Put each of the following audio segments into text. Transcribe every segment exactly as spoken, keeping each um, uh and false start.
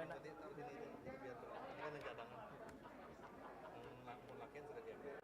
Nanti taruh sini aja, nanti biar terang. Ini kan ada cadangan. Hmm, la-, mun lakian sudah diambil.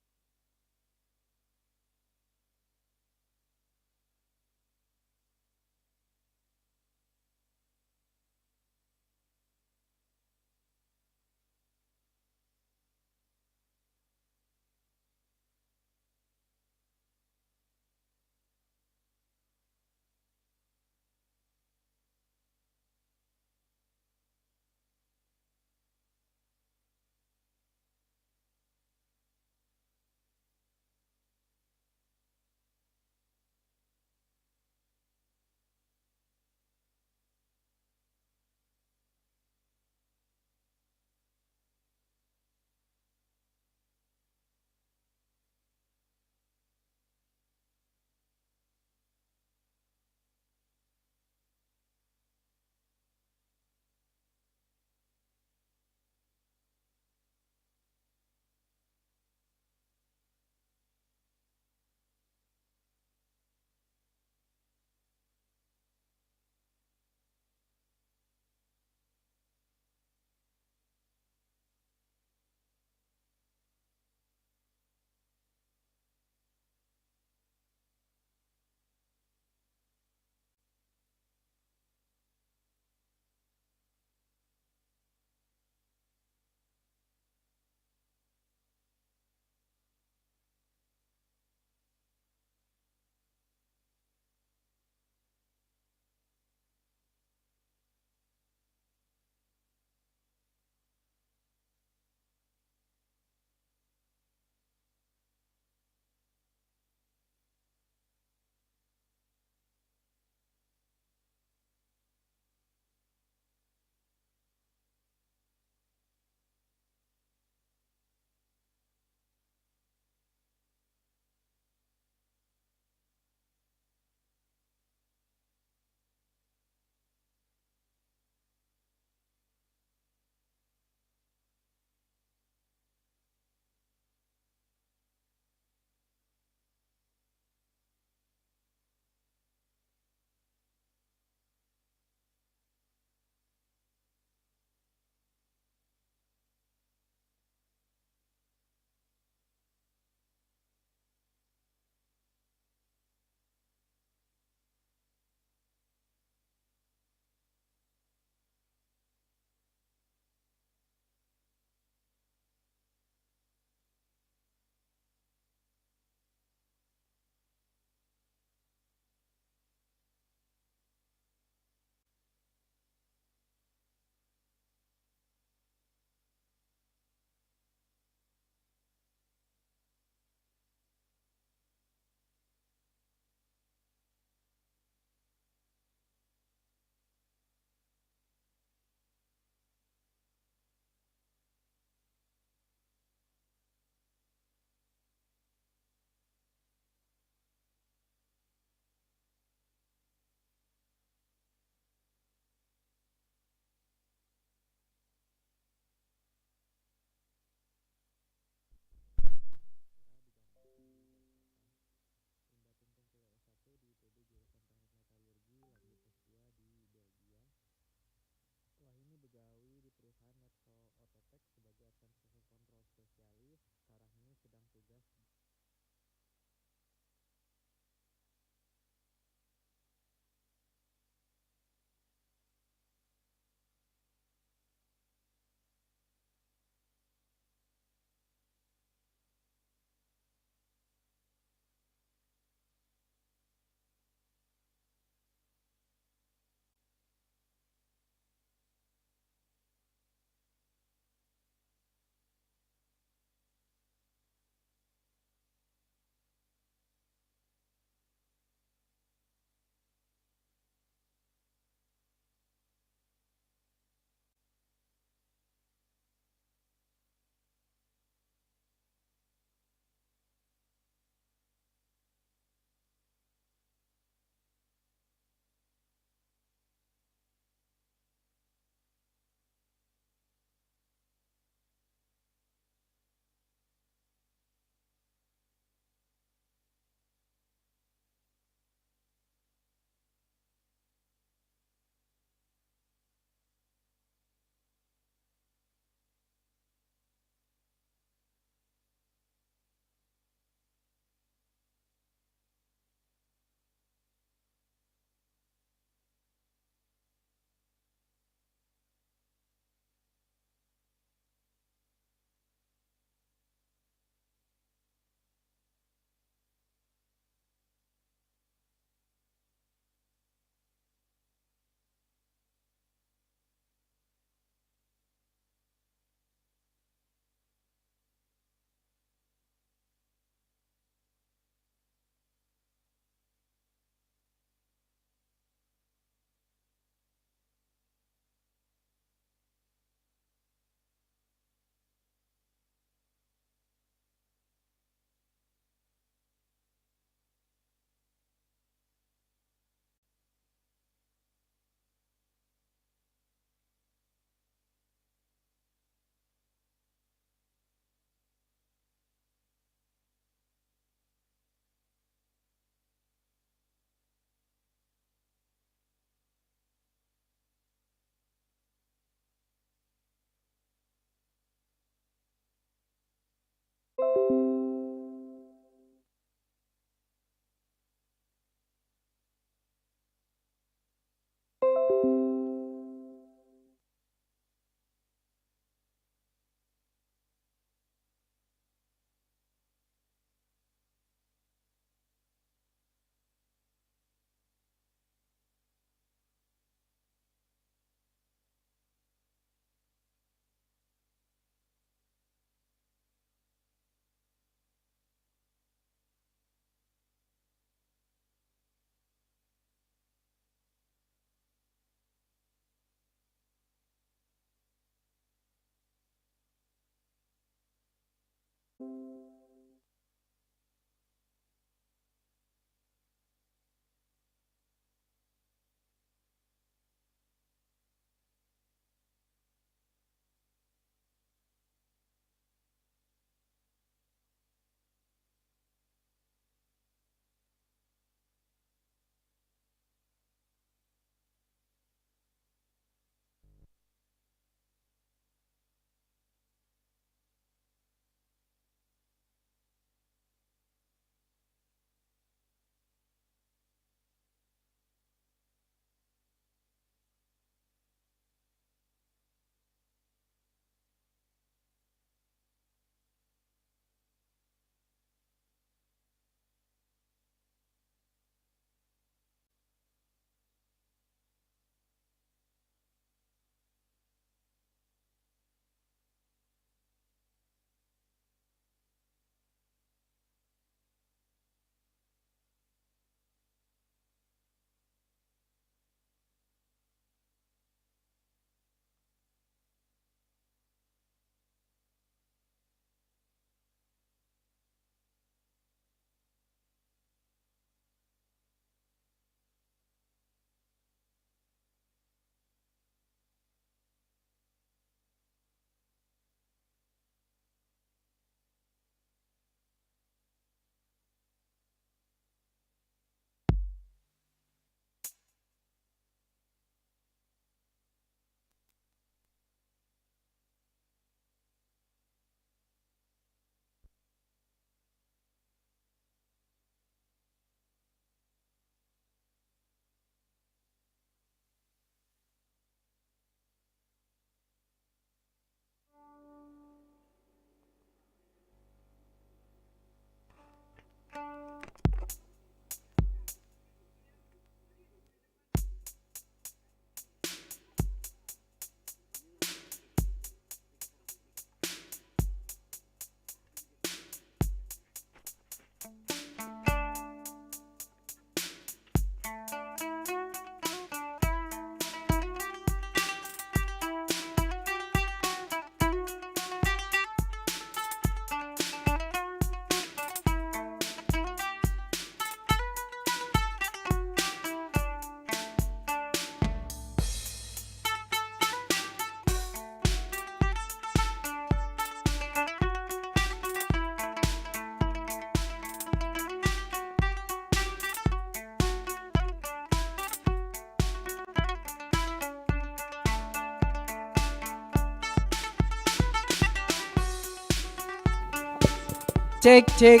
Cek, cek.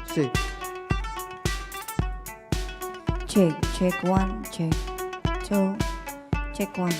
Sik. Cek, cek, one, cek, two, cek, one.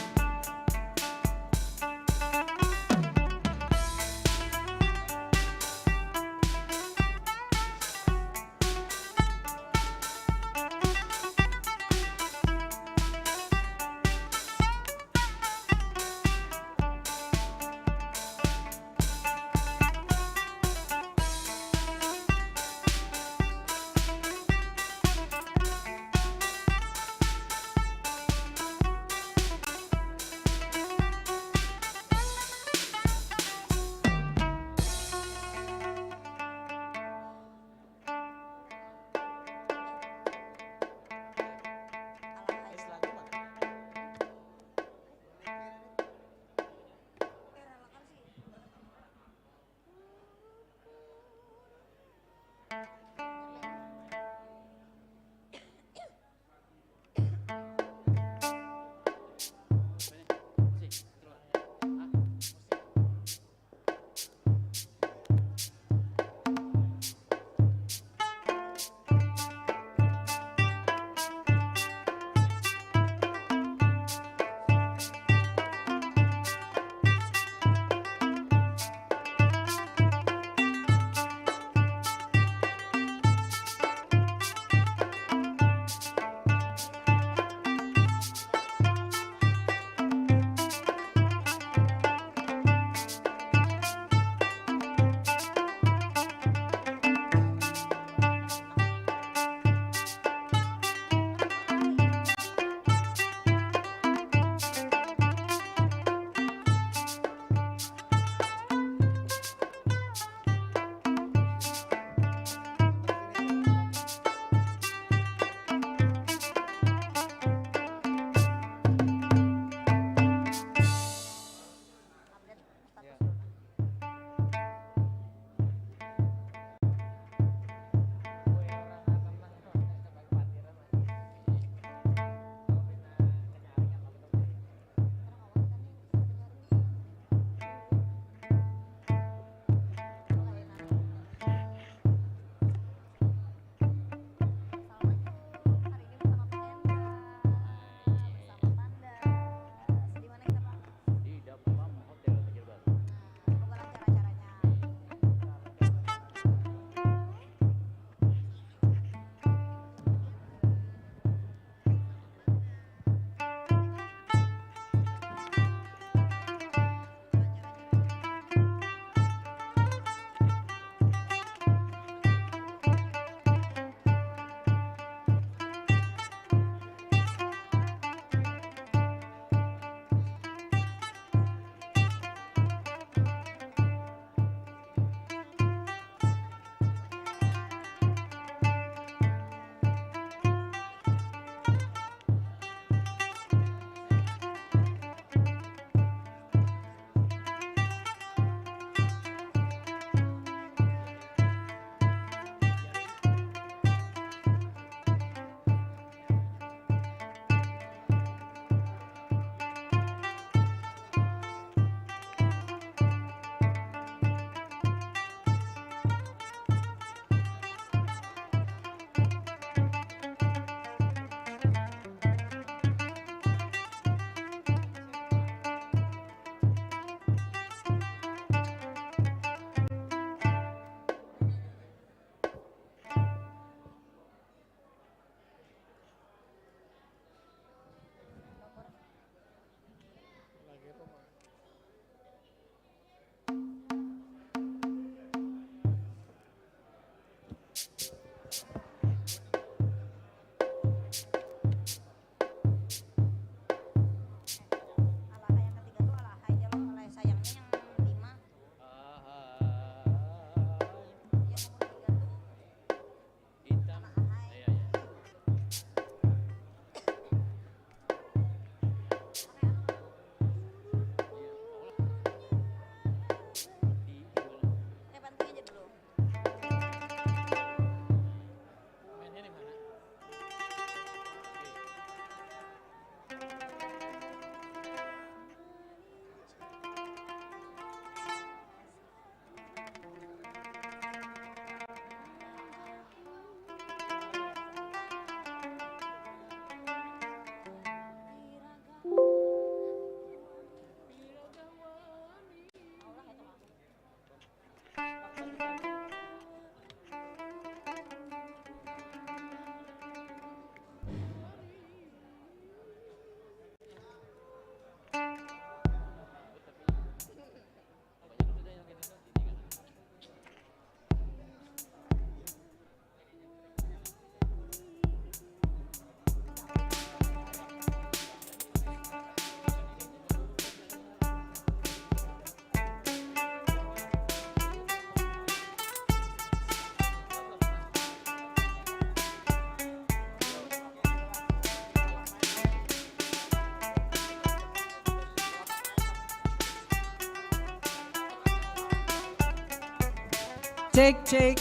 Cek, cek.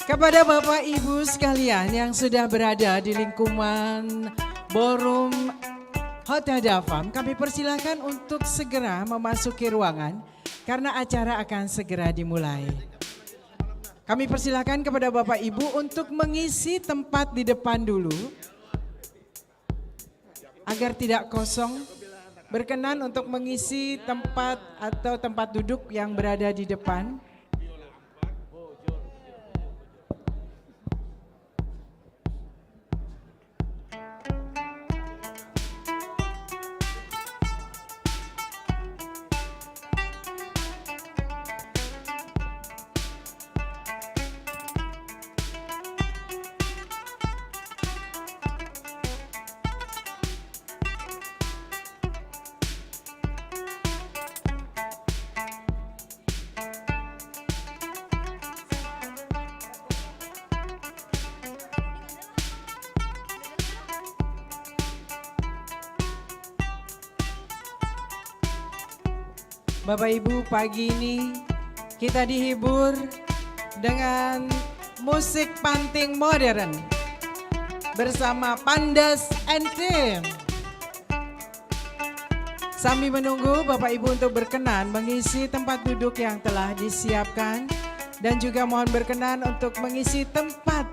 Kepada Bapak Ibu sekalian yang sudah berada di lingkungan ballroom Hotel Dafam, kami persilakan untuk segera memasuki ruangan karena acara akan segera dimulai. Kami persilakan kepada Bapak Ibu untuk mengisi tempat di depan dulu agar tidak kosong. Berkenan untuk mengisi tempat atau tempat duduk yang berada di depan. Bapak Ibu, pagi ini kita dihibur dengan musik panting modern bersama Pandas and Team. Sambil menunggu Bapak Ibu untuk berkenan mengisi tempat duduk yang telah disiapkan dan juga mohon berkenan untuk mengisi tempat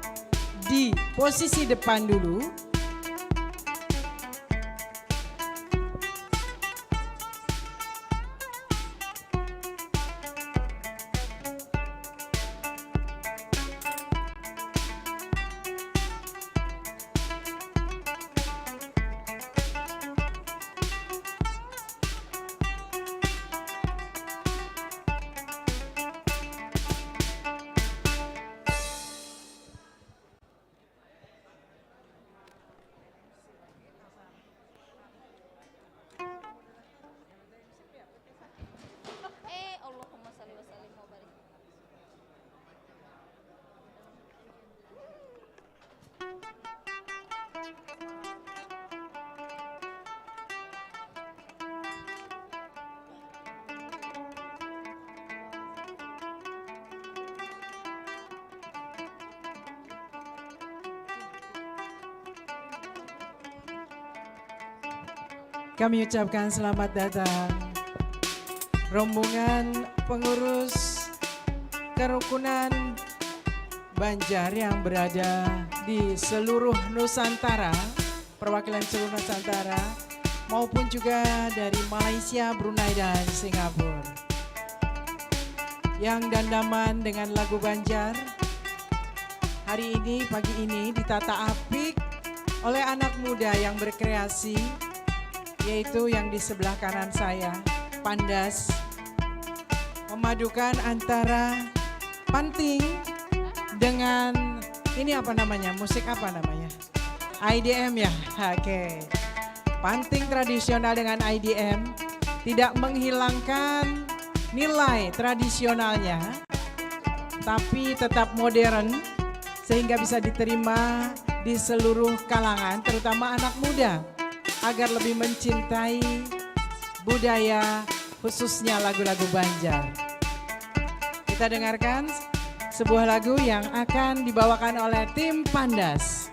di posisi depan dulu. Eh, Allahumma salli wa sallim wa barik. Kami ucapkan selamat datang rombongan pengurus kerukunan Banjar yang berada di seluruh Nusantara, perwakilan seluruh Nusantara, maupun juga dari Malaysia, Brunei, dan Singapura yang dandaman dengan lagu Banjar. Hari ini, pagi ini ditata apik oleh anak muda yang berkreasi, yaitu yang di sebelah kanan saya, Pandas, memadukan antara panting dengan, ini apa namanya, musik apa namanya? I D M ya? Oke. Panting tradisional dengan I D M tidak menghilangkan nilai tradisionalnya, tapi tetap modern sehingga bisa diterima di seluruh kalangan, terutama anak muda, agar lebih mencintai budaya, khususnya lagu-lagu Banjar. Kita dengarkan sebuah lagu yang akan dibawakan oleh tim Pandas.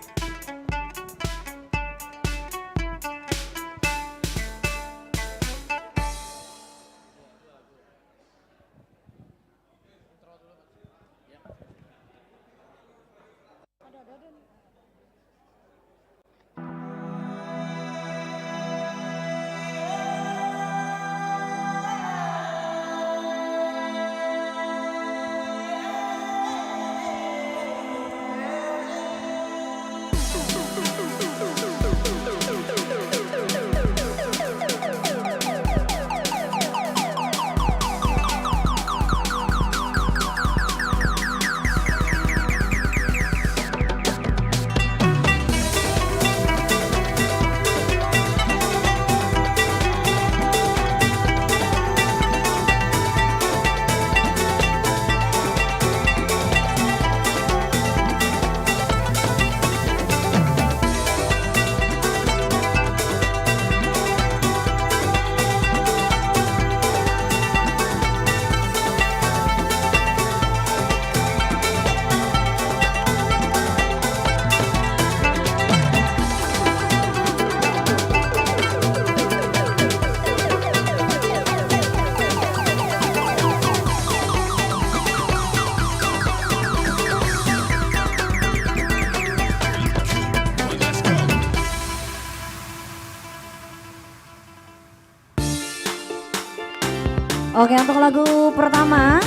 Oke, untuk lagu pertama,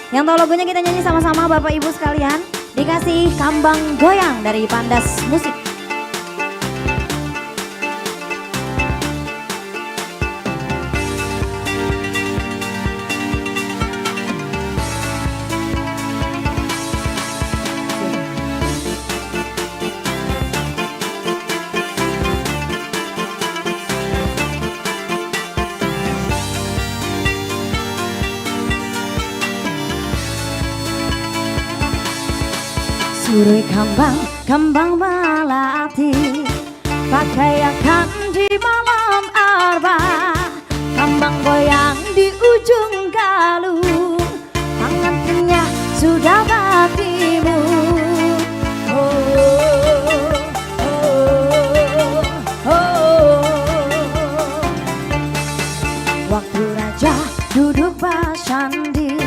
yang tahu lagunya kita nyanyi sama-sama Bapak Ibu sekalian. Dikasih Kambang Goyang dari Pandas Musik. Surui kambang, kambang malati, pakaiakan di malam arba, kambang goyang di ujung galung, tangan kenyah sudah batimu. Oh, oh, oh, oh. Waktu raja duduk basandi,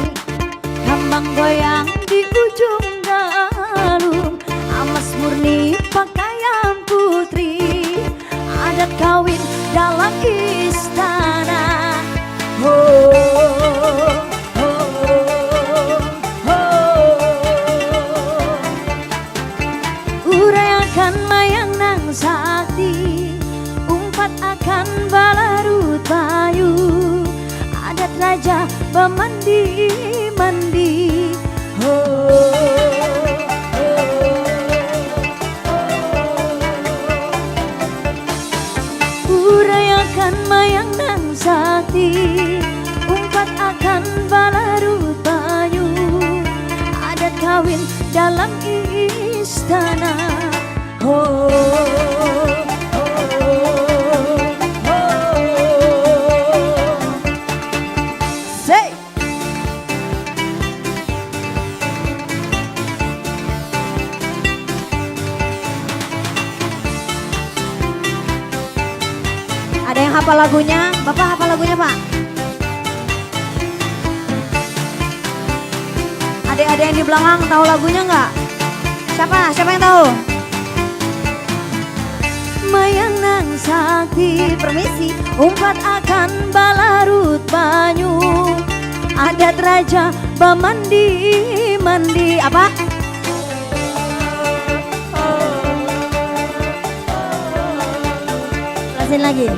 kambang goyang di ujung galung, amas murni pakaian putri, adat kawin dalam istana. Ho, ho, ho. Uraiakan mayang nang sakti, umpat akan balarut banyu, adat raja bamandi-mandi. Ho, ho, ho. Uraiakan mayang nang sakti, umpat akan balarut banyu, adat kawin dalam istana. Ho, ho, ho, ho. Say. Ada yang hafal lagunya? Bapak hafal lagunya, Pak? Adik-adik yang di belakang tahu lagunya nggak? Siapa? Siapa yang tahu? Mayang nang sakti, permisi, umpat akan balarut banyu, adat raja bamandi-mandi. Apa? Jelasin lagi.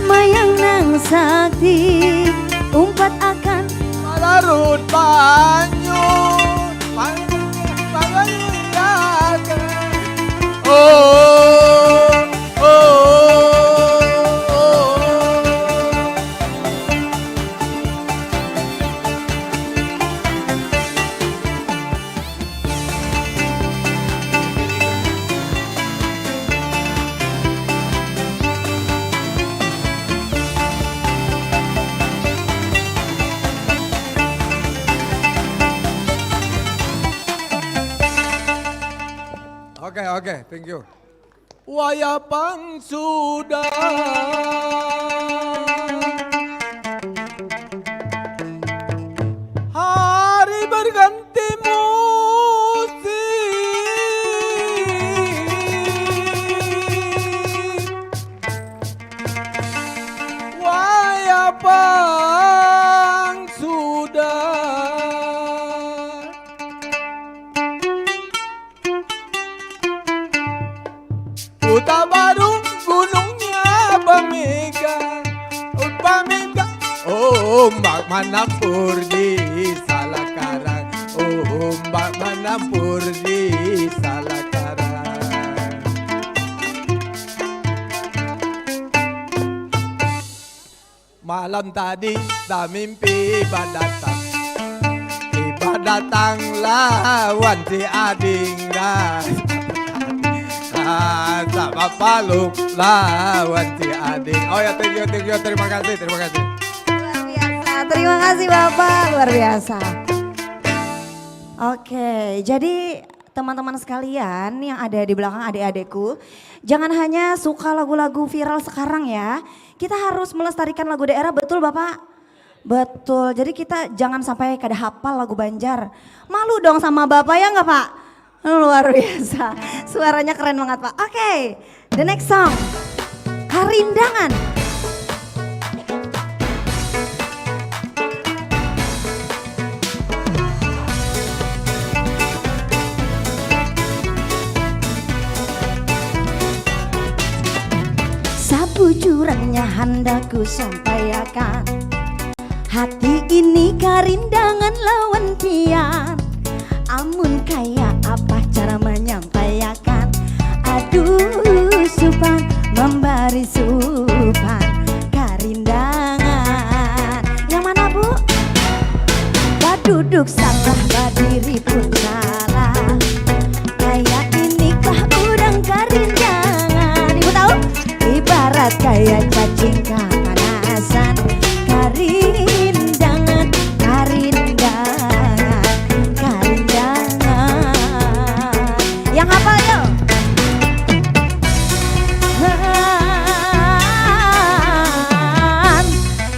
Mayang nang sakti, umpat akan balarut banyu. Pang-, pang-, oh, oh, oh, oh. Oke, oke, thank you. Wayah pang sudah. Hari berganti musim. Wayah pang sudah. Kuta Baru gunungnya bamega, bamega. Ombak manampur di Salakarang, ombak manampur di Salakarang. Malam tadi tamimpi iba datang, iba datang lawan si ading dah. Ah, sama paluk lawan si ading. Oh ya, thank you, thank you, terima kasih, terima kasih. Luar biasa, terima kasih Bapak, luar biasa. Oke, jadi teman-teman sekalian yang ada di belakang adik-adikku, jangan hanya suka lagu-lagu viral sekarang ya. Kita harus melestarikan lagu daerah, betul Bapak? Betul. Jadi kita jangan sampai kada hafal lagu Banjar. Malu dong sama Bapak, ya nggak, Pak? Luar biasa. Suaranya keren banget, Pak. Oke, the next song. Karindangan. Bujurannya handak ku sampaiakan, hati ini karindangan lawan pian. Amun kaya apa cara menyampaiakan? Aduh supan, memberi supan, karindangan. Yang mana, Bu? Baduduk salah, badiri pun salah. Kaya inikah urang karindangan. Ibu tahu? Ibarat kaya cacing kapanasan. Karindangan, karindangan, karindangan. Yang hafal, yuk.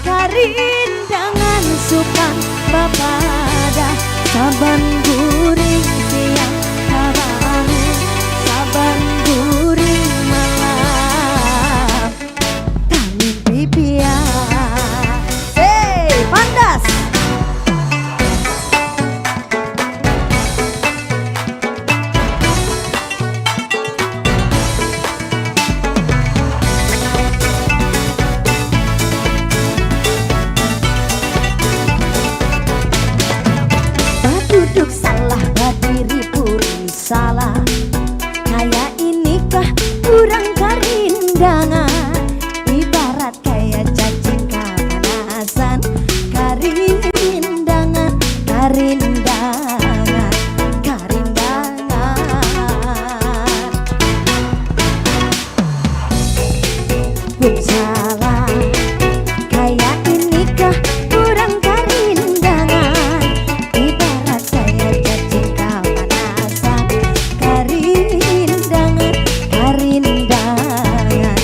Karindangan supan bapadah, saban guring siang tabangun, saban guring malam tamimpi pian. Hei, pandas. Baduduk salah, badiri pun salah. Kaya inikah urang karindangan, ibarat kaya cacing kapanasan. Karindangan, karindangan, karindangan. Pun salah, kaya inikah urang karindangan. Ibarat kaya cacing kapanasan. Karindangan, karindangan,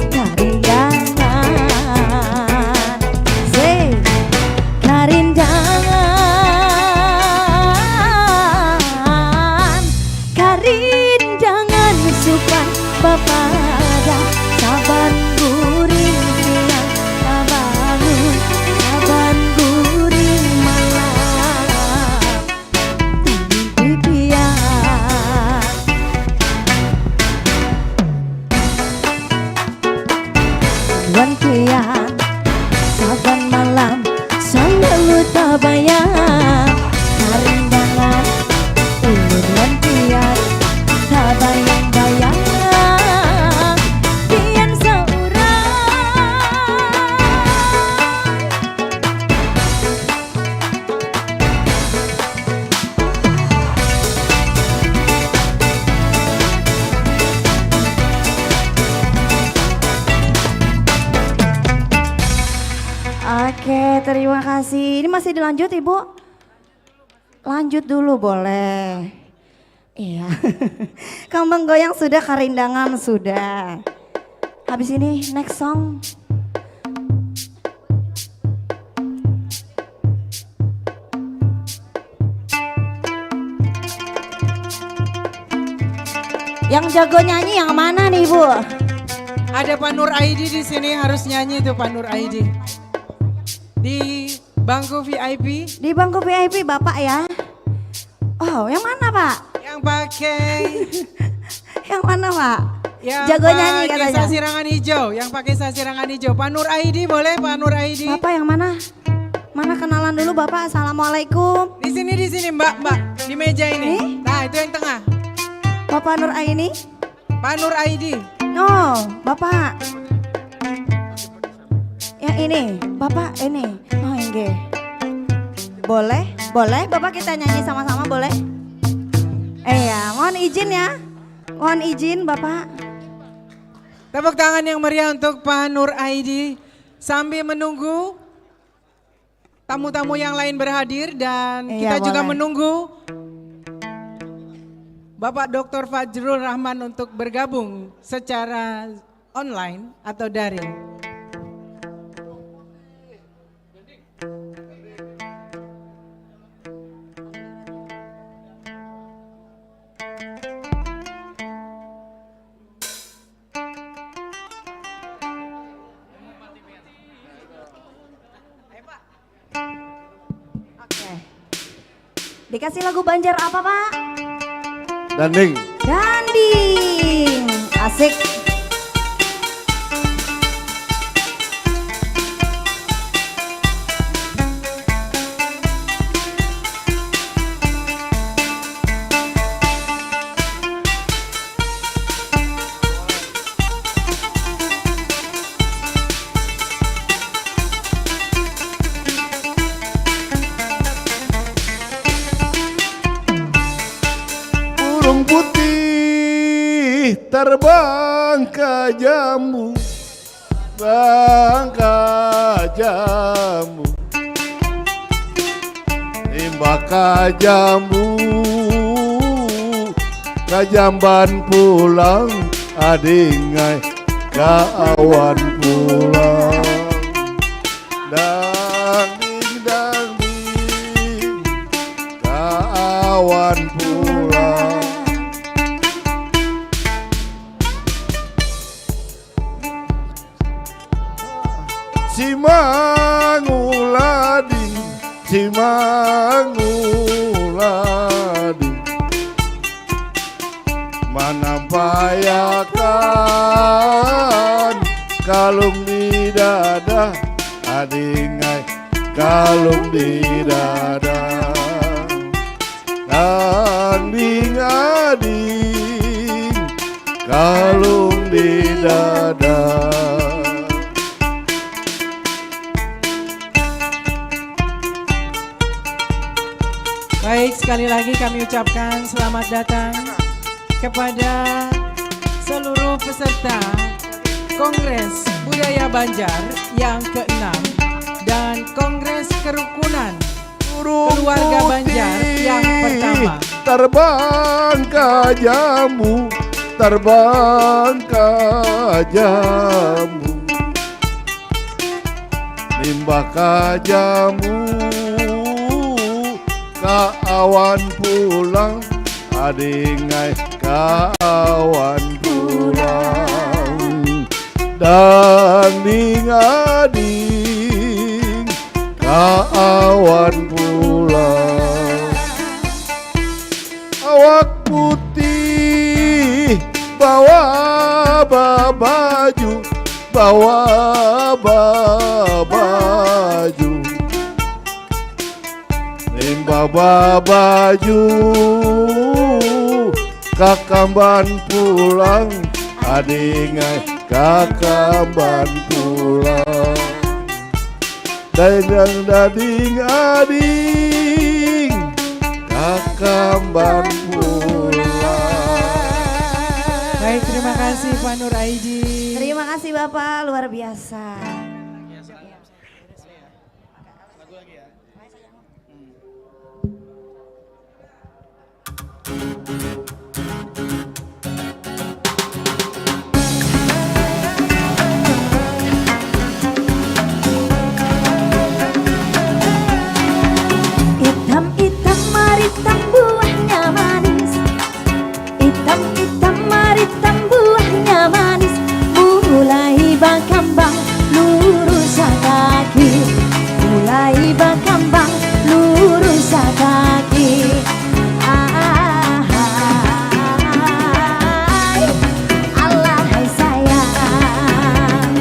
karindangan. Say, karindangan, karindangan supan bapadah, saban guring siang tabangun, saban guring malam tamimpi pian. Wan pian, saban malam salalu tabayang, karindangan ulun wan pian, tabayang-bayang pian saurang. Oke, terima kasih. Ini masih dilanjut, Ibu? Lanjut dulu, boleh. Iya. Kambang goyang sudah, karindangan sudah. Habis ini next song. Yang jago nyanyi yang mana nih, Bu? Ada Pak Nur Aidi di sini, harus nyanyi tuh Pak Nur Aidi. Di bangku V I P. Di bangku V I P, Bapak, ya. Oh, yang mana, Pak? Yang pakai Yang mana, Pak? Yang Jago nyanyi pakai katanya. Sasirangan hijau, yang pakai sasirangan hijau. Pak Nur Aidi, boleh, Pak Nur Aidi? Bapak yang mana? Mana, kenalan dulu, Bapak. Assalamualaikum. Di sini, di sini, Mbak, Mbak. Di meja ini. Ini? Nah, itu yang tengah. Bapak Nur Aini? Pak Nur Aidi. No, Bapak. Yang ini, Bapak ini. Oh, inggih. Boleh? Boleh, Bapak, kita nyanyi sama-sama, boleh? Iya, mohon izin, ya. Mohon izin, Bapak. Tepuk tangan yang meriah untuk Pak Nur Aidi. Sambil menunggu tamu-tamu yang lain berhadir dan Iya, kita juga boleh. Menunggu Bapak Doktor Fajrul Rahman untuk bergabung secara online atau daring. Oke. Dikasih lagu Banjar apa, Pak? Danding. Danding. Asik. Terbang ka jambu, terbang ka jambu, imbah ka jambu, ka jamban pulang, ading ai, ka awan pulang. Dang ding dang ding, ka awan pulang. Si mangulading, si mangulading, manampaiakan kalung di dada, ading ai, kalung di dada. Ading, ading, kalung di dada. Baik, sekali lagi kami ucapkan selamat datang kepada seluruh peserta Kongres Budaya Banjar yang keenam dan Kongres Kerukunan Keluarga Banjar yang pertama. Terbang ka jambu, terbang ka jambu, limbah ka jambu, ka awan pulang, ading ai, ka awan pulang. Dang ding ading, ka awan pulang. Awak putih bawa babaju, bawa babaju, limbah babaju, kakamban pulang, ading ai, kakamban pulang. Dang dang ding ading, kakamban pulang. Baik, terima kasih Pak Nur Aidi. Terima kasih Bapak, luar biasa. Itam-itam maritam buahnya manis. Itam-itam maritam buahnya manis. Mulai bakambang lurus kaki. Mulai bakambang lurus kaki. Ahai, alahai sayang.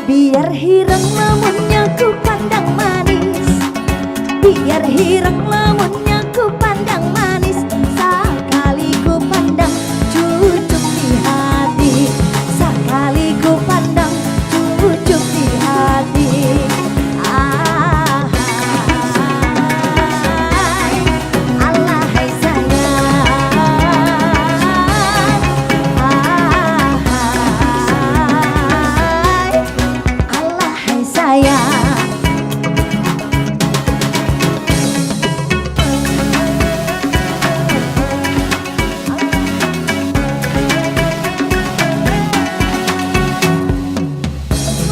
Biar hirang lamunnya ku pandang manis. Biar hirang lamunnya ku pandang manis. Sakali ku pandang cucuk di hati. Sakali ku pandang cucuk di hati. Ahai, alahai sayang. Ahai, alahai sayang.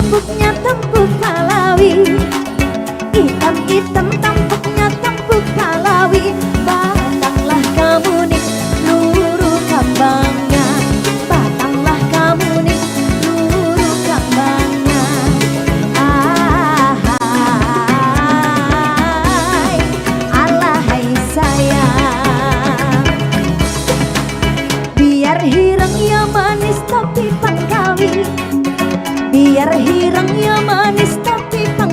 Tampuknya tampuk Palawi. Itam-itam tampuknya tampuk Palawi. Batanglah kamu nih luru kambangnya. Batanglah kamu nih luru kambangnya. Ahai, alahai sayang. Biar hirang ya manis tapi pang kawin. Biar hirang ya manis tapi pang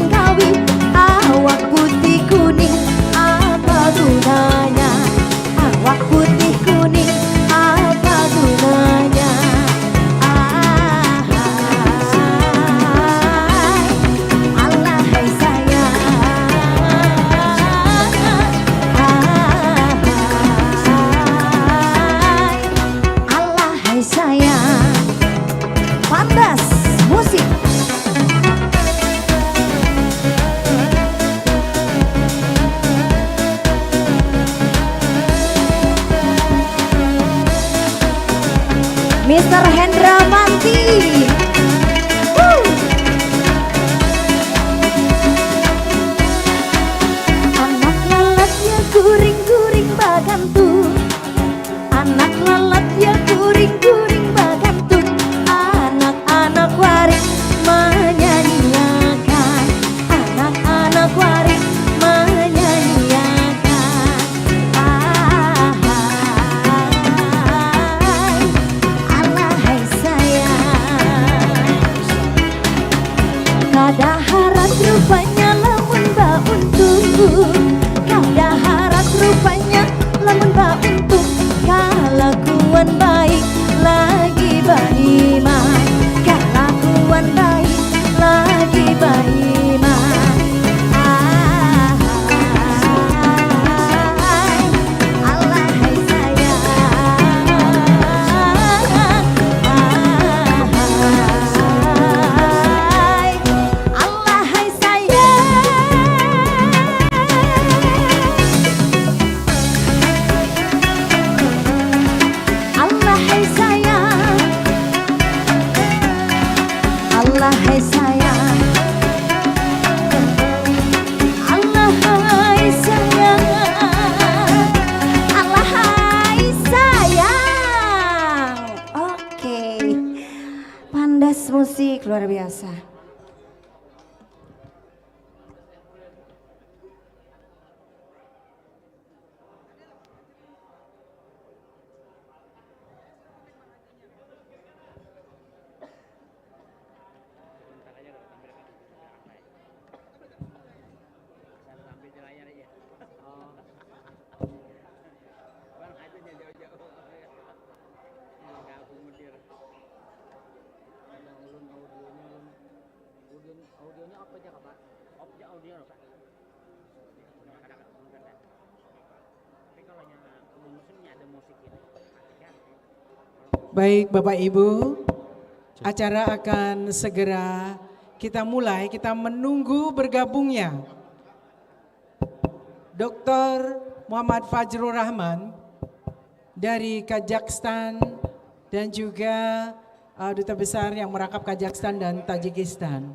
Dokter Hendra Manti. Anak lalatnya guring-guring bagantung. Anak lalatnya guring-guring bagantung. Anak-anak warik menyanyiakan. Anak-anak warik menyanyiakan. Ahai, alahai sayang. Kada harat rupanya lamun bauntung. Kada harat rupanya lamun bauntung. Kalakuan baik lagi baiman. Kalakuan baik lagi baiman. Ahai, alahai sayang. Ahai, alahai sayang. Alahai sayang. Alahai sayang. Alahai sayang. Alahai sayang. Oke. Pandas musik luar biasa. Audionya apa aja, Pak? Audionya audio apa? Baik, Bapak Ibu, acara akan segera kita mulai, kita menunggu bergabungnya Doktor Muhammad Fajrul Rahman dari Kazakhstan dan juga uh, duta besar yang merangkap Kazakhstan dan Tajikistan.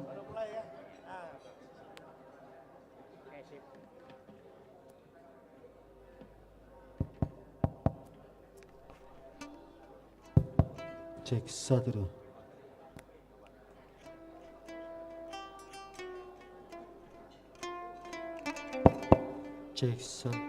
Cek satu dua. Cek satu.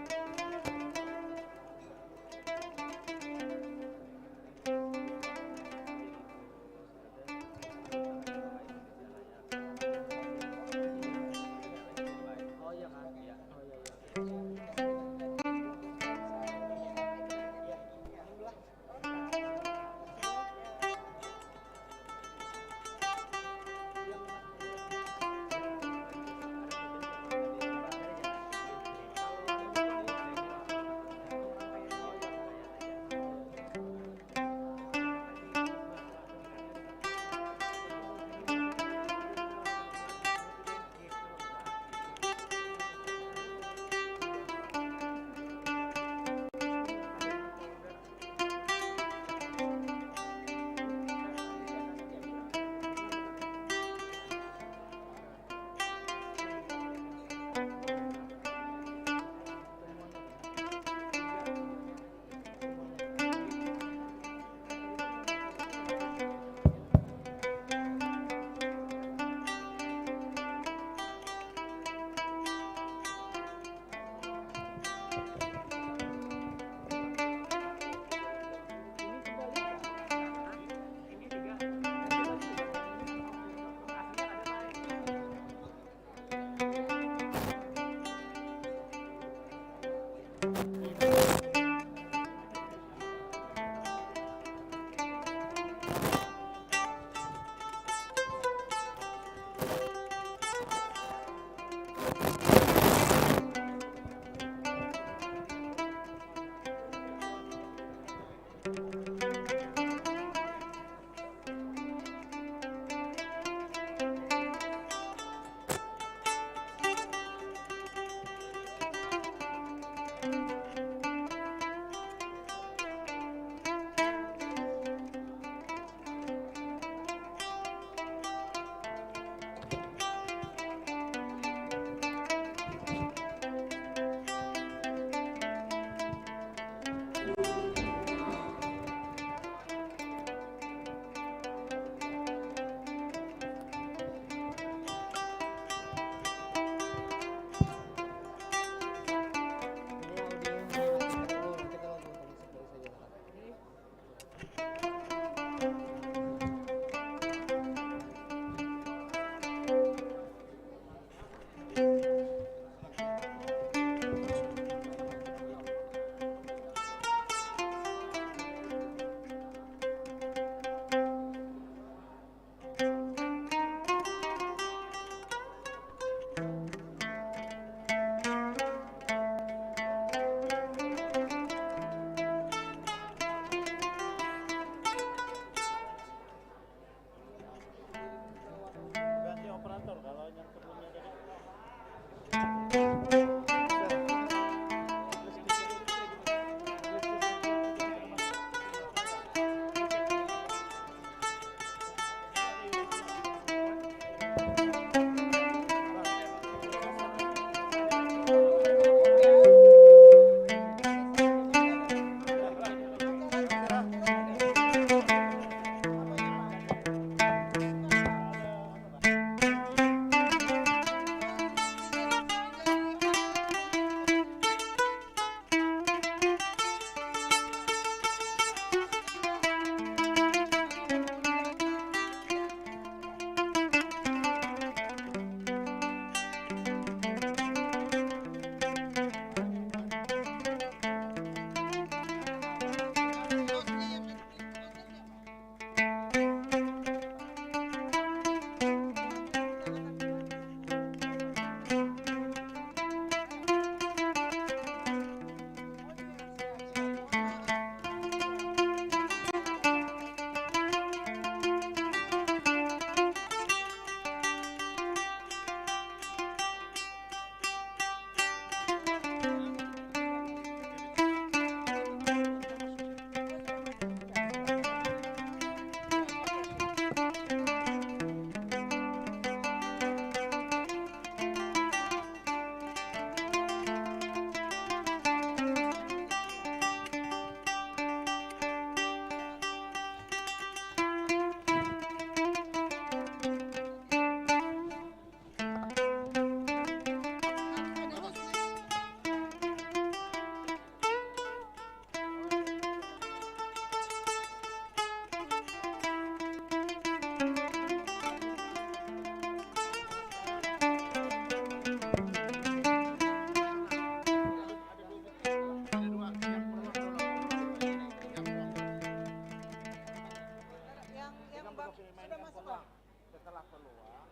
Sudah masuk, Bang? Setelah keluar,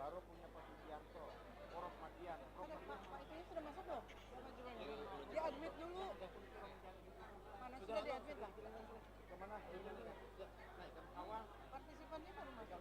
baru punya Pak Sugiarto, Prof Madian, Prof Ada Pak, Pak itu sudah masuk belum? Dia admit dulu. Mana sudah diadmit lah? Kemana? Partisipannya baru masuk.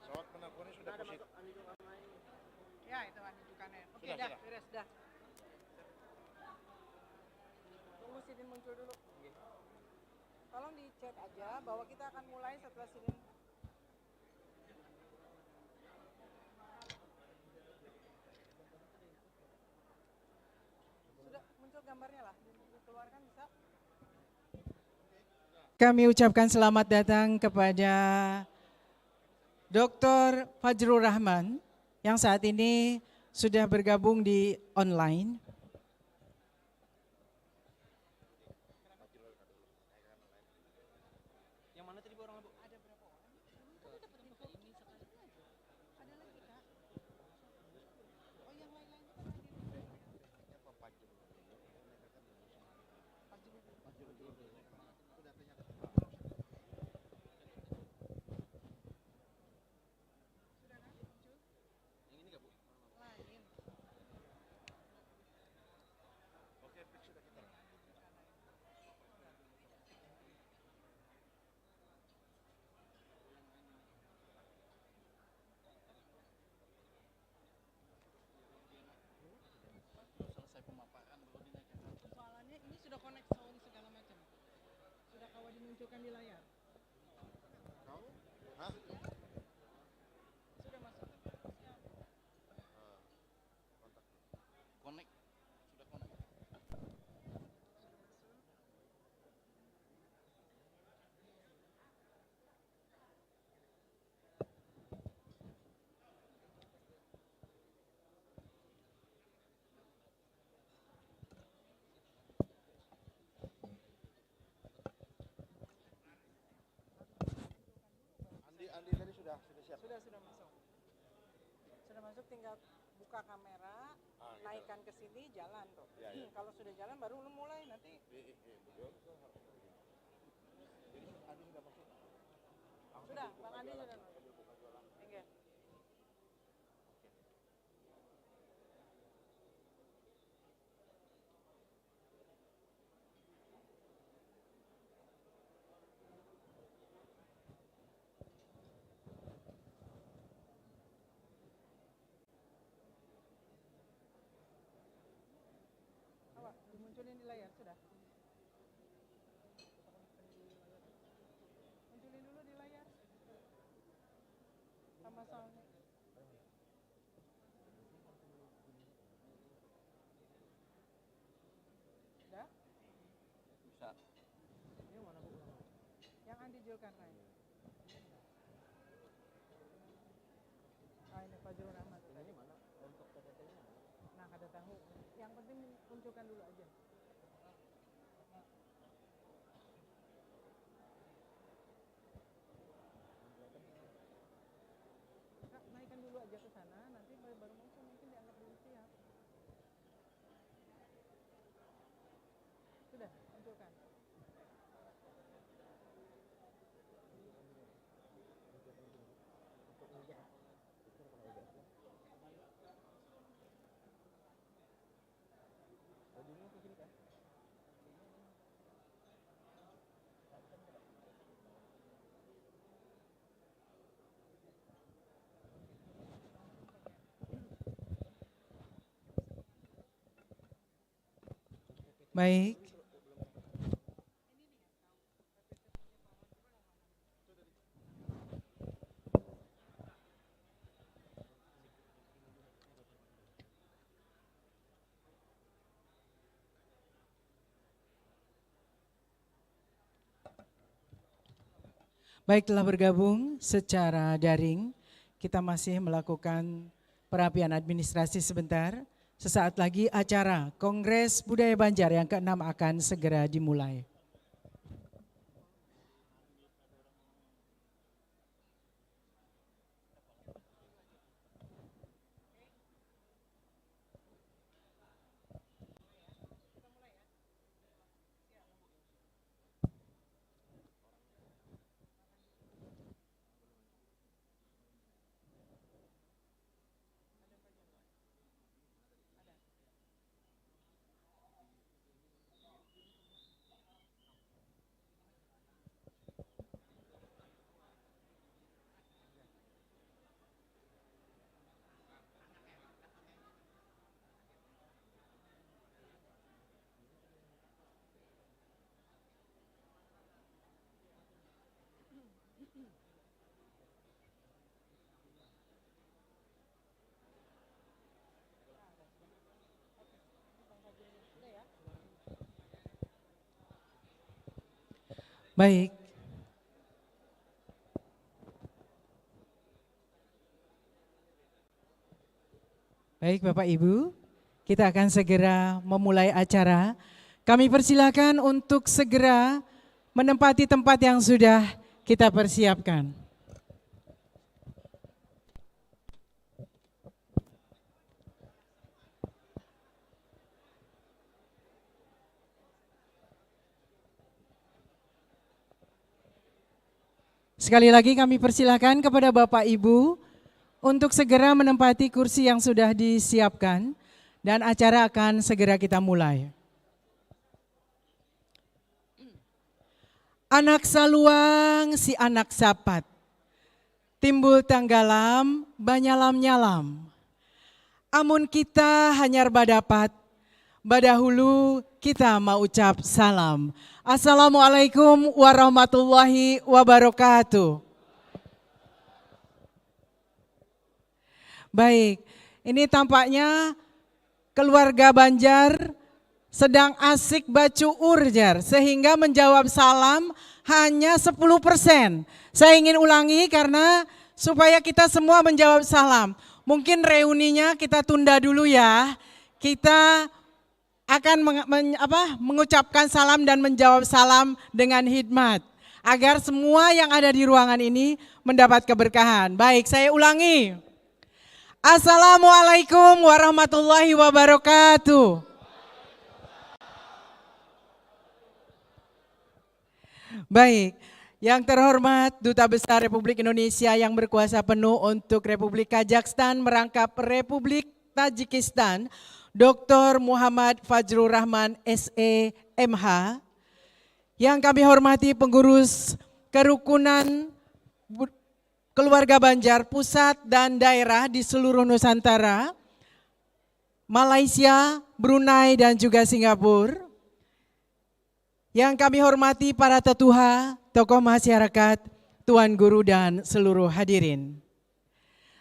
Pesawat penangkuannya sudah positif. Ya, itu kan rujukannya. Oke, sudah, dah, sudah. Beres, dah. Tunggu sidin muncul dulu. Tolong di-chat aja bahwa kita akan mulai setelah sidin. Sudah muncul gambarnya lah, di-, dikeluarkan bisa. Kami ucapkan selamat datang kepada Doktor Fajrul Rahman yang saat ini sudah bergabung di online. Yang mana tadi, Bu, orangnya, Bu? Ada berapa orang? Belum, kan dapat info ini sekali aja. Ada lagi, Kak. Oh, yang lain-lain itu kan hadir. Sudah, Kak? Muncul? Yang ini nggak, Bu? Lain. Oke, fix sudah kita. Selesai pemaparan, baru dinaikkan. Soalannya ini sudah connect sound segala macam. Sudah kawa dimunculkan di layar. Hah? Sudah masuk. Connect. Sudah connect. Andi, Andi tadi sudah, sudah siap? Sudah, sudah masuk. Sudah masuk, tinggal buka kamera, ah, gitu, naikkan ke sini, jalan tuh. Ya, ya. Kalau sudah jalan, baru lu mulai nanti. Iya, iya, iya, betul. Jadi, Andi sudah masuk? Sudah, Bang Andi sudah masuk. Sambil buka jualan. Enggak. Oke. Munculin di layar sudah. Munculin dulu di layar. Sama soundnya. Udah? Bisa. Yang anti Zulkarnain. Ah, ini Fajrul Rahman. Ini mana? Untuk P T T-nya mana? Nah, kada tahu. Yang penting munculkan dulu aja. Kak, naikkan dulu aja ke sana, nanti baru muncul, mungkin dianggap belum siap. Sudah, munculkan. Baik. Baik, telah bergabung secara daring. Kita masih melakukan perapian administrasi sebentar. Sesaat lagi acara Kongres Budaya Banjar yang keenam akan segera dimulai. Baik. Baik, Bapak Ibu, kita akan segera memulai acara. Kami persilakan untuk segera menempati tempat yang sudah kita persiapkan. Sekali lagi kami persilakan kepada Bapak Ibu untuk segera menempati kursi yang sudah disiapkan dan acara akan segera kita mulai. Anak saluang si anak sapat, timbul tanggalam banyalam-nyalam. Amun kita hanyar badapat, badahulu kita maucap salam. Assalamualaikum warahmatullahi wabarakatuh. Baik, ini tampaknya keluarga Banjar sedang asik bacuur, jar, sehingga menjawab salam hanya sepuluh persen. Saya ingin ulangi karena supaya kita semua menjawab salam. Mungkin reuninya kita tunda dulu ya. Kita akan meng- men- apa, mengucapkan salam dan menjawab salam dengan hikmat, agar semua yang ada di ruangan ini mendapat keberkahan. Baik, saya ulangi. Assalamualaikum warahmatullahi wabarakatuh. Baik, yang terhormat Duta Besar Republik Indonesia yang berkuasa penuh untuk Republik Kazakhstan merangkap Republik Tajikistan, Doktor Muhammad Fajrul Rahman, S E, M H. Yang kami hormati pengurus kerukunan bu- keluarga Banjar pusat dan daerah di seluruh Nusantara, Malaysia, Brunei, dan juga Singapura. Yang kami hormati para tetuha, tokoh masyarakat, Tuan Guru dan seluruh hadirin.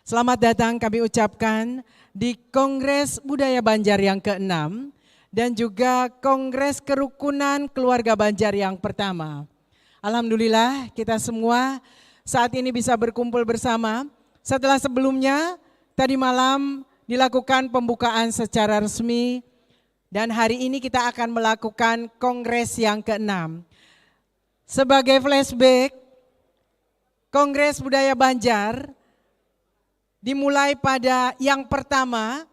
Selamat datang kami ucapkan di Kongres Budaya Banjar yang keenam dan juga Kongres Kerukunan Keluarga Banjar yang pertama. Alhamdulillah, kita semua saat ini bisa berkumpul bersama. Setelah sebelumnya, tadi malam dilakukan pembukaan secara resmi dan hari ini kita akan melakukan kongres yang keenam. Sebagai flashback, Kongres Budaya Banjar dimulai pada yang pertama,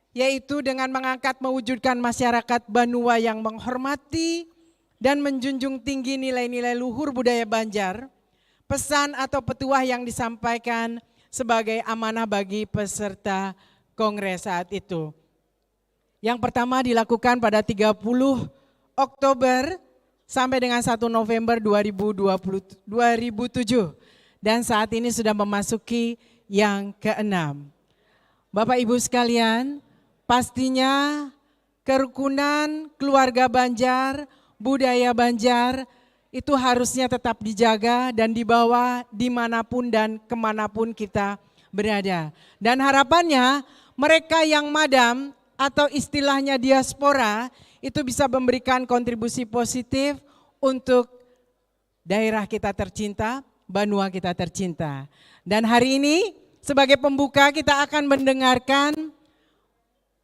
yaitu dengan mengangkat mewujudkan masyarakat Banua yang menghormati dan menjunjung tinggi nilai-nilai luhur budaya Banjar, pesan atau petuah yang disampaikan sebagai amanah bagi peserta kongres saat itu. Yang pertama dilakukan pada tiga puluh Oktober sampai dengan satu November dua ribu dua puluh, dua ribu tujuh, dan saat ini sudah memasuki yang keenam. Bapak Ibu sekalian, pastinya kerukunan keluarga Banjar, budaya Banjar itu harusnya tetap dijaga dan dibawa dimanapun dan kemanapun kita berada. Dan harapannya mereka yang madam atau istilahnya diaspora itu bisa memberikan kontribusi positif untuk daerah kita tercinta, banua kita tercinta. Dan hari ini sebagai pembuka kita akan mendengarkan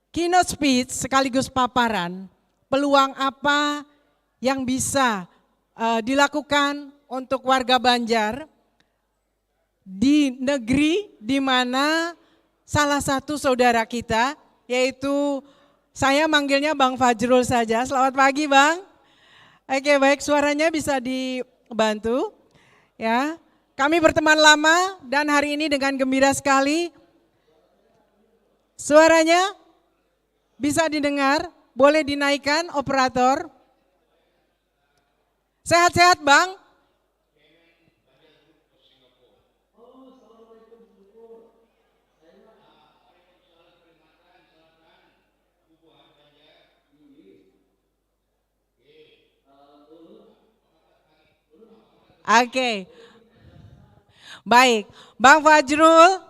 keynote speech sekaligus paparan peluang apa yang bisa uh, dilakukan untuk warga Banjar di negeri di mana salah satu saudara kita, yaitu saya manggilnya Bang Fajrul saja. Selamat pagi, Bang. Oke, baik, suaranya bisa dibantu. Ya, kami berteman lama dan hari ini dengan gembira sekali. Suaranya bisa didengar, boleh dinaikkan, operator. Sehat-sehat, Bang? Oke. Baik, Bang Fajrul,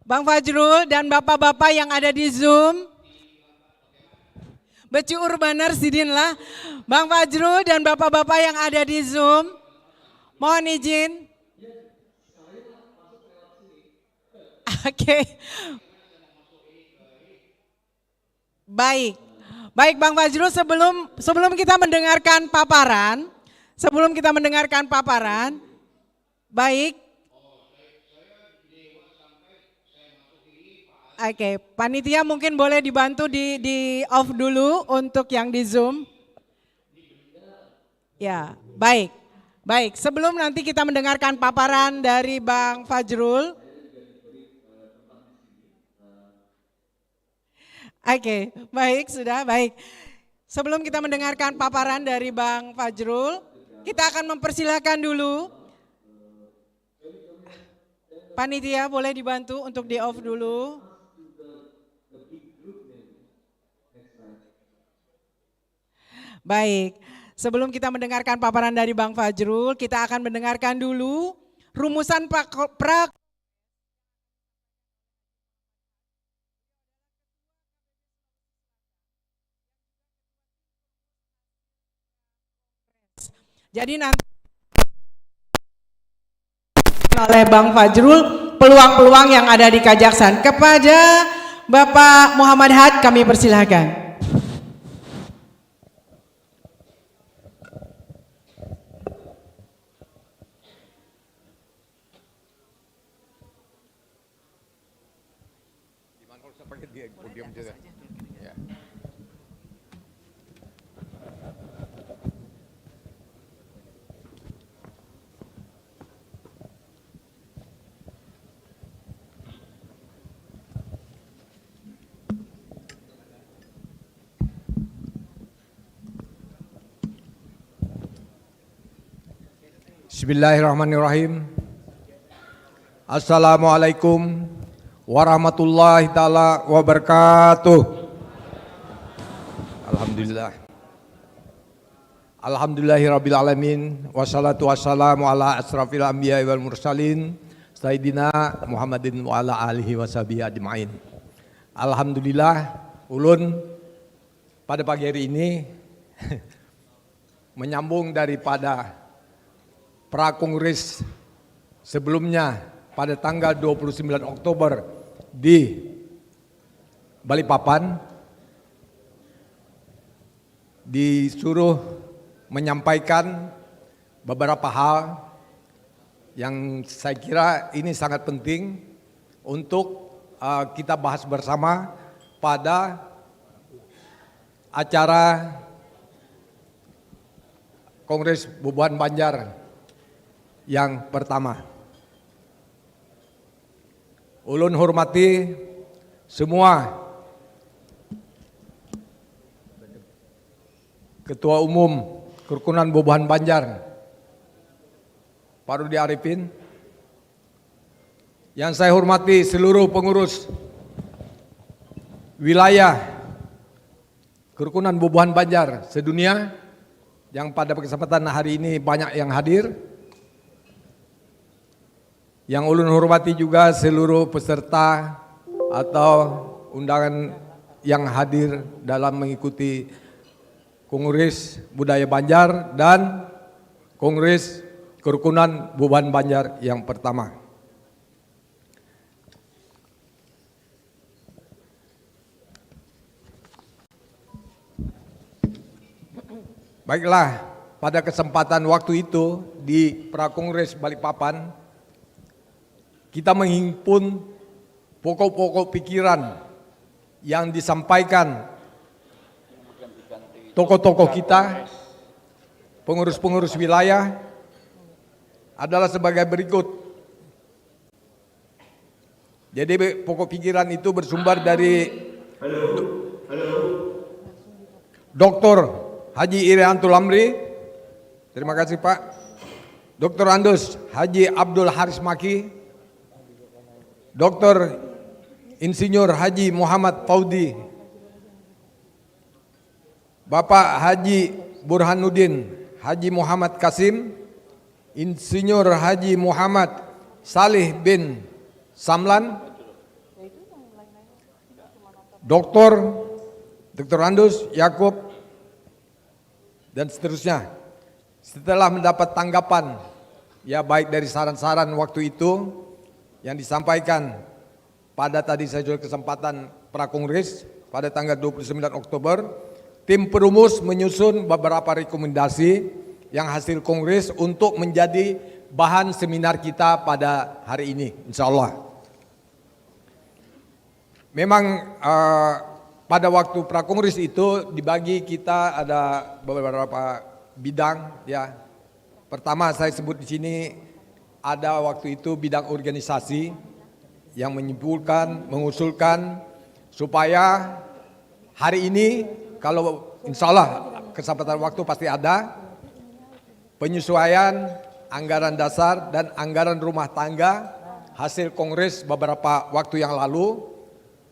Bang Fajrul dan bapak-bapak yang ada di Zoom. Beciur banar sidin lah. Bang Fajrul dan bapak-bapak yang ada di Zoom, mohon izin. Oke. Baik. Baik, Bang Fajrul, sebelum sebelum kita mendengarkan paparan, sebelum kita mendengarkan paparan, baik. Oke, panitia mungkin boleh dibantu di di off dulu untuk yang di Zoom. Ya, baik. Baik, sebelum nanti kita mendengarkan paparan dari Bang Fajrul. Oke, baik, sudah, baik. Sebelum kita mendengarkan paparan dari Bang Fajrul, kita akan mempersilahkan dulu. Panitia, boleh dibantu untuk di off dulu. Baik, sebelum kita mendengarkan paparan dari Bang Fajrul, kita akan mendengarkan dulu rumusan pra, pra Jadi nanti oleh Bang Fajrul peluang-peluang yang ada di Kajaksan kepada Bapak Muhammad Had, kami persilahkan. Di mana kalau saya pakai dia podium aja. Ya. Bismillahirrahmanirrahim. Assalamualaikum warahmatullahi taala wabarakatuh. Alhamdulillah. Alhamdulillahirabbil alamin, wassalatu wassalamu ala asrafil anbiya wal mursalin, sayyidina Muhammadin wa ala alihi wa sahbihi ajmain. Alhamdulillah, ulun pada pagi hari ini menyambung daripada prakongres sebelumnya pada tanggal dua puluh sembilan Oktober di Balikpapan, disuruh menyampaikan beberapa hal yang saya kira ini sangat penting untuk uh, kita bahas bersama pada acara Kongres Bubuhan Banjar yang pertama. Ulun hormati semua Ketua Umum Kerukunan Bubuhan Banjar, Pak Rudi Arifin. Yang saya hormati seluruh pengurus wilayah Kerukunan Bubuhan Banjar sedunia yang pada kesempatan hari ini banyak yang hadir. Yang ulun hormati juga seluruh peserta atau undangan yang hadir dalam mengikuti Kongres Budaya Banjar dan Kongres Kerukunan Bubuhan Banjar yang pertama. Baiklah, pada kesempatan waktu itu di Prakongres Balikpapan, kita menghimpun pokok-pokok pikiran yang disampaikan tokoh-tokoh kita, pengurus-pengurus wilayah, adalah sebagai berikut. Jadi pokok pikiran itu bersumber dari Doktor Haji Irianto Lamri. Terima kasih Pak. Doktor Andus Haji Abdul Haris Maki, Doktor Insinyur Haji Muhammad Paudi, Bapak Haji Burhanuddin Haji Muhammad Kasim, Insinyur Haji Muhammad Salih bin Samlan, Doktor Doktorandus Yakub, dan seterusnya. Setelah mendapat tanggapan, ya, baik dari saran-saran waktu itu yang disampaikan pada tadi saya jual kesempatan prakongres pada tanggal dua puluh sembilan Oktober, tim perumus menyusun beberapa rekomendasi yang hasil kongres untuk menjadi bahan seminar kita pada hari ini, insya Allah. Memang uh, pada waktu prakongres itu dibagi kita ada beberapa bidang, ya. Pertama saya sebut di sini ada waktu itu bidang organisasi yang menyimpulkan, mengusulkan supaya hari ini kalau insya Allah kesempatan waktu pasti ada, penyesuaian anggaran dasar dan anggaran rumah tangga hasil kongres beberapa waktu yang lalu,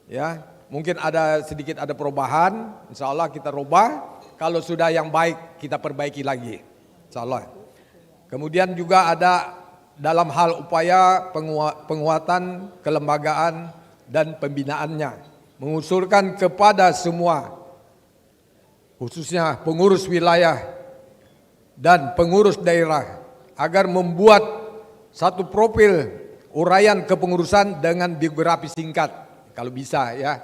ya, mungkin ada sedikit ada perubahan, insya Allah kita rubah, kalau sudah yang baik kita perbaiki lagi, insya Allah. Kemudian juga ada dalam hal upaya penguatan kelembagaan dan pembinaannya, mengusulkan kepada semua khususnya pengurus wilayah dan pengurus daerah, agar membuat satu profil uraian kepengurusan dengan biografi singkat, kalau bisa, ya,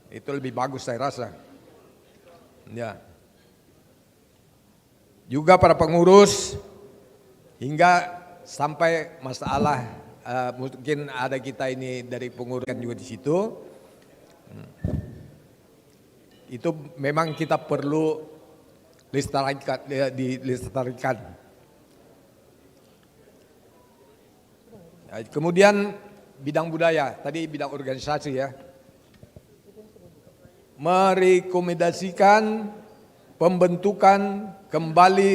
itu lebih bagus saya rasa. Ya. Juga para pengurus, hingga sampai masalah uh, mungkin ada kita ini dari pengurus kan juga di situ. Hmm. Itu memang kita perlu lestarikan, ya, dilestarikan. Ya, kemudian bidang budaya, tadi bidang organisasi, ya. Merekomendasikan pembentukan kembali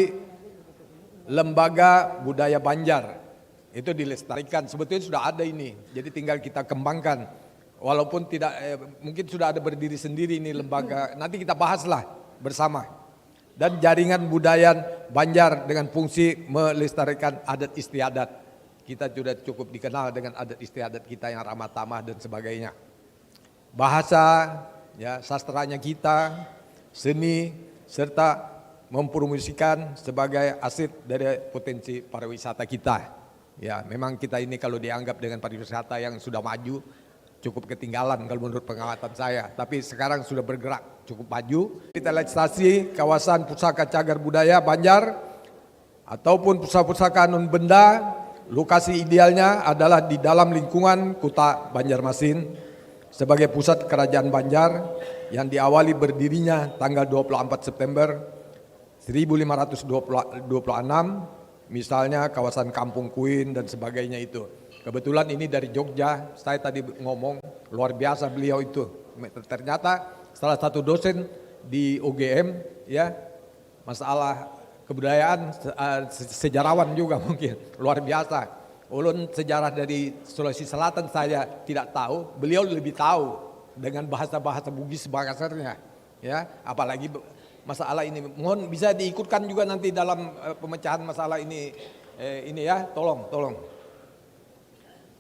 lembaga budaya Banjar. Itu dilestarikan. Sebetulnya sudah ada ini. Jadi tinggal kita kembangkan. Walaupun tidak eh, mungkin sudah ada berdiri sendiri ini lembaga. Nanti kita bahaslah bersama. dan jaringan budaya Banjar dengan fungsi melestarikan adat istiadat. Kita sudah cukup dikenal dengan adat istiadat kita yang ramah tamah dan sebagainya. Bahasa, ya, sastranya kita, seni, serta mempromosikan sebagai aset dari potensi pariwisata kita. Ya, memang kita ini kalau dianggap dengan pariwisata yang sudah maju, cukup ketinggalan kalau menurut pengamatan saya. Tapi sekarang sudah bergerak cukup maju. Revitalisasi kawasan pusaka cagar budaya Banjar ataupun pusaka-pusaka non benda, lokasi idealnya adalah di dalam lingkungan kota Banjarmasin sebagai pusat kerajaan Banjar yang diawali berdirinya tanggal dua puluh empat September seribu lima ratus dua puluh enam, misalnya kawasan Kampung Kuin dan sebagainya itu. Kebetulan ini dari Jogja, saya tadi ngomong, luar biasa beliau itu. Ternyata salah satu dosen di U G M, ya, masalah kebudayaan, se-, eh, se-, sejarawan juga mungkin, luar biasa. Ulun sejarah dari Sulawesi Selatan saya tidak tahu, beliau lebih tahu dengan bahasa-bahasa Bugis Makassarnya. Ya, apalagi be-, masalah ini. Mohon bisa diikutkan juga nanti dalam, eh, pemecahan masalah ini, eh, ini ya, tolong, tolong.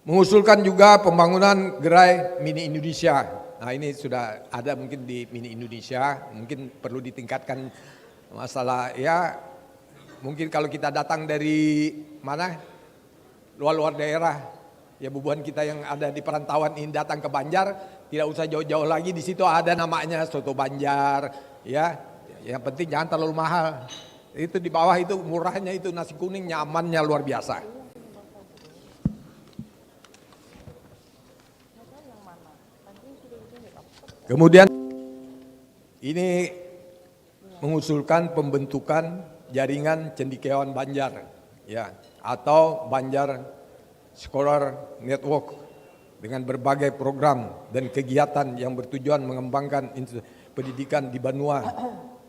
Mengusulkan juga pembangunan gerai mini Indonesia. Nah, ini sudah ada mungkin di mini Indonesia, mungkin perlu ditingkatkan masalah, ya, mungkin kalau kita datang dari mana, luar-luar daerah, ya, bubuhan kita yang ada di perantauan ini datang ke Banjar, tidak usah jauh-jauh lagi, di situ ada namanya soto Banjar, ya. Yang penting jangan terlalu mahal. Itu di bawah itu murahnya itu nasi kuning, nyamannya luar biasa. Kemudian ini mengusulkan pembentukan jaringan cendekiawan Banjar, ya, atau Banjar Scholar Network dengan berbagai program dan kegiatan yang bertujuan mengembangkan inst-, pendidikan di banua.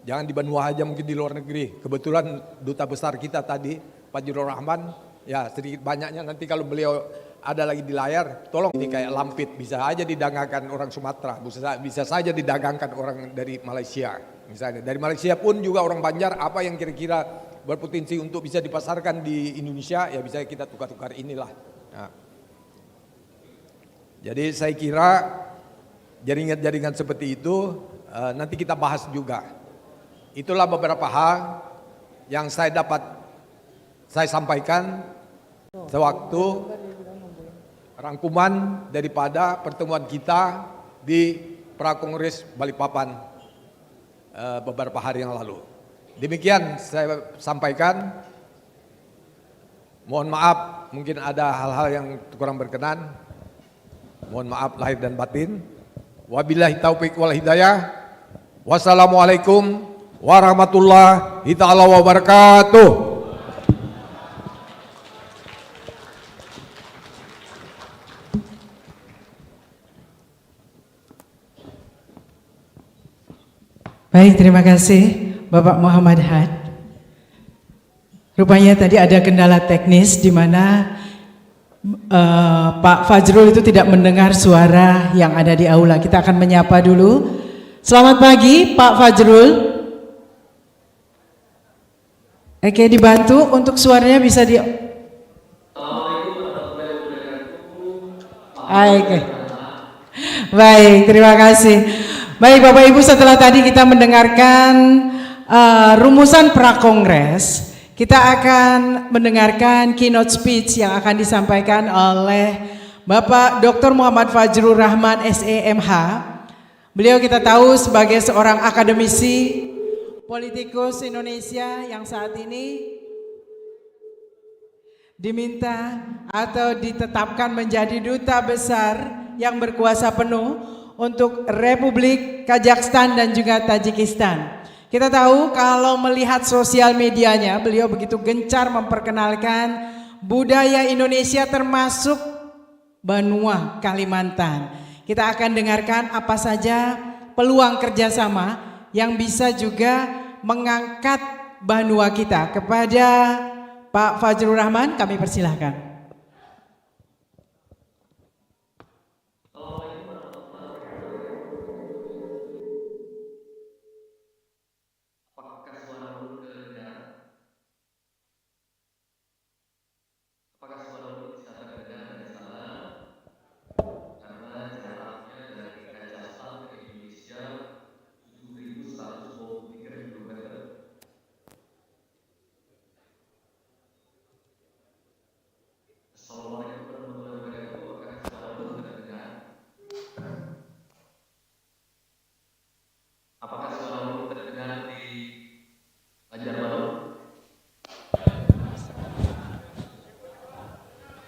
Jangan di banua aja, mungkin di luar negeri. Kebetulan duta besar kita tadi, Fajrul Rahman, ya, sedikit banyaknya nanti kalau beliau ada lagi di layar, tolong, ini kayak lampit, bisa aja didagangkan orang Sumatera, bisa, bisa saja didagangkan orang dari Malaysia. Misalnya, dari Malaysia pun juga orang Banjar, apa yang kira-kira berpotensi untuk bisa dipasarkan di Indonesia, ya, bisa kita tukar-tukar inilah. Nah. Jadi, saya kira jaringan-jaringan seperti itu, eh, nanti kita bahas juga. Itulah beberapa hal yang saya dapat saya sampaikan sewaktu rangkuman daripada pertemuan kita di Prakongres Balikpapan, eh, beberapa hari yang lalu. Demikian saya sampaikan. Mohon maaf, mungkin ada hal-hal yang kurang berkenan. Mohon maaf lahir dan batin. Wabillahi taufik wal hidayah. Wassalamualaikum warahmatullahi taala wabarakatuh. Baik, terima kasih Bapak Muhammad Had. Rupanya tadi ada kendala teknis di mana, eh, Pak Fajrul itu tidak mendengar suara yang ada di aula. Kita akan menyapa dulu. Selamat pagi, Pak Fajrul. Oke, dibantu untuk suaranya bisa di. Oke. Baik, terima kasih. Baik, Bapak Ibu, setelah tadi kita mendengarkan, eh, rumusan prakongres, kita akan mendengarkan keynote speech yang akan disampaikan oleh Bapak Doktor Muhammad Fajrul Rahman, S E, M H. Beliau kita tahu sebagai seorang akademisi, politikus Indonesia yang saat ini diminta atau ditetapkan menjadi duta besar yang berkuasa penuh untuk Republik Kazakhstan dan juga Tajikistan. Kita tahu kalau melihat sosial medianya, beliau begitu gencar memperkenalkan budaya Indonesia termasuk banua Kalimantan. Kita akan dengarkan apa saja peluang kerjasama yang bisa juga mengangkat banua kita. Kepada Pak Fajrul Rahman, kami persilahkan.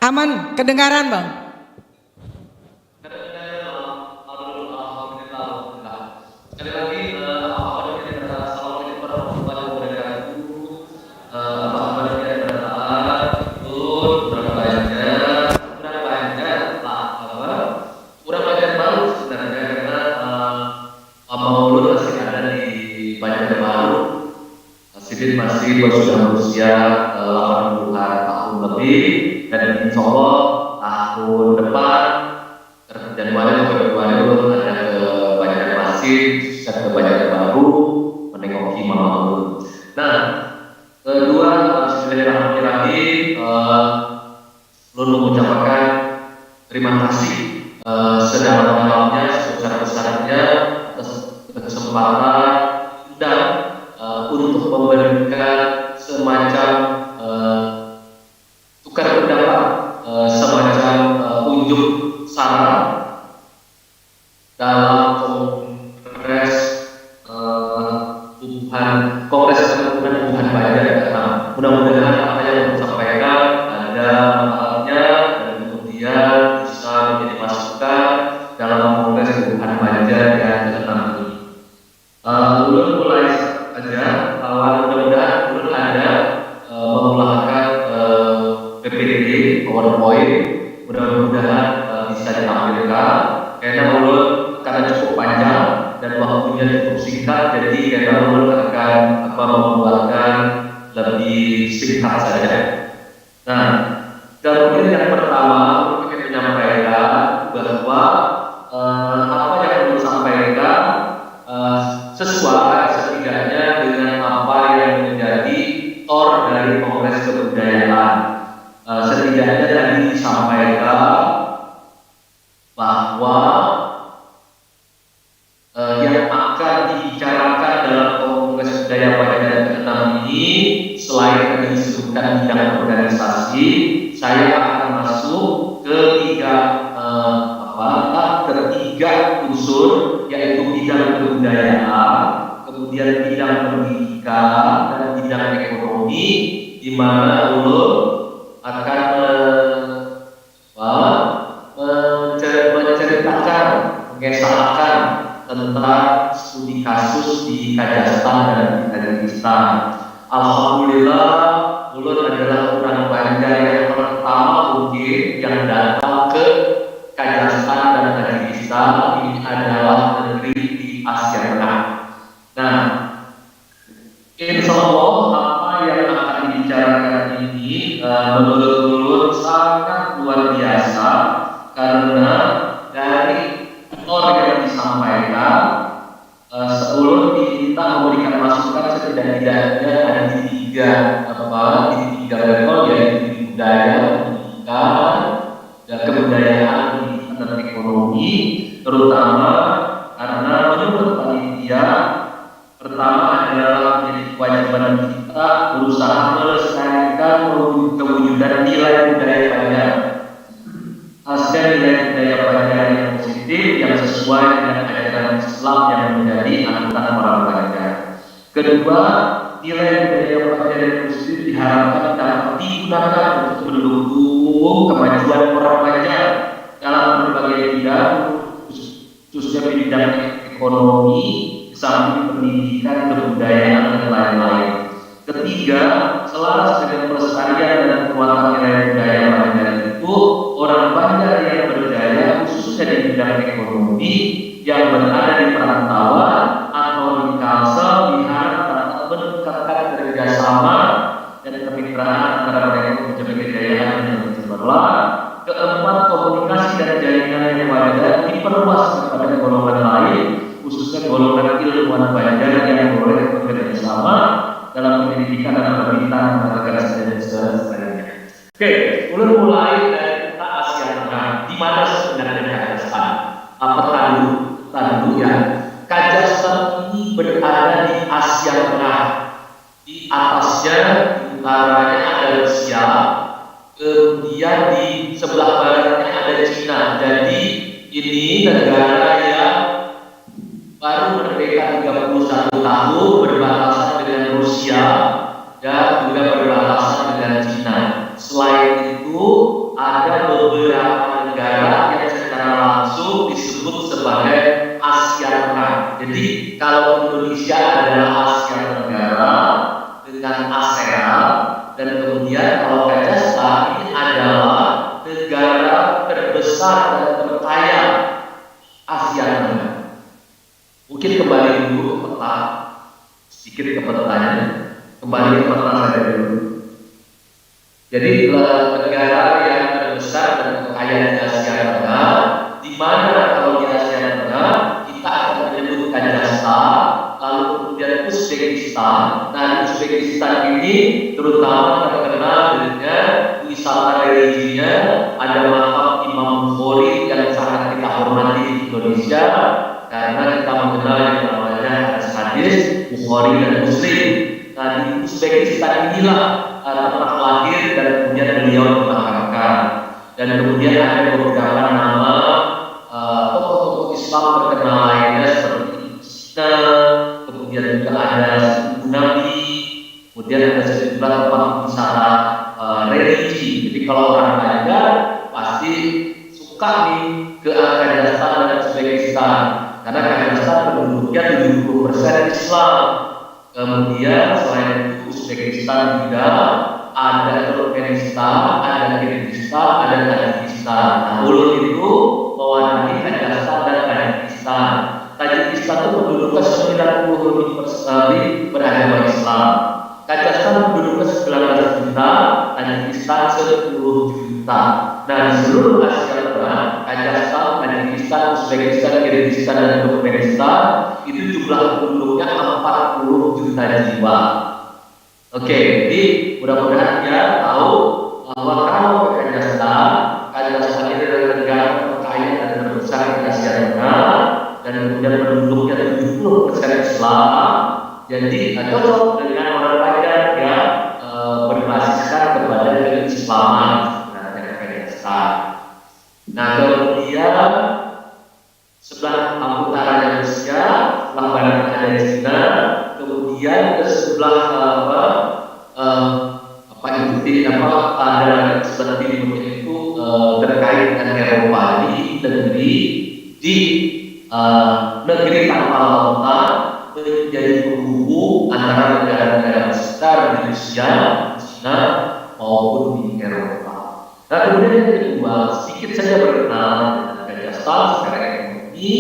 Aman, kedengaran, Bang? Sekali lagi, eh, apa kabar kita? Assalamualaikum warahmatullahi wabarakatuh. Eh, apa kabar kita? Betul, kurang banyak, kurang banyak lah, apa? Kurang banyak banget sebenarnya karena eh, apa ulun masih ada di Banjarbaru. Sidin masih sudah berusia eh, delapan puluhan tahun lebih, dan insya Allah tahun depan, Januari atau Februari, ulun ada ke Banjarmasin, ke Banjarbaru, menengoki mama ulun. Nah, kedua, eh, bismillahirrahmanirrahim, eh, ulun mengucapkan terima kasih eh, sedalam-dalamnya, sebesar-besarnya atas kesempatan dan eh, untuk memberikan semacam eh, tukar pendapat, eh, semacam eh, unjuk saran dalam kongres eh, Wuhan, kongres tahunan Wuhan Banjar keenam. Mudah-mudahan apa yang ulun sampaikan ada manfaatnya dan kemudian bisa menjadi masukan dalam kongres Wuhan Banjar yang keenam ini. Eh, ulun mulai saja, kawan, mudah-mudahan ulun ada eh, mengulahkan eh, P P T, PowerPoint, mudah-mudahan eh, bisa ditampilkan karena ulun karena cukup panjang dan waktunya cukup singkat, jadi kena ulun akan apa membuatkan lebih singkat saja. Nah, kemudian yang pertama ulun ingin menyampaikan bahwa eh, apa yang ulun sampaikan eh, sesuai setidaknya dengan apa yang menjadi core dari Kongres Kebudayaan. Eh, setidaknya tadi disampaikan bahwa eh, yang akan dibicarakan dalam Kongres Budaya Banjar keenam ini, selain tadi disebutkan bidang organisasi, saya akan masuk ke tiga eh, apa ketiga unsur, yaitu bidang kebudayaan, kemudian bidang pendidikan, dan bidang ekonomi, di mana ulun akan eh, apa, mencer- menceritakan, mengesahkan tentang studi kasus di Kazakhstan dan di Tajikistan. Alhamdulillah, ulun adalah orang Banjar yang pertama mungkin yang datang ke Kazakhstan dan Tajikistan. Ini adalah negeri di Asia Tengah. Nah, insya Allah apa yang akan dibicarakan ini uh, menurut ulun sangat luar biasa karena dari core yang disampaikan uh, ulun diminta memberikan masukan setidak-tidaknya ada di tiga apa di tiga level, yaitu di budaya, pendidikan, dan kebudayaan, pendidikan dan ekonomi, terutama karena menurut panitia pertama adalah menjadi kewajiban kita berusaha melestarikan kewujudan nilai budaya Banjar. Hasil nilai budaya Banjar yang positif, yang sesuai dengan ajaran Islam yang menjadi anutan orang Banjar. Kedua, nilai budaya Banjar yang positif diharapkan dapat digunakan untuk mendukung kemajuan orang Banjar dalam berbagai bidang, khususnya bidang ekonomi, samping pendidikan, kebudayaan, dan lain-lain. Ketiga, selaras dengan pelestarian dan penguatan nilai budaya Banjar itu, orang Banjar yang berjaya khususnya di bidang ekonomi yang berada di perantauan atau di Kalsel diharap dapat meningkatkan kerjasama dan kemitraan antara mereka untuk mencapai kejayaan yang lebih cemerlang. Keempat, komunikasi dan jaringan yang wajar diperluas kepada golongan lain, khususnya golongan ilmuwan Banjar yang boleh bekerja sama dalam pendidikan dan pemerintah dan lembaga dan sebagainya. Oke, ulun mulai dari peta Asia Tengah. Di mana sebenarnya Kazakhstan? Apa tandu? Tandu ya. Kazakhstan ini berada di Asia Tengah. Di atasnya, di utaranya ada Rusia, kemudian di sebelah baratnya ada Cina. Jadi ini negara yang baru merdeka tiga puluh satu tahun, berbatasan dengan Rusia dan juga berbatasan dengan Cina. Selain itu ada Dan kemudian kalau Kazakhstan ini adalah negara terbesar dan terkaya Asia Tengah. Mungkin kembali dulu ke peta, sedikit ke petanya, kembali ke peta saja dulu. Jadi negara yang terbesar dan terkaya di Asia Tengah, di mana kalau di Asia Tengah kita akan menyebut Kazakhstan, lalu kemudian Uzbekistan. Nah, di Uzbekistan ini terutama terkenal dengan wisata religinya, ada makam Imam Bukhari yang sangat kita hormati di Indonesia karena kita mengenal yang namanya hadis-hadis Bukhari dan Muslim. Nah, di Uzbekistan inilah uh, tempat lahir dan kemudian beliau dimakamkan. Dan kemudian ada beberapa nama uh, tokoh-tokoh Islam terkenal lainnya seperti Sina, kemudian juga ada suku Nabi, kemudian ada sejumlah tempat wisata uh, religi. Jadi kalau orang Banjar pasti suka nih ke Kazakhstan dan Uzbekistan karena Kazakhstan penduduknya 70% Islam. Kemudian selain itu Uzbekistan juga ada Turkmenistan, ada Kyrgyzstan, ada Tajikistan. Nah, ulun itu mewadahi Kazakhstan dan Tajikistan. Tajikistan itu penduduknya 95 persen beragama Islam. Kazakhstan penduduknya 19 juta, Tajikistan 10 juta. Nah, di seluruh Asia Tengah, Kazakhstan, Tajikistan, Uzbekistan, Kyrgyzstan, dan Turkmenistan itu jumlah penduduknya 40 juta jiwa. Oke, jadi mudah-mudahan kita tahu bahwa kalau Kazakhstan, Kazakhstan ini adalah negara terkaya dan terbesar di Asia Tengah dan kemudian penduduknya 70% Islam, jadi eh, cocok dengan orang Banjar yang eh, berbasiskan kepada keislaman sebenarnya Kazakhstan. Nah, kemudian sebelah utaranya Rusia, sebelah barat ada Cina, kemudian ke sebelah apa eh, apa itu di apa ada sebelah timurnya itu eh, terkait dengan Eropa. Jadi negeri di eh, negeri tanpa lautan menjadi penghubung antara negara-negara besar di Rusia, Cina maupun di Eropa. Nah, kemudian yang kedua, sedikit saja berkenal dengan Kazakhstan secara ekonomi.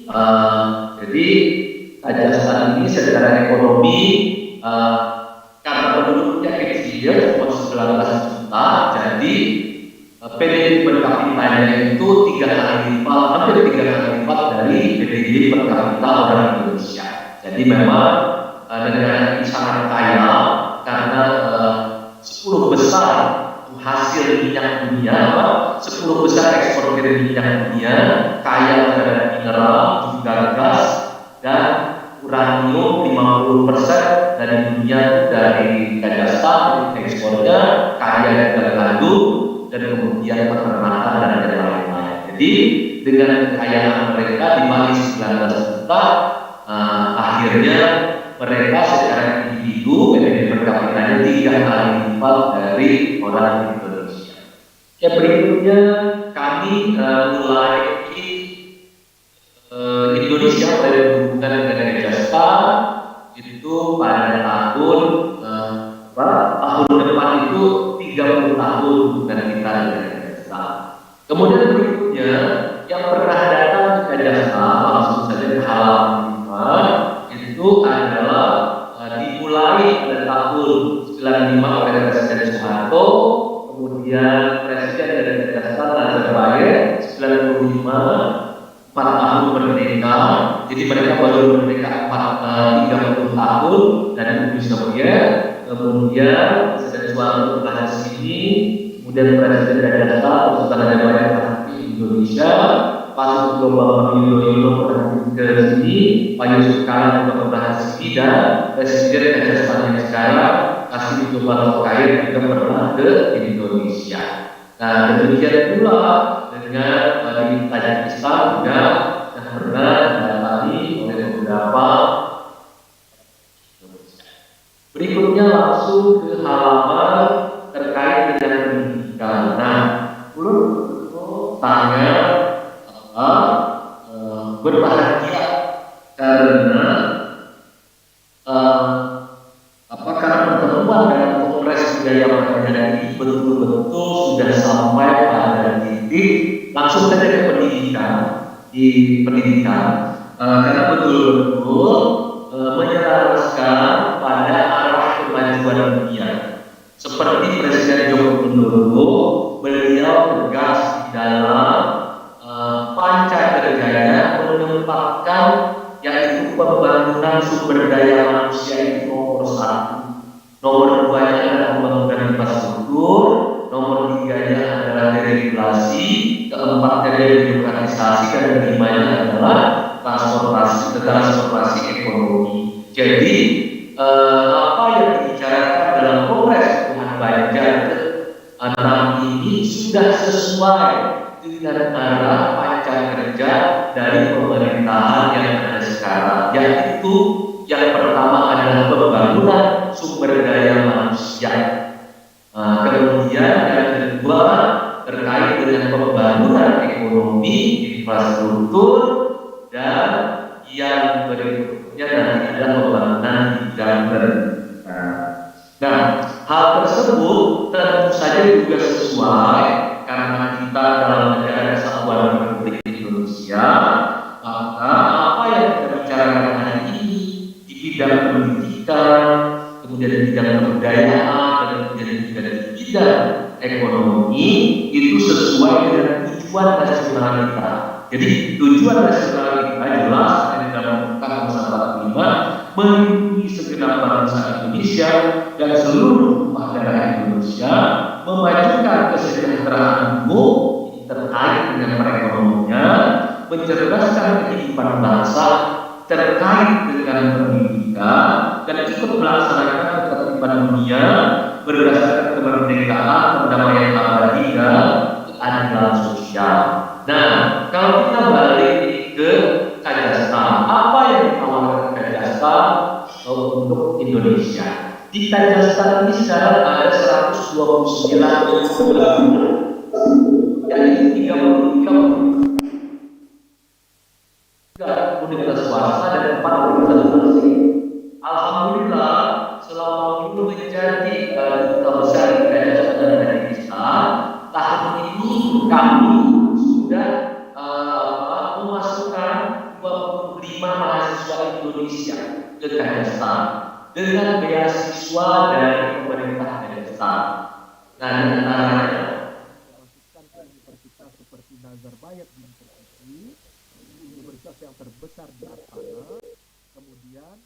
Eh, jadi Kazakhstan ini secara ekonomi eh, karena penduduknya kecil, cuma 19 juta, jadi eh, P D B per kapitanya itu tiga kali lipat, hampir tiga kali lipat dari P D B per kapita orang Indonesia. Jadi memang eh, negara ini sangat kaya karena eh, 10 besar penghasil minyak dunia, apa? 10 besar eksportir minyak dunia, kaya terhadap mineral, juga gas, dan uranium 50% dari dunia itu dari Kazakhstan ekspornya, kaya juga gandum, dan kemudian peternakan dan lain-lain. Jadi dengan kekayaan mereka di bawah 19 juta, eh, akhirnya mereka secara individu P D B per kapitanya tiga kali lipat dari orang Indonesia. Ya, berikutnya kami eh, mulai di eh, Indonesia mulai berhubungan dengan Kazakhstan itu pada tahun eh, apa, tahun depan itu 30 tahun hubungan kita dengan Kazakhstan. Kemudian berikutnya yang pernah datang ke Kazakhstan langsung saja ke halaman lima itu adalah eh, dimulai pada tahun 95 oleh Presiden Soeharto, kemudian Presiden dari Kazakhstan Nazarbayev 95 empat tahun merdeka, jadi mereka baru merdeka empat eh, 30 tahun dari Uni Soviet, kemudian Presiden Soeharto pernah ke sini, kemudian Presiden Kazakhstan Sultan Nazarbayev pernah ke Indonesia, Pak Susilo Bambang Yudhoyono pernah ke sini, Pak Yusuf Kala juga pernah ke sini, dan Presiden Kazakhstan yang sekarang Kasim Jomart Tokayev juga pernah ke Indonesia. Nah, demikian pula dengan eh, di Tajikistan juga sudah pernah didatangi oleh beberapa Indonesia. Berikutnya langsung ke halaman terkait dengan pendidikan. Nah, ulun sangat apa, eh, berbahagia karena eh, apa karena pertemuan dan kongres yang terjadi betul-betul sudah sampai pada titik langsung saja ke pendidikan, di pendidikan. Eh, karena betul-betul, eh, menyelaraskan pada arah kemajuan dunia. Seperti Presiden Joko Widodo, beliau tegas di dalam, eh, panca kerjanya menempatkan yaitu pembangunan sumber daya manusia itu nomor satu. Nomor duanya adalah pembangunan infrastruktur, nomor tiganya adalah deregulasi, keempatnya debirokratisasi, dan kelimanya adalah transformasi, transformasi ekonomi. Jadi, eh, apa yang dibicarakan dalam Kongres Tuhan Banjar enam ini sudah sesuai dengan arah panca kerja dari pemerintahan yang ada sekarang, yaitu yang pertama adalah pembangunan sumber daya manusia. Nah, kemudian yang kedua terkait dengan pembangunan ekonomi, infrastruktur, dan yang berikutnya nanti adalah pembangunan di bidang pendidikan. Nah, hal tersebut tentu saja juga sesuai karena kita dalam negara kesatuan Republik Indonesia, maka apa yang kita bicarakan hari ini di bidang pendidikan, kemudian di bidang kebudayaan, dan kemudian juga di bidang ekonomi itu sesuai dengan tujuan nasional kita. Jadi tujuan nasional kita jelas ada di dalam Undang-Undang Dasar empat puluh lima, melindungi segenap bangsa Indonesia dan seluruh tumpah darah Indonesia, memajukan kesejahteraan umum terkait dengan perekonomian, mencerdaskan kehidupan bangsa terkait dengan pendidikan, dan ikut melaksanakan ketertiban dunia berdasarkan kemerdekaan, perdamaian abadi, dan keadilan sosial. Nah, kalau kita balik ke Kazakhstan, apa yang ditawarkan Kazakhstan, eh, untuk Indonesia? Di Kazakhstan ini sekarang ada seratus dua puluh sembilan negara, yaitu tiga puluh tiga universitas swasta dan empat universitas asing. Alhamdulillah, selama Ulun menjadi, eh, duta besar di Kazakhstan dan Kazakistan, tahun ini kami sudah, eh, apa, memasukkan dua puluh lima mahasiswa Indonesia ke Kazakhstan dengan beasiswa dari pemerintah Kazakhstan. Nah, di antaranya memasukkan ke universitas seperti Nazarbayev University, universitas yang terbesar di Astana, kemudian,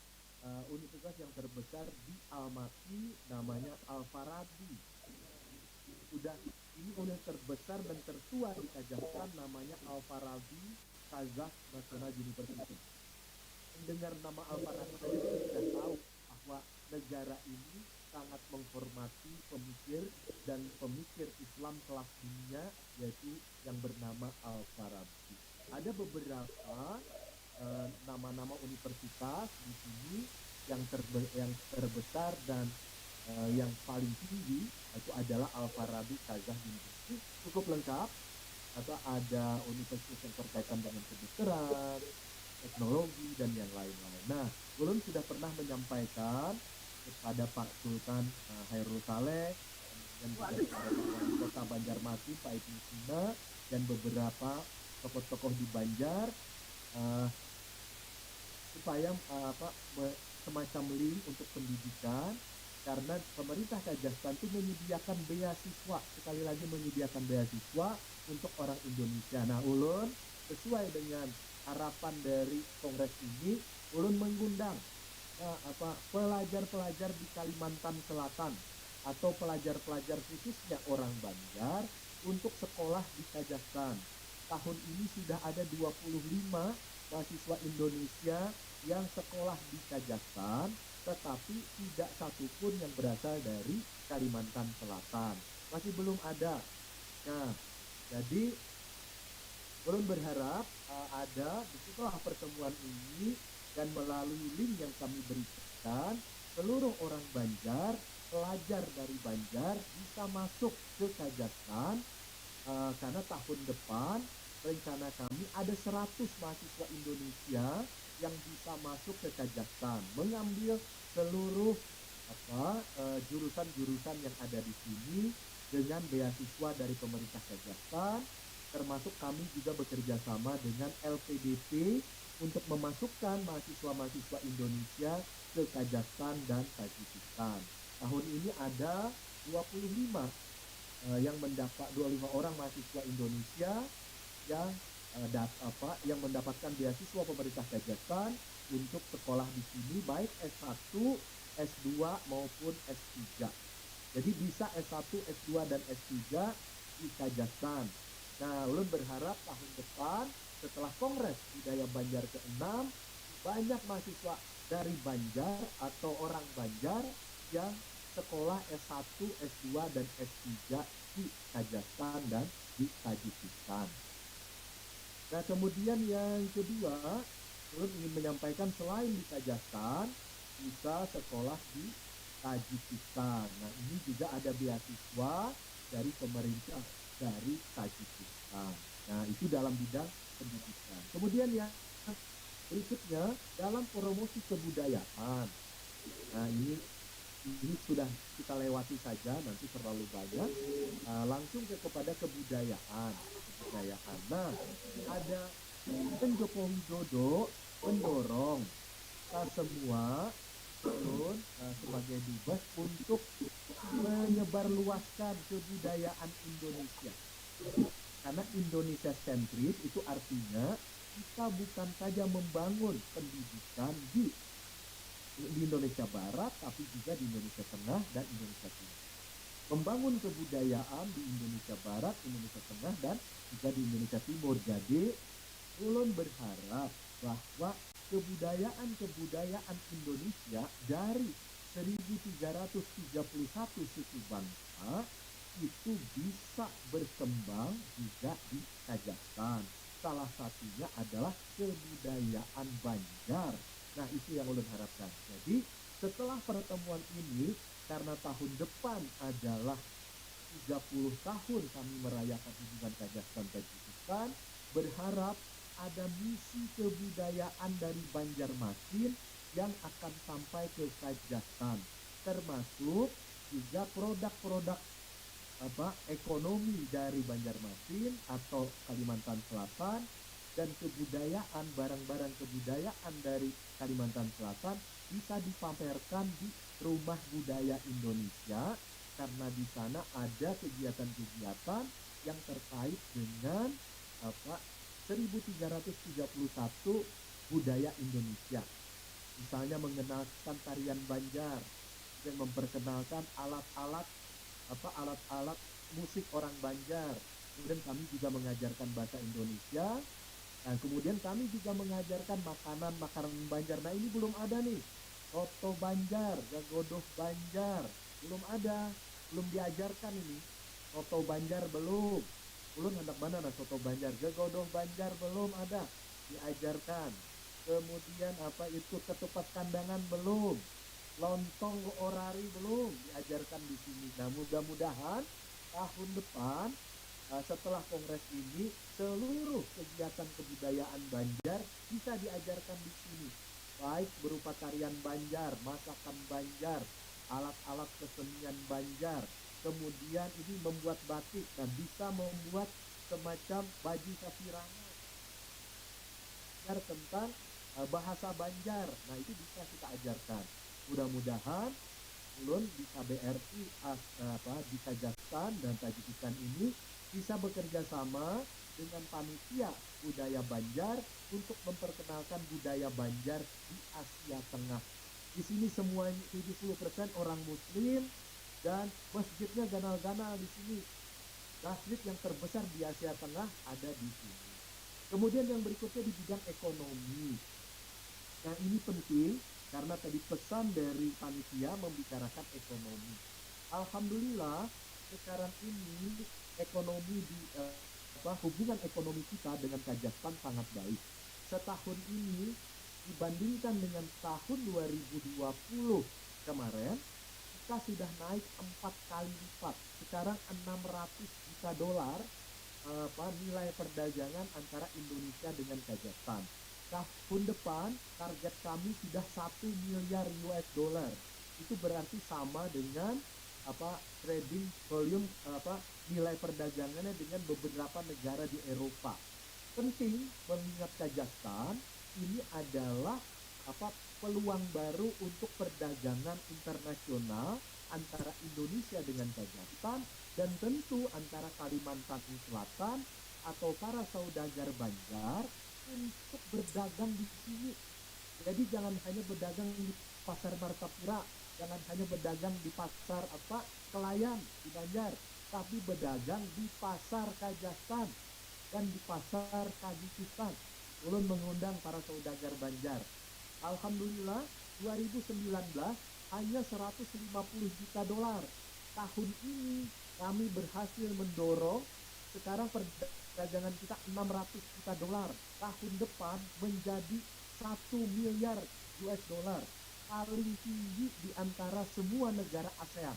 eh, universitas yang terbesar di Almaty namanya Al-Farabi. Sudah, ini universitas terbesar dan tertua di Kazakhstan namanya Al-Farabi Kazakh National University. Mendengar nama Al-Farabi saja kita sudah tahu bahwa negara ini sangat menghormati pemikir dan pemikir Islam kelas dunia, yaitu yang bernama Al-Farabi. Ada beberapa, eh, nama-nama universitas di sini yang terbe-, yang terbesar dan, eh, yang paling tinggi itu adalah Al-Farabi Kazakh University. Cukup lengkap, atau ada universitas yang berkaitan dengan kedokteran, teknologi, dan yang lain-lain. Nah, ulun sudah pernah menyampaikan kepada Pak Sultan, eh, Hairul Saleh, kemudian juga kepada Pak Wali Kota Banjarmasin, Pak Ibnu Sina, dan beberapa tokoh-tokoh di Banjar, eh, supaya, eh, apa, me-, semacam link untuk pendidikan, karena pemerintah Kazakhstan itu menyediakan beasiswa, sekali lagi menyediakan beasiswa untuk orang Indonesia. Nah, ulun sesuai dengan harapan dari kongres ini, ulun mengundang, eh, apa, pelajar-pelajar di Kalimantan Selatan atau pelajar-pelajar khususnya orang Banjar untuk sekolah di Kazakhstan. Tahun ini sudah ada dua puluh lima mahasiswa Indonesia yang sekolah di Kazakhstan, tetapi tidak satu pun yang berasal dari Kalimantan Selatan. Masih belum ada. Nah, jadi ulun berharap, eh, ada setelah pertemuan ini dan melalui link yang kami berikan, seluruh orang Banjar, pelajar dari Banjar bisa masuk ke Kazakhstan, eh, karena tahun depan rencana kami ada seratus mahasiswa Indonesia yang bisa masuk ke Kazakhstan, mengambil seluruh apa uh, jurusan-jurusan yang ada di sini dengan beasiswa dari pemerintah Kazakhstan, termasuk kami juga bekerja sama dengan L P D P untuk memasukkan mahasiswa-mahasiswa Indonesia ke Kazakhstan dan Tajikistan. Tahun ini ada dua puluh lima uh, yang mendapat dua puluh lima orang mahasiswa Indonesia yang uh, dat, apa yang mendapatkan beasiswa pemerintah Kazakhstan untuk sekolah di sini, baik S satu, S dua maupun S tiga. Jadi bisa S satu, S dua dan S tiga di Kazakhstan. Nah, ulun berharap tahun depan setelah Kongres Budaya Banjar keenam, banyak mahasiswa dari Banjar atau orang Banjar yang sekolah S satu, S dua dan S tiga di Kazakhstan dan di Tajikistan. Nah, kemudian yang kedua, ulun ingin menyampaikan selain di Kazakhstan, bisa sekolah di Tajikistan. Nah, ini juga ada beasiswa dari pemerintah dari Tajikistan. Nah, itu dalam bidang pendidikan. Kemudian yang berikutnya, dalam promosi kebudayaan. Nah, ini ini sudah kita lewati saja, nanti terlalu banyak. Uh, langsung ke kepada kebudayaan, kebudayaan. Nah, ada Presiden Joko Widodo mendorong kita semua turun uh, sebagai dubes untuk menyebarluaskan kebudayaan Indonesia. Karena Indonesia sentris itu artinya kita bukan saja membangun pendidikan di di Indonesia Barat, tapi juga di Indonesia Tengah dan Indonesia Timur. Membangun kebudayaan di Indonesia Barat, Indonesia Tengah, dan juga di Indonesia Timur. Jadi, ulun berharap bahwa kebudayaan-kebudayaan Indonesia dari seribu tiga ratus tiga puluh satu suku bangsa itu bisa berkembang juga di Kazakhstan. Salah satunya adalah kebudayaan Banjar. Nah, itu yang ulun harapkan. Jadi, setelah pertemuan ini, karena tahun depan adalah tiga puluh tahun kami merayakan hubungan Kazakhstan Tajikistan, berharap ada misi kebudayaan dari Banjarmasin yang akan sampai ke Kazakhstan, termasuk juga produk-produk apa ekonomi dari Banjarmasin atau Kalimantan Selatan dan kebudayaan, barang-barang kebudayaan dari Kalimantan Selatan bisa dipamerkan di Rumah Budaya Indonesia, karena di sana ada kegiatan-kegiatan yang terkait dengan apa seribu tiga ratus tiga puluh satu budaya Indonesia. Misalnya mengenalkan tarian Banjar, dan memperkenalkan alat-alat apa alat-alat musik orang Banjar. Kemudian kami juga mengajarkan bahasa Indonesia. Dan kemudian kami juga mengajarkan makanan-makanan Banjar. Nah, ini belum ada nih. Soto Banjar, gagodoh Banjar, belum ada, belum diajarkan ini. Soto Banjar belum. Ulun hendak mana nah soto Banjar, gagodoh Banjar belum ada diajarkan. Kemudian apa itu ketupat kandangan belum. Lontong orari belum diajarkan di sini. Nah, mudah-mudahan tahun depan eh, setelah kongres ini seluruh kegiatan kebudayaan Banjar bisa diajarkan di sini. Baik berupa tarian Banjar, masakan Banjar, alat-alat kesenian Banjar, kemudian ini membuat batik dan bisa membuat semacam baju sasirangan tentang uh, bahasa Banjar. Nah, itu bisa kita ajarkan. Mudah-mudahan ulun di K B R I as, apa, di Kazakhstan dan Tajikistan ini bisa bekerja sama dengan panitia budaya Banjar untuk memperkenalkan budaya Banjar di Asia Tengah. Di sini semuanya tujuh puluh persen orang muslim dan masjidnya ganal-ganal di sini. Masjid yang terbesar di Asia Tengah ada di sini. Kemudian yang berikutnya di bidang ekonomi. Nah, ini penting karena tadi pesan dari panitia membicarakan ekonomi. Alhamdulillah, sekarang ini ekonomi di eh, apa hubungan ekonomi kita dengan Kazakhstan sangat baik. Setahun ini dibandingkan dengan tahun dua ribu dua puluh kemarin, kita sudah naik empat kali lipat. Sekarang enam ratus juta dolar apa, nilai perdagangan antara Indonesia dengan Kazakhstan. Tahun depan target kami sudah satu miliar U S dollar. itu berarti sama dengan apa trading volume apa nilai perdagangannya dengan beberapa negara di Eropa. Penting mengingat Kazakhstan ini adalah apa peluang baru untuk perdagangan internasional antara Indonesia dengan Kazakhstan dan tentu antara Kalimantan Selatan atau para saudagar Banjar untuk berdagang di sini. Jadi jangan hanya berdagang di Pasar Martapura, jangan hanya berdagang di pasar apa Kelayan di Banjar, tapi berdagang di pasar Kazakhstan dan di pasar Kazakistan. Ulun mengundang para saudagar Banjar. Alhamdulillah, dua ribu sembilan belas hanya seratus lima puluh juta dolar. Tahun ini kami berhasil mendorong sekarang perdagangan kita enam ratus juta dolar. Tahun depan menjadi satu miliar U S dollar. Paling tinggi di antara semua negara ASEAN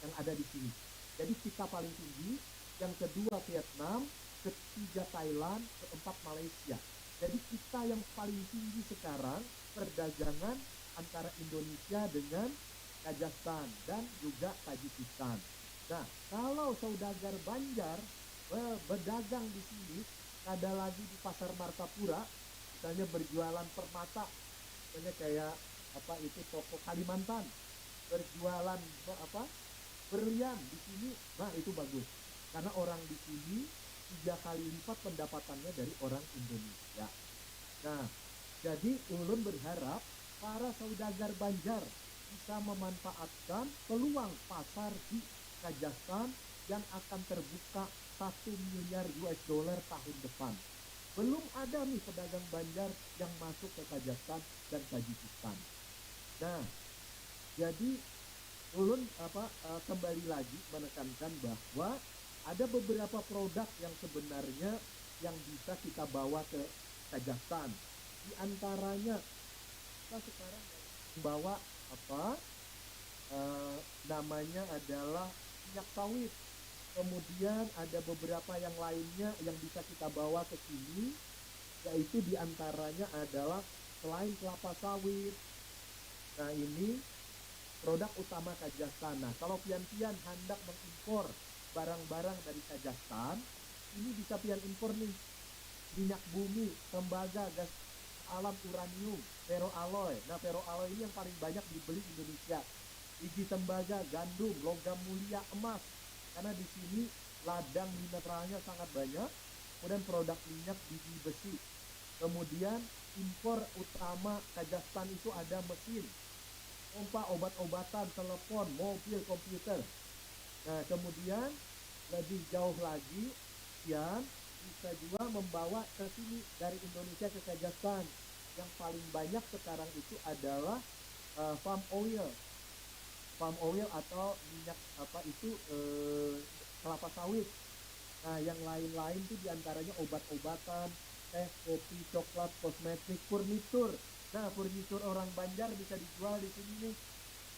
yang ada di sini. Jadi kita paling tinggi, yang kedua Vietnam, ketiga Thailand, keempat Malaysia. Jadi kita yang paling tinggi sekarang perdagangan antara Indonesia dengan Kazakhstan dan juga Tajikistan. Nah, kalau saudagar Banjar eh, berdagang di sini, kada lagi di pasar Martapura, misalnya berjualan permata, misalnya kayak apa itu toko Kalimantan, berjualan apa berlian di sini, nah itu bagus karena orang di sini tiga kali lipat pendapatannya dari orang Indonesia. Nah, jadi ulun berharap para saudagar Banjar bisa memanfaatkan peluang pasar di Kazakhstan yang akan terbuka satu miliar U S dollar tahun depan. Belum ada nih pedagang Banjar yang masuk ke Kazakhstan dan Tajikistan. Nah, jadi ulun apa uh, kembali lagi menekankan bahwa ada beberapa produk yang sebenarnya yang bisa kita bawa ke Kazakhstan. Di antaranya kita sekarang bawa apa uh, namanya adalah minyak sawit. Kemudian ada beberapa yang lainnya yang bisa kita bawa ke sini, yaitu diantaranya adalah selain kelapa sawit. Nah ini produk utama Kazakhstan. Nah kalau pian-pian hendak mengimpor barang-barang dari Kazakhstan, ini bisa pian impor nih minyak bumi, tembaga, gas alam, uranium, ferroalloy. Nah ferroalloy ini yang paling banyak dibeli Indonesia. Biji tembaga, gandum, logam mulia, emas. Karena di sini ladang mineralnya sangat banyak. Kemudian produk minyak biji besi. Kemudian impor utama Kazakhstan itu ada mesin, pompa obat-obatan, telepon, mobil, komputer. Nah, kemudian lebih jauh lagi, Sian bisa juga membawa ke sini dari Indonesia ke Kazakhstan. Yang paling banyak sekarang itu adalah uh, palm oil, palm oil atau minyak apa itu uh, kelapa sawit. Nah, yang lain-lain tuh diantaranya obat-obatan, teh, kopi, coklat, kosmetik, furnitur. Nah, furnitur orang Banjar bisa dijual di sini nih.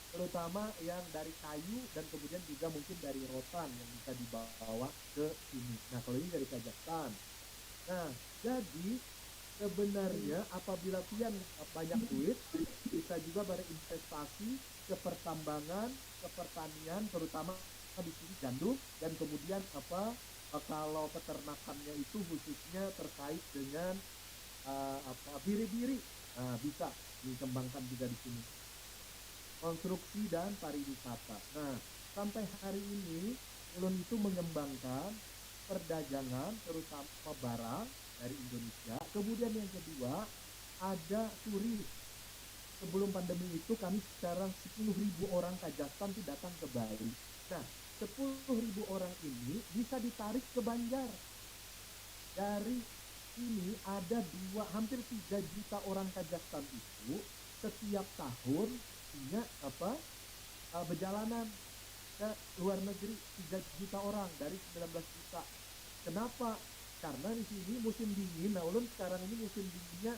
Terutama yang dari kayu dan kemudian juga mungkin dari rotan yang bisa dibawa ke sini. Nah, kalau ini dari Kazakhstan. Nah, jadi sebenarnya apabila pian banyak duit, bisa juga berinvestasi ke pertambangan, ke pertanian, terutama di sini gandum dan kemudian apa eh, kalau peternakannya itu khususnya terkait dengan uh, apa biri-biri uh, bisa dikembangkan juga di sini. Konstruksi dan pariwisata. Nah, sampai hari ini ulun itu mengembangkan perdagangan terutama barang dari Indonesia. Kemudian yang kedua ada turis. Sebelum pandemi itu kami sekarang sepuluh ribu orang Kazakhstan itu datang ke Bali. Nah, sepuluh ribu orang ini bisa ditarik ke Banjar. Dari ini ada dua hampir tiga juta orang Kazakhstan itu setiap tahun punya apa uh, berjalanan ke luar negeri tiga juta orang dari sembilan belas juta. Kenapa? Karena di sini musim dingin. Nah, ulun sekarang ini musim dinginnya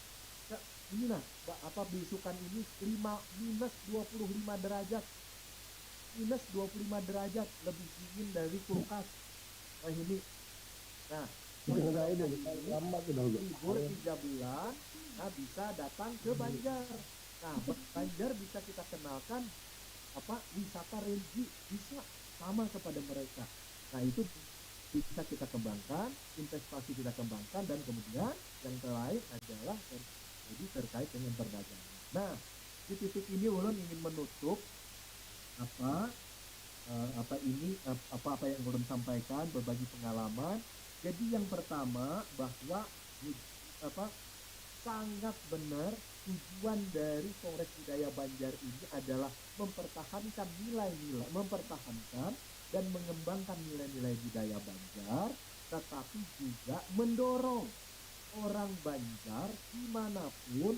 ini nah apa besukan ini lima minus dua puluh lima derajat, minus dua puluh lima derajat lebih dingin dari kulkas. Nah ini, nah Kena tahu deh, kita lama sudah hujan. Libur tiga bulan, nah bisa datang ke Banjar. Nah Banjar bisa kita kenalkan apa, wisata religi, bisa sama kepada mereka. Nah, itu bisa kita kembangkan, investasi kita kembangkan, dan kemudian yang lain adalah ter- jadi terkait dengan perdagangan. Nah, di titik ini ulun ingin menutup apa eh, apa ini ap- apa-apa yang ulun sampaikan, berbagi pengalaman. Jadi yang pertama, bahwa apa, sangat benar, tujuan dari Kongres Budaya Banjar ini adalah mempertahankan nilai-nilai, mempertahankan dan mengembangkan nilai-nilai budaya Banjar, tetapi juga mendorong orang Banjar dimanapun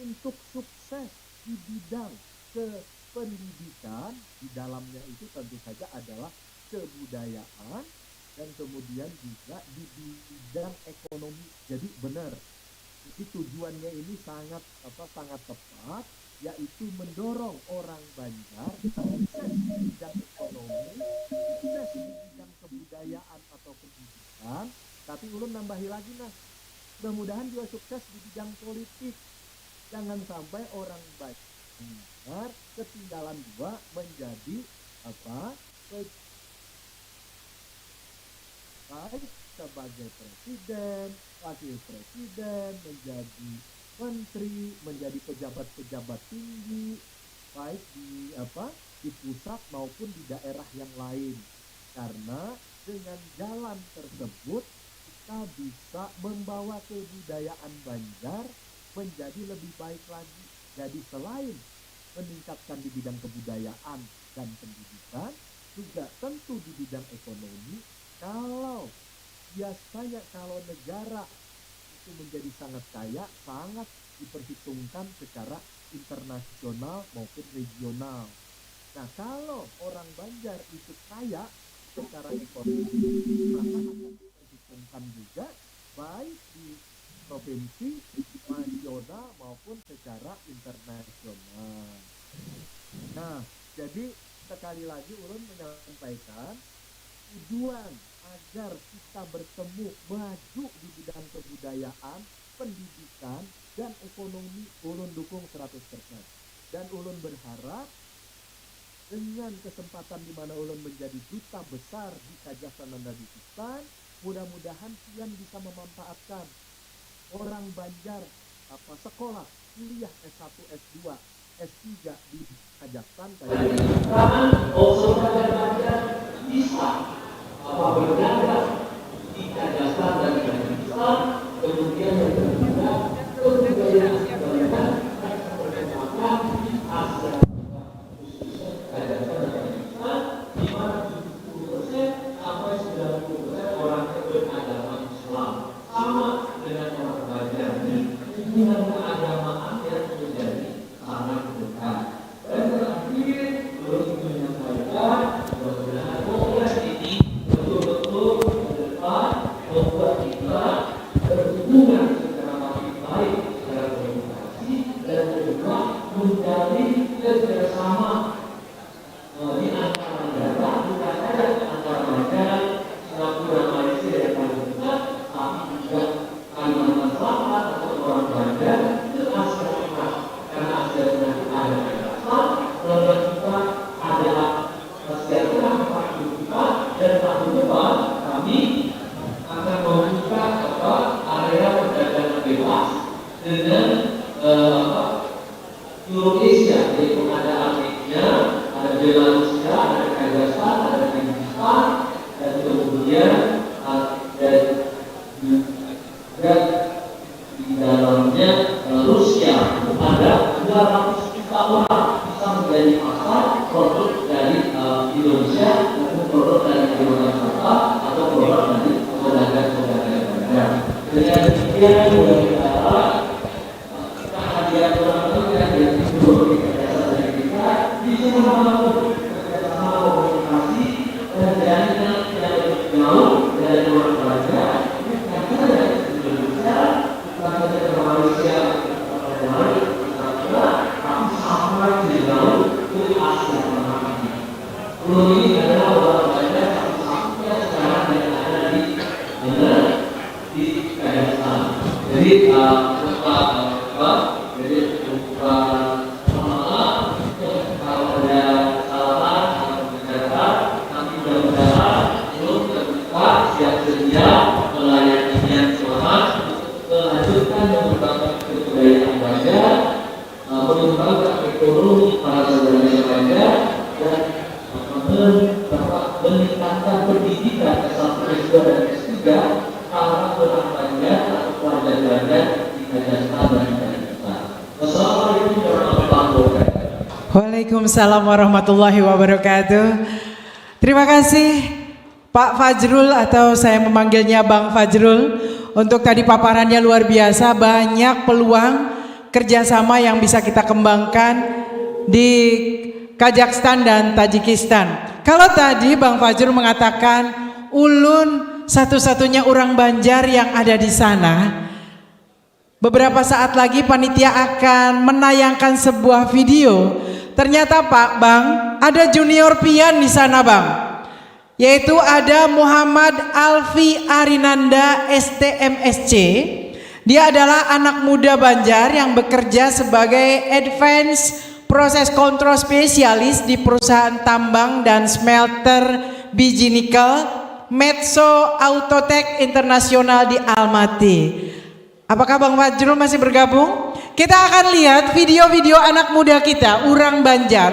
untuk sukses di bidang kependidikan, di dalamnya itu tentu saja adalah kebudayaan, dan kemudian juga di bidang ekonomi. Jadi benar. Jadi tujuannya ini sangat apa, sangat tepat, yaitu mendorong orang Banjar sukses di bidang ekonomi, sukses di bidang kebudayaan atau pendidikan. Tapi ulun nambahi lagi, nah, mudah-mudahan juga sukses di bidang politik. Jangan sampai orang Banjar ketinggalan dua menjadi apa, baik sebagai presiden, wakil presiden, menjadi menteri, menjadi pejabat-pejabat tinggi, baik di apa, di pusat maupun di daerah yang lain. Karena dengan jalan tersebut kita bisa membawa kebudayaan Banjar menjadi lebih baik lagi. Jadi selain meningkatkan di bidang kebudayaan dan pendidikan, juga tentu di bidang ekonomi. Kalau biasanya kalau negara itu menjadi sangat kaya, sangat diperhitungkan secara internasional maupun regional. Nah, kalau orang Banjar itu kaya secara ekonomi, maka akan diperhitungkan juga baik di provinsi, nasional maupun secara internasional. Nah, jadi sekali lagi ulun menyampaikan tujuan agar kita bertemu maju di bidang kebudayaan, pendidikan, dan ekonomi ulun dukung seratus persen. Dan ulun berharap dengan kesempatan di mana ulun menjadi duta besar di Kazakhstan dan Tajikistan, mudah-mudahan pian bisa memanfaatkan orang Banjar apa sekolah kuliah S satu, S dua, S tiga di Kazakhstan, Tajikistan. Bahkan unsur Banjar bisa apa berdagang di Kazakhstan dan Tajikistan, kemudian berguna kebudayaan Banjar akan berkembang di Asia Tenggara, khususnya Kazakhstan dan Tajikistan, di mana tujuh puluh persen sampai sembilan puluh persen orang itu beragama Islam. Sama dengan orang Banjar di hubungan keagamaan yang menjadi sangat dekat. Dan terakhir, ulun ingin menyampaikan, mudah-mudahan kongres ini betul-betul Pendidikan S satu, S dua, dan S tiga, hal-hal kurang pelajar atau pelajar-pelajar di Kazakhstan dan Tajikistan. Wassalamualaikum warahmatullahi wabarakatuh. Waalaikumsalam warahmatullahi wabarakatuh. Terima kasih Pak Fajrul, atau saya memanggilnya Bang Fajrul, untuk tadi paparannya luar biasa, banyak peluang kerjasama yang bisa kita kembangkan di Kazakhstan dan Tajikistan. Kalau tadi Bang Fajrul mengatakan ulun satu-satunya orang Banjar yang ada di sana, beberapa saat lagi panitia akan menayangkan sebuah video. Ternyata Pak Bang, ada junior pian di sana Bang. Yaitu ada Muhammad Alfi Arinanda S T M S C. Dia adalah anak muda Banjar yang bekerja sebagai advance process control specialist di perusahaan tambang dan smelter biji nikel Metso Autotech Internasional di Almaty. Apakah Bang Fajrul masih bergabung? Kita akan lihat video-video anak muda kita, urang Banjar,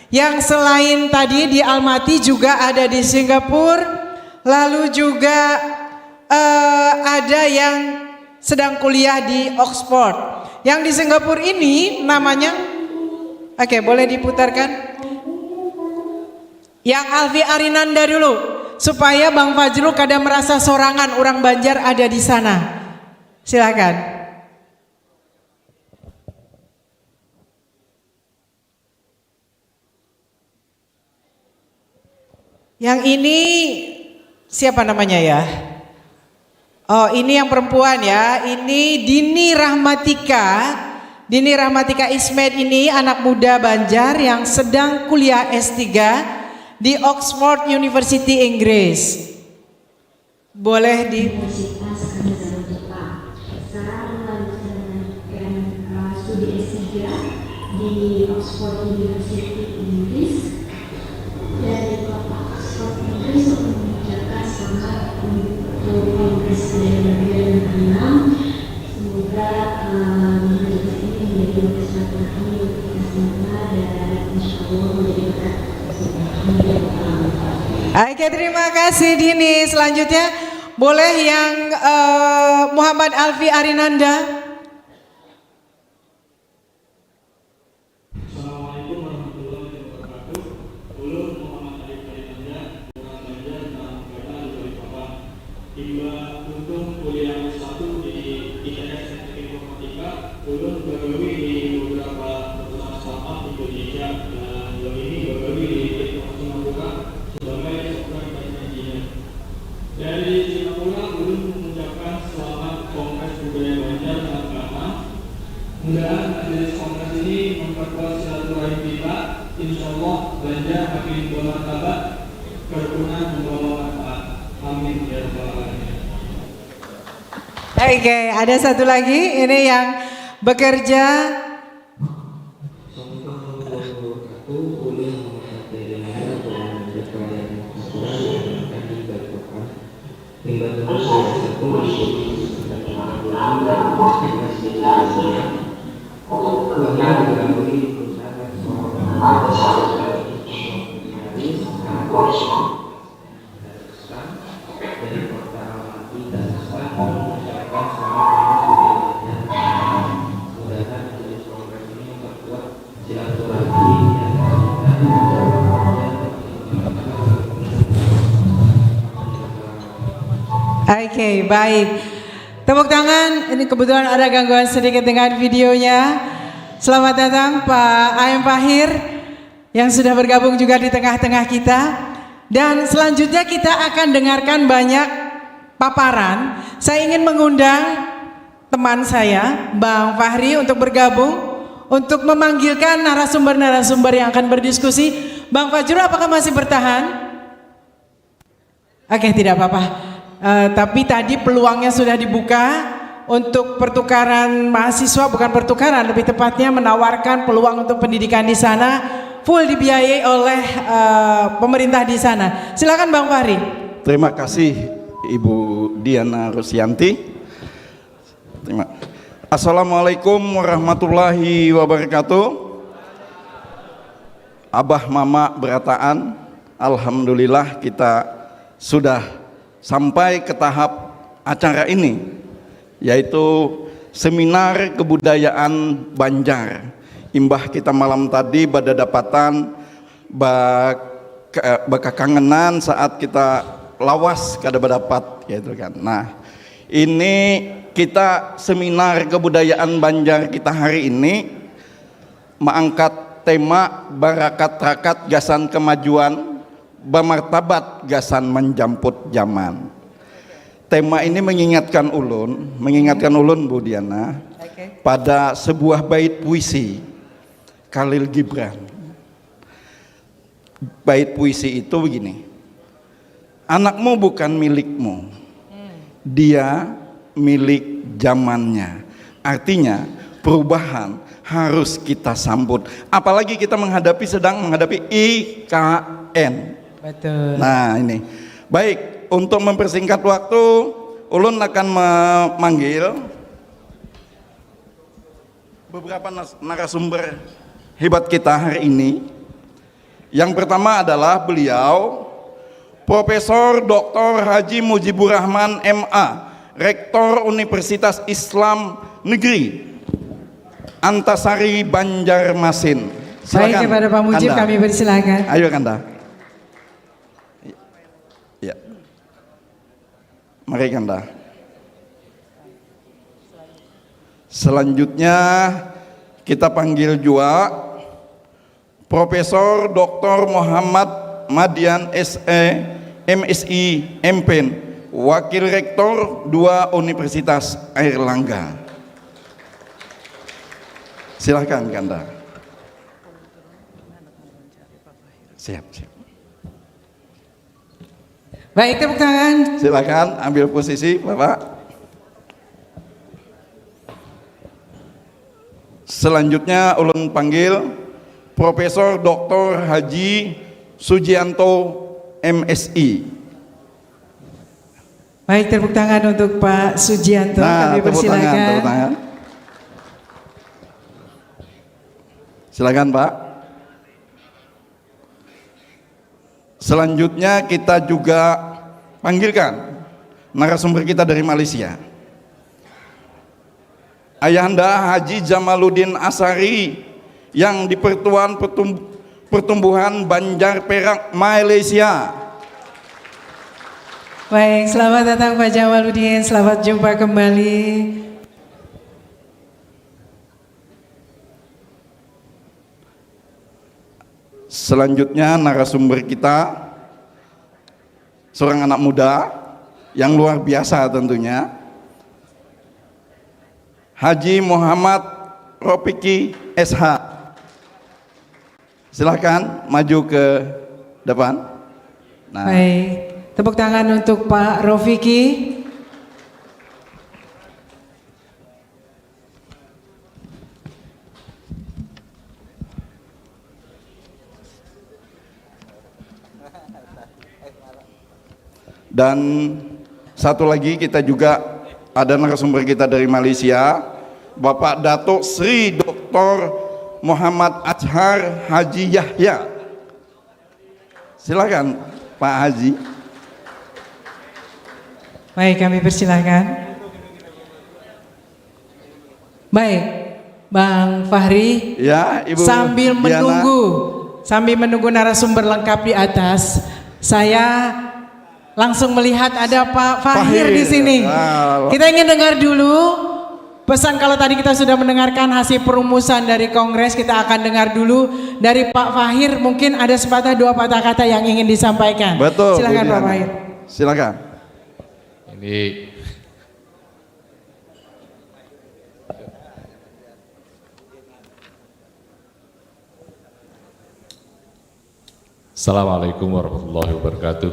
yang selain tadi di Almaty juga ada di Singapura, lalu juga eh, ada yang sedang kuliah di Oxford. Yang di Singapura ini namanya, oke, boleh diputarkan? Yang Alfi Arinanda dulu, supaya Bang Fajrul kada merasa sorangan, orang Banjar ada di sana. Silakan. Yang ini siapa namanya ya? Oh, ini yang perempuan ya. Ini Dini Rahmatika. Dini Rahmatika Ismed ini anak muda Banjar yang sedang kuliah S tiga di Oxford University, Inggris. Boleh di Universitas Kanazawa Jepang. Sekarang melanjutkan uh, studi S tiga di Oxford University, Inggris. Dari Bapak Oxford Inggris untuk mengucapkan selamat untuk Kongres Budaya Banjar yang keenam. Semoga uh, menjadi ini menjadi silaturahmi kita semua dan insya Allah menjadi berkat. Oke, terima kasih Dini. Selanjutnya boleh yang uh, Muhammad Alfi Arinanda. Assalamualaikum warahmatullahi wabarakatuh. Ulun Muhammad Alif Arinanda, urang Banjar nang kana di Balikpapan. Imbah tuntung kuliah S satu di I T S Teknik Informatika, ulun bagawi di beberapa perusahaan startup Indonesia dan baru ini bagawi di TikTok Singapura sebagai software test engineer. Dari Singapura, ulun mengucapkan selamat Kongres Budaya Banjar nang keenam. Mudahan majelis kongres ini memperkuat silaturahim kita. Insya Allah, Banjar makin bermartabat, kerukunan membawa manfaat. Amin ya rabbal alamin. Oke, ada satu lagi. Ini yang bekerja. Assalamualaikum warahmatullahi wabarakatuh. Ulun Muhammad Ferdiansyah, pelajar pelayanan sastra yang berangkat di Balikpapan. Limbah lulus S satu di Universitas Taruman dan Universitas Indonesia, ulun digawi di perusahaan yang seorang pemuda dan seorang spesialis anak dari kota Almaty, Kazakhstan, mengucapkan selamat menuju dirinya. Mudahan majelis kongres ini memperkuat silaturahmi di antara kita dan memperkuat Oke, baik. Tepuk tangan. Ini kebetulan ada gangguan sedikit dengan videonya. Selamat datang Pak A M Fahir yang sudah bergabung juga di tengah-tengah kita. Dan selanjutnya kita akan dengarkan banyak paparan. Saya ingin mengundang teman saya, Bang Fahri, untuk bergabung untuk memanggilkan narasumber-narasumber yang akan berdiskusi. Bang Fajrul, apakah masih bertahan? Oke, tidak apa-apa. Uh, tapi tadi peluangnya sudah dibuka untuk pertukaran mahasiswa, bukan pertukaran, lebih tepatnya menawarkan peluang untuk pendidikan di sana full dibiayai oleh uh, pemerintah di sana. Silakan Bang Fahri. Terima kasih Ibu Diana Rusyanti. Terima. Assalamualaikum warahmatullahi wabarakatuh. Abah mama berataan, alhamdulillah kita sudah sampai ke tahap acara ini, yaitu seminar kebudayaan Banjar. Imbah kita malam tadi badadapatan, bak- bakakangenan saat kita lawas kada badapat, gitu kan. Nah, ini kita seminar kebudayaan Banjar kita hari ini maangkat tema barakat-rakat gasan kemajuan, bamartabat gasan manjamput zaman. Tema ini mengingatkan ulun, mengingatkan ulun, Bu Diana, Oke. pada sebuah bait puisi Khalil Gibran. Bait puisi itu begini, "Anakmu bukan milikmu, dia milik zamannya." Artinya, perubahan harus kita sambut. Apalagi kita menghadapi, sedang menghadapi I K N. Betul. Nah, ini. Baik, untuk mempersingkat waktu, ulun akan memanggil beberapa nas- narasumber hebat kita hari ini. Yang pertama adalah beliau, Profesor Doktor Haji Mujibur Rahman, M A, Rektor Universitas Islam Negeri Antasari, Banjarmasin. Baik, kepada Pak Mujib, kami persilakan. Ayo, Kanda. Ya. Mari, Kanda. Selanjutnya, kita panggil jua Profesor Doktor Muhammad Madian, S E, M Si, M Pin, Wakil Rektor dua Universitas Airlangga. Silahkan, Kanda. Siap, siap. Baik, tepuk tangan. Silakan ambil posisi, Bapak. Selanjutnya, ulun panggil Profesor Doktor Haji Sujianto, M Si. Baik, tepuk tangan untuk Pak Sujianto. Nah, Kami tepuk tangan, persilakan. Tepuk tangan. Silakan, Pak. Selanjutnya, kita juga panggilkan narasumber kita dari Malaysia, Ayahanda Haji Jamaluddin Asari, yang di-Pertuan Pertum- Pertumbuhan Banjar Perak, Malaysia. Baik, selamat datang Pak Jamaluddin, selamat jumpa kembali. Selanjutnya, narasumber kita, seorang anak muda yang luar biasa tentunya, Haji Muhammad Rofiki, S H. Silahkan maju ke depan. Nah. Baik, tepuk tangan untuk Pak Rofiki. Dan satu lagi, kita juga ada narasumber kita dari Malaysia, Bapak Datuk Seri Doktor Muhammad Azhar Haji Yahya. Silakan, Pak Haji. Baik, kami persilakan. Baik, Bang Fahri. Ya, Ibu Sambil Diana. Menunggu, sambil menunggu narasumber lengkap di atas, saya langsung melihat ada Pak Fahir, Fahir. Di sini. Ah. Kita ingin dengar dulu pesan. Kalau tadi kita sudah mendengarkan hasil perumusan dari kongres, kita akan dengar dulu dari Pak Fahir. Mungkin ada sepatah dua patah kata yang ingin disampaikan. Betul, Silakan, Bu Pak Diana. Fahir. Silakan. Ini Assalamualaikum warahmatullahi wabarakatuh.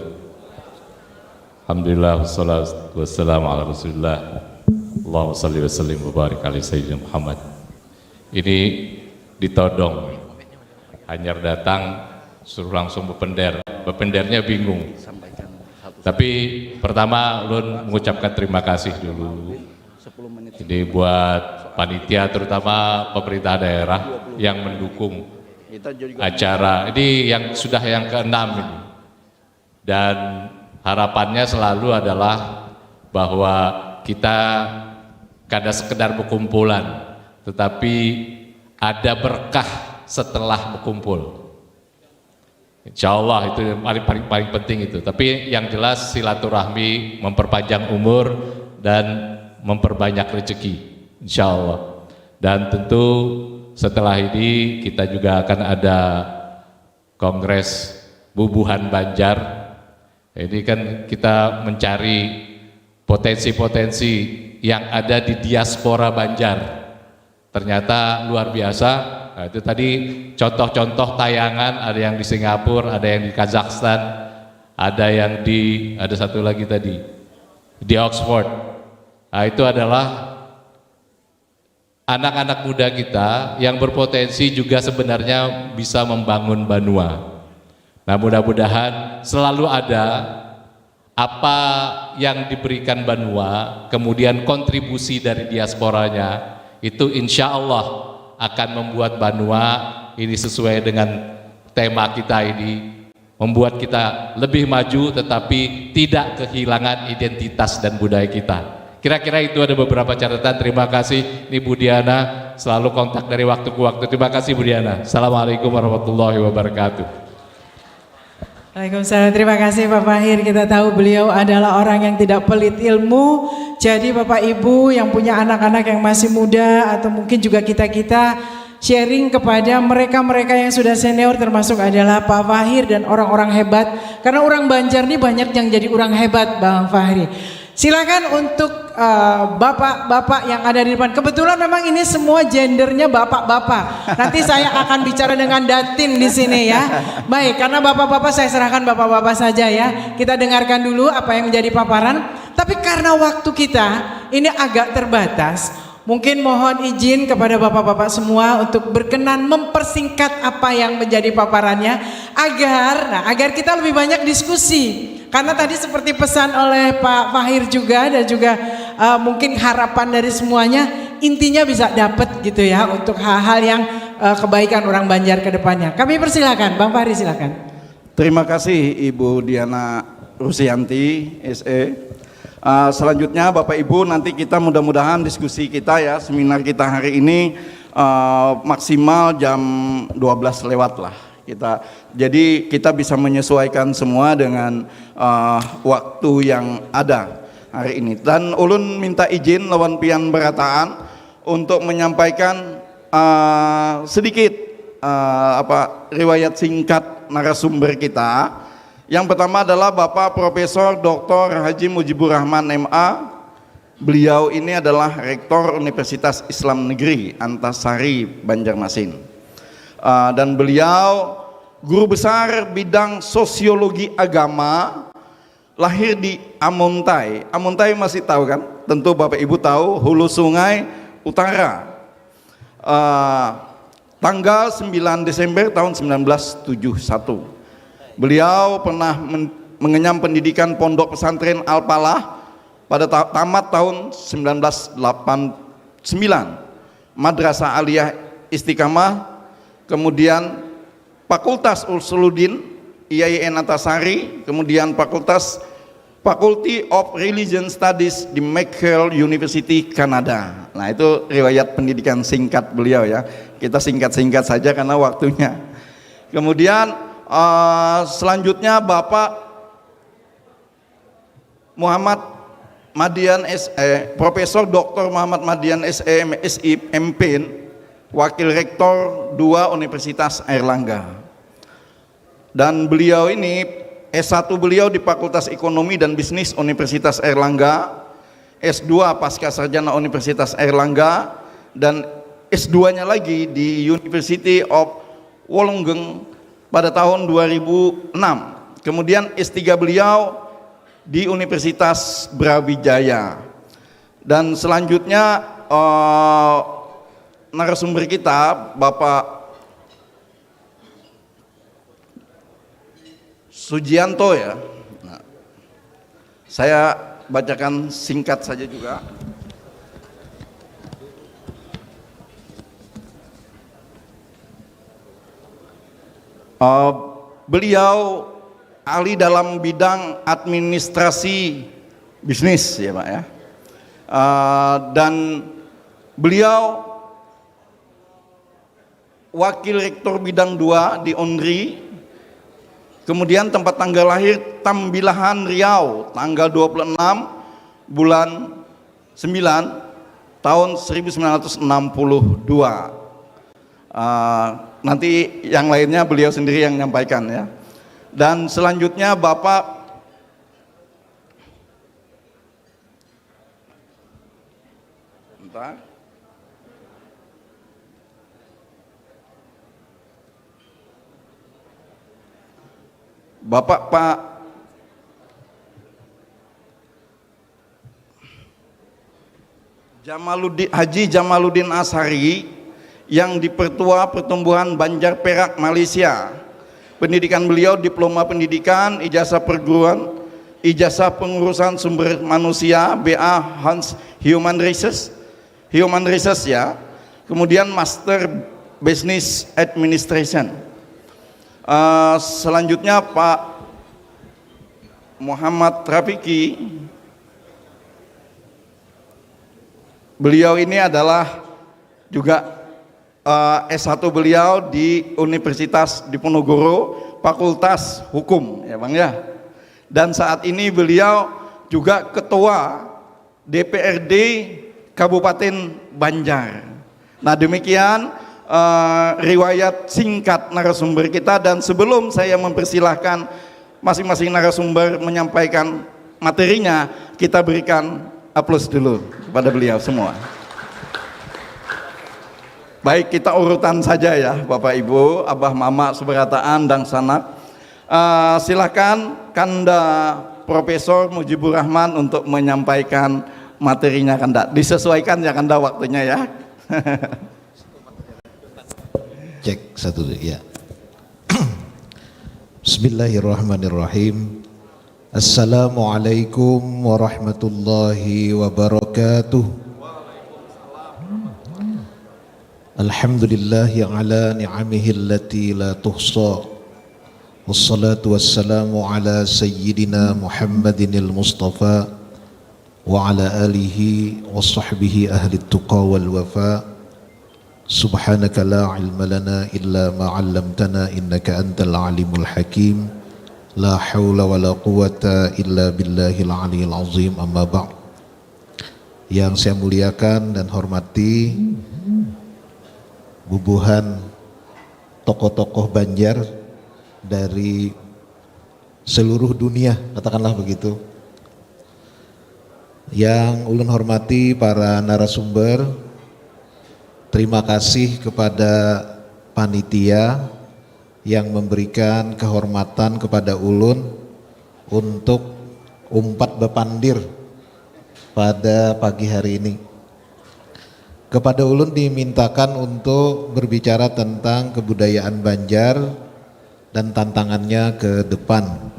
Alhamdulillah, wassalatu wassalamu ala rasulillah. Allahumma salli wa sallim wa barik ala sayyidina Muhammad. Ini ditodong, hanyar datang suruh langsung bepender, bependernya bingung. Tapi pertama ulun mengucapkan terima kasih dulu. Jadi buat panitia, terutama pemerintah daerah yang mendukung acara ini, yang sudah yang keenam ini. Dan Harapannya selalu adalah bahwa kita kada sekedar berkumpulan, tetapi ada berkah setelah berkumpul. Insya Allah itu yang paling, paling, paling penting itu. Tapi yang jelas silaturahmi memperpanjang umur dan memperbanyak rezeki. Insya Allah. Dan tentu setelah ini kita juga akan ada Kongres Bubuhan Banjar. Ini kan kita mencari potensi-potensi yang ada di diaspora Banjar. Ternyata luar biasa. Nah, itu tadi contoh-contoh tayangan, ada yang di Singapura, ada yang di Kazakhstan, ada yang di, ada satu lagi tadi, di Oxford. Nah, itu adalah anak-anak muda kita yang berpotensi juga sebenarnya bisa membangun banua. Nah, mudah-mudahan selalu ada apa yang diberikan banua, kemudian kontribusi dari diasporanya, itu insya Allah akan membuat banua ini sesuai dengan tema kita ini, membuat kita lebih maju tetapi tidak kehilangan identitas dan budaya kita. Kira-kira itu ada beberapa catatan. Terima kasih. Ini Bu Diana, selalu kontak dari waktu ke waktu. Terima kasih Bu Diana. Assalamualaikum warahmatullahi wabarakatuh. Waalaikumsalam. Terima kasih Pak Fahir. Kita tahu beliau adalah orang yang tidak pelit ilmu. Jadi Bapak Ibu yang punya anak-anak yang masih muda atau mungkin juga kita-kita sharing kepada mereka-mereka yang sudah senior, termasuk adalah Pak Fahir dan orang-orang hebat. Karena orang Banjar ini banyak yang jadi orang hebat, Bang Fahri. Silakan untuk uh, bapak-bapak yang ada di depan. Kebetulan memang ini semua gendernya bapak-bapak. Nanti saya akan bicara dengan Datin di sini ya. Baik, karena bapak-bapak saya serahkan bapak-bapak saja ya. Kita dengarkan dulu apa yang menjadi paparan. Tapi karena waktu kita ini agak terbatas, mungkin mohon izin kepada bapak-bapak semua untuk berkenan mempersingkat apa yang menjadi paparannya agar, nah, agar kita lebih banyak diskusi. Karena tadi seperti pesan oleh Pak Fahir juga dan juga uh, mungkin harapan dari semuanya, intinya bisa dapat gitu ya untuk hal-hal yang uh, kebaikan orang Banjar ke depannya. Kami persilakan, Bang Fahri silakan. Terima kasih Ibu Diana Rusianti, S E. Uh, selanjutnya Bapak Ibu, nanti kita mudah-mudahan diskusi kita ya, seminar kita hari ini uh, maksimal jam dua belas lewat lah. Kita jadi kita bisa menyesuaikan semua dengan uh, waktu yang ada hari ini. Dan ulun minta izin lawan pian berataan untuk menyampaikan uh, sedikit uh, apa riwayat singkat narasumber kita. Yang pertama adalah Bapak Profesor Dr. Haji Mujibur Rahman M A. Beliau ini adalah Rektor Universitas Islam Negeri Antasari Banjarmasin. Uh, dan beliau guru besar bidang sosiologi agama, lahir di Amuntai. Amuntai masih tahu kan? Tentu Bapak Ibu tahu, Hulu Sungai Utara. Uh, tanggal sembilan Desember tahun sembilan belas tujuh satu. Beliau pernah men- mengenyam pendidikan Pondok Pesantren Al-Falah pada ta- tamat tahun sembilan belas delapan sembilan. Madrasah Aliyah Istiqamah, kemudian Fakultas Usuluddin, I A I N Antasari, kemudian Fakultas Faculty of Religion Studies di McGill University, Kanada. Nah, itu riwayat pendidikan singkat beliau ya. Kita singkat-singkat saja karena waktunya. Kemudian uh, selanjutnya Bapak Muhammad Madian S E, Profesor Doktor Muhammad Madian S E, M Si, M Pin, Wakil Rektor dua Universitas Airlangga. Dan beliau ini S satu beliau di Fakultas Ekonomi dan Bisnis Universitas Airlangga, S dua Pasca Sarjana Universitas Airlangga, dan S dua-nya lagi di University of Wollongong pada tahun dua ribu enam. Kemudian S tiga beliau di Universitas Brawijaya. Dan selanjutnya eh, narasumber kita Bapak Sujianto ya. Nah, saya bacakan singkat saja juga. Uh, beliau ahli dalam bidang administrasi bisnis, ya Pak, ya. Uh, dan beliau wakil rektor bidang dua di Unri. Kemudian tempat tanggal lahir Tambilahan, Riau, tanggal dua puluh enam bulan sembilan tahun seribu sembilan ratus enam puluh dua. Uh, nanti yang lainnya beliau sendiri yang menyampaikan, ya. Dan selanjutnya Bapak, entah. Bapak, Pak Jamaluddin, Haji Jamaluddin Asari, yang dipertua Pertumbuhan Banjar Perak, Malaysia. Pendidikan beliau diploma pendidikan, ijazah perguruan, ijazah pengurusan sumber manusia, B A Hans Human Resources, Human Resources, ya. Kemudian Master Business Administration. Uh, selanjutnya Pak Muhammad Rafiki. Beliau ini adalah juga uh, S satu beliau di Universitas Diponegoro, Fakultas Hukum, ya Bang, ya. Dan saat ini beliau juga ketua D P R D Kabupaten Banjar. Nah, demikian uh, riwayat singkat narasumber kita, dan sebelum saya mempersilahkan masing-masing narasumber menyampaikan materinya, kita berikan aplaus dulu kepada beliau semua. Baik, kita urutan saja ya, Bapak Ibu, Abah Mama seberataan dan sanak. Uh, silakan Kanda Profesor Mujibur Rahman untuk menyampaikan materinya Kanda. Disesuaikan ya Kanda waktunya ya. Cek satu ya. Bismillahirrahmanirrahim. Assalamualaikum warahmatullahi wabarakatuh. Alhamdulillahi ala ni'amihi allati la tuhsa. Wassalatu wassalamu ala sayyidina Muhammadinil Mustafa wa ala alihi wa sahbihi ahli tuqa wal wafa. Subhanaka la ilma lana illa ma 'allamtana innaka antal alimul hakim. La haula wala quwwata illa billahil aliyil azim, amma ba'd. Yang saya muliakan dan hormati bubuhan tokoh-tokoh Banjar dari seluruh dunia, katakanlah begitu. Yang ulun hormati para narasumber, terima kasih kepada panitia yang memberikan kehormatan kepada ulun untuk umpat bapandir pada pagi hari ini. Kepada ulun dimintakan untuk berbicara tentang kebudayaan Banjar dan tantangannya ke depan.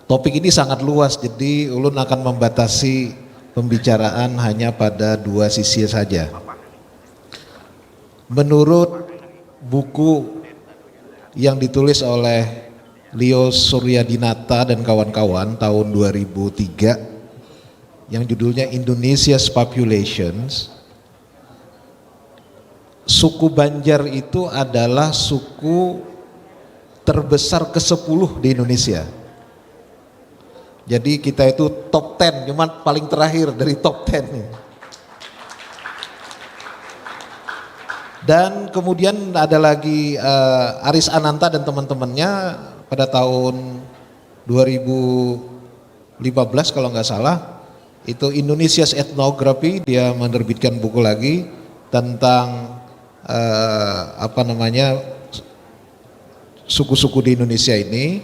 Topik ini sangat luas, jadi ulun akan membatasi pembicaraan hanya pada dua sisi saja. Menurut buku yang ditulis oleh Leo Suryadinata dan kawan-kawan tahun dua ribu tiga yang judulnya Indonesia's Populations, suku Banjar itu adalah suku terbesar ke sepuluh di Indonesia. Jadi kita itu top ten, cuman paling terakhir dari top ten. Dan kemudian ada lagi uh, Aris Ananta dan teman-temannya pada tahun dua ribu lima belas kalau nggak salah, itu Indonesia's Ethnography, dia menerbitkan buku lagi tentang uh, apa namanya suku-suku di Indonesia ini,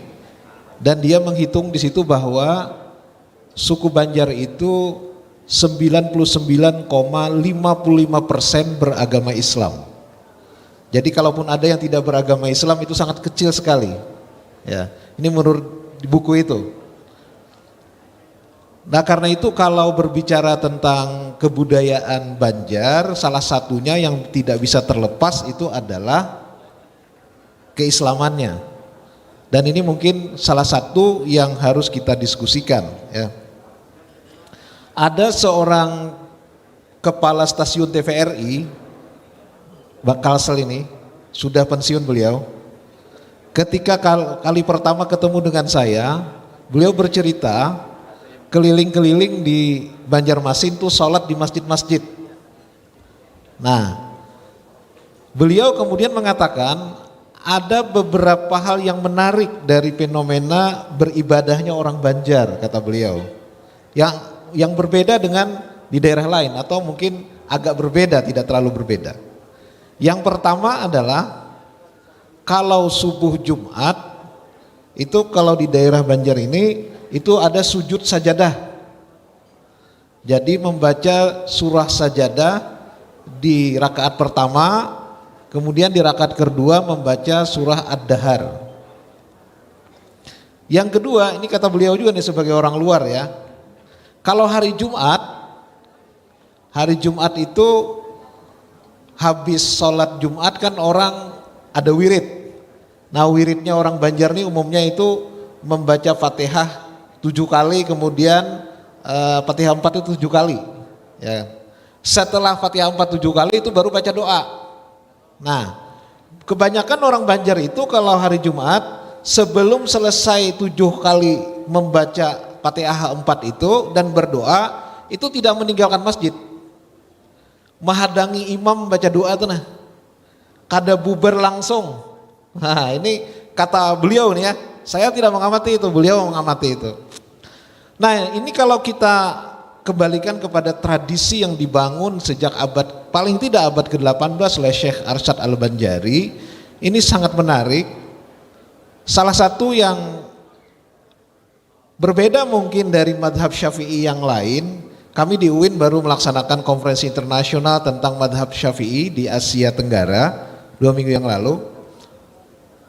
dan dia menghitung di situ bahwa suku Banjar itu sembilan puluh sembilan koma lima puluh lima persen beragama Islam. Jadi kalaupun ada yang tidak beragama Islam itu sangat kecil sekali. Ya, ini menurut buku itu. Nah, karena itu kalau berbicara tentang kebudayaan Banjar, salah satunya yang tidak bisa terlepas itu adalah keislamannya. Dan ini mungkin salah satu yang harus kita diskusikan, ya. Ada seorang kepala stasiun T V R I, Bang Kalsel ini, sudah pensiun beliau. Ketika kal- kali pertama ketemu dengan saya, beliau bercerita keliling-keliling di Banjarmasin tuh sholat di masjid-masjid. Nah, beliau kemudian mengatakan ada beberapa hal yang menarik dari fenomena beribadahnya orang Banjar, kata beliau. Yang yang berbeda dengan di daerah lain atau mungkin agak berbeda, tidak terlalu berbeda. Yang pertama adalah kalau subuh Jumat itu kalau di daerah Banjar ini itu ada sujud sajadah. Jadi membaca surah sajadah di rakaat pertama, kemudian di rakaat kedua membaca surah Ad-Dahar. Yang kedua, ini kata beliau juga nih sebagai orang luar ya. Kalau hari Jumat, hari Jumat itu habis sholat Jumat kan orang ada wirid. Nah, wiridnya orang Banjar nih umumnya itu membaca Fatihah tujuh kali, kemudian eh, Fatihah empat itu tujuh kali. Ya. Setelah Fatihah empat tujuh kali itu baru baca doa. Nah, kebanyakan orang Banjar itu kalau hari Jumat sebelum selesai tujuh kali membaca Fatihah empat itu dan berdoa itu tidak meninggalkan masjid. Menghadangi imam baca doa tuh nah. Kada bubar langsung. Nah, ini kata beliau nih ya. Saya tidak mengamati itu, beliau mengamati itu. Nah, ini kalau kita kembalikan kepada tradisi yang dibangun sejak abad paling tidak abad ke-delapan belas oleh Syekh Arsyad Al-Banjari, ini sangat menarik. Salah satu yang berbeda mungkin dari madhab Syafi'i yang lain, kami di UIN baru melaksanakan konferensi internasional tentang madhab Syafi'i di Asia Tenggara dua minggu yang lalu.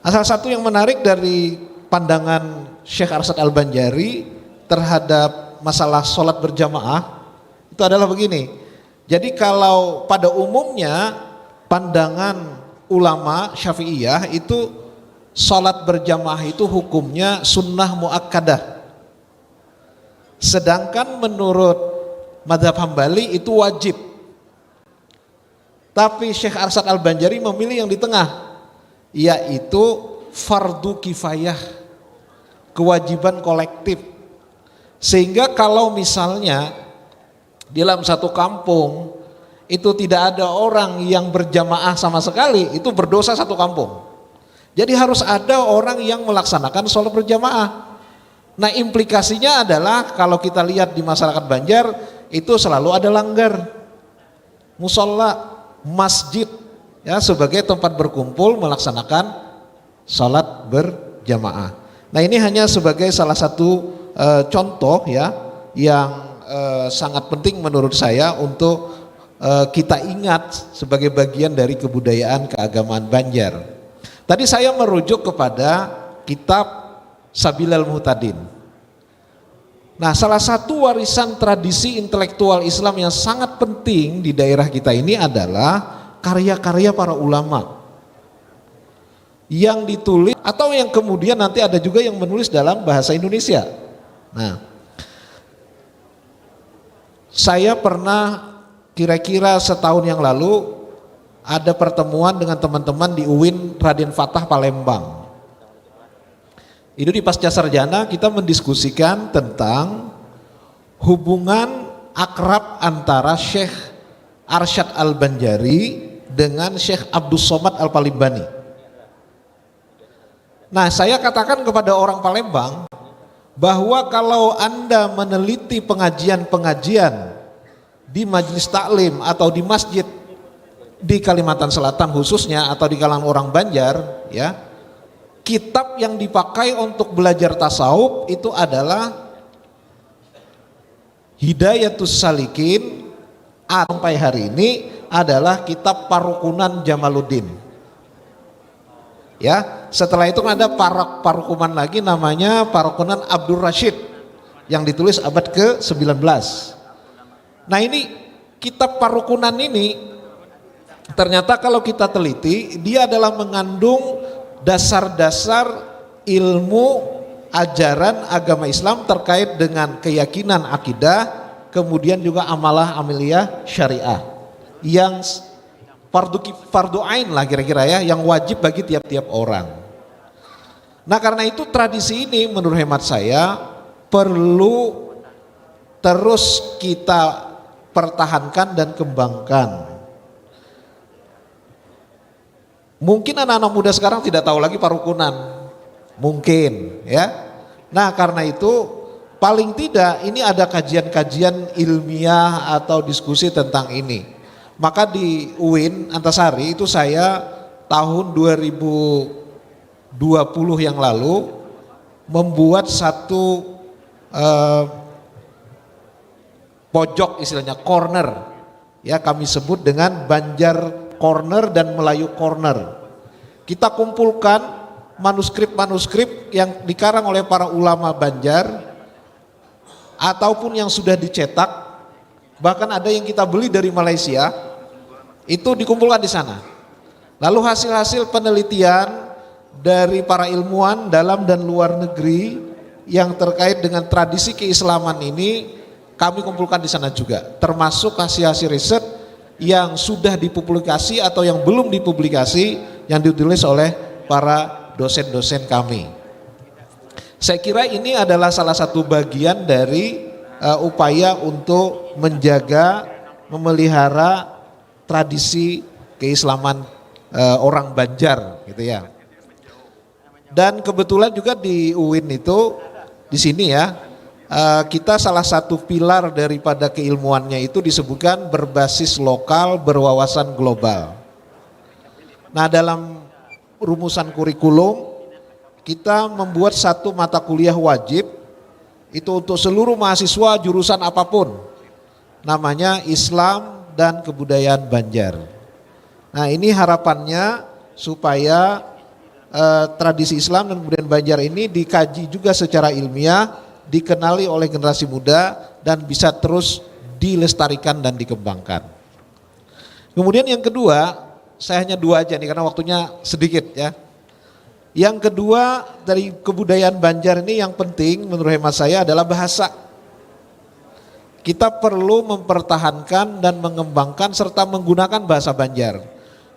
Salah satu yang menarik dari pandangan Syekh Arsyad Al-Banjari terhadap masalah sholat berjamaah itu adalah begini. Jadi kalau pada umumnya pandangan ulama Syafi'iyah itu sholat berjamaah itu hukumnya sunnah muakkadah. Sedangkan menurut madhab Hambali itu wajib. Tapi Syekh Arsyad Al-Banjari memilih yang di tengah, yaitu fardu kifayah, kewajiban kolektif. Sehingga kalau misalnya di dalam satu kampung itu tidak ada orang yang berjamaah sama sekali, itu berdosa satu kampung. Jadi harus ada orang yang melaksanakan sholat berjamaah. Nah, implikasinya adalah kalau kita lihat di masyarakat Banjar itu selalu ada langgar, musola, masjid ya sebagai tempat berkumpul melaksanakan sholat berjamaah. Nah, ini hanya sebagai salah satu eh, contoh ya yang eh, sangat penting menurut saya untuk eh, kita ingat sebagai bagian dari kebudayaan keagamaan Banjar. Tadi saya merujuk kepada kitab Sabilal Muhtadin. Nah, salah satu warisan tradisi intelektual Islam yang sangat penting di daerah kita ini adalah karya-karya para ulama yang ditulis atau yang kemudian nanti ada juga yang menulis dalam bahasa Indonesia. Nah, saya pernah kira-kira setahun yang lalu ada pertemuan dengan teman-teman di UIN Raden Fatah Palembang. Itu di pasca sarjana kita mendiskusikan tentang hubungan akrab antara Syekh Arsyad Al-Banjari dengan Syekh Abdus Somad Al-Palimbani. Nah, saya katakan kepada orang Palembang bahwa kalau Anda meneliti pengajian-pengajian di majelis taklim atau di masjid di Kalimantan Selatan khususnya atau di kalangan orang Banjar, ya, kitab yang dipakai untuk belajar tasawuf itu adalah Hidayatus Salikin sampai hari ini adalah kitab Parukunan Jamaluddin. Ya, setelah itu ada parak parukuman lagi namanya Parukunan Abdul Rashid yang ditulis abad ke sembilan belas. Nah, ini kitab Parukunan ini ternyata kalau kita teliti dia adalah mengandung dasar-dasar ilmu ajaran agama Islam terkait dengan keyakinan akidah, kemudian juga amalah amaliah syariah yang fardu fardu ain lah kira-kira ya, yang wajib bagi tiap-tiap orang. Nah, karena itu tradisi ini menurut hemat saya perlu terus kita pertahankan dan kembangkan. Mungkin anak-anak muda sekarang tidak tahu lagi parukunan. Mungkin, ya. Nah, karena itu paling tidak ini ada kajian-kajian ilmiah atau diskusi tentang ini. Maka di U I N Antasari itu saya tahun dua ribu dua puluh yang lalu membuat satu eh, pojok, istilahnya corner. Ya, kami sebut dengan Banjar Corner dan Melayu Corner. Kita kumpulkan manuskrip-manuskrip yang dikarang oleh para ulama Banjar ataupun yang sudah dicetak, bahkan ada yang kita beli dari Malaysia, itu dikumpulkan di sana. Lalu hasil-hasil penelitian dari para ilmuwan dalam dan luar negeri yang terkait dengan tradisi keislaman ini kami kumpulkan di sana juga, termasuk hasil-hasil riset yang sudah dipublikasi atau yang belum dipublikasi yang ditulis oleh para dosen-dosen kami. Saya kira ini adalah salah satu bagian dari uh, upaya untuk menjaga, memelihara tradisi keislaman uh, orang Banjar gitu ya. Dan kebetulan juga di U I N itu di sini ya, uh, kita salah satu pilar daripada keilmuannya itu disebutkan berbasis lokal, berwawasan global. Nah, dalam rumusan kurikulum kita membuat satu mata kuliah wajib itu untuk seluruh mahasiswa jurusan apapun. Namanya Islam dan Kebudayaan Banjar. Nah, ini harapannya supaya eh, tradisi Islam dan kebudayaan Banjar ini dikaji juga secara ilmiah, dikenali oleh generasi muda dan bisa terus dilestarikan dan dikembangkan. Kemudian yang kedua, saya hanya dua aja nih karena waktunya sedikit ya. Yang kedua, dari kebudayaan Banjar ini yang penting menurut hemat saya adalah bahasa. Kita perlu mempertahankan dan mengembangkan serta menggunakan bahasa Banjar.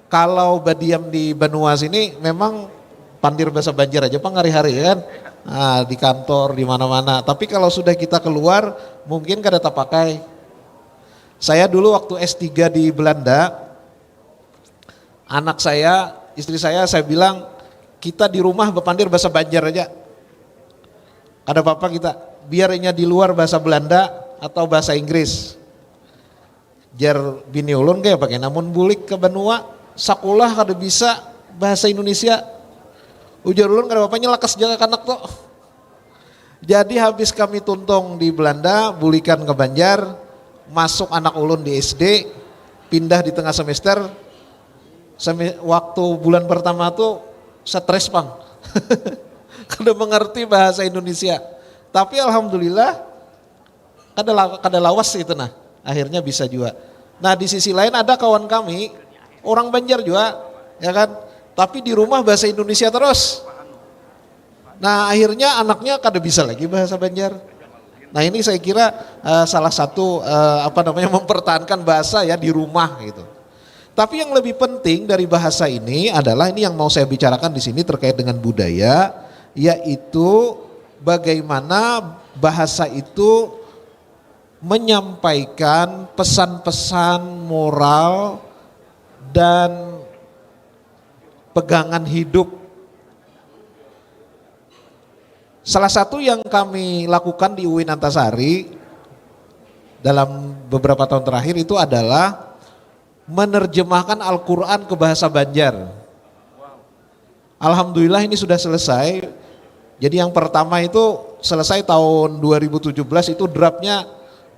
Kalau badiam di banua sini memang pandir bahasa Banjar aja pang hari-hari kan. Nah, di kantor, di mana-mana. Tapi kalau sudah kita keluar, mungkin kada tapakai. Saya dulu waktu S tiga di Belanda, anak saya, istri saya, saya bilang, kita di rumah bapandir bahasa Banjar aja. Kada apa-apa kita, biar inya di luar bahasa Belanda atau bahasa Inggris. Jar bini ulun kayak pakai namun bulik ke benua, sakulah kada bisa bahasa Indonesia. Ujar ulun kada apa-apa nyelakas jaga kanak tuh. Jadi habis kami tuntung di Belanda, bulikan ke Banjar, masuk anak ulun di S D, pindah di tengah semester, waktu bulan pertama tuh stres pang. Kada mengerti bahasa Indonesia. Tapi alhamdulillah kada kada lawas itu nah. Akhirnya bisa juga. Nah, di sisi lain ada kawan kami orang Banjar juga, ya kan? Tapi di rumah bahasa Indonesia terus. Nah, akhirnya anaknya kada bisa lagi bahasa Banjar. Nah, ini saya kira uh, salah satu uh, apa namanya mempertahankan bahasa ya di rumah gitu. Tapi yang lebih penting dari bahasa ini adalah ini yang mau saya bicarakan di sini terkait dengan budaya, yaitu bagaimana bahasa itu menyampaikan pesan-pesan moral dan pegangan hidup. Salah satu yang kami lakukan di U I N Antasari dalam beberapa tahun terakhir itu adalah menerjemahkan Al-Quran ke bahasa Banjar. Alhamdulillah ini sudah selesai. Jadi yang pertama itu selesai tahun dua ribu tujuh belas itu draftnya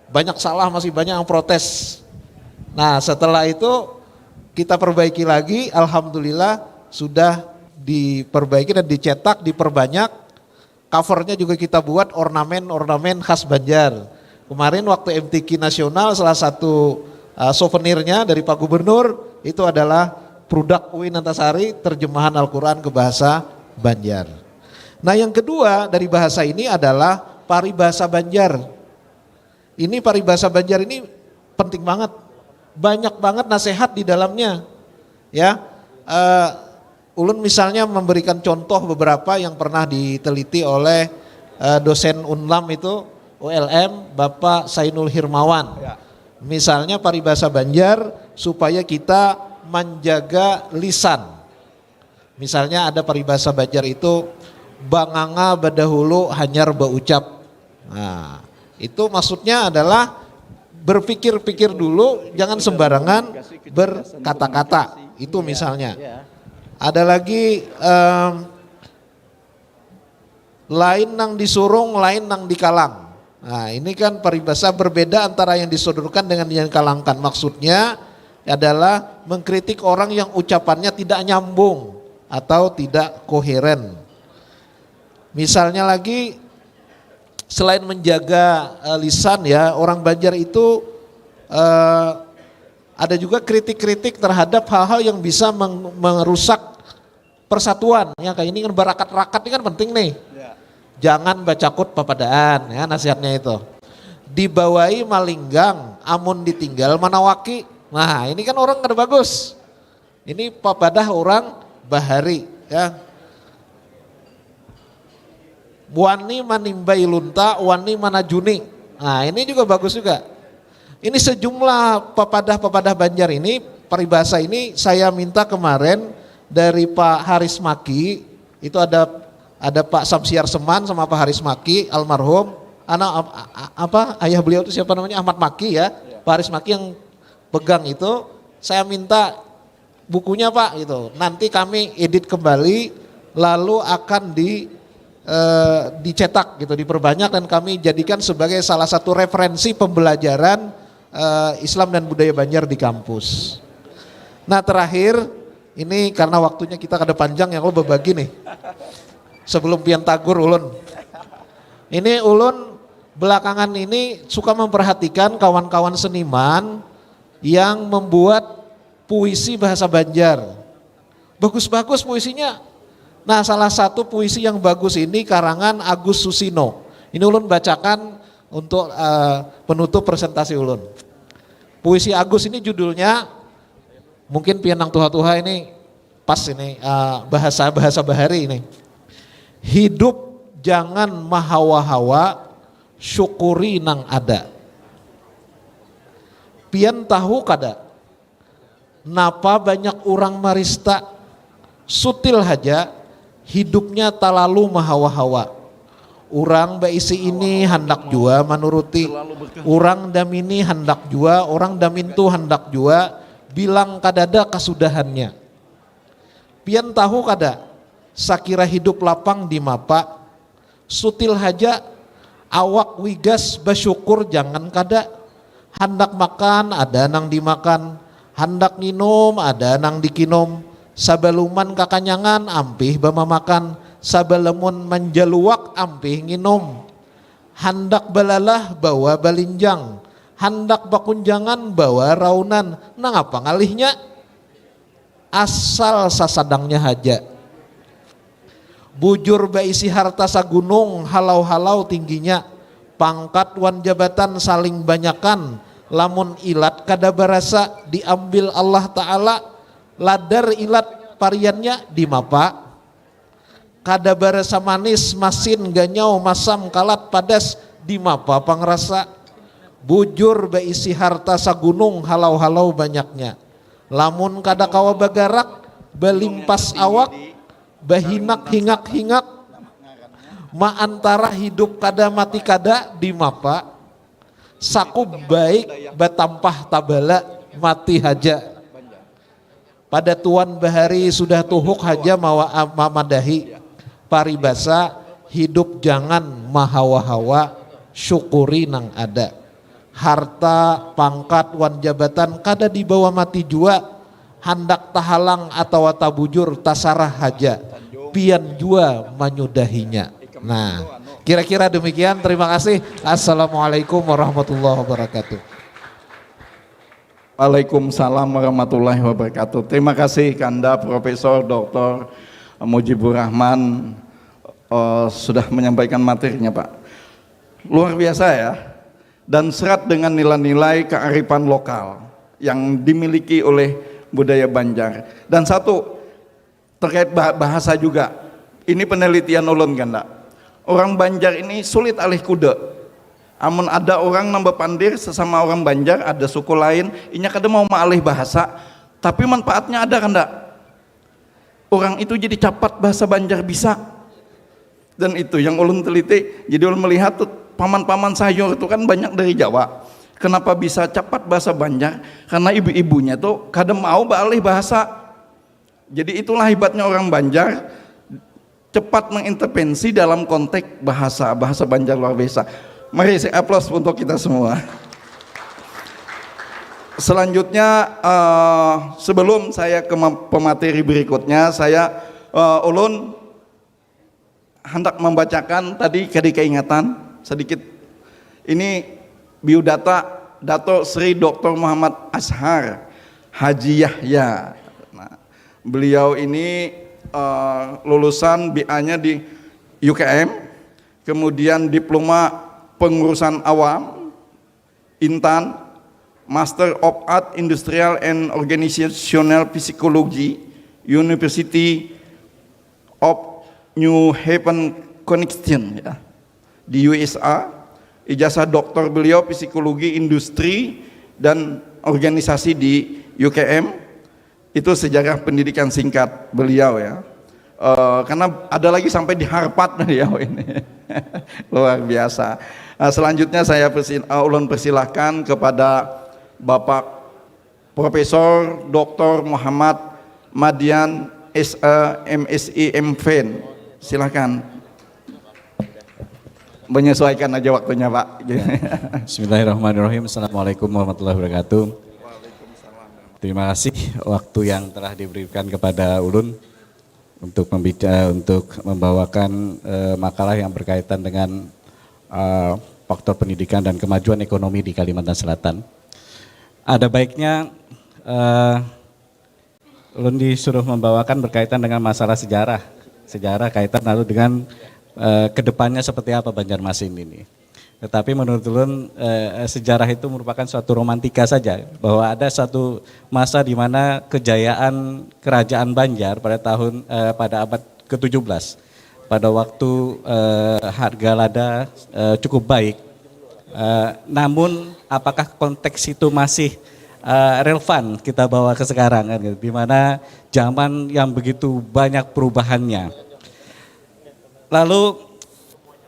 banyak salah, masih banyak yang protes. Nah, setelah itu kita perbaiki lagi, alhamdulillah sudah diperbaiki dan dicetak, diperbanyak. Covernya juga kita buat ornamen-ornamen khas Banjar. Kemarin waktu M T Q nasional salah satu uh, souvenirnya dari Pak Gubernur itu adalah produk U I N Antasari terjemahan Al-Quran ke bahasa Banjar. Nah, yang kedua dari bahasa ini adalah paribasa Banjar. Ini paribasa Banjar ini penting banget. Banyak banget nasihat di dalamnya. Ya, uh, ulun misalnya memberikan contoh beberapa yang pernah diteliti oleh uh, dosen Unlam itu, U L M, Bapak Sainul Hirmawan. Ya. Misalnya paribasa Banjar supaya kita menjaga lisan. Misalnya ada paribasa Banjar itu, banganga badahulu hanyar baucap. Nah, itu maksudnya adalah berpikir-pikir dulu, jangan sembarangan berkata-kata. Itu misalnya. Ada lagi um, lain nang disurung, lain nang dikalang. Nah, ini kan paribasa berbeda antara yang disodorkan dengan yang dikalangkan. Maksudnya adalah mengkritik orang yang ucapannya tidak nyambung atau tidak koheren. Misalnya lagi, selain menjaga uh, lisan ya, orang Banjar itu uh, ada juga kritik-kritik terhadap hal-hal yang bisa merusak persatuan. Ya, kayak ini kan barakat-rakat ini kan penting nih. Ya. Jangan bacakut papadaan ya, nasihatnya itu. Dibawai malinggang, amun ditinggal manawaki. Nah, ini kan orang kada bagus. Ini papadah orang bahari ya. Wani manimbai lunta, wani manajuni. Nah, ini juga bagus juga. Ini sejumlah papadah-papadah Banjar ini, paribasa ini saya minta kemarin dari Pak Haris Maki, itu ada ada Pak Samsiar Seman sama Pak Haris Maki almarhum, anak apa ayah beliau itu siapa namanya, Ahmad Maki ya. Ya. Pak Haris Maki yang pegang itu, saya minta bukunya Pak gitu. Nanti kami edit kembali lalu akan di eh, dicetak gitu, diperbanyak dan kami jadikan sebagai salah satu referensi pembelajaran eh, Islam dan budaya Banjar di kampus. Nah, terakhir ini karena waktunya kita kada panjang yang lo berbagi nih. Sebelum pian tagur ulun. Ini ulun belakangan ini suka memperhatikan kawan-kawan seniman yang membuat puisi bahasa Banjar. Bagus-bagus puisinya. Nah, salah satu puisi yang bagus ini karangan Agus Susino. Ini ulun bacakan untuk uh, penutup presentasi ulun. Puisi Agus ini judulnya, mungkin pian nang tuha-tuha ini pas ini uh, bahasa bahasa bahari ini. Hidup jangan mahawa-hawa, syukuri nang ada. Pian tahu kada napa banyak urang marista, sutil haja hidupnya talalu mahawa-hawa. Urang baisi ini handak jua manuruti, urang damini handak jua, urang damintu handak jua, bilang kadada kasudahannya. Pian tahu kada, sakira hidup lapang di mapa, sutil haja, awak wigas basyukur jangan kada. Handak makan ada nang dimakan, handak nginum ada nang dikinum, sabaluman kakanyangan ampih bamamakan, sabalamun manjaluak ampih nginum. Handak balalah bawa balinjang, handak bakunjangan bawa raunan, nangapa ngalihnya? Asal sasadangnya haja. Bujur baisi harta sagunung halau-halau tingginya, pangkat wan jabatan saling banyakan, lamun ilat kada barasa diambil Allah Ta'ala, ladar ilat pariannya dimapa. Kada barasa manis, masin, ganyau, masam, kalat, padas, dimapa pangrasa. Bujur baisi harta sagunung halau-halau banyaknya. Lamun kada kawa bagarak, balimpas awak, bahinak hingak-hingak, maantara hidup kada mati kada, dimapa. Sakub baik batampah tabala, mati haja. Pada tuan bahari sudah tuhuk haja mawa mamadahi paribasa hidup jangan mahawa-hawa, syukuri nang ada. Harta, pangkat, wan jabatan kada dibawa mati jua, handak tahalang atawa tabujur tasarah haja, pian jua manyudahinya. Nah, kira-kira demikian. Terima kasih. Assalamualaikum warahmatullahi wabarakatuh. Waalaikumsalam warahmatullahi wabarakatuh. Terima kasih kanda Profesor Doktor Mujibur Rahman. uh, sudah menyampaikan materinya, Pak. Luar biasa ya, dan serat dengan nilai-nilai kearifan lokal yang dimiliki oleh budaya Banjar. Dan satu, terkait bahasa juga. Ini penelitian ulun kanda. Orang Banjar ini sulit alih kuda. Amun ada orang nang bapandir sesama orang Banjar, ada suku lain, inya kada mau maalih bahasa, tapi manfaatnya ada kanda. Orang itu jadi capat bahasa Banjar bisa. Dan itu yang ulun teliti. Jadi ulun melihat tuh paman-paman sayur itu kan banyak dari Jawa. Kenapa bisa capat bahasa Banjar? Karena ibu-ibunya tuh kada mau baalih bahasa. Jadi itulah hebatnya orang Banjar, cepat mengintervensi dalam konteks bahasa, bahasa Banjar luar biasa. Mari saya aplaus untuk kita semua. Selanjutnya, uh, sebelum saya ke pemateri berikutnya, saya uh, ulun hendak membacakan tadi, kadi keingatan sedikit. Ini biodata Dato Sri Doktor Muhammad Ashar Haji Yahya. Nah, beliau ini uh, lulusan B A-nya di U K M, kemudian diploma pengurusan awam, Intan, Master of Art Industrial and Organizational Psychology, University of New Haven Connection ya, di U S A, ijazah doktor beliau psikologi industri dan organisasi di U K M, itu sejarah pendidikan singkat beliau ya. Uh, karena ada lagi sampai di Harvard beliau ini. Luar biasa. Uh, selanjutnya saya persil, uh, ulun persilahkan kepada Bapak Profesor Doktor Muhammad Madian S A M S I M Fin. Silahkan. Menyesuaikan aja waktunya Pak. Bismillahirrahmanirrahim. Assalamualaikum warahmatullahi wabarakatuh. Terima kasih waktu yang telah diberikan kepada ulun untuk membicara, untuk membawakan uh, makalah yang berkaitan dengan uh, faktor pendidikan dan kemajuan ekonomi di Kalimantan Selatan. Ada baiknya uh, ulun disuruh membawakan berkaitan dengan masalah sejarah. Sejarah kaitan lalu dengan uh, kedepannya seperti apa Banjarmasin ini. Tetapi menurut ulun eh, sejarah itu merupakan suatu romantika saja, bahwa ada suatu masa di mana kejayaan kerajaan Banjar pada tahun eh, pada abad ke-tujuh belas, pada waktu eh, harga lada eh, cukup baik. Eh, namun apakah konteks itu masih eh, relevan kita bawa ke sekarang kan gitu, di mana zaman yang begitu banyak perubahannya. Lalu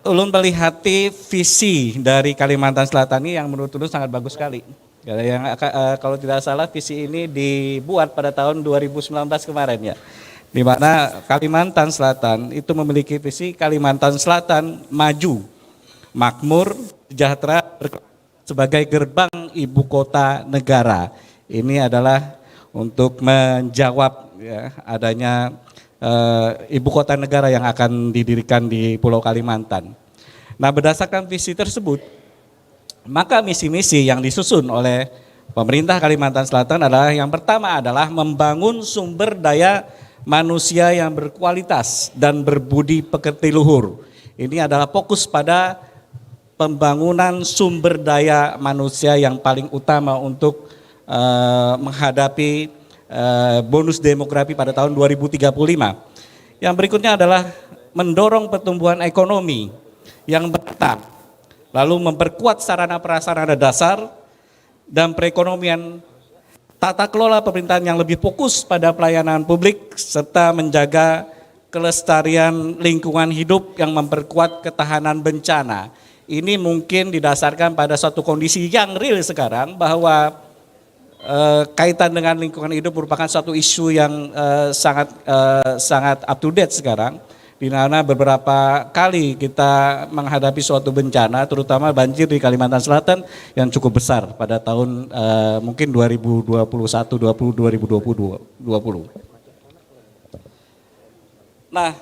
ulun melihati visi dari Kalimantan Selatan ini yang menurut ulun sangat bagus sekali. Yang eh, kalau tidak salah visi ini dibuat pada tahun dua ribu sembilan belas kemarin ya. Di mana Kalimantan Selatan itu memiliki visi Kalimantan Selatan maju, makmur, sejahtera, sebagai gerbang ibu kota negara. Ini adalah untuk menjawab ya, adanya uh, ibu kota negara yang akan didirikan di Pulau Kalimantan. Nah, berdasarkan visi tersebut, maka misi-misi yang disusun oleh pemerintah Kalimantan Selatan adalah yang pertama adalah membangun sumber daya manusia yang berkualitas dan berbudi pekerti luhur. Ini adalah fokus pada pembangunan sumber daya manusia yang paling utama untuk uh, menghadapi uh, bonus demografi pada tahun dua ribu tiga puluh lima. Yang berikutnya adalah mendorong pertumbuhan ekonomi yang merata, lalu memperkuat sarana prasarana dasar dan perekonomian, tata kelola pemerintahan yang lebih fokus pada pelayanan publik serta menjaga kelestarian lingkungan hidup yang memperkuat ketahanan bencana. Ini mungkin didasarkan pada suatu kondisi yang real sekarang bahwa eh, kaitan dengan lingkungan hidup merupakan suatu isu yang eh, sangat eh, sangat up to date sekarang, di mana beberapa kali kita menghadapi suatu bencana, terutama banjir di Kalimantan Selatan yang cukup besar pada tahun eh, mungkin dua ribu dua puluh satu, dua puluh, dua ribu dua puluh, dua puluh. Nah,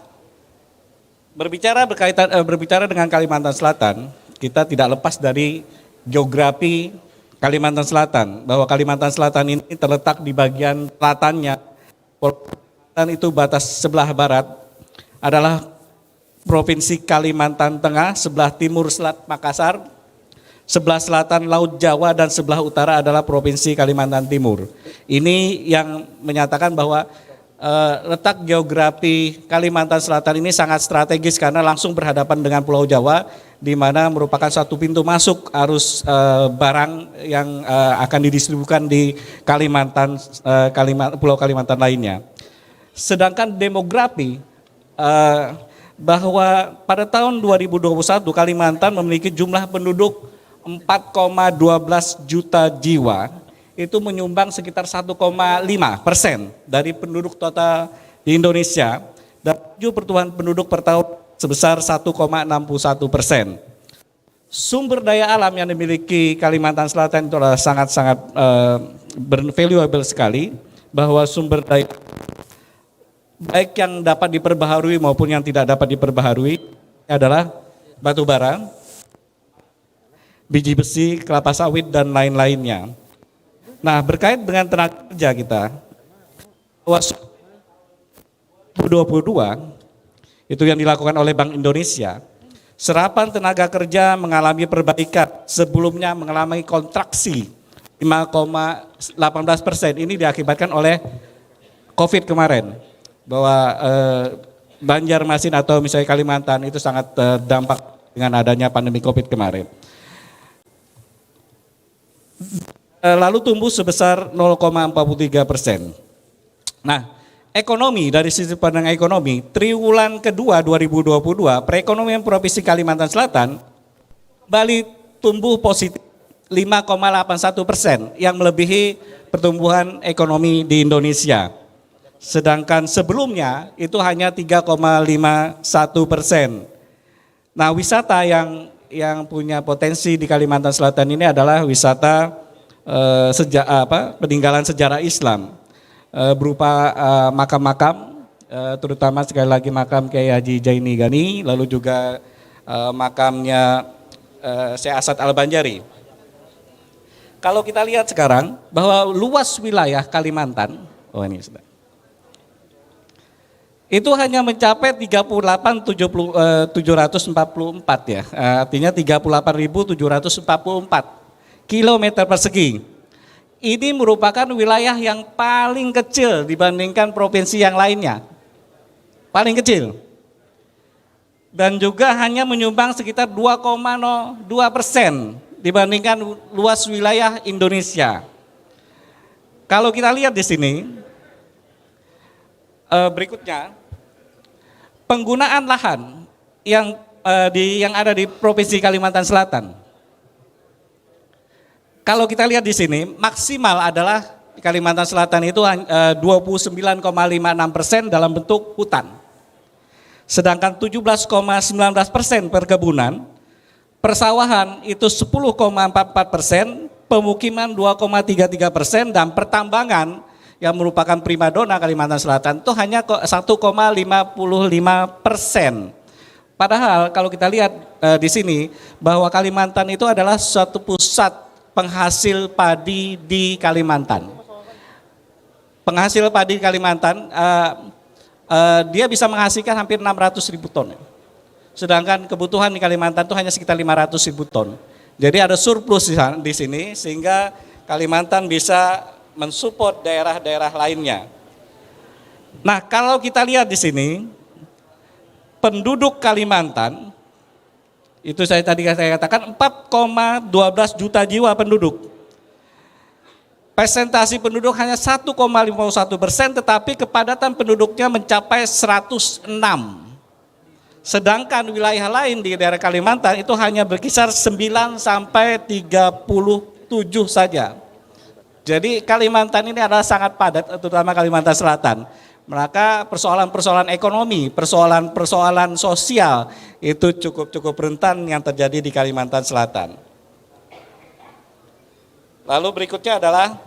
berbicara berkaitan eh, berbicara dengan Kalimantan Selatan, kita tidak lepas dari geografi Kalimantan Selatan, bahwa Kalimantan Selatan ini terletak di bagian selatannya. Selatan itu batas sebelah barat adalah Provinsi Kalimantan Tengah, sebelah timur Selat Makassar, sebelah selatan Laut Jawa, dan sebelah utara adalah Provinsi Kalimantan Timur. Ini yang menyatakan bahwa eh, letak geografi Kalimantan Selatan ini sangat strategis karena langsung berhadapan dengan Pulau Jawa, di mana merupakan satu pintu masuk arus eh, barang yang eh, akan didistribusikan di Kalimantan, eh, Kalima- Pulau Kalimantan lainnya. Sedangkan demografi eh, bahwa pada tahun dua ribu dua puluh satu Kalimantan memiliki jumlah penduduk empat koma dua belas juta jiwa, itu menyumbang sekitar satu koma lima persen dari penduduk total di Indonesia, dan laju pertumbuhan penduduk per tahun sebesar satu koma enam puluh satu persen. Sumber daya alam yang dimiliki Kalimantan Selatan itu adalah sangat-sangat eh, ber- valuable sekali, bahwa sumber daya baik yang dapat diperbaharui maupun yang tidak dapat diperbaharui adalah batu bara, biji besi, kelapa sawit, dan lain-lainnya. Nah, berkait dengan tenaga kerja kita, bahwa dua ribu dua puluh dua itu yang dilakukan oleh Bank Indonesia, serapan tenaga kerja mengalami perbaikan, sebelumnya mengalami kontraksi lima koma delapan belas persen. Ini diakibatkan oleh covid kemarin, bahwa eh, Banjarmasin atau misalnya Kalimantan itu sangat terdampak dengan adanya pandemi covid kemarin. Eh, lalu tumbuh sebesar nol koma empat puluh tiga persen. Nah, ekonomi, dari sisi pandang ekonomi, triwulan kedua dua ribu dua puluh dua, perekonomian Provinsi Kalimantan Selatan kembali tumbuh positif lima koma delapan satu persen, yang melebihi pertumbuhan ekonomi di Indonesia. Sedangkan sebelumnya itu hanya tiga koma lima satu persen. Nah, wisata yang yang punya potensi di Kalimantan Selatan ini adalah wisata eh, seja apa peninggalan sejarah Islam, eh, berupa eh, makam-makam, eh, terutama sekali lagi makam Kiai Haji Jaini Gani, lalu juga eh, makamnya eh, Syekh Asad Al Banjari. Kalau kita lihat sekarang bahwa luas wilayah Kalimantan, oh ini sudah, itu hanya mencapai tiga puluh delapan tujuh puluh eh, tujuh ratus empat puluh empat ya. Eh, artinya tiga puluh delapan ribu tujuh ratus empat puluh empat kilometer persegi. Ini merupakan wilayah yang paling kecil dibandingkan provinsi yang lainnya. Paling kecil. Dan juga hanya menyumbang sekitar dua koma nol dua persen dibandingkan luas wilayah Indonesia. Kalau kita lihat di sini, eh, berikutnya, penggunaan lahan yang eh, di yang ada di Provinsi Kalimantan Selatan. Kalau kita lihat di sini, maksimal adalah di Kalimantan Selatan itu eh, dua puluh sembilan koma lima enam persen dalam bentuk hutan. Sedangkan tujuh belas koma sembilan belas persen perkebunan, persawahan itu sepuluh koma empat empat persen, pemukiman dua koma tiga tiga persen, dan pertambangan yang merupakan primadona Kalimantan Selatan itu hanya satu koma lima puluh lima persen. Padahal kalau kita lihat eh, di sini bahwa Kalimantan itu adalah suatu pusat penghasil padi di Kalimantan. Penghasil padi di Kalimantan eh, eh, dia bisa menghasilkan hampir enam ratus ribu ton. Sedangkan kebutuhan di Kalimantan itu hanya sekitar lima ratus ribu ton. Jadi ada surplus di, di sini sehingga Kalimantan bisa mensupport daerah-daerah lainnya. Nah, kalau kita lihat di sini, penduduk Kalimantan itu saya tadi saya katakan empat koma dua belas juta jiwa penduduk. Persentasi penduduk hanya satu koma lima puluh satu persen, tetapi kepadatan penduduknya mencapai seratus enam. Sedangkan wilayah lain di daerah Kalimantan itu hanya berkisar sembilan sampai tiga puluh tujuh saja. Jadi Kalimantan ini adalah sangat padat, terutama Kalimantan Selatan. Maka persoalan-persoalan ekonomi, persoalan-persoalan sosial itu cukup-cukup rentan yang terjadi di Kalimantan Selatan. Lalu berikutnya adalah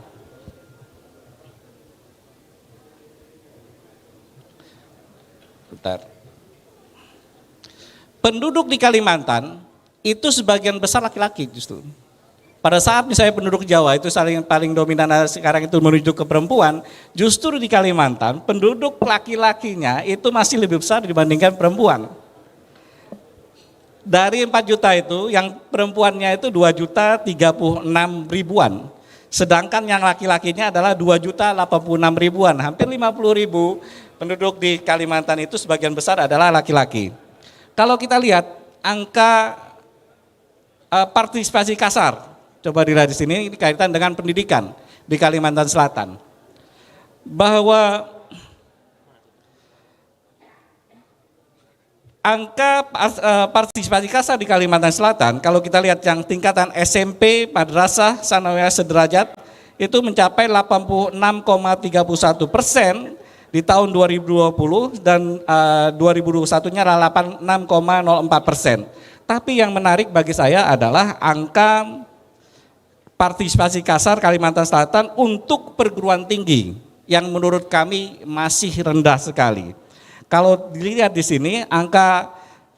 bentar. Penduduk di Kalimantan itu sebagian besar laki-laki justru. Pada saat misalnya penduduk Jawa itu saling paling dominan sekarang itu menuju ke perempuan, justru di Kalimantan penduduk laki-lakinya itu masih lebih besar dibandingkan perempuan. Dari empat juta itu, yang perempuannya itu dua juta tiga puluh enam ribuan. Sedangkan yang laki-lakinya adalah dua juta delapan puluh enam ribuan, hampir lima puluh ribu penduduk di Kalimantan itu sebagian besar adalah laki-laki. Kalau kita lihat angka uh, partisipasi kasar, coba dilihat di sini, ini kaitan dengan pendidikan di Kalimantan Selatan, bahwa angka eh, partisipasi kasar di Kalimantan Selatan, kalau kita lihat yang tingkatan S M P, madrasah, sanawiyah sederajat, itu mencapai delapan puluh enam koma tiga puluh satu persen di tahun dua ribu dua puluh dan uh, dua ribu dua puluh satu-nya adalah delapan puluh enam koma nol empat persen. Tapi yang menarik bagi saya adalah angka partisipasi kasar Kalimantan Selatan untuk perguruan tinggi yang menurut kami masih rendah sekali. Kalau dilihat di sini, angka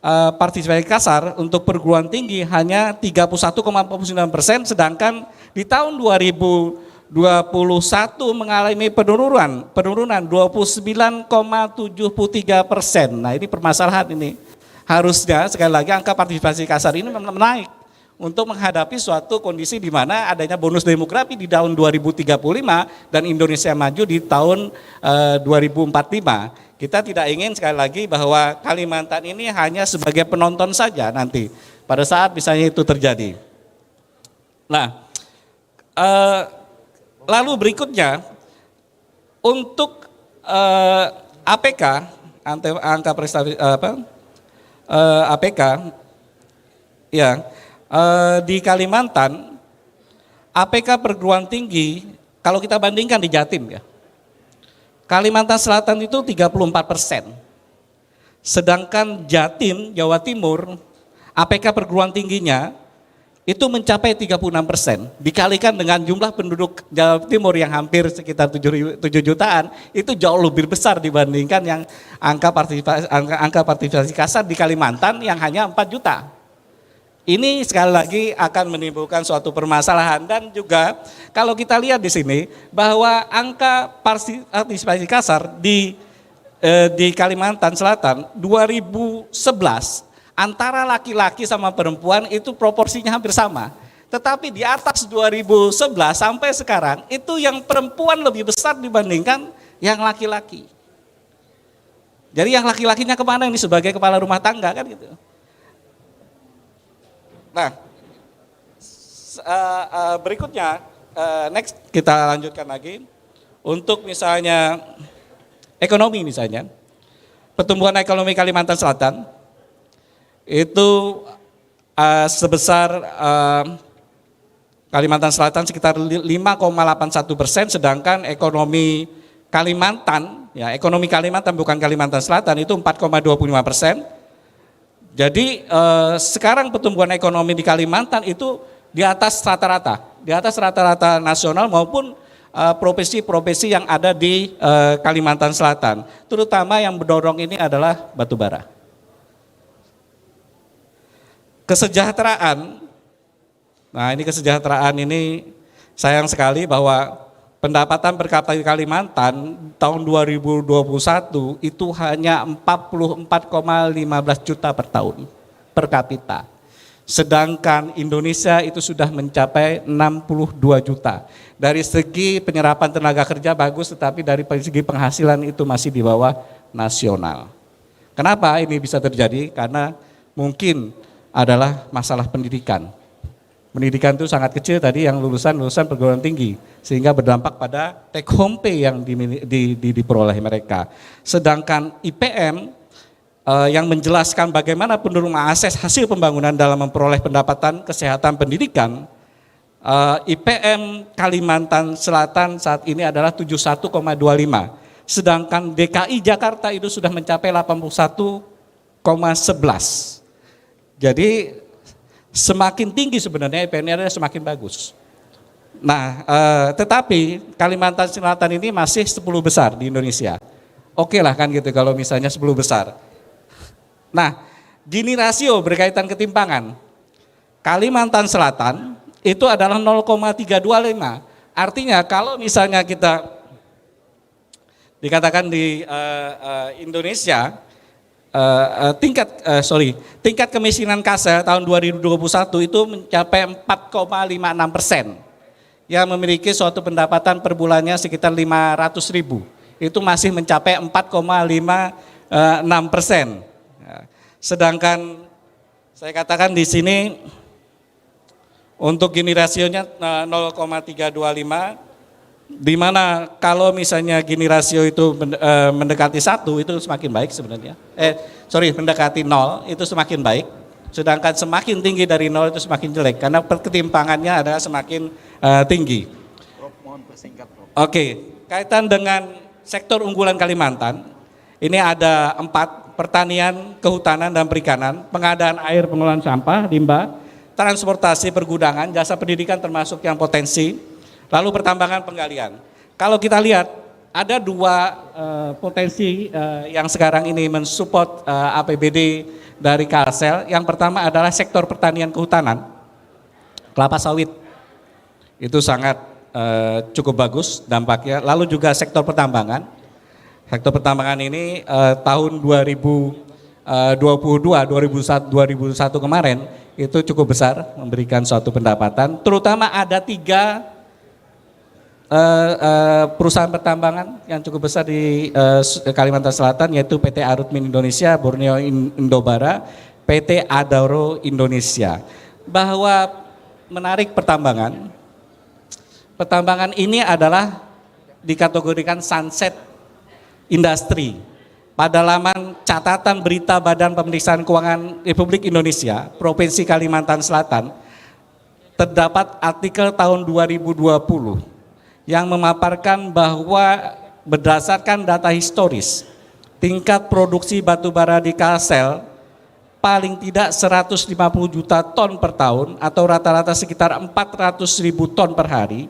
uh, partisipasi kasar untuk perguruan tinggi hanya tiga puluh satu koma empat puluh sembilan persen, sedangkan di tahun dua ribu dua puluh satu mengalami penurunan penurunan dua puluh sembilan koma tujuh puluh tiga persen. Nah, ini permasalahan ini. Harusnya sekali lagi angka partisipasi kasar ini menaik untuk menghadapi suatu kondisi di mana adanya bonus demografi di tahun dua ribu tiga puluh lima dan Indonesia maju di tahun uh, dua ribu empat puluh lima. Kita tidak ingin sekali lagi bahwa Kalimantan ini hanya sebagai penonton saja nanti pada saat misalnya itu terjadi. Nah, eh, lalu berikutnya untuk eh, A P K, angka prestasi eh, apa? Eh, A P K ya eh, di Kalimantan A P K perguruan tinggi kalau kita bandingkan di Jatim ya. Kalimantan Selatan itu tiga puluh empat persen. Sedangkan Jatim, Jawa Timur, A P K perguruan tingginya itu mencapai tiga puluh enam persen. Dikalikan dengan jumlah penduduk Jawa Timur yang hampir sekitar tujuh jutaan, itu jauh lebih besar dibandingkan yang angka partisipasi, angka, angka partisipasi kasar di Kalimantan yang hanya empat juta. Ini sekali lagi akan menimbulkan suatu permasalahan dan juga kalau kita lihat di sini bahwa angka partisipasi kasar di eh, di Kalimantan Selatan dua ribu sebelas antara laki-laki sama perempuan itu proporsinya hampir sama. Tetapi di atas dua ribu sebelas sampai sekarang itu yang perempuan lebih besar dibandingkan yang laki-laki. Jadi yang laki-lakinya kemana ini sebagai kepala rumah tangga kan gitu. Nah, uh, uh, berikutnya uh, next kita lanjutkan lagi untuk misalnya ekonomi misalnya pertumbuhan ekonomi Kalimantan Selatan itu uh, sebesar uh, Kalimantan Selatan sekitar lima koma delapan satu persen, sedangkan ekonomi Kalimantan, ya ekonomi Kalimantan bukan Kalimantan Selatan itu empat koma dua puluh lima persen. Jadi eh, sekarang pertumbuhan ekonomi di Kalimantan itu di atas rata-rata, di atas rata-rata nasional maupun eh, provinsi-provinsi yang ada di eh, Kalimantan Selatan. Terutama yang mendorong ini adalah batubara. Kesejahteraan Nah, ini kesejahteraan ini sayang sekali bahwa pendapatan per kapita di Kalimantan tahun dua ribu dua puluh satu itu hanya empat puluh empat koma lima belas juta per tahun per kapita. Sedangkan Indonesia itu sudah mencapai enam puluh dua juta. Dari segi penyerapan tenaga kerja bagus, tetapi dari segi penghasilan itu masih di bawah nasional. Kenapa ini bisa terjadi? Karena mungkin adalah masalah pendidikan. Pendidikan itu sangat kecil tadi yang lulusan lulusan perguruan tinggi sehingga berdampak pada take home pay yang di, di, di, diperoleh mereka. Sedangkan I P M eh, yang menjelaskan bagaimana penurunan akses hasil pembangunan dalam memperoleh pendapatan kesehatan pendidikan eh, I P M Kalimantan Selatan saat ini adalah tujuh satu koma dua lima. Sedangkan D K I Jakarta itu sudah mencapai delapan puluh satu koma sebelas. Jadi semakin tinggi sebenarnya I P M-nya adalah semakin bagus. Nah, eh, tetapi Kalimantan Selatan ini masih sepuluh besar di Indonesia. Oke lah kan gitu kalau misalnya sepuluh besar. Nah, Gini rasio berkaitan ketimpangan. Kalimantan Selatan itu adalah nol koma tiga dua lima. Artinya kalau misalnya kita dikatakan di uh, uh, Indonesia uh, uh, tingkat uh, sorry tingkat kemiskinan Kalsel tahun dua ribu dua puluh satu itu mencapai empat koma lima enam persen, yang memiliki suatu pendapatan per bulannya sekitar lima ratus ribu, itu masih mencapai empat koma lima enam persen. Ya. Sedangkan saya katakan di sini untuk Gini rasionya eh, nol koma tiga dua lima, di mana kalau misalnya Gini rasio itu men- eh, mendekati satu itu semakin baik sebenarnya. Eh, sorry, mendekati nol itu semakin baik. Sedangkan semakin tinggi dari nol itu semakin jelek karena per- ketimpangannya adalah semakin eh, tinggi. Prof, mohon persingkat, Prof. Oke, kaitan dengan sektor unggulan Kalimantan, ini ada empat: pertanian, kehutanan dan perikanan, pengadaan air, pengelolaan sampah, limbah, transportasi, pergudangan, jasa pendidikan termasuk yang potensi, lalu pertambangan, penggalian. Kalau kita lihat ada dua eh, potensi eh, yang sekarang ini mensupport eh, A P B D dari Kalsel. Yang pertama adalah sektor pertanian kehutanan, kelapa sawit. Itu sangat eh, cukup bagus dampaknya. Lalu juga sektor pertambangan. Sektor pertambangan ini eh, tahun dua ribu dua puluh dua, dua ribu satu, dua ribu satu kemarin itu cukup besar memberikan suatu pendapatan. Terutama ada tiga eh, eh, perusahaan pertambangan yang cukup besar di eh, Kalimantan Selatan, yaitu P T Arutmin Indonesia, Borneo Indobara, P T Adaro Indonesia. Bahwa menarik pertambangan, pertambangan ini adalah dikategorikan sunset industry. Pada laman catatan berita Badan Pemeriksaan Keuangan Republik Indonesia, Provinsi Kalimantan Selatan, terdapat artikel tahun dua ribu dua puluh yang memaparkan bahwa berdasarkan data historis, tingkat produksi batu bara di Kalsel paling tidak seratus lima puluh juta ton per tahun atau rata-rata sekitar empat ratus ribu ton per hari.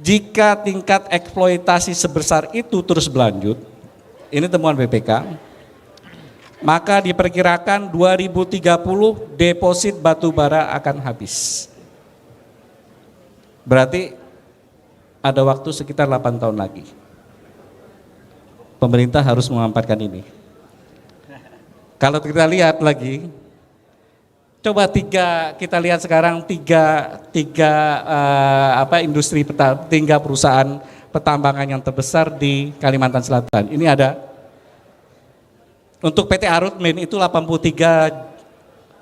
Jika tingkat eksploitasi sebesar itu terus berlanjut, ini temuan B P K, maka diperkirakan dua ribu tiga puluh deposit batu bara akan habis. Berarti ada waktu sekitar delapan tahun lagi. Pemerintah harus memanfaatkan ini. Kalau kita lihat lagi, coba tiga, kita lihat sekarang tiga tiga uh, apa industri peta, tiga perusahaan pertambangan yang terbesar di Kalimantan Selatan. Ini ada untuk P T Arutmin itu delapan puluh tiga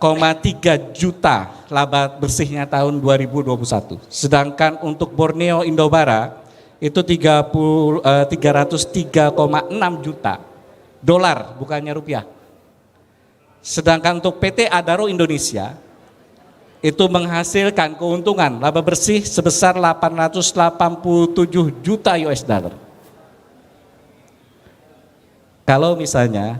koma tiga juta laba bersihnya tahun dua ribu dua puluh satu. Sedangkan untuk Borneo Indobara itu tiga puluh, eh, tiga ratus tiga koma enam juta dolar, bukannya rupiah. Sedangkan untuk P T Adaro Indonesia itu menghasilkan keuntungan laba bersih sebesar delapan ratus delapan puluh tujuh juta U S dollar. Kalau misalnya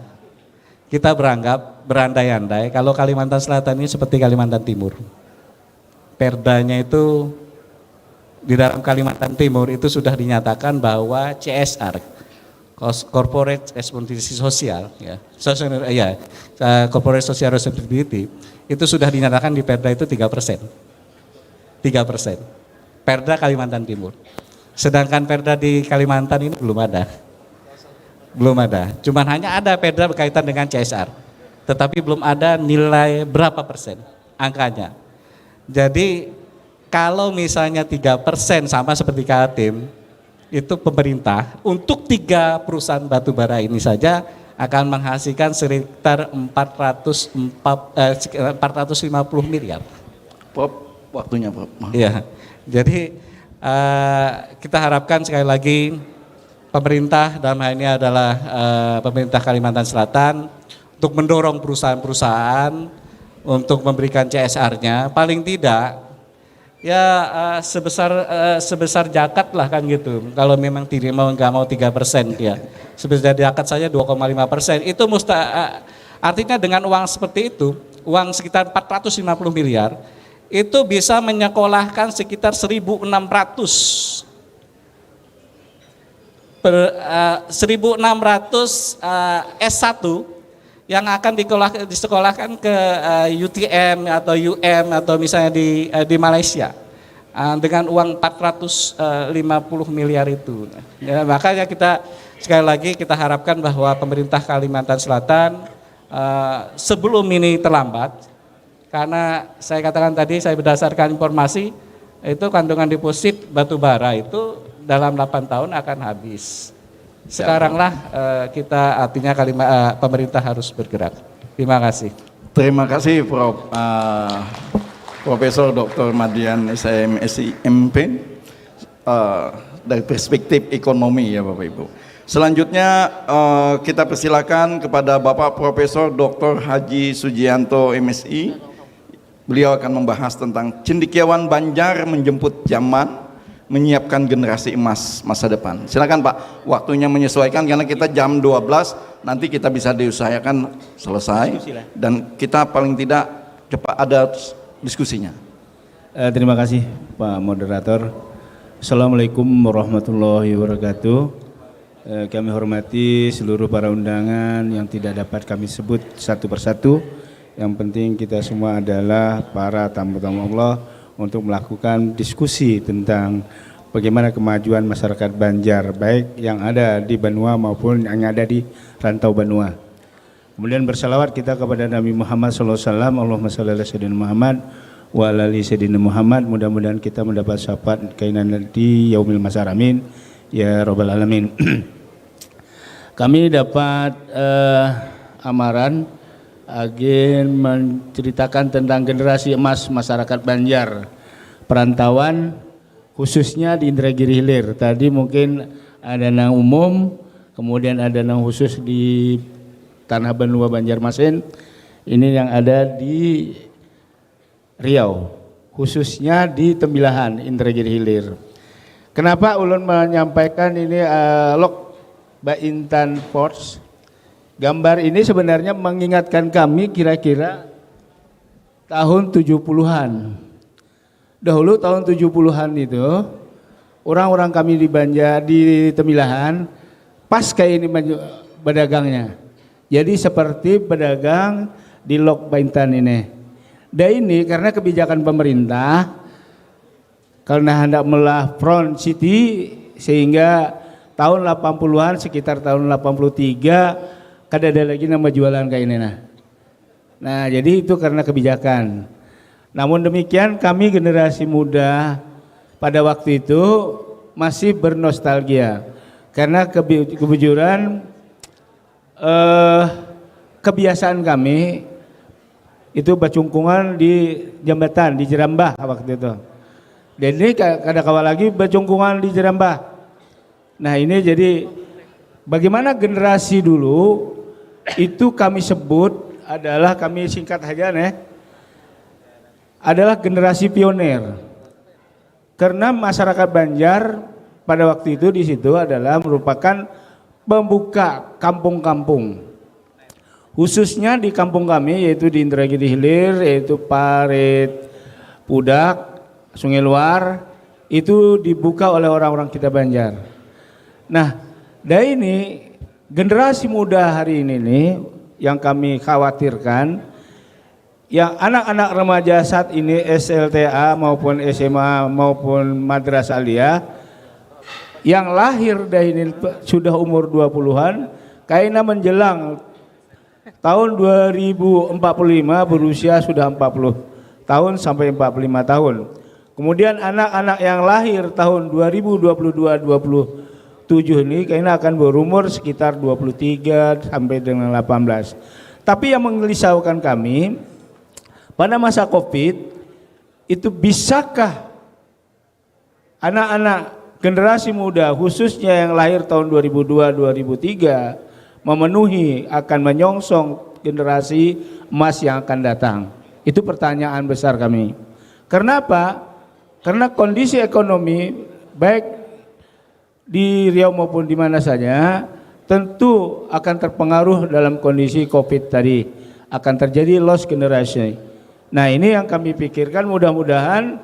kita beranggap berandai-andai kalau Kalimantan Selatan ini seperti Kalimantan Timur. Perdanya itu di dalam Kalimantan Timur itu sudah dinyatakan bahwa C S R, corporate responsibility social, ya, social, ya, eh, corporate social responsibility itu sudah dinyatakan di Perda itu tiga persen. Tiga persen. Perda Kalimantan Timur. Sedangkan Perda di Kalimantan ini belum ada. Belum ada. Cuman hanya ada Perda berkaitan dengan C S R. Tetapi belum ada nilai berapa persen angkanya. Jadi kalau misalnya tiga persen sama seperti Kaltim, itu pemerintah untuk tiga perusahaan batu bara ini saja akan menghasilkan sekitar empat ratus empat, eh, sekitar empat ratus lima puluh miliar. Pop, waktunya Pop. Iya. Jadi eh, kita harapkan sekali lagi pemerintah dalam hal ini adalah eh, pemerintah Kalimantan Selatan untuk mendorong perusahaan-perusahaan untuk memberikan C S R-nya, paling tidak ya uh, sebesar uh, sebesar zakat lah kan gitu. Kalau memang tidak mau nggak mau tiga persen ya, sebesar zakat saja dua koma lima persen itu musta uh, artinya dengan uang seperti itu, uang sekitar empat ratus lima puluh miliar itu bisa menyekolahkan sekitar seribu enam ratus per, uh, seribu enam ratus uh, S satu yang akan dikolah, disekolahkan ke uh, U T M atau U M atau misalnya di uh, di Malaysia uh, dengan uang empat ratus lima puluh miliar itu. Ya, makanya kita sekali lagi kita harapkan bahwa pemerintah Kalimantan Selatan Eh, sebelum ini terlambat, karena saya katakan tadi, saya berdasarkan informasi, itu kandungan deposit batu bara itu dalam delapan tahun akan habis. Sekaranglah eh, kita, artinya, kalimat eh, pemerintah harus bergerak. Terima kasih. Terima kasih, Prof. Uh, Profesor Doktor Madian, S M, S I M P, uh, dari perspektif ekonomi, ya, Bapak Ibu. Selanjutnya uh, kita persilakan kepada Bapak Profesor Doktor Haji Sujianto, M Si. Beliau akan membahas tentang cendekiawan Banjar menjemput zaman, menyiapkan generasi emas masa depan. Silakan, Pak, waktunya menyesuaikan karena kita jam dua belas, nanti kita bisa diusahakan selesai dan kita paling tidak cepat ada diskusinya. Eh, terima kasih, Pak Moderator. Assalamualaikum warahmatullahi wabarakatuh. Eh, kami hormati seluruh para undangan yang tidak dapat kami sebut satu persatu. Yang penting kita semua adalah para tamu-tamu Allah untuk melakukan diskusi tentang bagaimana kemajuan masyarakat Banjar, baik yang ada di banua maupun yang ada di rantau banua. Kemudian bersalawat kita kepada Nabi Muhammad sallallahu alaihi wasallam. Allahumma shalli ala sayyidina Muhammad wa ala ali sayyidina Muhammad. Mudah-mudahan kita mendapat syafaat kainan di yaumil mahsyar. Amin ya rabbal alamin. Kami dapat eh, amaran agen menceritakan tentang generasi emas masyarakat Banjar perantauan, khususnya di Indragiri Hilir. Tadi mungkin ada nang umum, kemudian ada nang khusus di Tanah Banua Banjarmasin. Ini yang ada di Riau, khususnya di Tembilahan, Indragiri Hilir. Kenapa ulun menyampaikan ini uh, log Baintan Force? Gambar ini sebenarnya mengingatkan kami kira-kira tahun tujuh puluhan. Dahulu tahun tujuh puluhan itu, orang-orang kami di Banjar, di Tembilahan, pas kayak ini badagangnya. Jadi seperti pedagang di Lok Baintan ini. Dan ini karena kebijakan pemerintah, karena hendak melah front city, sehingga tahun delapan puluhan, sekitar tahun delapan puluh tiga, kada ada lagi nama jualan kayak ini nah. Nah, jadi itu karena kebijakan. Namun demikian, kami generasi muda pada waktu itu masih bernostalgia karena kebujuran eh, kebiasaan kami itu bacungkungan di jambatan, di jerambah waktu itu. Dan ini kada kawa lagi bacungkungan di jerambah. Nah, ini jadi bagaimana generasi dulu itu kami sebut adalah, kami singkat saja nih, adalah generasi pionir. Karena masyarakat Banjar pada waktu itu di situ adalah merupakan pembuka kampung-kampung. Khususnya di kampung kami, yaitu di Indragiri Hilir, yaitu Parit, Pudak, Sungai Luar, itu dibuka oleh orang-orang kita Banjar. Nah, dari ini generasi muda hari ini nih yang kami khawatirkan, yang anak-anak remaja saat ini S L T A maupun S M A maupun madrasah aliyah yang lahir dahini sudah umur dua puluhan, kaina menjelang tahun dua ribu empat puluh lima berusia sudah empat puluh tahun sampai empat puluh lima tahun. Kemudian anak-anak yang lahir tahun dua ribu dua puluh dua dua puluh tujuh ini kaina akan berumur sekitar dua puluh tiga sampai dengan delapan belas. Tapi yang menggelisahkan kami, pada masa Covid itu, bisakah anak-anak generasi muda, khususnya yang lahir tahun dua ribu dua dua ribu tiga, memenuhi akan menyongsong generasi emas yang akan datang? Itu pertanyaan besar kami. Karena apa? Karena kondisi ekonomi baik di Riau maupun di mana saja tentu akan terpengaruh dalam kondisi Covid tadi, akan terjadi loss generation. Nah, ini yang kami pikirkan, mudah-mudahan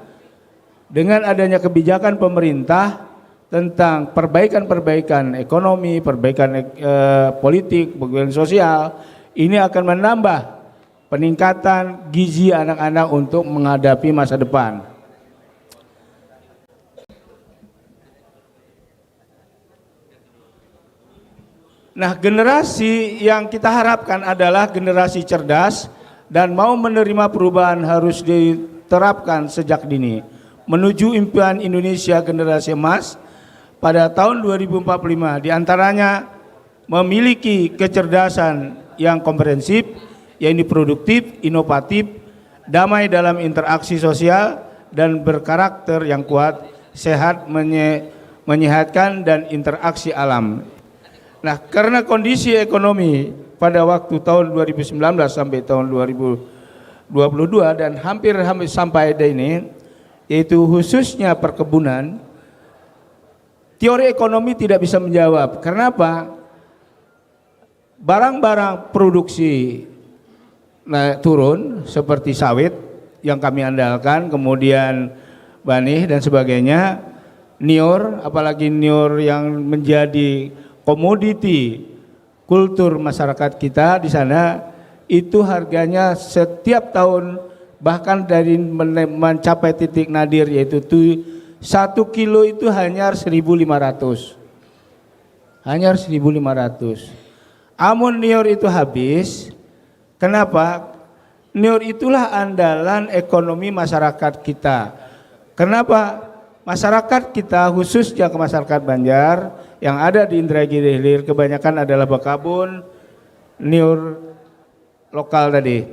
dengan adanya kebijakan pemerintah tentang perbaikan-perbaikan ekonomi, perbaikan eh, politik, perbaikan sosial, ini akan menambah peningkatan gizi anak-anak untuk menghadapi masa depan. Nah, generasi yang kita harapkan adalah generasi cerdas dan mau menerima perubahan harus diterapkan sejak dini menuju impian Indonesia generasi emas pada tahun dua ribu empat puluh lima, di antaranya memiliki kecerdasan yang komprehensif, yaitu produktif, inovatif, damai dalam interaksi sosial, dan berkarakter yang kuat, sehat, menye- menyehatkan, dan interaksi alam. Nah, karena kondisi ekonomi pada waktu tahun dua ribu sembilan belas sampai tahun dua ribu dua puluh dua dan hampir, hampir sampai ada ini, yaitu khususnya perkebunan, teori ekonomi tidak bisa menjawab. Kenapa? Barang-barang produksi naik turun seperti sawit yang kami andalkan, kemudian banih dan sebagainya, niur, apalagi niur yang menjadi komoditi kultur masyarakat kita di sana, itu harganya setiap tahun bahkan dari mene- mencapai titik nadir, yaitu tu satu kilo itu hanya seribu lima ratus. Hanya seribu lima ratus. Amun niur itu habis, kenapa? Niur itulah andalan ekonomi masyarakat kita. Kenapa? Masyarakat kita, khususnya ke masyarakat Banjar yang ada di Indragiri Hilir, kebanyakan adalah berkabun niur lokal tadi.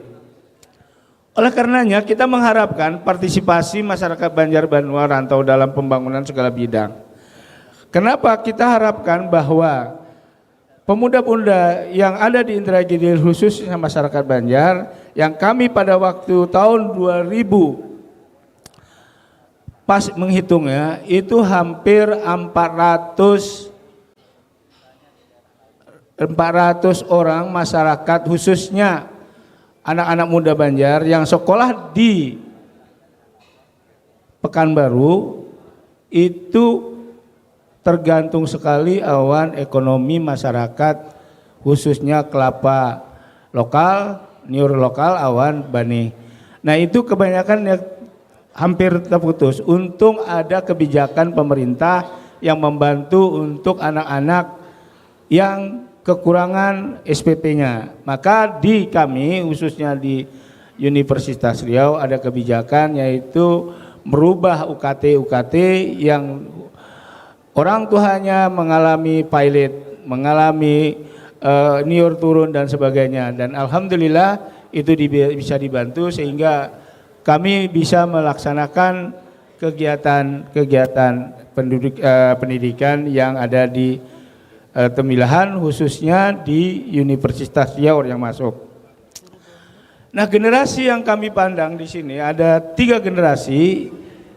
Oleh karenanya, kita mengharapkan partisipasi masyarakat Banjar Banua Rantau dalam pembangunan segala bidang. Kenapa kita harapkan bahwa pemuda-pemuda yang ada di Indragiri, khususnya masyarakat Banjar, yang kami pada waktu tahun dua ribu pas menghitungnya, itu hampir empat ratus, empat ratus orang masyarakat, khususnya anak-anak muda Banjar yang sekolah di Pekanbaru, itu tergantung sekali awan ekonomi masyarakat, khususnya kelapa lokal, niur lokal, awan banih. Nah, itu kebanyakan ya hampir terputus. Untung ada kebijakan pemerintah yang membantu untuk anak-anak yang kekurangan S P P-nya. Maka di kami, khususnya di Universitas Riau, ada kebijakan yaitu merubah U K T U K T yang orang tuanya mengalami pailit, mengalami eh, niur turun dan sebagainya. Dan alhamdulillah itu dibi- bisa dibantu sehingga kami bisa melaksanakan kegiatan-kegiatan pendidik- eh, pendidikan yang ada di eh, Temilahan, khususnya di Universitas Riau yang masuk. Nah, generasi yang kami pandang di sini ada tiga generasi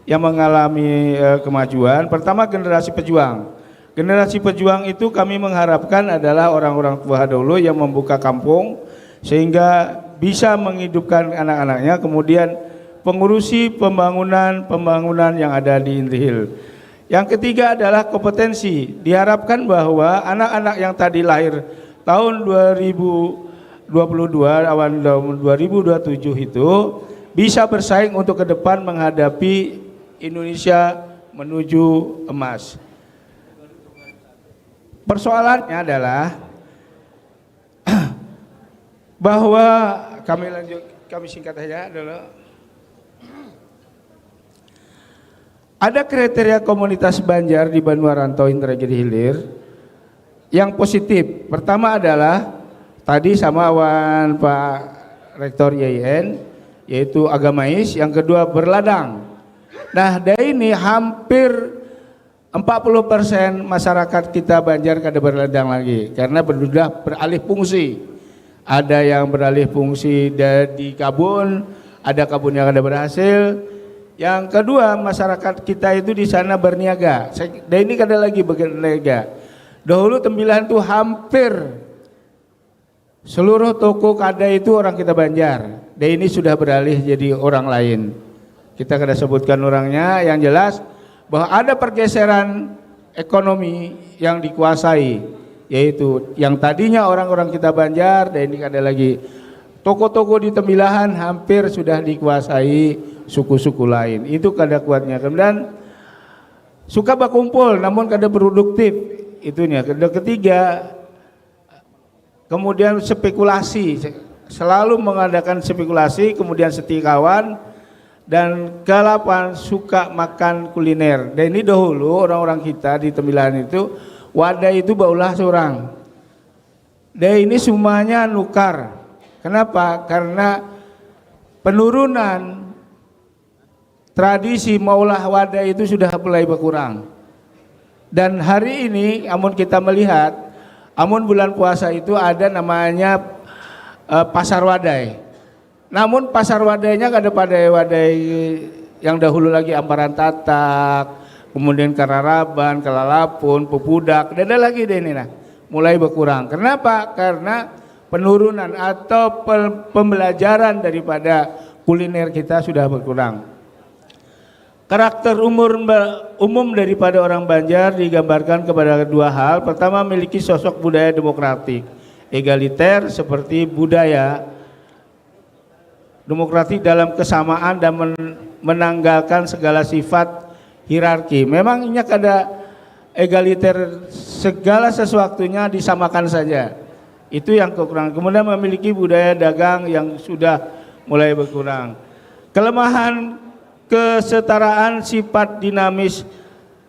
yang mengalami eh, kemajuan. Pertama, generasi pejuang. Generasi pejuang itu kami mengharapkan adalah orang-orang tua dulu yang membuka kampung sehingga bisa menghidupkan anak-anaknya, kemudian pengurusi pembangunan-pembangunan yang ada di Indragiri Hilir. Yang ketiga adalah kompetensi. Diharapkan bahwa anak-anak yang tadi lahir tahun dua ribu dua puluh dua awan tahun dua ribu dua puluh tujuh itu bisa bersaing untuk ke depan menghadapi Indonesia menuju emas. Persoalannya adalah bahwa kami lanjut, kami singkat saja dulu. Ada kriteria komunitas Banjar di Banua Rantau Indragiri Hilir yang positif. Pertama adalah tadi sama awan Pak Rektor I A I N, yaitu agamais. Yang kedua, berladang. Nah, dari ini hampir empat puluh persen masyarakat kita Banjar kada berladang lagi karena sudah beralih fungsi. Ada yang beralih fungsi dari kabun, ada kabun yang kada berhasil. Yang kedua, masyarakat kita itu di sana berniaga. Dan ini kada lagi berniaga. Dahulu Tembilahan tuh hampir seluruh toko kadai itu orang kita Banjar. Dan ini sudah beralih jadi orang lain. Kita kada sebutkan orangnya, yang jelas bahwa ada pergeseran ekonomi yang dikuasai, yaitu yang tadinya orang-orang kita Banjar, dan ini kada lagi. Toko-toko di Tembilahan hampir sudah dikuasai suku-suku lain. Itu kada kuatnya. Kemudian suka bakumpul namun kada produktif. Itunya. Kedua, ketiga, Kemudian spekulasi, selalu mengadakan spekulasi, kemudian setia kawan, dan kelapan suka makan kuliner. Dan ini dahulu orang-orang kita di Tembilahan itu, wadai itu baulah seorang. Dan ini semuanya nukar. Kenapa? Karena penurunan tradisi maulah wadai itu sudah mulai berkurang. Dan hari ini, amun kita melihat, amun bulan puasa itu ada namanya eh, pasar wadai. Namun pasar wadainya kada pada wadai yang dahulu lagi, amparan tatak, kemudian kararaban, kalalapun, pupudak, tidak ada lagi deh ini nah. Mulai berkurang. Kenapa? Karena penurunan atau pembelajaran daripada kuliner kita sudah berkurang. Karakter umur, umum daripada orang Banjar digambarkan kepada dua hal. Pertama, memiliki sosok budaya demokratik, egaliter seperti budaya demokratik dalam kesamaan dan men menanggalkan segala sifat hierarki. Memang ini ada egaliter, segala sesuatunya disamakan saja. Itu yang kekurangan. Kemudian memiliki budaya dagang yang sudah mulai berkurang. Kelemahan kesetaraan sifat dinamis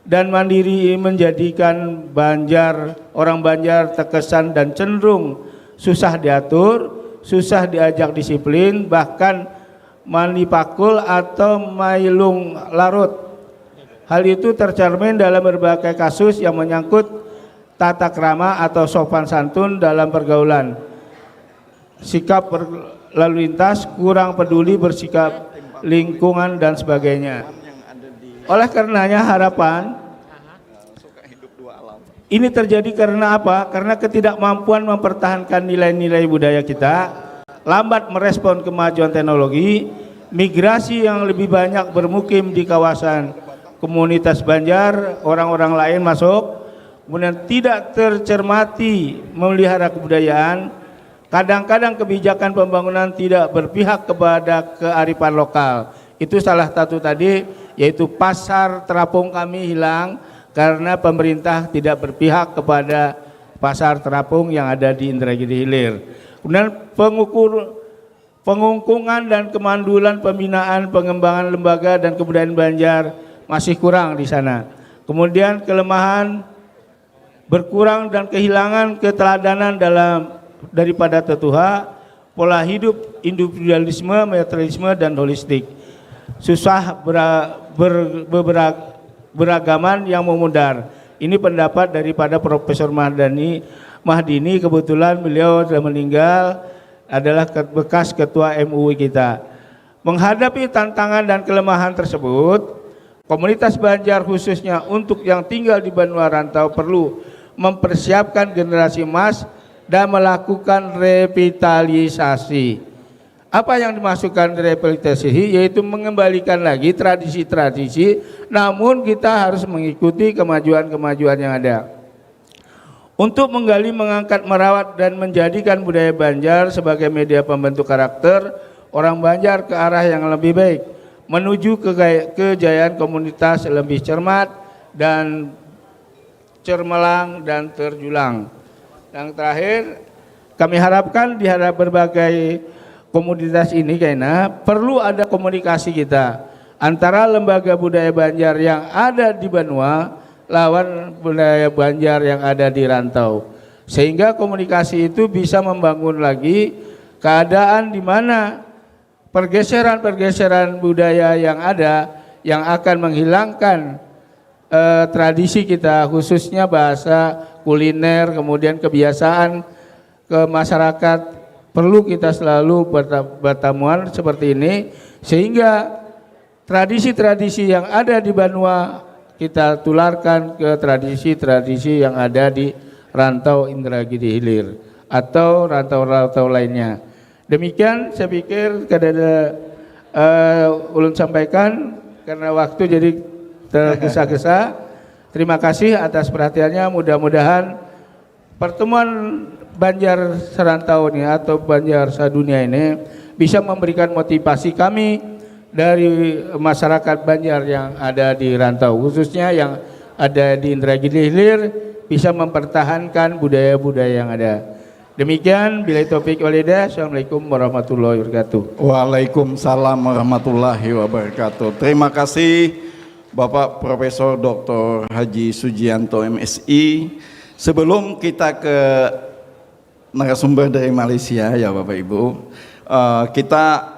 dan mandiri menjadikan Banjar, orang Banjar terkesan dan cenderung susah diatur, susah diajak disiplin, bahkan manipakul atau mailung larut. Hal itu tercermin dalam berbagai kasus yang menyangkut tata krama atau sopan santun dalam pergaulan, sikap berlalu lintas, kurang peduli bersikap lingkungan dan sebagainya. Oleh karenanya harapan ini terjadi karena apa? Karena ketidakmampuan mempertahankan nilai-nilai budaya kita, lambat merespon kemajuan teknologi, migrasi yang lebih banyak bermukim di kawasan komunitas Banjar, orang-orang lain masuk, kemudian tidak tercermati memelihara kebudayaan, kadang-kadang kebijakan pembangunan tidak berpihak kepada kearifan lokal. Itu salah satu tadi, yaitu pasar terapung kami hilang karena pemerintah tidak berpihak kepada pasar terapung yang ada di Indragiri Hilir. Kemudian pengukur pengungkungan dan kemandulan pembinaan pengembangan lembaga dan kebudayaan Banjar masih kurang di sana. Kemudian kelemahan berkurang dan kehilangan keteladanan dalam daripada tetuha, pola hidup individualisme, materialisme dan holistik. Susah bera, ber, bebera, beragaman yang memudar. Ini pendapat daripada Profesor Mahdani Mahdini, kebetulan beliau sudah meninggal, adalah bekas ketua M U I kita. Menghadapi tantangan dan kelemahan tersebut, komunitas Banjar khususnya untuk yang tinggal di banua rantau perlu mempersiapkan generasi emas dan melakukan revitalisasi. Apa yang dimaksudkan revitalisasi? Yaitu mengembalikan lagi tradisi-tradisi, namun kita harus mengikuti kemajuan-kemajuan yang ada. Untuk menggali, mengangkat, merawat, dan menjadikan budaya Banjar sebagai media pembentuk karakter orang Banjar ke arah yang lebih baik, menuju ke kejayaan komunitas lebih cermat dan cermelang dan terjulang. Yang terakhir, kami harapkan di hadap berbagai komunitas ini, kaina perlu ada komunikasi kita antara lembaga budaya Banjar yang ada di banua lawan budaya Banjar yang ada di rantau, sehingga komunikasi itu bisa membangun lagi keadaan di mana pergeseran-pergeseran budaya yang ada yang akan menghilangkan eh, tradisi kita, khususnya bahasa, kuliner, kemudian kebiasaan ke masyarakat, perlu kita selalu bertamuan seperti ini sehingga tradisi-tradisi yang ada di banua kita tularkan ke tradisi-tradisi yang ada di rantau Indragiri Hilir atau rantau-rantau lainnya. Demikian saya pikir kada ada uh, ulun sampaikan karena waktu jadi tergesa-gesa. Terima kasih atas perhatiannya. Mudah-mudahan pertemuan Banjar Serantau ini atau Banjar Sedunia ini bisa memberikan motivasi kami dari masyarakat Banjar yang ada di rantau, khususnya yang ada di Indragiri Hilir, bisa mempertahankan budaya-budaya yang ada. Demikian, billahi taufik wal hidayah. Assalamualaikum warahmatullahi wabarakatuh. Waalaikumsalam warahmatullahi wabarakatuh. Terima kasih Bapak Profesor Doktor Haji Sujianto M Si. Sebelum kita ke narasumber dari Malaysia ya Bapak Ibu, eh, kita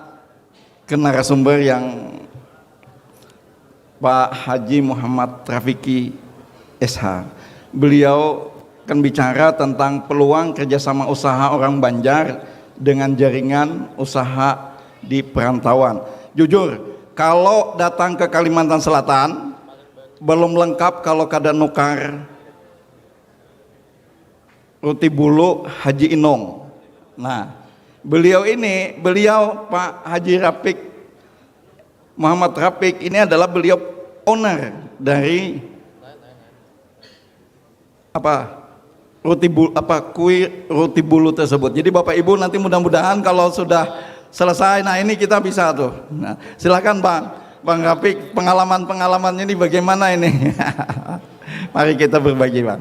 ke narasumber yang Pak Haji Muhammad Rafiki S H. Beliau akan bicara tentang peluang kerjasama usaha orang Banjar dengan jaringan usaha di perantauan. Jujur, kalau datang ke Kalimantan Selatan, belum lengkap kalau kada nukar roti bulu Haji Inong. Nah, beliau ini, beliau Pak Haji Rapik, Muhammad Rapik ini adalah beliau owner dari apa roti bulu apa kui roti bulu tersebut. Jadi Bapak Ibu nanti mudah-mudahan kalau sudah selesai, nah ini kita bisa tuh. Nah, silakan Bang, Bang Rapik, pengalaman-pengalamannya ini bagaimana ini? Mari kita berbagi Bang.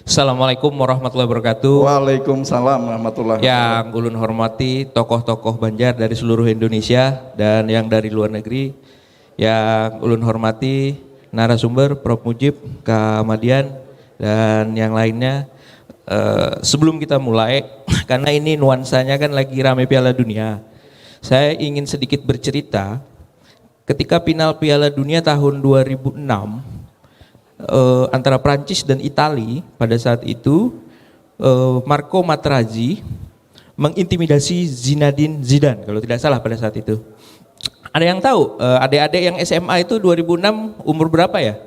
Assalamualaikum warahmatullahi wabarakatuh. Waalaikumsalam warahmatullahi wabarakatuh. Yang ulun hormati tokoh-tokoh Banjar dari seluruh Indonesia dan yang dari luar negeri. Yang ulun hormati narasumber Prof Mujib, Kak Madian, dan yang lainnya. Eh, sebelum kita mulai, karena ini nuansanya kan lagi rame Piala Dunia, saya ingin sedikit bercerita. Ketika final Piala Dunia tahun dua ribu enam eh, antara Prancis dan Itali pada saat itu, eh, Marco Materazzi mengintimidasi Zinedine Zidane kalau tidak salah pada saat itu. Ada yang tahu, eh, adik-adik yang S M A itu dua ribu enam umur berapa ya?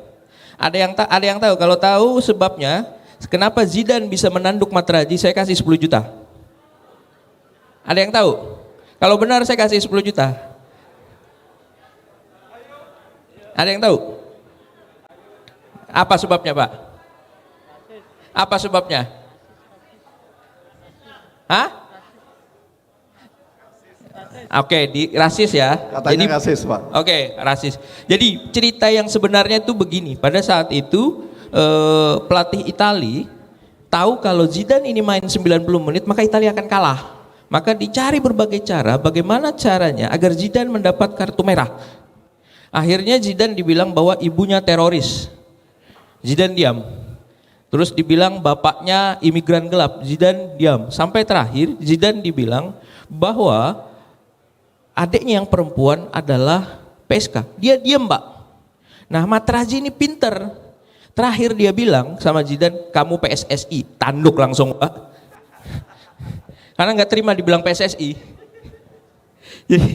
Ada yang ta- ada yang tahu? Kalau tahu sebabnya kenapa Zidane bisa menanduk Materazzi, saya kasih sepuluh juta. Ada yang tahu? Kalau benar saya kasih sepuluh juta. Ada yang tahu? Apa sebabnya, Pak? Apa sebabnya? Hah? Oke, di rasis ya. Katanya Jadi, rasis, Pak. Oke, rasis. Jadi cerita yang sebenarnya itu begini. Pada saat itu eh, pelatih Itali tahu kalau Zidane ini main sembilan puluh menit maka Italia akan kalah. Maka dicari berbagai cara bagaimana caranya agar Zidane mendapat kartu merah. Akhirnya Zidane dibilang bahwa ibunya teroris. Zidane diam. Terus dibilang bapaknya imigran gelap. Zidane diam. Sampai terakhir Zidane dibilang bahwa adiknya yang perempuan adalah P S K. Dia diam, Pak. Nah, Materazzi ini pinter. Terakhir dia bilang sama Zidane, "Kamu P S S I." Tanduk langsung, Pak. Karena nggak terima dibilang P S S I. Jadi,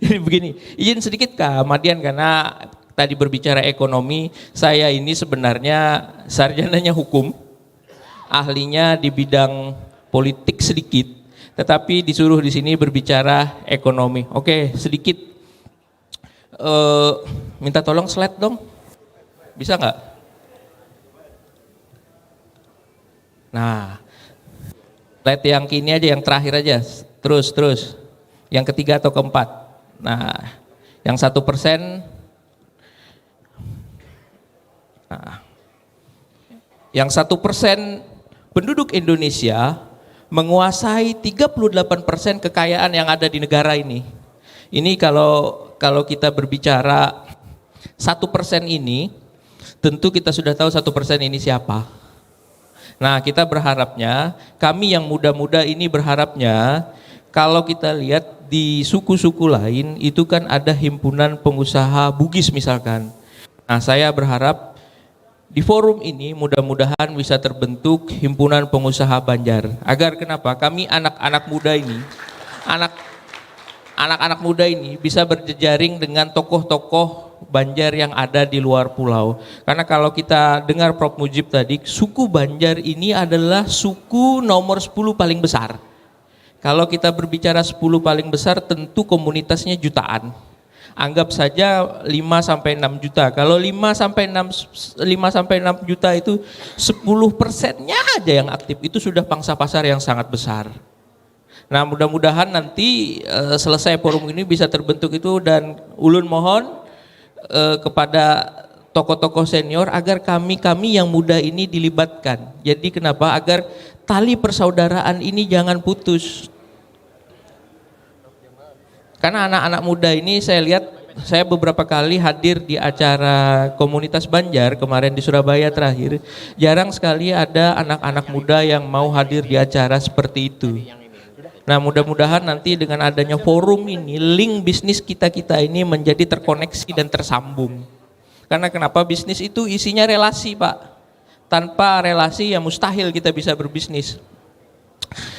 jadi begini, izin sedikit Kak Madian karena tadi berbicara ekonomi, saya ini sebenarnya sarjananya hukum, ahlinya di bidang politik sedikit, tetapi disuruh di sini berbicara ekonomi. Oke, sedikit eh, minta tolong slide dong, bisa nggak? Nah, slide yang kini aja, yang terakhir aja, terus terus, yang ketiga atau keempat. Nah, yang satu persen. Nah, yang satu persen penduduk Indonesia menguasai tiga puluh delapan persen kekayaan yang ada di negara ini. Ini kalau kalau kita berbicara satu persen ini, tentu kita sudah tahu satu persen ini siapa. Nah, kita berharapnya, kami yang muda-muda ini berharapnya, kalau kita lihat di suku-suku lain itu kan ada himpunan pengusaha Bugis misalkan. Nah, saya berharap di forum ini mudah-mudahan bisa terbentuk himpunan pengusaha Banjar. Agar kenapa? Kami anak-anak muda ini, anak anak-anak muda ini bisa berjejaring dengan tokoh-tokoh Banjar yang ada di luar pulau. Karena kalau kita dengar Prof Mujib tadi, suku Banjar ini adalah suku nomor sepuluh paling besar. Kalau kita berbicara sepuluh paling besar, tentu komunitasnya jutaan. Anggap saja lima sampai enam juta. Kalau lima sampai enam lima sampai enam juta itu sepuluh persennya aja yang aktif, itu sudah pangsa pasar yang sangat besar. Nah, mudah-mudahan nanti eh, selesai forum ini bisa terbentuk itu, dan ulun mohon eh, kepada tokoh-tokoh senior agar kami-kami yang muda ini dilibatkan. Jadi kenapa? Agar tali persaudaraan ini jangan putus. Karena anak-anak muda ini saya lihat, saya beberapa kali hadir di acara komunitas Banjar kemarin di Surabaya terakhir, jarang sekali ada anak-anak muda yang mau hadir di acara seperti itu. Nah, mudah-mudahan nanti dengan adanya forum ini, link bisnis kita-kita ini menjadi terkoneksi dan tersambung. Karena kenapa? Bisnis itu isinya relasi, Pak. Tanpa relasi ya mustahil kita bisa berbisnis.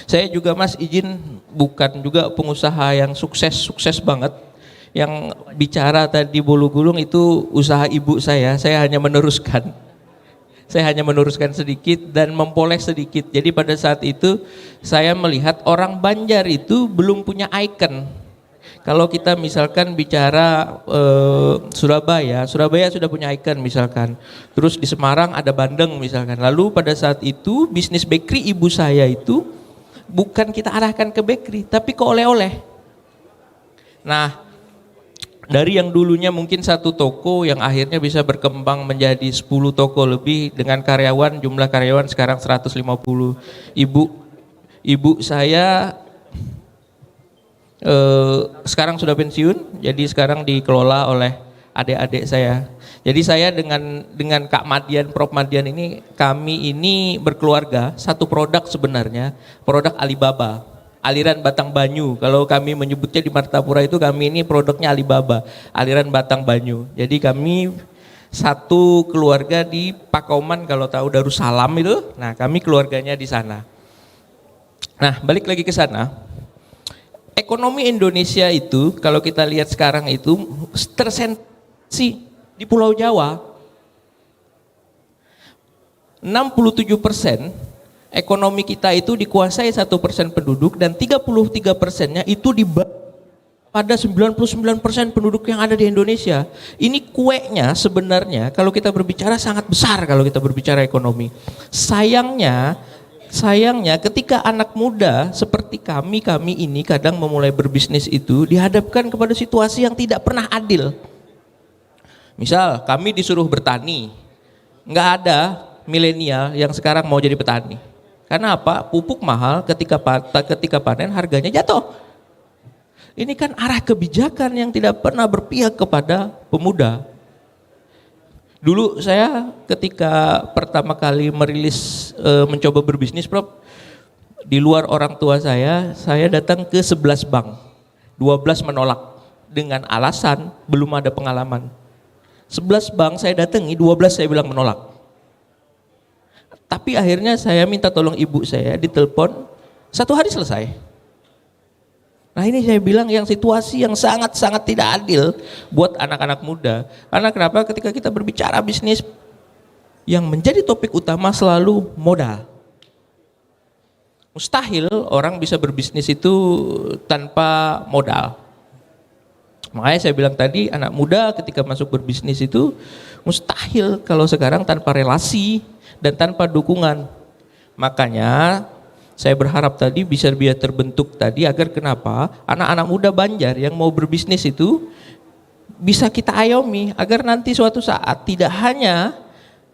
Saya juga, Mas, izin, bukan juga pengusaha yang sukses-sukses banget. Yang bicara tadi bulu gulung itu usaha ibu saya, saya hanya meneruskan. Saya hanya meneruskan sedikit dan mempoles sedikit. Jadi pada saat itu saya melihat orang Banjar itu belum punya icon. Kalau kita misalkan bicara eh, Surabaya, Surabaya sudah punya icon misalkan. Terus di Semarang ada bandeng misalkan. Lalu pada saat itu bisnis bakery ibu saya itu bukan kita arahkan ke bakery, tapi ke oleh-oleh. Nah, dari yang dulunya mungkin satu toko yang akhirnya bisa berkembang menjadi sepuluh toko lebih dengan karyawan, jumlah karyawan sekarang seratus lima puluh. Ibu ibu saya eh, sekarang sudah pensiun, jadi sekarang dikelola oleh adik-adik saya. Jadi saya dengan dengan Kak Madian, Prof Madian ini, kami ini berkeluarga, satu produk sebenarnya, produk Alibaba. Aliran Batang Banyu. Kalau kami menyebutnya di Martapura itu, kami ini produknya Alibaba, Aliran Batang Banyu. Jadi kami satu keluarga di Pakoman, kalau tahu Darussalam itu. Nah, kami keluarganya di sana. Nah, balik lagi ke sana. Ekonomi Indonesia itu kalau kita lihat sekarang itu tersentrasi di Pulau Jawa. Enam puluh tujuh persen ekonomi kita itu dikuasai satu persen penduduk dan tiga puluh tiga persennya itu di pada sembilan puluh sembilan persen penduduk yang ada di Indonesia. Ini kuenya sebenarnya kalau kita berbicara sangat besar kalau kita berbicara ekonomi. Sayangnya, sayangnya ketika anak muda seperti kami, kami ini kadang memulai berbisnis itu dihadapkan kepada situasi yang tidak pernah adil. Misal kami disuruh bertani, nggak ada milenial yang sekarang mau jadi petani. Karena apa? Pupuk mahal, ketika ketika panen harganya jatuh. Ini kan arah kebijakan yang tidak pernah berpihak kepada pemuda. Dulu saya ketika pertama kali merilis e, mencoba berbisnis, Prof, di luar orang tua saya, saya datang ke sebelas bank. Dua belas menolak dengan alasan belum ada pengalaman. Sebelas bank saya datangi, dua belas saya bilang menolak. Tapi akhirnya saya minta tolong ibu saya, ditelepon, satu hari selesai. Nah, ini saya bilang yang situasi yang sangat-sangat tidak adil buat anak-anak muda. Karena kenapa? Ketika kita berbicara bisnis, yang menjadi topik utama selalu modal. Mustahil orang bisa berbisnis itu tanpa modal. Makanya saya bilang tadi, anak muda ketika masuk berbisnis itu mustahil kalau sekarang tanpa relasi dan tanpa dukungan. Makanya saya berharap tadi bisa biar terbentuk tadi agar kenapa anak-anak muda Banjar yang mau berbisnis itu bisa kita ayomi agar nanti suatu saat tidak hanya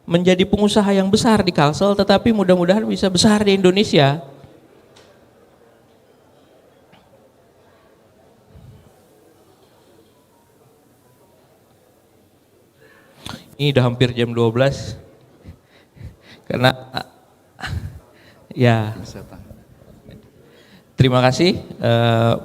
menjadi pengusaha yang besar di Kalsel, tetapi mudah-mudahan bisa besar di Indonesia. Ini udah hampir jam dua belas. Karena ya. Terima kasih. Uh,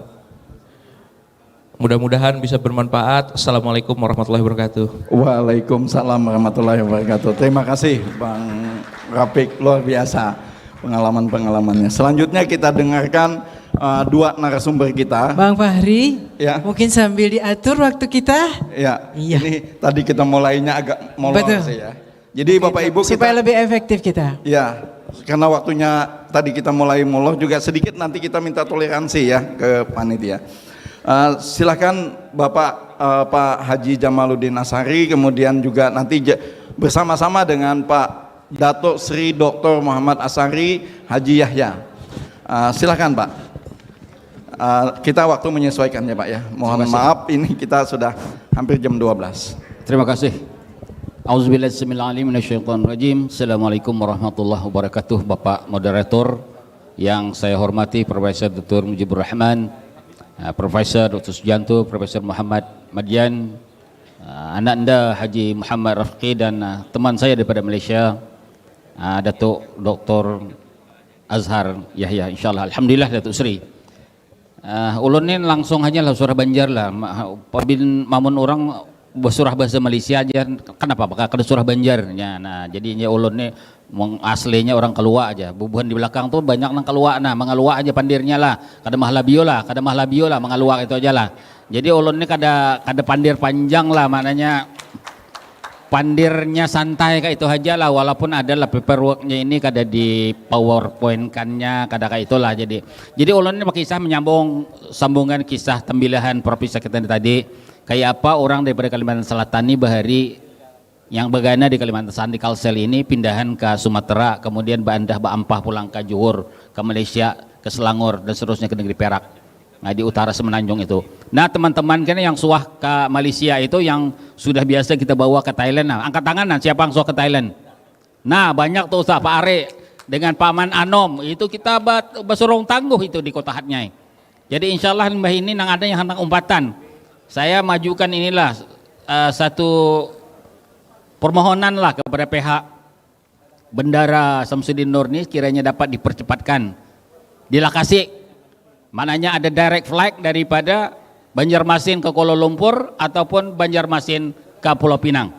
Mudah-mudahan bisa bermanfaat. Assalamualaikum warahmatullahi wabarakatuh. Waalaikumsalam warahmatullahi wabarakatuh. Terima kasih Bang Rafiq, luar biasa pengalaman-pengalamannya. Selanjutnya kita dengarkan uh, dua narasumber kita. Bang Fahri, ya. Mungkin sambil diatur waktu kita. Ya, iya. Ini tadi kita mulainya agak molor sih ya. Jadi Bapak Ibu, supaya kita, lebih efektif kita. Ya, karena waktunya tadi kita mulai molor juga sedikit, nanti kita minta toleransi ya ke panitia. Uh, silahkan Bapak uh, Pak Haji Jamaluddin Asari, kemudian juga nanti bersama-sama dengan Pak Datuk Sri Doktor Muhammad Asari Haji Yahya. Uh, silahkan Pak. Uh, kita waktu menyesuaikan ya Pak ya. Mohon maaf, ini kita sudah hampir jam dua belas. Terima kasih. Auzubillahi samil alim minasyaitonir rajim. Assalamualaikum warahmatullahi wabarakatuh. Bapak moderator yang saya hormati, Profesor Doktor Mujibur Rahman, eh, Profesor Doktor Sujanto, Profesor Muhammad Madian, eh, anak anda Haji Muhammad Rafqi dan, eh, teman saya daripada Malaysia, eh, Datuk Doktor Azhar Yahya, insyaallah. Alhamdulillah Datuk Seri. Eh, ulun ni langsung aja lah surah Banjar lah. Ma-, pabin mamun orang bersurah bahasa Malaysia aja, kenapa? Maka kada surah Banjar. Ya, nah, jadinya ulun ni meng-, aslinya orang Kelua aja. Bubuhan di belakang tu banyak nang Kelua, nah, mengelua aja pandirnya lah. Kada mahalabio lah, kada mahalabio lah, mengelua itu aja lah. Jadi ulun ni kada, kada pandir panjang lah, maknanya pandirnya santai kayak itu aja lah, walaupun ada lah paperworknya ini kada di powerpoint kannya, kada kayak itulah. Jadi, jadi ulun ini kisah menyambung, sambungan kisah tembilahan Profesor kita ini tadi, kayak apa orang daripada Kalimantan Selatan ini bahari yang bagana di Kalimantan Selatan di Kalsel ini pindahan ke Sumatera, kemudian baandah baampah pulang ke Johor, ke Malaysia, ke Selangor, dan seterusnya ke negeri Perak. Nah, di utara Semenanjung itu. Nah, teman-teman kan yang suah ke Malaysia itu yang sudah biasa kita bawa ke Thailand. Nah, angkat tangan, nah, siapa yang suah ke Thailand? Nah, banyak tuh usah Pak Ari dengan Paman Anom. Itu kita bat-, basurung tangguh itu di Kota Hatnyai. Jadi insya Allah limbah ini nang ada yang hendak umpatan. Saya majukan inilah, eh, satu permohonan lah kepada pihak Bendara Samsudin Nur ni kiranya dapat dipercepatkan, dilakasi. Maknanya ada direct flight daripada Banjarmasin ke Kuala Lumpur ataupun Banjarmasin ke Pulau Pinang.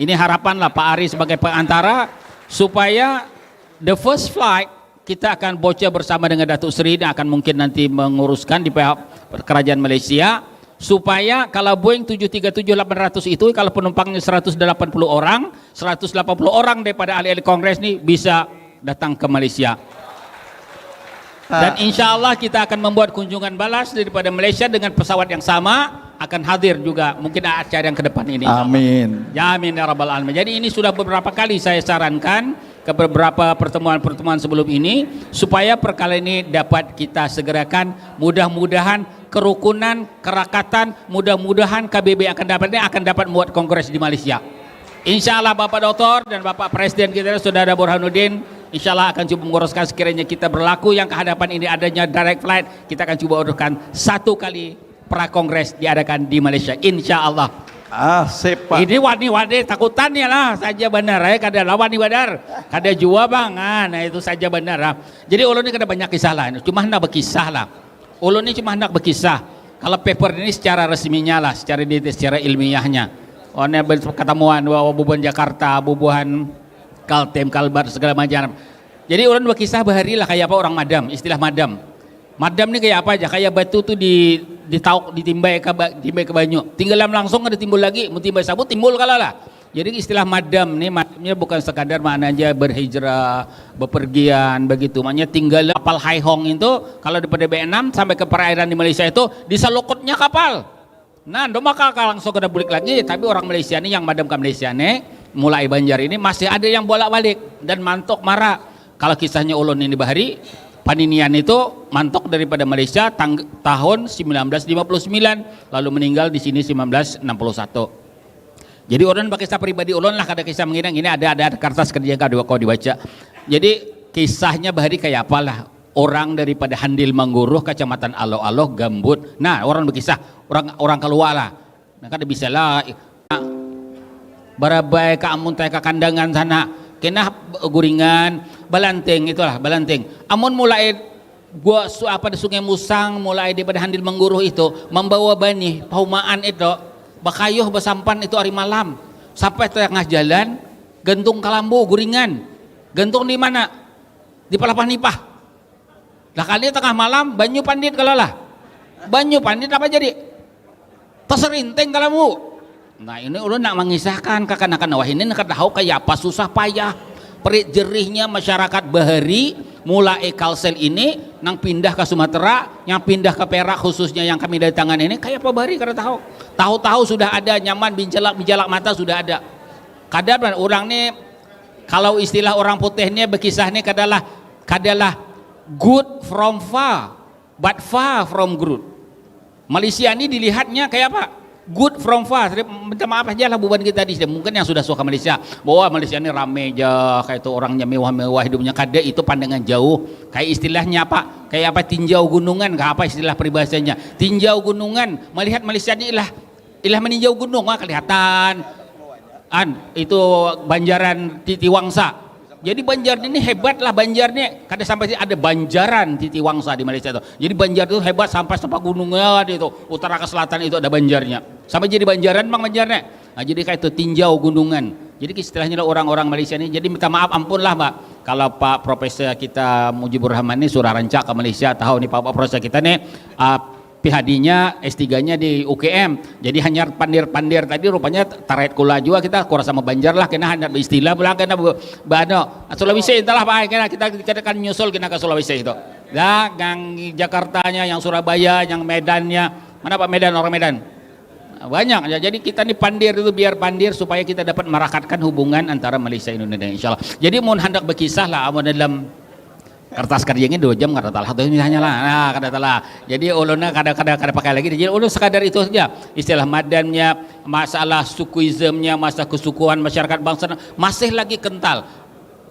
Ini harapan lah Pak Ari sebagai pengantara supaya the first flight kita akan bocah bersama dengan Datuk Seri dan akan mungkin nanti menguruskan di pihak kerajaan Malaysia supaya kalau Boeing tujuh tiga tujuh delapan ratus itu kalau penumpangnya seratus delapan puluh orang, seratus delapan puluh orang daripada ahli-ahli Kongres ni bisa datang ke Malaysia. Dan insya Allah kita akan membuat kunjungan balas daripada Malaysia dengan pesawat yang sama akan hadir juga mungkin acara yang ke depan ini. Insya Allah. Amin. Ya, amin ya rabbal alamin. Jadi ini sudah beberapa kali saya sarankan ke beberapa pertemuan-pertemuan sebelum ini supaya perkara ini dapat kita segerakan. Mudah-mudahan kerukunan, kerakatan, mudah-mudahan K B B akan dapat ini akan dapat membuat kongres di Malaysia. Insya Allah Bapak Doktor dan Bapak Presiden kita Saudara Burhanuddin, insya Allah akan cuba menguruskan sekiranya kita berlaku yang kehadapan ini adanya direct flight, kita akan cuba uruskan satu kali pra kongres diadakan di Malaysia, insya Allah. Ah, sip, Pak. Ini wani-wani takutan ya lah saja benar ya, kada lawan ni badar, kada jua bang. Ah, nah itu saja benar lah. Jadi ulun ni kada banyak kisah lah, cuma hendak berkisah lah. Ulun ni cuma hendak berkisah. Kalau paper ini secara resminya lah, secara di, secara ilmiahnya. Oh, ini ketemuan wah bubuhan Jakarta, bubuhan Kaltim, Kalbar segala macam. Jadi ulun berkisah bahari lah kayak apa orang madam, istilah madam. Madam ni kayak apa aja? Kayak batu tuh di ditauk, ditimbai ke ba-, timbai ke banyu. Tinggalam langsung ada timbul lagi, mau timbai sabut timbul kalah lah. Jadi istilah madam ni, madamnya bukan sekadar maknanya berhijrah, bepergian begitu. Maknanya tinggal kapal Hai Hong itu kalau daripada B enam sampai ke perairan di Malaysia itu diselukutnya kapal. Nah, ndo maka langsung kada bulik lagi, tapi orang Malaysia ni yang madam ke Malaysia ni mulai Banjar ini masih ada yang bolak-balik dan mantok mara. Kalau kisahnya ulun ini bahari, paninian itu mantok daripada Malaysia tang-, tahun sembilan belas lima puluh sembilan, lalu meninggal di sini sembilan belas enam puluh satu. Jadi ulun bakisah pribadi ulun lah, kada kisah mengiring. Ini ada, ada, ada kertas kerja yang kedua kau dibaca. Jadi kisahnya bahari kayak apalah orang daripada Handil Mangguruh, Kecamatan Aloh-Aloh, Gambut. Nah, orang berkisah, orang, orang keluar lah. Nah, kada bisa lah. Barabai ka amun teh ka kandangan sana. Kena guringan, balanting itulah, balanting. Amun mulai gua su-, apa di Sungai Musang, mulai daripada Handil Mangguruh itu, membawa banih, pahumaan itu, bakayuh basampan itu hari malam. Sampai tengah jalan, gantung kalambu, guringan. Gantung di mana? Di palapah nipah. Lah kali tengah malam, banyu pandit kalau lah. Banyu pandit apa jadi? Taserinting kalambu. Nah, ini ulun nak mengisahkan kakanakan wah ini nak tahu kayak apa susah payah. Perit jerihnya masyarakat bahari mulai Kalsel ini nang pindah ke Sumatera, yang pindah ke Perak khususnya yang kami dari tangan ini kayak apa bahari kada tahu. Tahu-tahu sudah ada nyaman bincelak, bincelak mata sudah ada. Kadar orang ni kalau istilah orang putih ni berkisah ni kadalah, kadalah good from far, but far from good. Malaysia ni dilihatnya kayak apa? Good from far. Jadi, minta maaf aja lah bubuhan kita di sini. Mungkin yang sudah suah ke Malaysia, bahwa Malaysia ini rame aja, kayak itu orangnya mewah-mewah hidupnya. Kada, itu pandangan jauh. Kayak istilahnya apa? Kayak apa, tinjau gunungan kah, apa istilah peribahasanya? Tinjau gunungan, melihat Malaysia ini ilah, ilah meninjau gunung, wah, kelihatan. An, itu Banjaran Titi Wangsa. Jadi Banjar ini hebat lah, Banjar ini kada sampai sih, ada Banjaran Titi Wangsa di Malaysia tuh. Jadi Banjar itu hebat sampai sepagunungan itu, utara ke selatan itu ada Banjarnya. Sampai jadi Banjaran, Bang, Banjarnya. Nah, jadi kayak itu tinjau gunungan. Jadi istilahnya lah orang-orang Malaysia ini. Jadi minta maaf, ampun lah, Mbak. Kalau Pak Profesor kita Mujibur Rahman ini sudah rancak ke Malaysia, tahu nih Pak, Pak Profesor kita nih, ah, P H D-nya, S tiga-nya di U G M. Jadi hanyar pandir-pandir tadi rupanya tarait kula jua kita, kurang sama Banjar lah, kena hanyar baistilah pulang, kena be-, be-, anu, Sulawesi, entahlah, Pak, kena kita, kita akan nyusul kena ke Sulawesi itu. Dah, yang Jakartanya, yang Surabaya, yang Medannya. Mana Pak Medan, orang Medan? Banyak ya. Jadi kita nih pandir itu, biar pandir supaya kita dapat merakatkan hubungan antara Malaysia Indonesia, insyaallah. Jadi mun handak berkisah lah, amun dalam kertas kerja ini dua jam kada talah tuh misalnya lah. Nah, kada talah. Jadi ulunnya kada, kada, kada pakai lagi. Jadi ulun sekadar itu saja. Istilah Madannya, masalah sukuismnya, masalah kesukuan masyarakat bangsa masih lagi kental.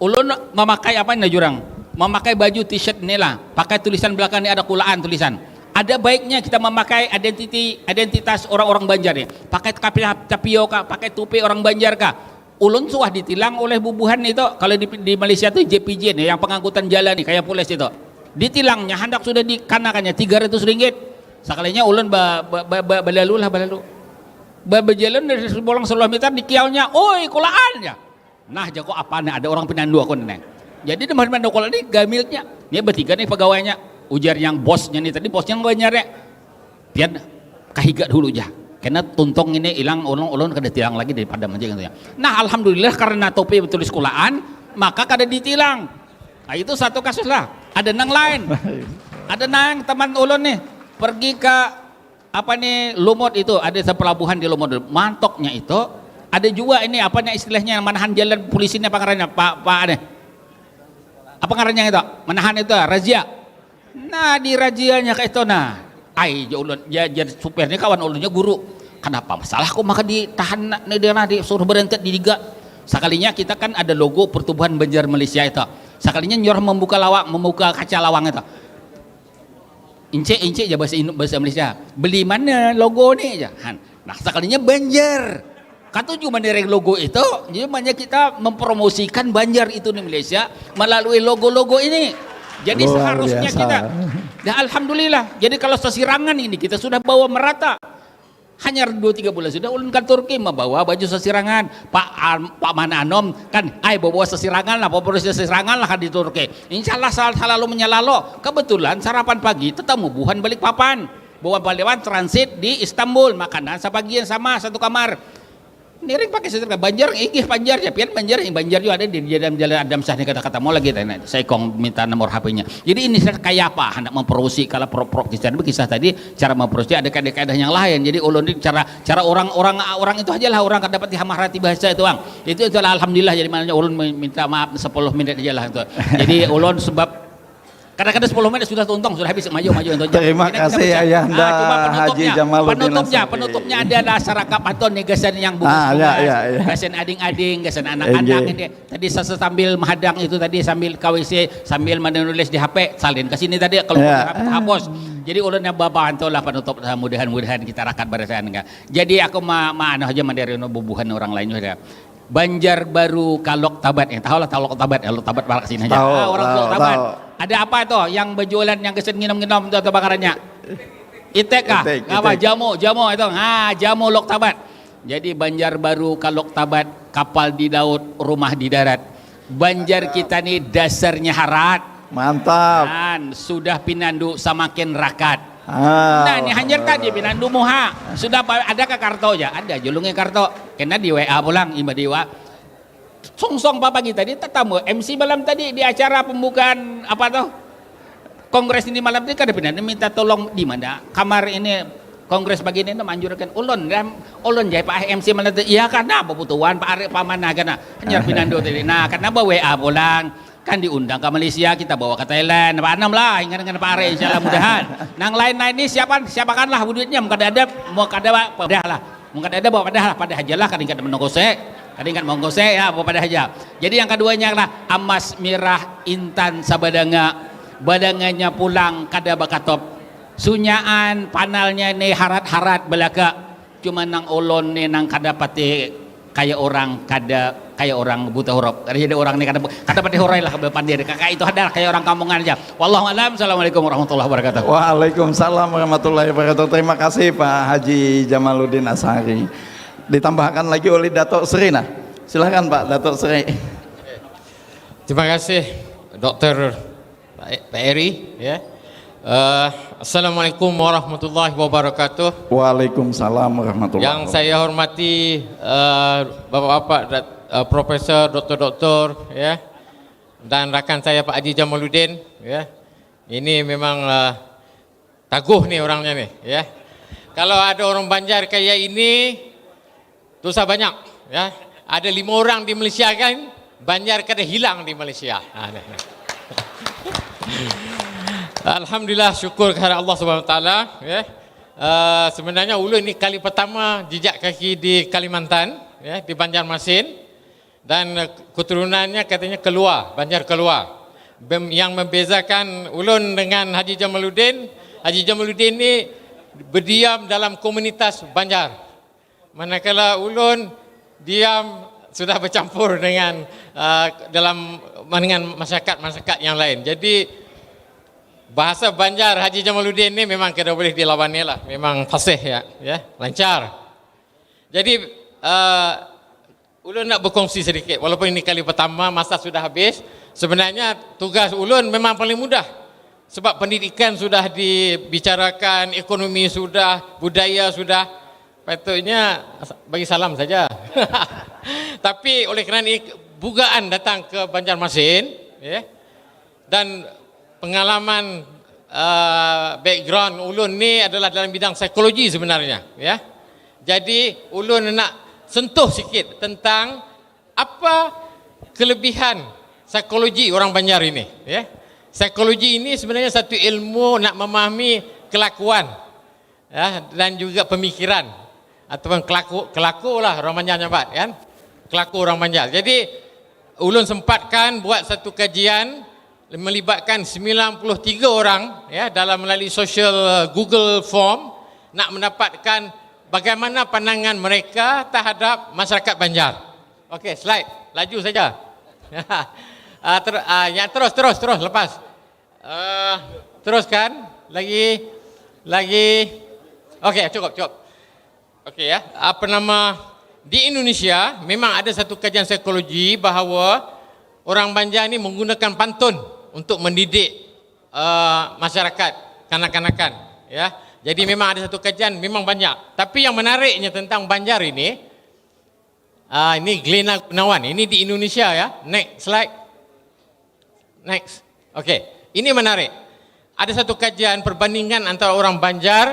Ulun memakai apa ini, jurang? Memakai baju t-shirt inilah, pakai tulisan belakang ini, ada kulaan tulisan. Ada baiknya kita memakai identiti, identitas orang-orang Banjar nih. Pakai kapi-, tapio kah, pakai tupi orang Banjar kah? Ulun suah ditilang oleh bubuhan itu. Kalau di, di Malaysia tuh J P J nih, yang pengangkutan jalan nih, kayak pules itu. Ditilangnya, handak sudah dikanakannya tiga ratus ringgit. Sekalinya ulun ba, ba, ba, ba, balalu lah, balalu. Ba, berjalan dari bolang sepuluh meter, dikiaunya, "Oi, kulaan," ya. Nah, jago apa nih? Ada orang pinandu aku nih. Jadi, di mana kulaan ini gamilnya. Ini bertiga nih pegawainya. Ujar yang bosnya nih tadi, bosnya Banjar ya. Pian kahiga dulu ja. Karena tuntung ini hilang, ulun, ulun kada tilang lagi dari padam aja gitu ya. Nah, alhamdulillah karena topi tulis kulaan, maka kada ditilang. Nah, itu satu kasus lah. Ada nang lain. Ada nang teman ulun nih pergi ke apa nih, Lumut itu, ada satu pelabuhan di Lumut. Mantoknya itu ada juga ini apa nih istilahnya, manahan jalan polisi ini, apa ngarannya, Pak, Pak nih? Apa ngarannya itu? Manahan itu razia. Nah, di razianya kayak itu nah. Ai, ja ulun, ja, ja supirnya kawan ulunnya guru. Kenapa masalah kok maka ditahan nak nih dia nah, disuruh berhenti di tiga. Sekalinya kita kan ada logo Pertubuhan Banjar Malaysia itu. Sekalinya nyuruh membuka lawang, membuka kaca lawang itu. Ince, ince ja bahasa Indo-, bahasa Malaysia. Beli mana logo ni ja. Han. Nah, sekalinya Banjar. Katuju mandereng logo itu, jadi makanya kita mempromosikan Banjar itu di Malaysia melalui logo-logo ini. Jadi luar seharusnya biasa. Kita, ya, alhamdulillah. Jadi kalau sesirangan ini kita sudah bawa merata. Hanya dua tiga bulan sudah ulun ke Turki membawa baju sesirangan. Pak An-, Pak Man Anom kan, ai bawa sesirangan lah, bawa sesirangan lah di Turki. Insya Allah sel-, selalu menyelalo. Kebetulan sarapan pagi tetamu buhan Balikpapan. Bawa baliwan transit di Istanbul, makanan sabagian sama satu kamar. Niring pakai setir ka Banjar, inggih Banjar ya, pian Banjar, Banjar juga ada di dalam jalan Adam Syah ni kata-kata mau lagi tanya, saya kong minta nomor H P-nya. Jadi ini saya kayak apa, hendak mempromosi kalau pro-, pro-, kisah, kisah tadi, cara mempromosi ada kaedah-kaedah yang lain. Jadi ulun ni cara, cara orang, orang, orang itu aja lah, orang kada dapat dihamarati bahasa itu, Bang. Itu, itulah alhamdulillah, jadi maknanya ulun minta maaf sepuluh menit aja lah itu. Jadi ulun sebab kadang-kadang sepuluh menit sudah tuntung, sudah habis, maju, maju, itu aja. Terima kasih, Ayahanda Haji Jamaluddin Asri. Penutupnya, penutupnya adalah sarakap atau nih gasan yang bungkus-bungas, ah, ya, ya, ya, gasan ading-ading, gasan anak-anak ini. Tadi sa-, sambil menghadang itu tadi, sambil K W C, sambil menulis di H P, salin ke sini tadi, kalau ya, hapus. Jadi ulun yang bapak anto lah penutup, mudahan-mudahan kita rakat barisan enggak. Jadi aku ma-, ma-, anu aja mandiri bubuhan orang lain juga. Banjarbaru Kalok Tabat. Yang tahu lah Kalok Tabat, Kalok Tabat balak sini aja. Tahu, ah, orang tahu, Kalok Tabat. Tahu. Ada apa tuh yang berjualan yang kesan nginom-nginom tuh atau bakarannya? Itek kah? Itek, apa? Itek. Jamu, jamu itu. Ah, jamu Lok Tabat. Jadi Banjarbaru Kalok Tabat, kapal di laut, rumah di darat. Banjar kita ni dasarnya harat. Mantap. Dan sudah pinandu samakin rakat. Ah, nah, ini hanyar tadi pinandu muha. Sudah pa-, ada ke Karto aja? Ada, julungi Karto. Kena di W A pulang, imbah di W A. Sungsong pa pagi tadi tetamu M C malam tadi di acara pembukaan apa tuh? Kongres ini malam tadi kada pinandu minta tolong di mana kamar ini kongres pagi ini manjurkan ulun dan ulun jai Pak M C malam tadi. Iya, karena apa butuhan Pak Ari, Pak mana kana hanyar pinandu tadi. Nah, karena ba W A pulang. Kan diundang ke Malaysia, kita bawa ke Thailand, apa anam lah, ingat dengan Pak Are, insya Allah mudahan. Nang lain-lain ni siapan, siapakan lah duitnya, mun kada ada, mau kada padah lah, mun kada ada bawa padah lah, padah aja lah, kada ingat menogose, kada ingat menggose ya, bawa padah aja. Jadi yang keduanya lah amas mirah intan sabadanga, badanganya pulang kada bakatop, sunyaan panalnya ni harat-harat belaka. Cuma nang ulun ni nang kada pati kaya orang kada kaya orang buta huruf. Kada jadi orang ni kada kada pati hurai lah kada pandiri. Kaka itu ada kaya orang kampungan aja. Wallahu alam. Assalamualaikum warahmatullahi wabarakatuh. Waalaikumsalam warahmatullahi wabarakatuh. Terima kasih Pak Haji Jamaluddin Asari. Ditambahkan lagi oleh Datuk Seri nah. Silakan Pak Datuk Seri. Terima kasih Doktor Pak Eri ya. Uh, Assalamualaikum warahmatullahi wabarakatuh. Waalaikumsalam warahmatullahi Yang saya hormati uh, Bapak-bapak, uh, Profesor, Doktor-doktor ya, dan rakan saya Pak Haji Jamaluddin ya. Ini memang uh, taguh nih orangnya nih ya. Kalau ada orang Banjar kayak ini, dosa banyak ya. Ada lima orang di Malaysia kan, Banjar kada hilang di Malaysia. Nah, Alhamdulillah, syukur kepada Allah Subhanahu Wa Taala. Ya. Uh, sebenarnya ulun ini kali pertama jejak kaki di Kalimantan, ya, di Banjarmasin, dan uh, keturunannya katanya Kelua, Banjar Kelua. Bem, yang membezakan ulun dengan Haji Jamaluddin, Haji Jamaluddin ini berdiam dalam komunitas Banjar. Manakala ulun diam sudah bercampur dengan uh, dalam dengan masyarakat-masyarakat yang lain. Jadi bahasa Banjar Haji Jamaluddin ni memang kada boleh dilawani lah, memang fasih ya, ya lancar. Jadi uh, ulun nak berkongsi sedikit, walaupun ini kali pertama, masa sudah habis. Sebenarnya tugas ulun memang paling mudah. Sebab pendidikan sudah dibicarakan, ekonomi sudah, budaya sudah. Patutnya bagi salam saja. Tapi oleh kerana ini bugaan datang ke Banjarmasin, ya, dan pengalaman uh, background ulun ni adalah dalam bidang psikologi sebenarnya, ya. Jadi ulun nak sentuh sikit tentang apa kelebihan psikologi orang Banjar ini, ya. Psikologi ini sebenarnya satu ilmu nak memahami kelakuan, ya, dan juga pemikiran ataupun kelaku kelaku lah orang Banjar nyambat kan, kelaku orang Banjar. Jadi ulun sempatkan buat satu kajian melibatkan sembilan puluh tiga orang ya dalam melalui social Google form nak mendapatkan bagaimana pandangan mereka terhadap masyarakat Banjar. Okey, slide. Laju saja. uh, ter, uh, yang terus terus terus lepas. Uh, teruskan lagi lagi. Okey, cukup cukup. Okey ya. Apa nama di Indonesia memang ada satu kajian psikologi bahawa orang Banjar ni menggunakan pantun untuk mendidik uh, masyarakat kanak-kanakan ya. Jadi memang ada satu kajian memang banyak. Tapi yang menariknya tentang Banjar ini Ah, ini Glena Gunawan. Ini di Indonesia ya. Next slide. Next. Okey. Ini menarik. Ada satu kajian perbandingan antara orang Banjar,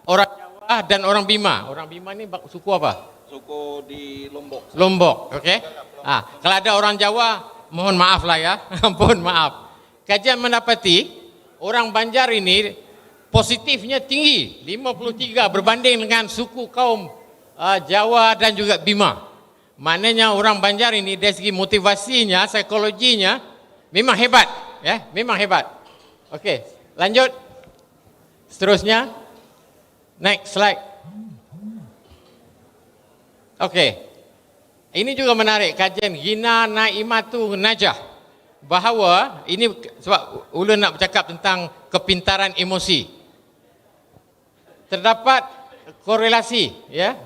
orang Jawa dan orang Bima. Orang Bima ni suku apa? Suku di Lombok. Lombok, okey. Ah, kalau ada orang Jawa, mohon maaf lah ya. Ampun maaf. Kajian mendapati orang Banjar ini positifnya tinggi, lima puluh tiga berbanding dengan suku kaum uh, Jawa dan juga Bima. Maknanya orang Banjar ini dari segi motivasinya, psikologinya memang hebat, ya, memang hebat. Okey, lanjut. Seterusnya. Next slide. Okey. Ini juga menarik, kajian Gina Naimatu Najah bahawa ini sebab ulun nak bercakap tentang kepintaran emosi. Terdapat korelasi ya.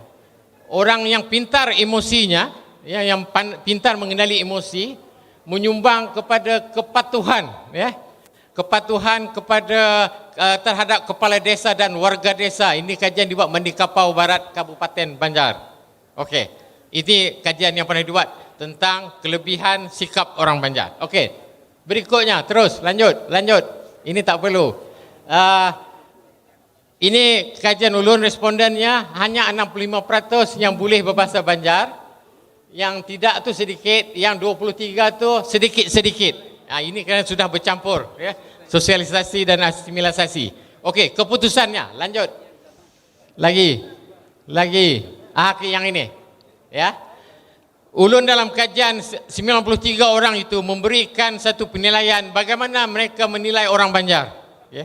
Orang yang pintar emosinya, ya yang pan, pintar mengendali emosi menyumbang kepada kepatuhan ya. Kepatuhan kepada uh, terhadap kepala desa dan warga desa. Ini kajian dibuat Mandi Kapau Barat Kabupaten Banjar. Okey. Ini kajian yang pernah dibuat tentang kelebihan sikap orang Banjar. Okey. Berikutnya terus lanjut, lanjut. Ini tak perlu. Uh, ini kajian ulun respondennya hanya enam puluh lima peratus yang boleh berbahasa Banjar. Yang tidak tu sedikit, yang dua puluh tiga tu sedikit-sedikit. Nah, ini kan sudah bercampur, ya. Sosialisasi dan asimilasasi. Oke, keputusannya, lanjut. Lagi, lagi. Ah, yang ini, ya. Ulun dalam kajian sembilan puluh tiga orang itu memberikan satu penilaian bagaimana mereka menilai orang Banjar, ya.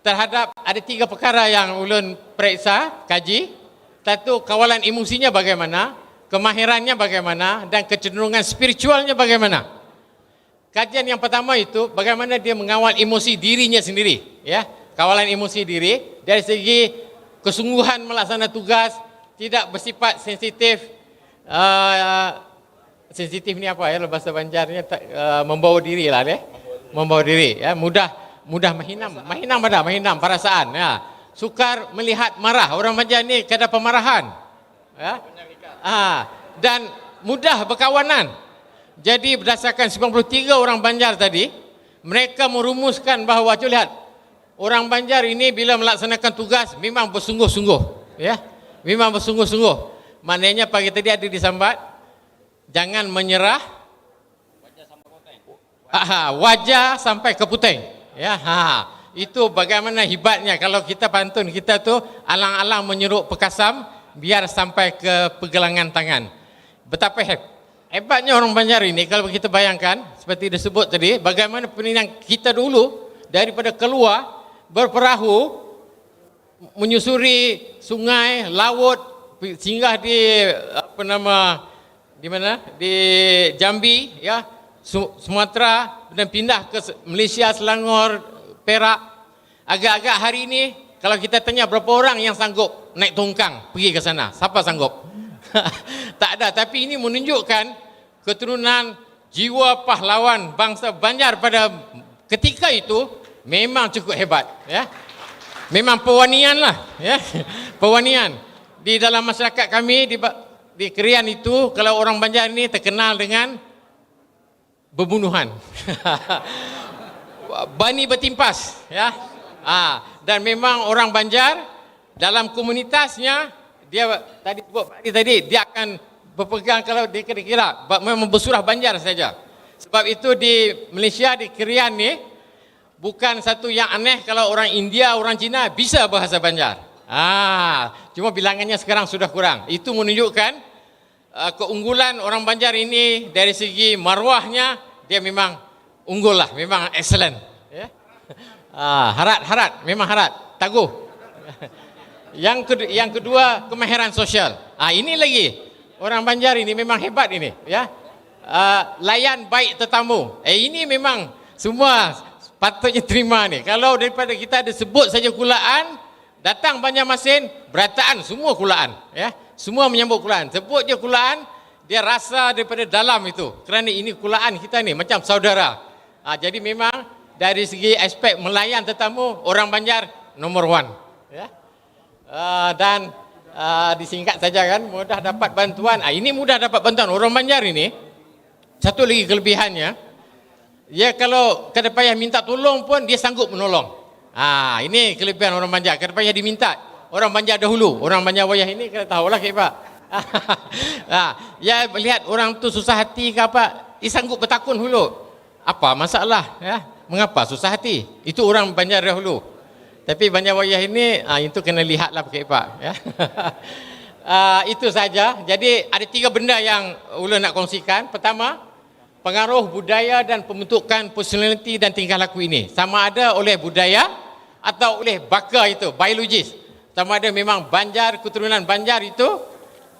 Terhadap ada tiga perkara yang ulun periksa, kaji. Satu, kawalan emosinya bagaimana, kemahirannya bagaimana, dan kecenderungan spiritualnya bagaimana. Kajian yang pertama itu bagaimana dia mengawal emosi dirinya sendiri, ya. Kawalan emosi diri dari segi kesungguhan melaksanakan tugas, tidak bersifat sensitif. Uh, sensitif ni apa ya, bahasa Banjarnya uh, membawa diri lah deh. Membawa diri, ya, mudah mudah mahinam, mahinam ada, mahinam perasaan, ya. Sukar melihat marah, orang Banjar ni kada pemarahan. Ya. Ah, dan mudah berkawanan. Jadi berdasarkan sembilan puluh tiga orang Banjar tadi, mereka merumuskan bahawa, cuba lihat, orang Banjar ini bila melaksanakan tugas memang bersungguh-sungguh, ya. Memang bersungguh-sungguh. Maknanya pagi tadi ada disambat, jangan menyerah. Aha, wajah sampai ke puteng. Ya, ha. Itu bagaimana hebatnya kalau kita pantun kita tu alang-alang menyeruk pekasam biar sampai ke pergelangan tangan. Betapa heb hebatnya orang Banjar ini kalau kita bayangkan seperti disebut tadi, bagaimana pendidikan kita dulu daripada keluar berperahu menyusuri sungai, laut, singgah di apa nama, di mana, di Jambi, ya, Sumatera, dan pindah ke Malaysia, Selangor, Perak. Agak-agak hari ini kalau kita tanya berapa orang yang sanggup naik tongkang pergi ke sana, siapa sanggup? Tak ada. Tapi ini menunjukkan keturunan jiwa pahlawan bangsa Banjar pada ketika itu memang cukup hebat, ya. Memang pewanian lah, ya. Pewanian di dalam masyarakat kami di, di Krian itu, kalau orang Banjar ini terkenal dengan pembunuhan. Bani betimpas, ya. Ah, dan memang orang Banjar dalam komunitasnya, dia tadi sebut Pak Ari tadi, dia akan berpegang kalau dia kira-kira memang bersurah Banjar saja. Sebab itu di Malaysia, di Krian ni, bukan satu yang aneh kalau orang India, orang Cina bisa bahasa Banjar. Ah, cuma bilangannya sekarang sudah kurang. Itu menunjukkan uh, keunggulan orang Banjar ini dari segi marwahnya, dia memang unggul lah, memang excellent. Ya. Uh, harat, harat, memang harat, taguh. Yang kedua, yang kedua kemahiran sosial. Ah, ini lagi orang Banjar ini memang hebat ini, ya. Uh, layan baik tetamu. Eh, ini memang semua patutnya terima ni. Kalau daripada kita ada sebut saja kulaan, datang Banjarmasin, berataan semua kulaan, ya. Semua menyambut kulaan. Sebut je kulaan, dia rasa daripada dalam itu. Kerana ini kulaan kita ni macam saudara. Ha, jadi memang dari segi aspek melayan tetamu, orang Banjar nomor one, ya. Uh, dan uh, disingkat saja kan, mudah dapat bantuan. Ah, ini mudah dapat bantuan orang Banjar ini. Satu lagi kelebihannya, ya, kalau kada payah minta tolong pun dia sanggup menolong. Ah, ini kelebihan orang Banjar, kada payah diminta. Orang Banjar dahulu, orang Banjar wayah ini kada tahu lah, Pak. Ah, ya, lihat orang tu susah hati ke apa, dia sanggup bertakun dulu. Apa masalah, ya? Mengapa susah hati? Itu orang Banjar dahulu. Tapi Banjar wayah ini, ah, itu kena lihat lah, Pak, ya. Ah, itu saja. Jadi ada tiga benda yang ulun nak kongsikan. Pertama, pengaruh budaya dan pembentukan personaliti dan tingkah laku ini sama ada oleh budaya atau oleh baka itu, biologis. Sama ada memang Banjar, keturunan Banjar itu,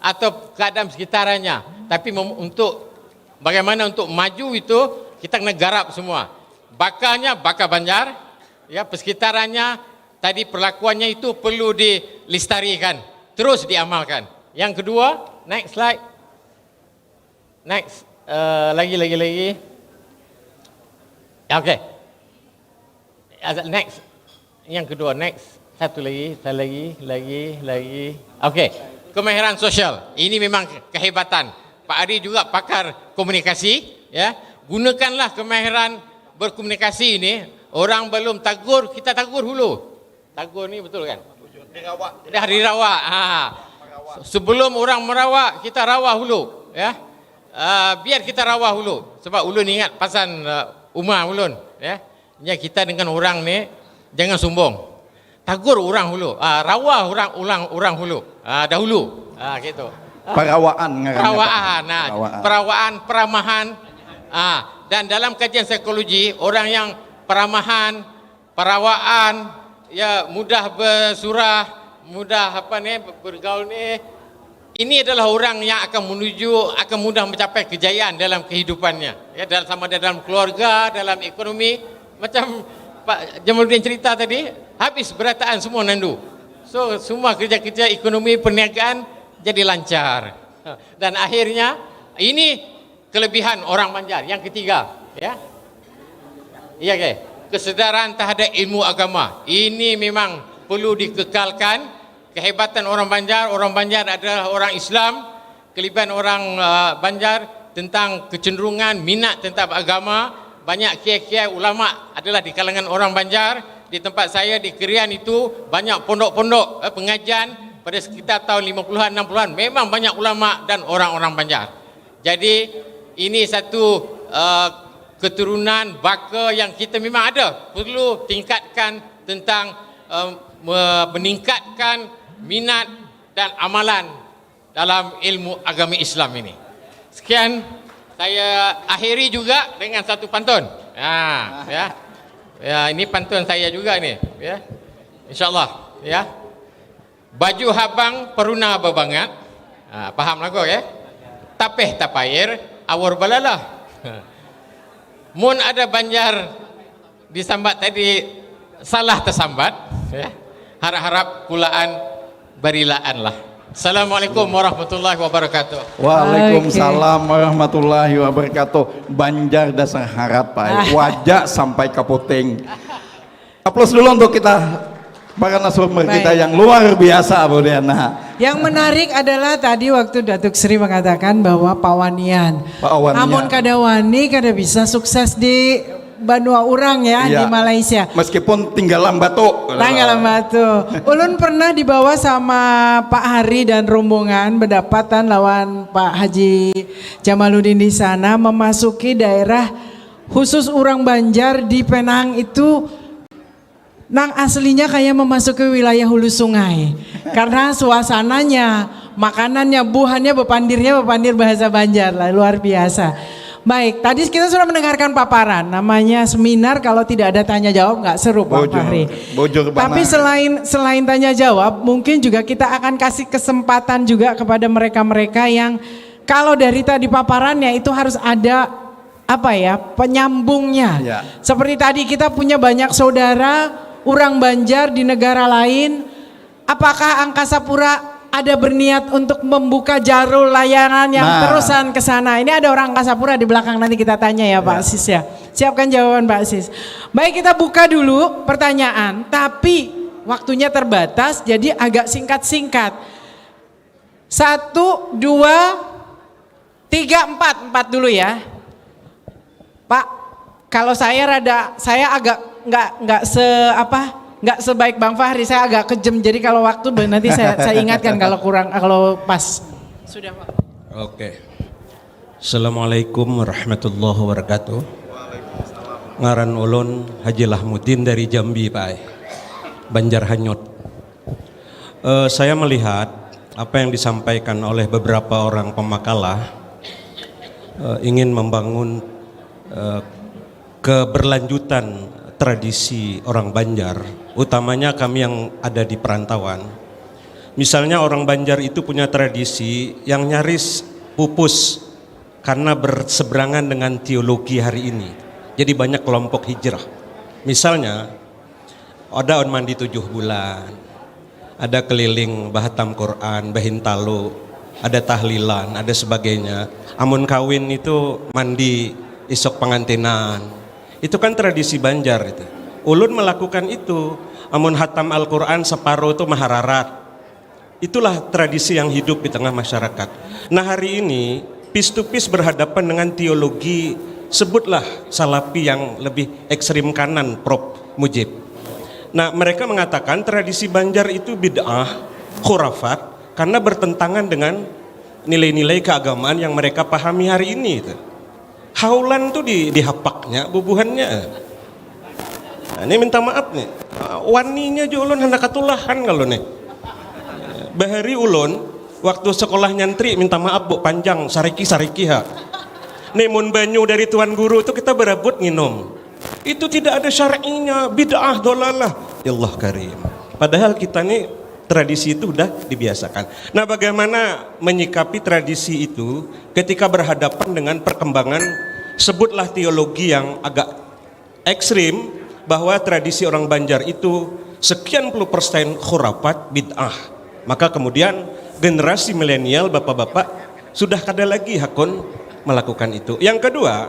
atau keadaan sekitarannya. Tapi untuk bagaimana untuk maju itu, kita kena garap semua. Bakanya baka Banjar, ya, persekitarannya tadi perlakuannya itu perlu dilestarikan, terus diamalkan. Yang kedua, next slide. Next, uh, lagi, lagi, lagi. Oke. Okay. Next. Yang kedua, next. Satu lagi, satu lagi, lagi, lagi. Oke. Okay. Kemahiran sosial. Ini memang kehebatan. Pak Ari juga pakar komunikasi, ya. Gunakanlah kemahiran berkomunikasi ini. Orang belum tagur, kita tagur dulu. Tagur ni betul kan? Dirawak. Dah dirawak. Ha. Sebelum orang merawak, kita rawah dulu, ya. Uh, biar kita rawah dulu. Sebab ulun ingat pasan uh, Uma ulun, ya. Nya kita dengan orang ni jangan sumbung. Tagur orang hulu, ah, rawa orang ulang orang hulu, ah, dahulu, ah, gitu. Perawaan ngarannya, Pak. Perawaan, nah, perawaan, peramahan, ah, dan dalam kajian psikologi orang yang peramahan, perawaan, ya mudah bersurah, mudah apa ni bergaul ni, ini adalah orang yang akan menuju, akan mudah mencapai kejayaan dalam kehidupannya. Ya, dalam sama ada dalam keluarga, dalam ekonomi, macam Pak Jamaluddin cerita tadi, habis berataan semua nandu. So, semua kerja-kerja ekonomi perniagaan jadi lancar. Dan akhirnya ini kelebihan orang Banjar. Yang ketiga, ya. Iya ke? Kesedaran terhadap ilmu agama. Ini memang perlu dikekalkan. Kehebatan orang Banjar, orang Banjar adalah orang Islam. Kelebihan orang uh, Banjar tentang kecenderungan minat tentang agama. Banyak kiai-kiai ulama adalah di kalangan orang Banjar. Di tempat saya di Kerian itu banyak pondok-pondok eh, pengajian pada sekitar tahun lima puluhan, enam puluhan. Memang banyak ulama dan orang-orang Banjar. Jadi ini satu uh, keturunan baka yang kita memang ada perlu tingkatkan tentang uh, me- meningkatkan minat dan amalan dalam ilmu agama Islam ini. Sekian, saya akhiri juga dengan satu pantun. Ya, ya. Ya, ini pantun saya juga nih, ya. Insyaallah, ya. Baju habang peruna babangat. Ah, paham lagu ya? Tapeh tapair, awur balalah. Mun ada Banjar disambat tadi salah tersambat, ya. Harap-harap kulaan barilaan lah. Assalamualaikum warahmatullahi wabarakatuh. Waalaikumsalam warahmatullahi wabarakatuh. Banjar dasar harat, Pak. Wajah sampai kaputing. Aplaus dulu untuk kita para narasumber kita yang luar biasa, Bu Diana. Yang menarik adalah tadi waktu Datuk Sri mengatakan bahwa pawanian. Pawanian. Amun kada wani, kada bisa sukses di banua urang ya, iya, di Malaysia. Meskipun tinggal lambat tuh. Tinggal lambat tuh. Ulun pernah dibawa sama Pak Hari dan rombongan berdapatan lawan Pak Haji Jamaluddin di sana memasuki daerah khusus orang Banjar di Penang itu nang aslinya kayak memasuki wilayah hulu sungai karena suasananya, makanannya, buhannya, bepandirnya, bepandir bahasa Banjar lah, luar biasa. Baik, tadi kita sudah mendengarkan paparan, namanya seminar, kalau tidak ada tanya jawab nggak seru, Bang Fahri. Bujur, bujur. Tapi selain selain tanya jawab, mungkin juga kita akan kasih kesempatan juga kepada mereka-mereka yang kalau dari tadi paparannya itu harus ada apa ya, penyambungnya. Ya. Seperti tadi kita punya banyak saudara orang Banjar di negara lain. Apakah Angkasa Pura ada berniat untuk membuka jarul layanan yang nah. terusan ke sana? Ini ada orang Angkasa Pura di belakang, nanti kita tanya ya Pak ya. Sis ya. Siapkan jawaban Pak Sis. Baik, kita buka dulu pertanyaan, tapi waktunya terbatas, jadi agak singkat-singkat. Satu, dua, tiga, empat, empat dulu ya. Pak, kalau saya rada, saya agak nggak nggak se apa, nggak sebaik Bang Fahri, saya agak kejem. Jadi kalau waktu nanti saya, saya ingatkan kalau kurang, kalau pas. Sudah Pak. Oke. Assalamualaikum warahmatullahi wabarakatuh. Ngaran ulun Haji Lahmudin dari Jambi, Pak. Banjar Hanyut. Uh, saya melihat apa yang disampaikan oleh beberapa orang pemakalah uh, ingin membangun uh, keberlanjutan tradisi orang Banjar, utamanya kami yang ada di perantauan. Misalnya orang Banjar itu punya tradisi yang nyaris pupus karena berseberangan dengan teologi hari ini. Jadi banyak kelompok hijrah. Misalnya ada on mandi tujuh bulan, ada keliling bahatam Quran, bahintalu, ada tahlilan, ada sebagainya. Amun kawin itu mandi isuk pengantinan. Itu kan tradisi Banjar itu. Ulun melakukan itu. Amun hatam Al-Quran separuh itu mahararat. Itulah tradisi yang hidup di tengah masyarakat. Nah, hari ini piece to piece berhadapan dengan teologi, sebutlah salafi yang lebih ekstrim kanan, Prof Mujib. Nah, mereka mengatakan tradisi Banjar itu bid'ah, khurafat, karena bertentangan dengan nilai-nilai keagamaan yang mereka pahami hari ini. Itu. Haulan tu di dihapaknya bubuhannya. Nah, ini minta maaf nih. Waninya jua ulun handak katulahan kalau nih. Bahari ulun waktu sekolah nyantri minta maaf bu panjang sariki-sariki ha. Nih mun banyu dari tuan guru tu kita berebut nginum. Itu tidak ada syar'inya, bid'ah dolalah. Ya Allah karim. Padahal kita nih tradisi itu sudah dibiasakan. Nah, bagaimana menyikapi tradisi itu ketika berhadapan dengan perkembangan sebutlah teologi yang agak ekstrim bahwa tradisi orang Banjar itu sekian puluh persen khurafat bid'ah. Maka kemudian generasi milenial bapak-bapak sudah kada lagi hakun melakukan itu. Yang kedua,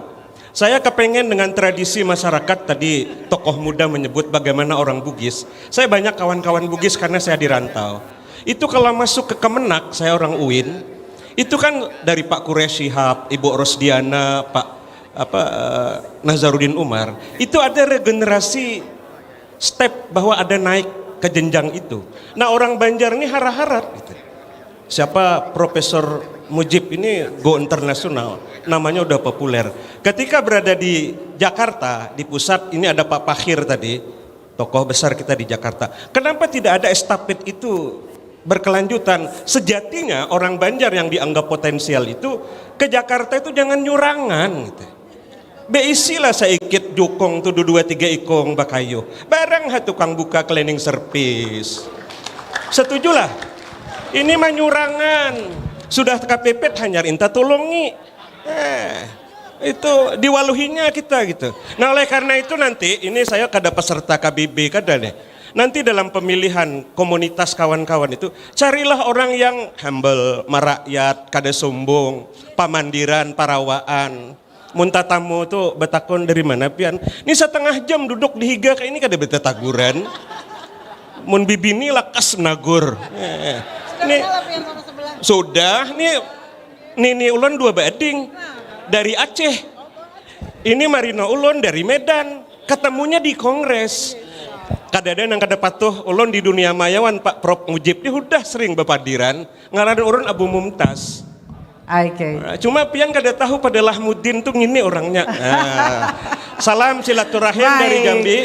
saya kepengen dengan tradisi masyarakat tadi tokoh muda menyebut bagaimana orang Bugis. Saya banyak kawan-kawan Bugis karena saya di rantau. Itu kalau masuk ke Kemenag, saya orang Uin, itu kan dari Pak Quraish Shihab, Ibu Rosdiana, Pak apa uh, Nazarudin Umar, itu ada regenerasi step bahwa ada naik ke jenjang itu. Nah orang Banjar ini hara-harat gitu. Siapa Profesor Mujib ini go internasional, namanya udah populer. Ketika berada di Jakarta, di pusat ini ada Pak Pakhir tadi, tokoh besar kita di Jakarta. Kenapa tidak ada estafet itu berkelanjutan? Sejatinya orang Banjar yang dianggap potensial itu ke Jakarta itu jangan nyurangan gitu. Beisilah saikit jukung tu dua tiga ikung bakayu. Barang ha tukang buka cleaning service. Setujulah. Ini manyurangan. Sudah kapepet hanyar inta tulungi. Eh, itu diwaluhinya kita gitu. Nah oleh karena itu nanti ini saya kada peserta K B B kada nih. Nanti dalam pemilihan komunitas kawan-kawan itu carilah orang yang humble, merakyat, kada sombong, pamandiran, parawaan. Mun tatamu tu batakun dari mana pian? Ni satangah jam duduk di higa ka ini kada batataguran. Mun bibini lakas menagur. Eh, ni sudah ni nini ulun dua bading dari Aceh. Ini marina ulun dari Medan. Ketemunya di kongres. Kadada nang kada patuh ulun di dunia maya wan Pak Prop Mujib ni hudah sering bapadiran. Ngaran urun Abu Mumtaz. Okay. Cuma pian kada tahu pada Lahmudin tu ngini orangnya. Nah. Salam silaturahim Baik. dari Gambi.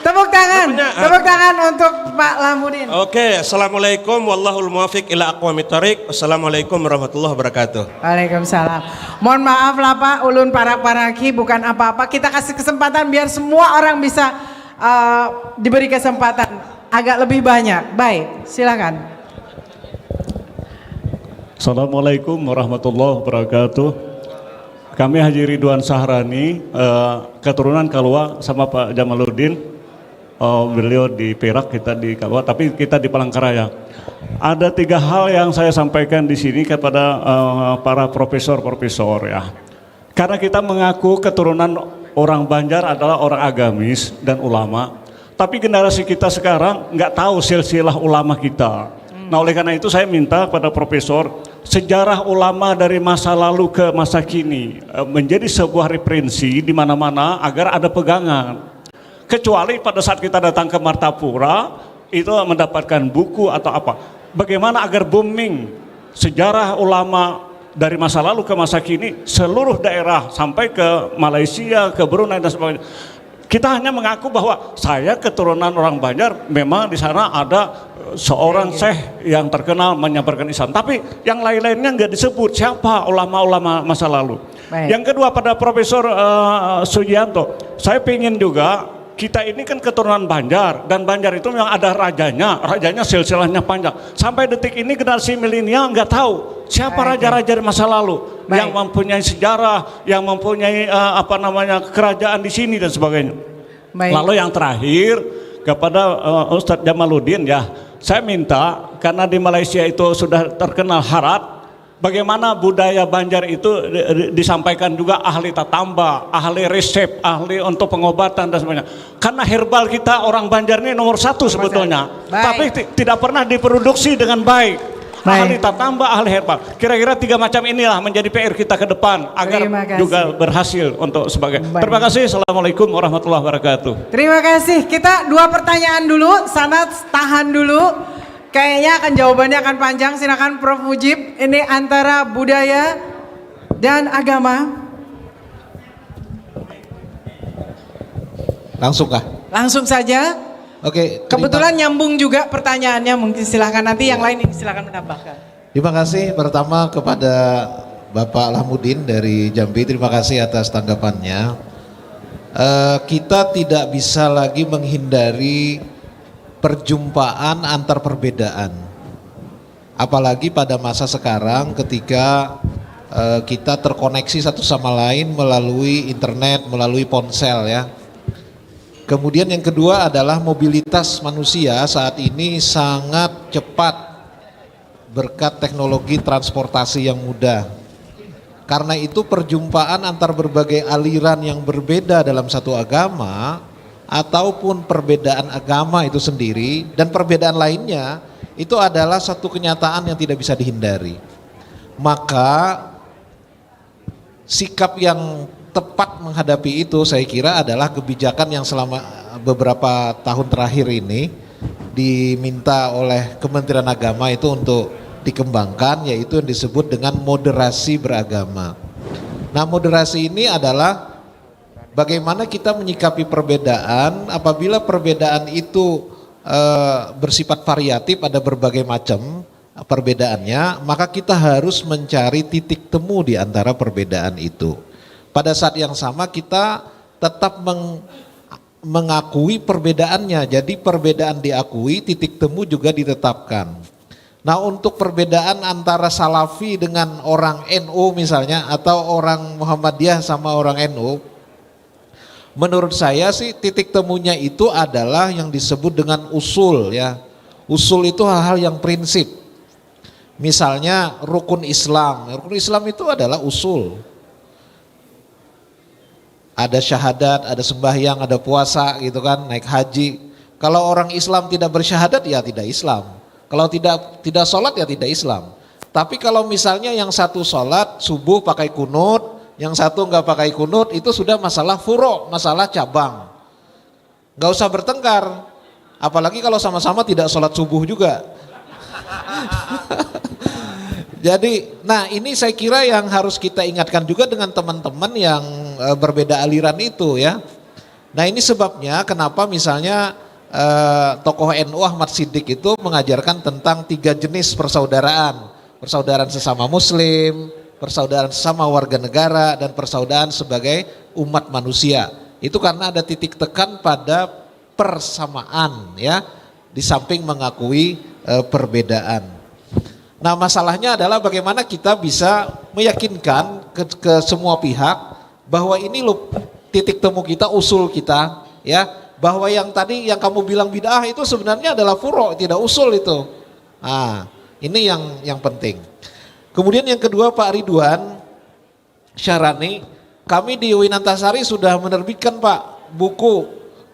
Tepuk tangan, Apanya? tepuk tangan untuk Pak Lahmudin. Oke, okay. Assalamualaikum wallahul muwafiq ila aqwamit thariq. Wassalamualaikum warahmatullahi wabarakatuh. Waalaikumsalam. Mohon maaf lah Pak, ulun parak-paraki bukan apa-apa. Kita kasih kesempatan biar semua orang bisa uh, diberi kesempatan agak lebih banyak. Baik, silakan. Assalamualaikum warahmatullahi wabarakatuh. Kami Haji Ridwan Sahrani, eh, keturunan Kalua sama Pak Jamaluddin. Eh, beliau di Perak, kita di Kalua, tapi kita di Palangkaraya. Ada tiga hal yang saya sampaikan di sini kepada eh, para profesor-profesor ya. Karena kita mengaku keturunan orang Banjar adalah orang agamis dan ulama, tapi generasi kita sekarang nggak tahu silsilah ulama kita. Hmm. Nah, oleh karena itu saya minta pada profesor sejarah ulama dari masa lalu ke masa kini eh, menjadi sebuah referensi di mana-mana agar ada pegangan. Kecuali pada saat kita datang ke Martapura itu mendapatkan buku atau apa. Bagaimana agar booming sejarah ulama dari masa lalu ke masa kini, seluruh daerah sampai ke Malaysia, ke Brunei dan sebagainya. Kita hanya mengaku bahwa saya keturunan orang Banjar, memang di sana ada eh, seorang Iya. syekh yang terkenal menyebarkan Islam. Tapi yang lain-lainnya nggak disebut siapa ulama-ulama masa lalu. Baik. Yang kedua pada Profesor uh, Sugianto, saya ingin juga kita ini kan keturunan Banjar dan Banjar itu memang ada rajanya, rajanya silsilahnya panjang. Sampai detik ini generasi milenial nggak tahu siapa raja-raja di masa lalu Baik. yang mempunyai sejarah, yang mempunyai uh, apa namanya kerajaan di sini dan sebagainya. Baik. Lalu yang terakhir kepada uh, Ustadz Jamaluddin ya, saya minta karena di Malaysia itu sudah terkenal harat, bagaimana budaya Banjar itu disampaikan juga ahli tatamba, ahli resep, ahli untuk pengobatan dan sebagainya. Karena herbal kita orang Banjar ini nomor satu sebetulnya, Baik. tapi tidak pernah diproduksi dengan baik. Baik. Ahli tatamba, ahli herbal. Kira-kira tiga macam inilah menjadi P R kita ke depan agar juga berhasil untuk sebagai. Baik. Terima kasih. Assalamualaikum warahmatullahi wabarakatuh. Terima kasih. Kita dua pertanyaan dulu, Sanat tahan dulu. Kayaknya akan jawabannya akan panjang. Silakan Prof Mujib. Ini antara budaya dan agama. Langsung kah? Langsung saja. Oke. Kebetulan nyambung juga pertanyaannya, mungkin silahkan nanti yang lain silahkan menambahkan. Terima kasih pertama kepada Bapak Lahmudin dari Jambi. Terima kasih atas tanggapannya. Uh, kita tidak bisa lagi menghindari perjumpaan antar perbedaan. Apalagi pada masa sekarang ketika uh, kita terkoneksi satu sama lain melalui internet, melalui ponsel ya. Kemudian yang kedua adalah mobilitas manusia saat ini sangat cepat berkat teknologi transportasi yang mudah. Karena itu perjumpaan antar berbagai aliran yang berbeda dalam satu agama ataupun perbedaan agama itu sendiri dan perbedaan lainnya itu adalah satu kenyataan yang tidak bisa dihindari. Maka sikap yang tepat menghadapi itu saya kira adalah kebijakan yang selama beberapa tahun terakhir ini diminta oleh Kementerian Agama itu untuk dikembangkan, yaitu yang disebut dengan moderasi beragama. Nah, moderasi ini adalah bagaimana kita menyikapi perbedaan apabila perbedaan itu e, bersifat variatif, ada berbagai macam perbedaannya, maka kita harus mencari titik temu di antara perbedaan itu. Pada saat yang sama kita tetap meng, mengakui perbedaannya. Jadi perbedaan diakui, titik temu juga ditetapkan. Nah, untuk perbedaan antara Salafi dengan orang N U misalnya atau orang Muhammadiyah sama orang N U, menurut saya sih titik temunya itu adalah yang disebut dengan usul ya. Usul itu hal-hal yang prinsip. Misalnya rukun Islam. Rukun Islam itu adalah usul. Ada syahadat, ada sembahyang, ada puasa gitu kan, naik haji. Kalau orang Islam tidak bersyahadat ya tidak Islam. Kalau tidak tidak sholat ya tidak Islam. Tapi kalau misalnya yang satu sholat subuh pakai kunut, yang satu nggak pakai kunut, itu sudah masalah furo, masalah cabang. Nggak usah bertengkar. Apalagi kalau sama-sama tidak sholat subuh juga. Jadi, nah ini saya kira yang harus kita ingatkan juga dengan teman-teman yang e, berbeda aliran itu ya. Nah ini sebabnya kenapa misalnya e, tokoh N U Ahmad Siddiq itu mengajarkan tentang tiga jenis persaudaraan. Persaudaraan sesama muslim, persaudaraan sesama warga negara, dan persaudaraan sebagai umat manusia. Itu karena ada titik tekan pada persamaan ya, di samping mengakui e, perbedaan. Nah, masalahnya adalah bagaimana kita bisa meyakinkan ke, ke semua pihak bahwa ini loh titik temu kita, usul kita ya, bahwa yang tadi yang kamu bilang bid'ah itu sebenarnya adalah furo, tidak usul itu. Nah, ini yang yang penting. Kemudian yang kedua Pak Ridwan Syarani, kami di Winantasari sudah menerbitkan Pak buku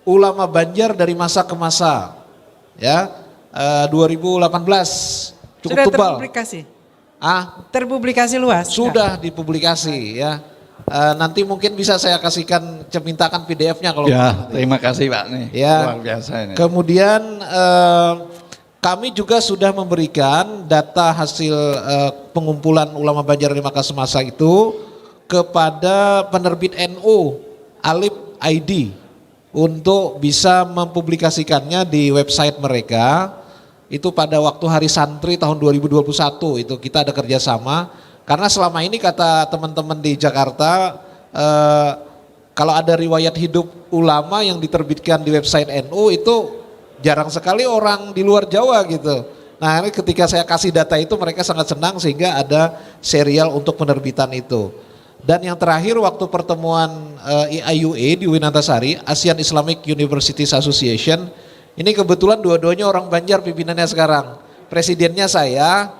Ulama Banjar dari Masa ke Masa ya eh, dua ribu delapan belas, cukup sudah tebal. Terpublikasi? Ah, terpublikasi luas? Sudah dipublikasi ya. Uh, nanti mungkin bisa saya kasihkan, cemintakan P D F-nya kalau ya. Terima kasih Pak nih. Ya. Luar biasa ini. Kemudian uh, kami juga sudah memberikan data hasil uh, pengumpulan ulama Banjar lima K semasa itu kepada penerbit N U Alip I D untuk bisa mempublikasikannya di website mereka. Itu pada waktu Hari Santri tahun dua ribu dua puluh satu itu kita ada kerjasama. Karena selama ini kata teman-teman di Jakarta, eh, kalau ada riwayat hidup ulama yang diterbitkan di website N U itu jarang sekali orang di luar Jawa gitu. Nah, ini ketika saya kasih data itu mereka sangat senang sehingga ada serial untuk penerbitan itu. Dan yang terakhir waktu pertemuan uh, eh, I A U A di Winantasari, Asian Islamic Universities Association, ini kebetulan dua-duanya orang Banjar pimpinannya sekarang. Presidennya saya,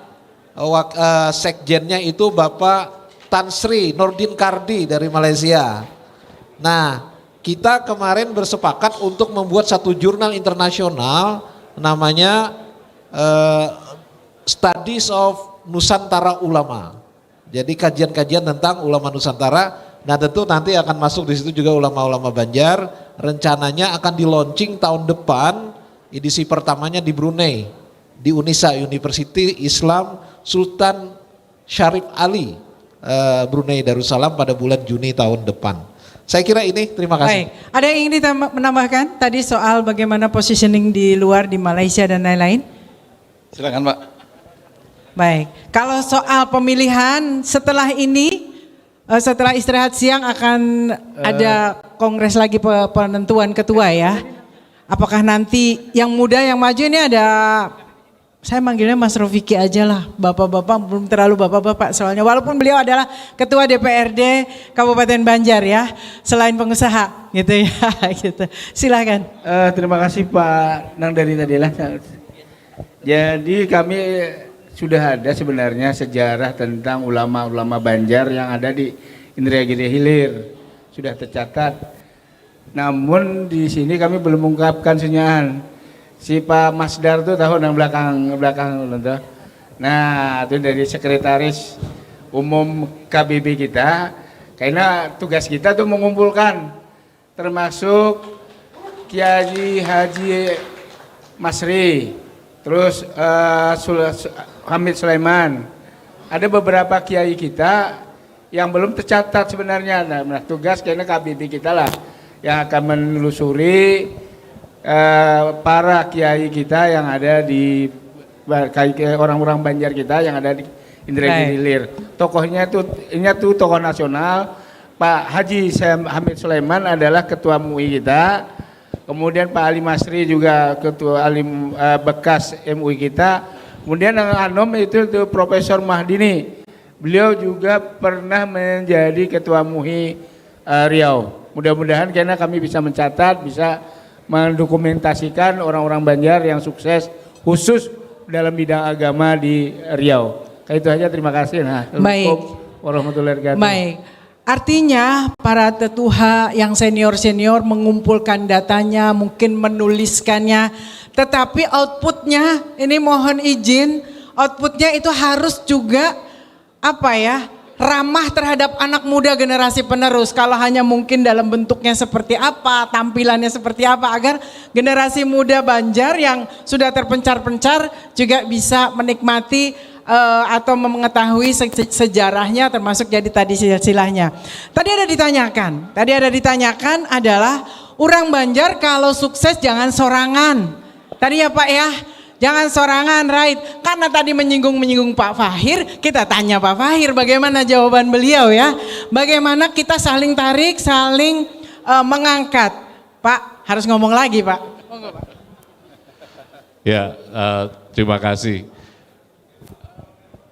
uh, sekjennya itu Bapak Tan Sri Nordin Kardi dari Malaysia. Nah, kita kemarin bersepakat untuk membuat satu jurnal internasional namanya uh, Studies of Nusantara Ulama. Jadi kajian-kajian tentang ulama Nusantara. Nah, tentu nanti akan masuk di situ juga ulama-ulama Banjar. Rencananya akan di-launching tahun depan, edisi pertamanya di Brunei, di Unisa, University Islam Sultan Syarif Ali, eh, Brunei Darussalam pada bulan Juni tahun depan. Saya kira ini, terima kasih. Baik, ada yang ingin ditambah, menambahkan tadi soal bagaimana positioning di luar, di Malaysia dan lain-lain? Silakan, Pak. Baik, kalau soal pemilihan setelah ini, eh, setelah istirahat siang akan ada kongres lagi pe- penentuan ketua ya. Apakah nanti yang muda yang maju ini ada, saya manggilnya Mas Rofiki aja lah, bapak-bapak belum terlalu bapak-bapak soalnya, walaupun beliau adalah ketua D P R D Kabupaten Banjar ya, selain pengusaha gitu ya, gitu. Silahkan. Eh, terima kasih Pak Nang dari tadi lah. Jadi kami sudah ada sebenarnya sejarah tentang ulama-ulama Banjar yang ada di Indragiri Hilir, sudah tercatat. Namun di sini kami belum mengungkapkan sunyahan. Si Pak Masdar tuh tahu nang belakang belakang ulun tuh. Nah, itu dari sekretaris umum K B B kita. Karena tugas kita tuh mengumpulkan termasuk Kiai Haji Masri, terus eh, Sul- Hamid Sulaiman. Ada beberapa kiai kita yang belum tercatat sebenarnya. Nah, nah, tugas kena K B B kita lah yang akan menelusuri eh, para kiai kita yang ada di ba- kai- orang-orang Banjar kita yang ada di Indragiri Baik. Hilir. Tokohnya itu ini tuh tokoh nasional Pak Haji Sam- Hamid Sulaiman adalah ketua M U I kita. Kemudian Pak Ali Masri juga ketua alim eh, bekas M U I kita. Kemudian yang anom itu tuh Profesor Mahdini. Beliau juga pernah menjadi ketua M U I eh, Riau. Mudah-mudahan karena kami bisa mencatat, bisa mendokumentasikan orang-orang Banjar yang sukses khusus dalam bidang agama di Riau. Kayak itu aja, terima kasih. Nah, Baik. Assalamualaikum warahmatullahi wabarakatuh. Baik. Artinya para tetuha yang senior-senior mengumpulkan datanya, mungkin menuliskannya, tetapi outputnya ini mohon izin, outputnya itu harus juga apa ya, ramah terhadap anak muda generasi penerus. Kalau hanya mungkin dalam bentuknya seperti apa, tampilannya seperti apa, agar generasi muda Banjar yang sudah terpencar-pencar juga bisa menikmati eh, atau mengetahui se- sejarahnya, termasuk jadi tadi silsilahnya. Tadi ada ditanyakan, tadi ada ditanyakan adalah orang Banjar kalau sukses jangan sorangan. Tadi ya Pak ya, jangan sorangan, right? Karena tadi menyinggung-menyinggung Pak Fahir, kita tanya Pak Fahir bagaimana jawaban beliau ya. Bagaimana kita saling tarik, saling eh, mengangkat. Pak, harus ngomong lagi Pak. Monggo Pak. Ya, eh, terima kasih.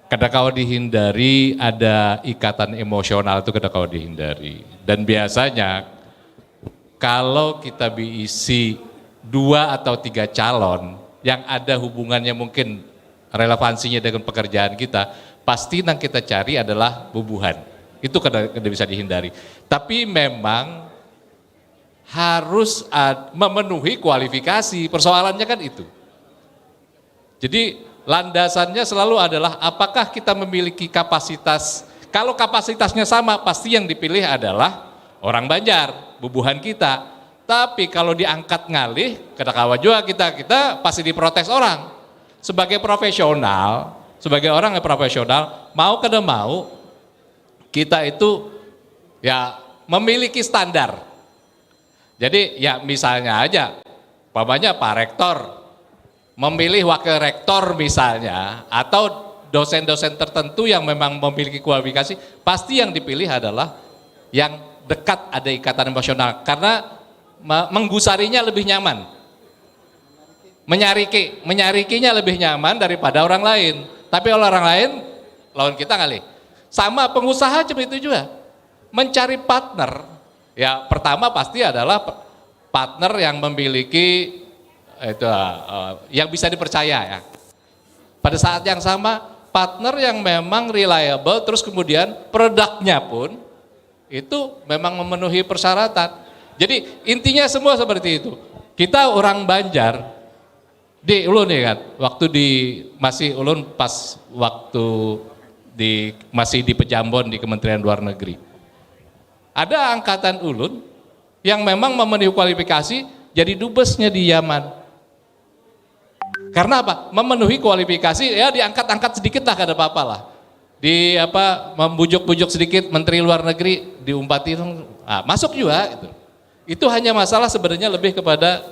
Kada kawa dihindari ada ikatan emosional itu kada kawa dihindari. Dan biasanya kalau kita berisi dua atau tiga calon yang ada hubungannya mungkin relevansinya dengan pekerjaan kita, pasti yang kita cari adalah bubuhan. Itu kada, kada bisa dihindari. Tapi memang harus ad, memenuhi kualifikasi. Persoalannya kan itu. Jadi landasannya selalu adalah apakah kita memiliki kapasitas. Kalau kapasitasnya sama, pasti yang dipilih adalah orang Banjar, bubuhan kita. Tapi kalau diangkat ngalih, kada kawa juga kita, kita pasti diprotes orang. Sebagai profesional, sebagai orang yang profesional, mau kada mau, kita itu ya memiliki standar. Jadi ya misalnya aja, umpamanya Pak Rektor memilih wakil rektor misalnya, atau dosen-dosen tertentu yang memang memiliki kualifikasi, pasti yang dipilih adalah yang dekat ada ikatan emosional karena me- menggusarinya lebih nyaman. Menyariki, menyarikinya lebih nyaman daripada orang lain. Tapi kalau orang lain, lawan kita ngalih. Sama pengusaha cuma itu juga. Mencari partner, ya pertama pasti adalah pe- partner yang memiliki itu eh, yang bisa dipercaya ya. Pada saat yang sama, partner yang memang reliable, terus kemudian produknya pun itu memang memenuhi persyaratan. Jadi intinya semua seperti itu. Kita orang Banjar, di ulun ya kan, waktu di masih ulun pas waktu di masih di Pejambon di Kementerian Luar Negeri. Ada angkatan ulun yang memang memenuhi kualifikasi jadi dubesnya di Yaman. Karena apa? Memenuhi kualifikasi, ya diangkat-angkat sedikit lah, kada apa-apa lah. di apa, membujuk-bujuk sedikit menteri luar negeri, diumpati, ah, masuk juga gitu. Itu hanya masalah sebenarnya lebih kepada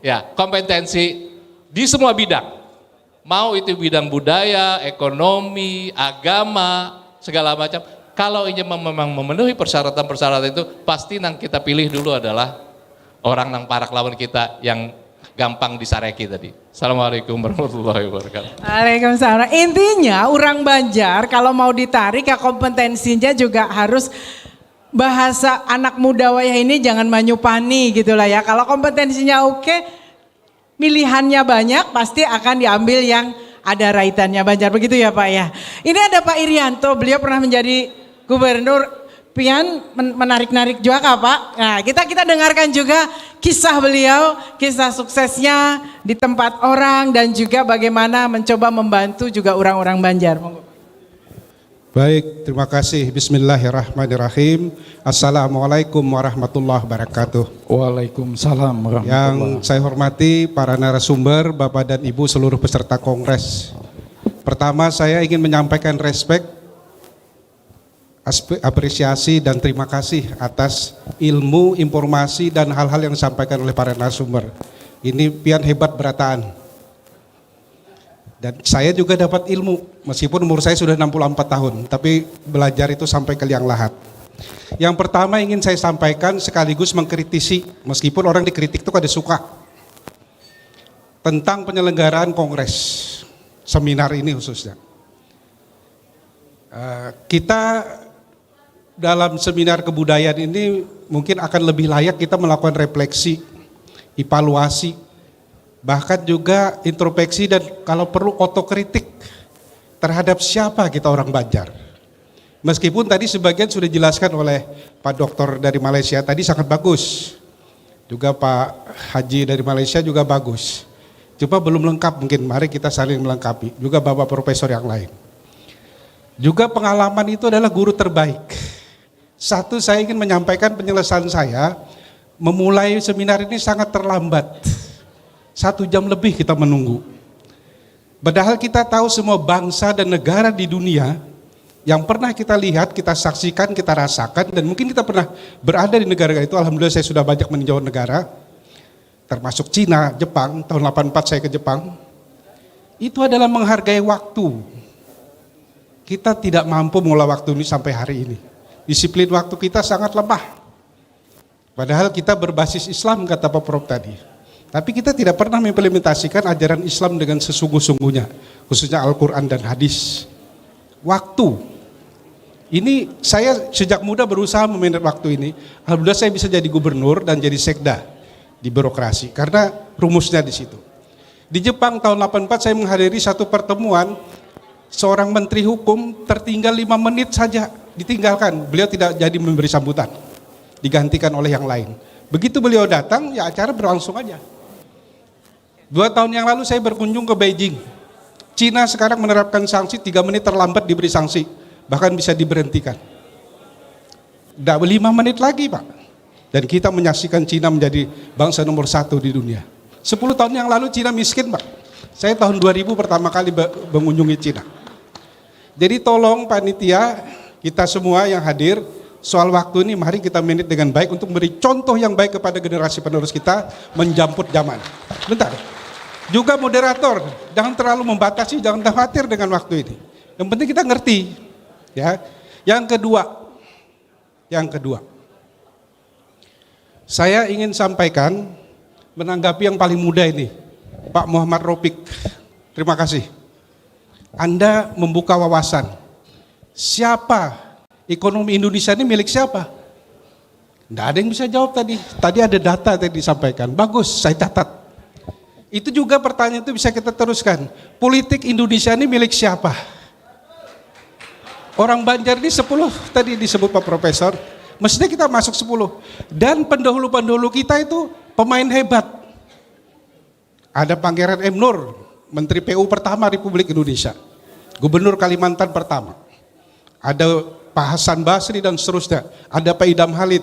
ya kompetensi di semua bidang. Mau itu bidang budaya, ekonomi, agama, segala macam. Kalau ini memang memenuhi persyaratan-persyaratan itu, pasti yang kita pilih dulu adalah orang yang parak lawan kita, yang gampang disareki tadi. Assalamualaikum warahmatullahi wabarakatuh. Waalaikumsalam. Intinya orang Banjar kalau mau ditarik ya kompetensinya juga harus, bahasa anak muda wayah ini, jangan manyupani gitulah ya. Kalau kompetensinya oke, pilihannya banyak, pasti akan diambil yang ada raitannya Banjar, begitu ya Pak ya. Ini ada Pak Irianto, beliau pernah menjadi gubernur. Pian men- menarik-narik juga kah Pak? Nah, kita kita dengarkan juga kisah beliau, kisah suksesnya di tempat orang dan juga bagaimana mencoba membantu juga orang-orang Banjar. Monggo. Baik, terima kasih. Bismillahirrahmanirrahim. Assalamualaikum warahmatullahi wabarakatuh. Waalaikumsalam Yang warahmatullahi saya hormati para narasumber, Bapak dan Ibu seluruh peserta kongres. Pertama, saya ingin menyampaikan respek, aspe- apresiasi dan terima kasih atas ilmu, informasi dan hal-hal yang disampaikan oleh para narasumber. Ini pian hebat berataan. Dan saya juga dapat ilmu, meskipun umur saya sudah enam puluh empat tahun, tapi belajar itu sampai ke liang lahat. Yang pertama ingin saya sampaikan sekaligus mengkritisi, meskipun orang dikritik itu kada suka, tentang penyelenggaraan kongres, seminar ini khususnya. Eh, kita dalam seminar kebudayaan ini mungkin akan lebih layak kita melakukan refleksi, evaluasi, bahkan juga introspeksi dan kalau perlu otokritik terhadap siapa kita orang Banjar. Meskipun tadi sebagian sudah dijelaskan oleh Pak Doktor dari Malaysia tadi sangat bagus. Juga Pak Haji dari Malaysia juga bagus. Cuma belum lengkap mungkin, mari kita saling melengkapi. Juga Bapak Profesor yang lain. Juga pengalaman itu adalah guru terbaik. Satu, saya ingin menyampaikan penjelasan saya, memulai seminar ini sangat terlambat. Satu jam lebih kita menunggu. Padahal kita tahu semua bangsa dan negara di dunia yang pernah kita lihat, kita saksikan, kita rasakan, dan mungkin kita pernah berada di negara itu. Alhamdulillah saya sudah banyak meninjau negara, termasuk Cina, Jepang, tahun delapan empat saya ke Jepang. Itu adalah menghargai waktu. Kita tidak mampu mengelola waktu ini sampai hari ini. Disiplin waktu kita sangat lemah. Padahal kita berbasis Islam, kata Pak Prof tadi. Tapi kita tidak pernah mengimplementasikan ajaran Islam dengan sesungguh-sungguhnya, khususnya Al-Quran dan hadis. Waktu. Ini saya sejak muda berusaha memanage waktu ini. Alhamdulillah saya bisa jadi gubernur dan jadi sekda di birokrasi karena rumusnya di situ. Di Jepang tahun delapan empat saya menghadiri satu pertemuan seorang menteri hukum, tertinggal lima menit saja ditinggalkan. Beliau tidak jadi memberi sambutan. Digantikan oleh yang lain. Begitu beliau datang, ya acara berlangsung aja. Dua tahun yang lalu saya berkunjung ke Beijing. Cina sekarang menerapkan sanksi tiga menit terlambat diberi sanksi. Bahkan bisa diberhentikan. Tidak lima menit lagi Pak. Dan kita menyaksikan Cina menjadi bangsa nomor satu di dunia. Sepuluh tahun yang lalu Cina miskin Pak. Saya tahun dua ribu pertama kali be- mengunjungi Cina. Jadi tolong panitia, kita semua yang hadir, soal waktu ini mari kita manage dengan baik untuk memberi contoh yang baik kepada generasi penerus kita menjamput zaman. Bentar. Juga moderator, jangan terlalu membatasi, jangan khawatir dengan waktu ini. Yang penting kita ngerti, ya. Yang kedua, yang kedua, saya ingin sampaikan menanggapi yang paling muda ini, Pak Muhammad Ropik. Terima kasih. Anda membuka wawasan. Siapa, ekonomi Indonesia ini milik siapa? Tidak ada yang bisa jawab tadi. Tadi ada data tadi disampaikan. Bagus, saya catat. Itu juga pertanyaan itu bisa kita teruskan. Politik Indonesia ini milik siapa? Orang Banjar ini sepuluh tadi disebut Pak Profesor. Mestinya kita masuk sepuluh. Dan pendahulu-pendahulu kita itu pemain hebat. Ada Pangeran M Nur, Menteri P U pertama Republik Indonesia. Gubernur Kalimantan pertama. Ada Pak Hasan Basri dan seterusnya. Ada Pak Idam Halid.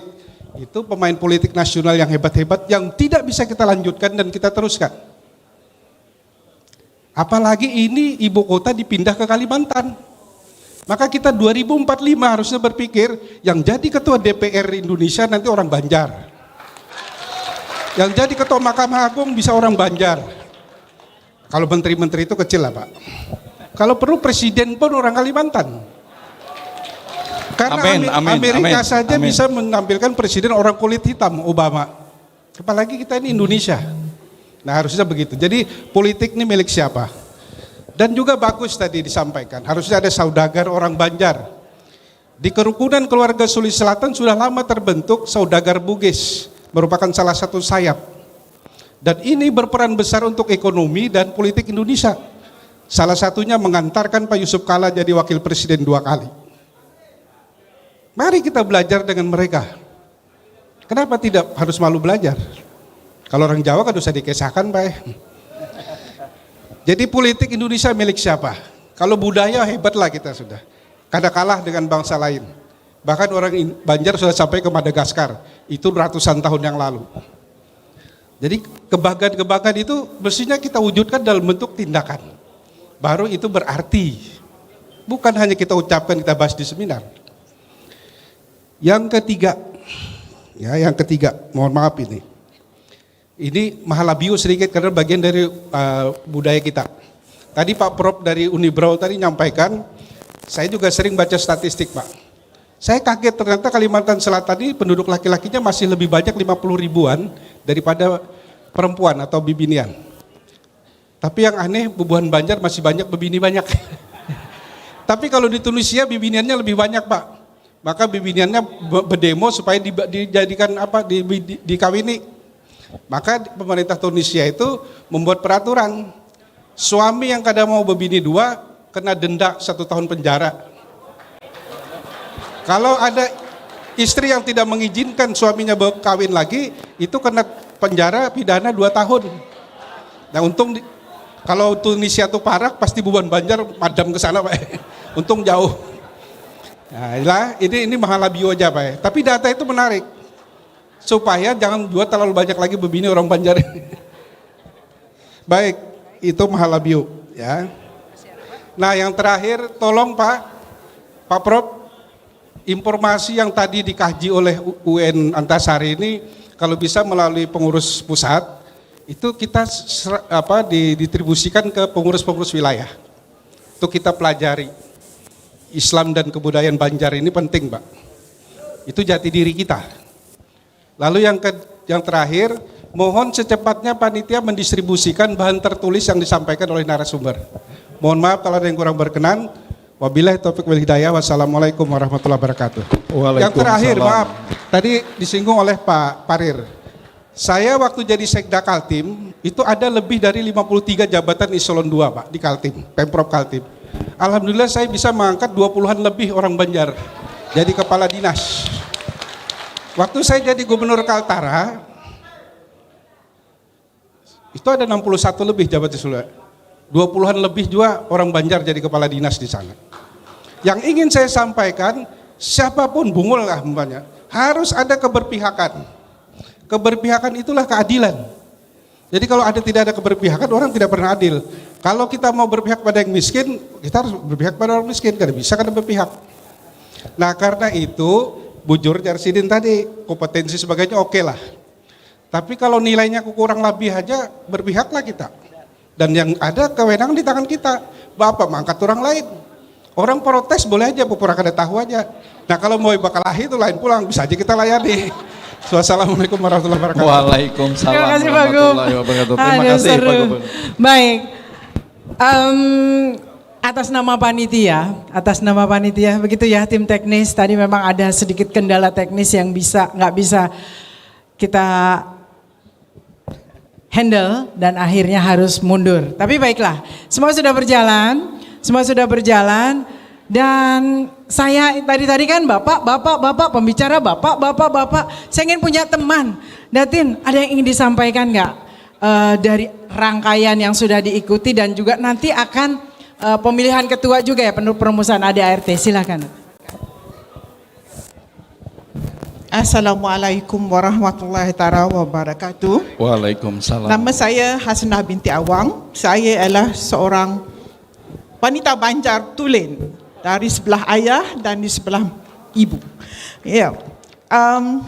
Itu pemain politik nasional yang hebat-hebat yang tidak bisa kita lanjutkan dan kita teruskan. Apalagi ini ibu kota dipindah ke Kalimantan. Maka kita dua ribu empat puluh lima harusnya berpikir, yang jadi ketua D P R Indonesia nanti orang Banjar. Yang jadi ketua Mahkamah Agung bisa orang Banjar. Kalau menteri-menteri itu kecil lah, Pak. Kalau perlu presiden pun orang Kalimantan. Karena Amin, Amer- amin, Amerika amin, saja amin. Bisa menampilkan presiden orang kulit hitam, Obama. Apalagi kita ini Indonesia. Nah, harusnya begitu. Jadi politik ini milik siapa? Dan juga bagus tadi disampaikan, harusnya ada saudagar orang Banjar. Di kerukunan keluarga Sulawesi Selatan sudah lama terbentuk saudagar Bugis, merupakan salah satu sayap. Dan ini berperan besar untuk ekonomi dan politik Indonesia. Salah satunya mengantarkan Pak Yusuf Kala jadi wakil presiden dua kali. Mari kita belajar dengan mereka. Kenapa tidak harus malu belajar? Kalau orang Jawa kan usah dikisahkan, Pak. Jadi politik Indonesia milik siapa? Kalau budaya, hebatlah kita sudah. Kada kalah dengan bangsa lain. Bahkan orang In- Banjar sudah sampai ke Madagaskar. Itu ratusan tahun yang lalu. Jadi kebanggaan-kebanggaan itu mestinya kita wujudkan dalam bentuk tindakan. Baru itu berarti. Bukan hanya kita ucapkan, kita bahas di seminar. Yang ketiga, ya, yang ketiga, mohon maaf ini. Ini mahalabio sedikit karena bagian dari uh, budaya kita. Tadi Pak Prof dari Unibrau tadi nyampaikan, saya juga sering baca statistik, Pak. Saya kaget, ternyata Kalimantan Selatan ini penduduk laki-lakinya masih lebih banyak, lima puluh ribuan, daripada perempuan atau bibinian. Tapi yang aneh, bubuhan Banjar masih banyak bebini banyak. Tapi kalau di Tunisia, bibiniannya lebih banyak, Pak. Maka bibiniannya be- bedemo supaya di- dijadikan apa, di- di- dikawini. Maka pemerintah Tunisia itu membuat peraturan, suami yang kada mau bebini dua kena denda satu tahun penjara. Kalau ada istri yang tidak mengizinkan suaminya berkawin lagi, itu kena penjara pidana dua tahun. Nah, untung di- kalau Tunisia tuh parak, pasti bubuhan Banjar madam ke sana, Pak. Untung jauh. Nah, inilah, ini ini mahalabio aja, Pak. Tapi data itu menarik. Supaya jangan juga terlalu banyak lagi bebini orang Banjar. Baik, itu mahalabio, ya. Nah, yang terakhir, tolong, Pak, Pak Prof, informasi yang tadi dikaji oleh U- U N Antasari ini, kalau bisa melalui pengurus pusat, itu kita ser- apa, didistribusikan ke pengurus-pengurus wilayah. Itu kita pelajari. Islam dan kebudayaan Banjar ini penting, Pak. Itu jati diri kita. Lalu yang ke, yang terakhir, mohon secepatnya panitia mendistribusikan bahan tertulis yang disampaikan oleh narasumber. Mohon maaf kalau ada yang kurang berkenan. Wabillahi taufiq wal hidayah. Wassalamualaikum warahmatullahi wabarakatuh. Yang terakhir, Waalaikumsalam. Maaf, tadi disinggung oleh Pak Parir. Saya waktu jadi Sekda Kaltim, itu ada lebih dari lima puluh tiga jabatan Eselon dua, Pak, di Kaltim, Pemprov Kaltim. Alhamdulillah, saya bisa mengangkat dua puluhan lebih orang Banjar jadi kepala dinas. Waktu saya jadi gubernur Kaltara, itu ada enam puluh satu lebih jabat Eselon dua. Dua puluhan lebih juga orang Banjar jadi kepala dinas di sana. Yang ingin saya sampaikan, siapapun, Bungul lah umpamanya, harus ada keberpihakan. Keberpihakan itulah keadilan. Jadi kalau ada, tidak ada keberpihakan, orang tidak pernah adil. Kalau kita mau berpihak pada yang miskin, kita harus berpihak pada orang miskin. Kada bisa kada berpihak. Nah, karena itu, bujur jar sidin tadi, kompetensi sebagainya oke lah. Tapi kalau nilainya kurang lebih aja, berpihaklah kita. Dan yang ada kewenangan di tangan kita. Bapak mangkat orang lain. Orang protes boleh aja, pura kada tahu aja. Nah, kalau mau bakalahi itu lain pulang, bisa aja kita layani. Wassalamualaikum warahmatullahi wabarakatuh. Waalaikumsalam Terima kasih, Pak Gub. Warahmatullahi wabarakatuh. Terima Aduh, kasih, Pak seru. Gubernur. Baik. Em, atas nama panitia, atas nama panitia, begitu ya, tim teknis, tadi memang ada sedikit kendala teknis yang bisa, nggak bisa kita handle dan akhirnya harus mundur. Tapi baiklah, semua sudah berjalan, semua sudah berjalan, dan saya tadi tadi kan bapak, bapak, bapak, pembicara bapak, bapak, bapak. Saya ingin punya teman. Datin, ada yang ingin disampaikan nggak, eh, dari rangkaian yang sudah diikuti dan juga nanti akan, eh, pemilihan ketua juga ya, penuh perumusan A D A R T. Silakan. Assalamualaikum warahmatullahi taala wabarakatuh. Waalaikumsalam. Nama saya Hasanah binti Awang. Saya adalah seorang wanita Banjar Tulen. dari sebelah ayah dan di sebelah ibu. Ya, um,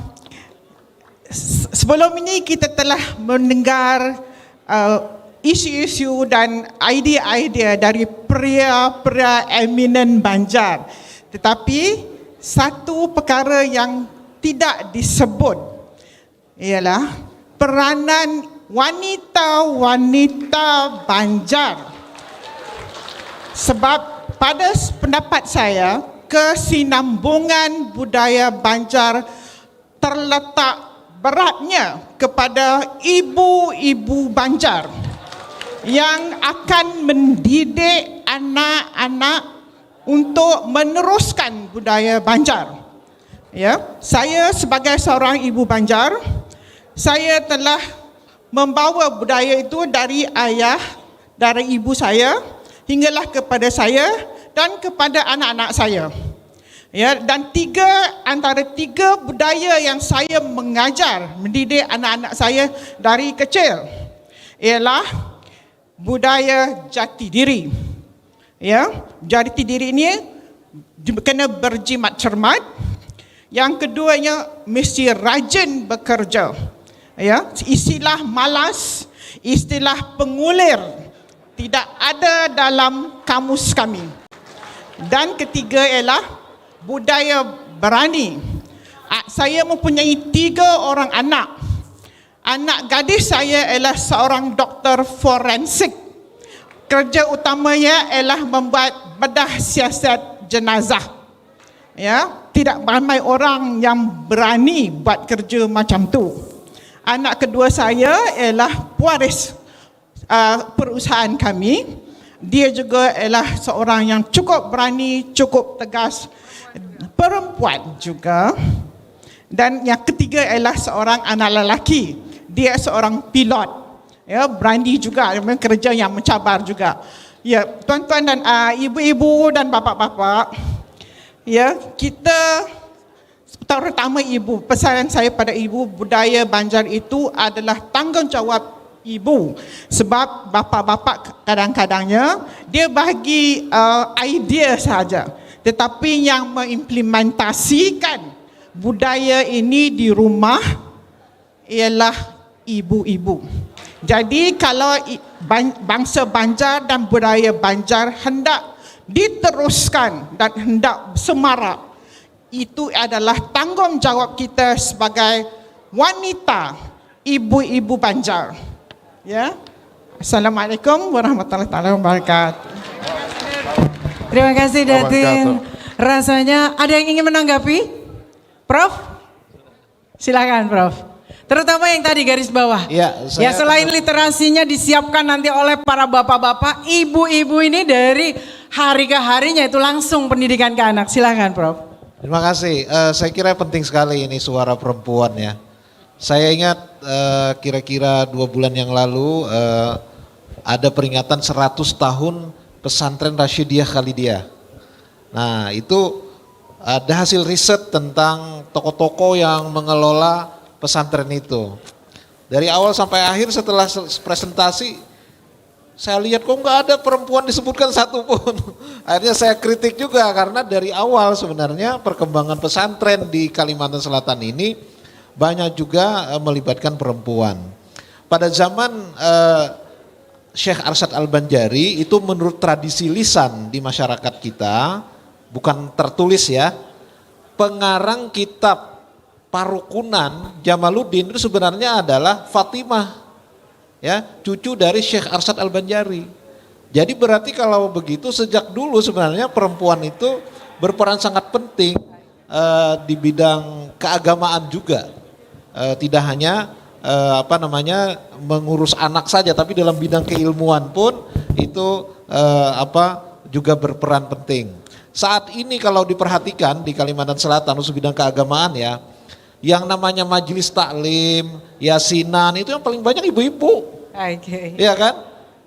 sebelum ini kita telah mendengar uh, isu-isu dan idea-idea dari pria-pria eminen Banjar. Tetapi satu perkara yang tidak disebut ialah peranan wanita-wanita Banjar. Sebab pada pendapat saya, kesinambungan budaya Banjar terletak beratnya kepada ibu-ibu Banjar yang akan mendidik anak-anak untuk meneruskan budaya Banjar. Ya, saya sebagai seorang ibu Banjar, saya telah membawa budaya itu dari ayah, dari ibu saya, hinggalah kepada saya dan kepada anak-anak saya. Ya, dan tiga antara tiga budaya yang saya mengajar, mendidik anak-anak saya dari kecil ialah budaya jati diri. Ya, jati diri ini kena berjimat cermat. Yang keduanya mesti rajin bekerja. Ya, istilah malas, istilah pengulir tidak ada dalam kamus kami. Dan ketiga ialah budaya berani. Saya mempunyai tiga orang anak. Anak gadis saya ialah seorang doktor forensik. Kerja utamanya ialah membuat bedah siasat jenazah. Ya, tidak ramai orang yang berani buat kerja macam tu. Anak kedua saya ialah pewaris uh, perusahaan kami. Dia juga ialah seorang yang cukup berani, cukup tegas, perempuan juga. Dan yang ketiga ialah seorang anak lelaki. Dia seorang pilot. Ya, berani juga, kerja yang mencabar juga. Ya, tuan-tuan dan uh, ibu-ibu dan bapak-bapak, ya, kita terutama ibu, pesanan saya pada ibu, budaya Banjar itu adalah tanggungjawab ibu. Sebab bapak-bapak kadang-kadangnya dia bagi uh, idea saja, tetapi yang mengimplementasikan budaya ini di rumah ialah ibu-ibu. Jadi kalau bangsa Banjar dan budaya Banjar hendak diteruskan dan hendak semarak, itu adalah tanggungjawab kita sebagai wanita, ibu-ibu Banjar. Ya. Assalamualaikum warahmatullahi taala wabarakatuh. Terima kasih Datin. Rasanya ada yang ingin menanggapi? Prof? Silakan Prof. Terutama yang tadi garis bawah. Ya, saya ya selain literasinya disiapkan nanti oleh para bapak-bapak, ibu-ibu ini dari hari ke harinya itu langsung pendidikan ke anak. Silakan Prof. Terima kasih. Uh, saya kira penting sekali ini suara perempuan ya. Saya ingat uh, kira-kira dua bulan yang lalu uh, ada peringatan seratus tahun pesantren Rasyidiyah Khalidiyah. Nah itu ada hasil riset tentang tokoh-tokoh yang mengelola pesantren itu. Dari awal sampai akhir setelah presentasi saya lihat kok nggak ada perempuan disebutkan satu pun. Akhirnya saya kritik juga karena dari awal sebenarnya perkembangan pesantren di Kalimantan Selatan ini banyak juga eh, melibatkan perempuan. Pada zaman eh, Syekh Arsyad Al-Banjari itu menurut tradisi lisan di masyarakat kita, bukan tertulis ya, pengarang kitab Parukunan Jamaluddin itu sebenarnya adalah Fatimah, ya, cucu dari Syekh Arsyad Al-Banjari. Jadi berarti kalau begitu sejak dulu sebenarnya perempuan itu berperan sangat penting uh, di bidang keagamaan juga. Uh, tidak hanya uh, apa namanya mengurus anak saja, tapi dalam bidang keilmuan pun itu uh, apa juga berperan penting. Saat ini kalau diperhatikan di Kalimantan Selatan khusus bidang keagamaan ya, yang namanya majelis taklim, yasinan itu yang paling banyak ibu-ibu. Oke. Okay. Iya kan?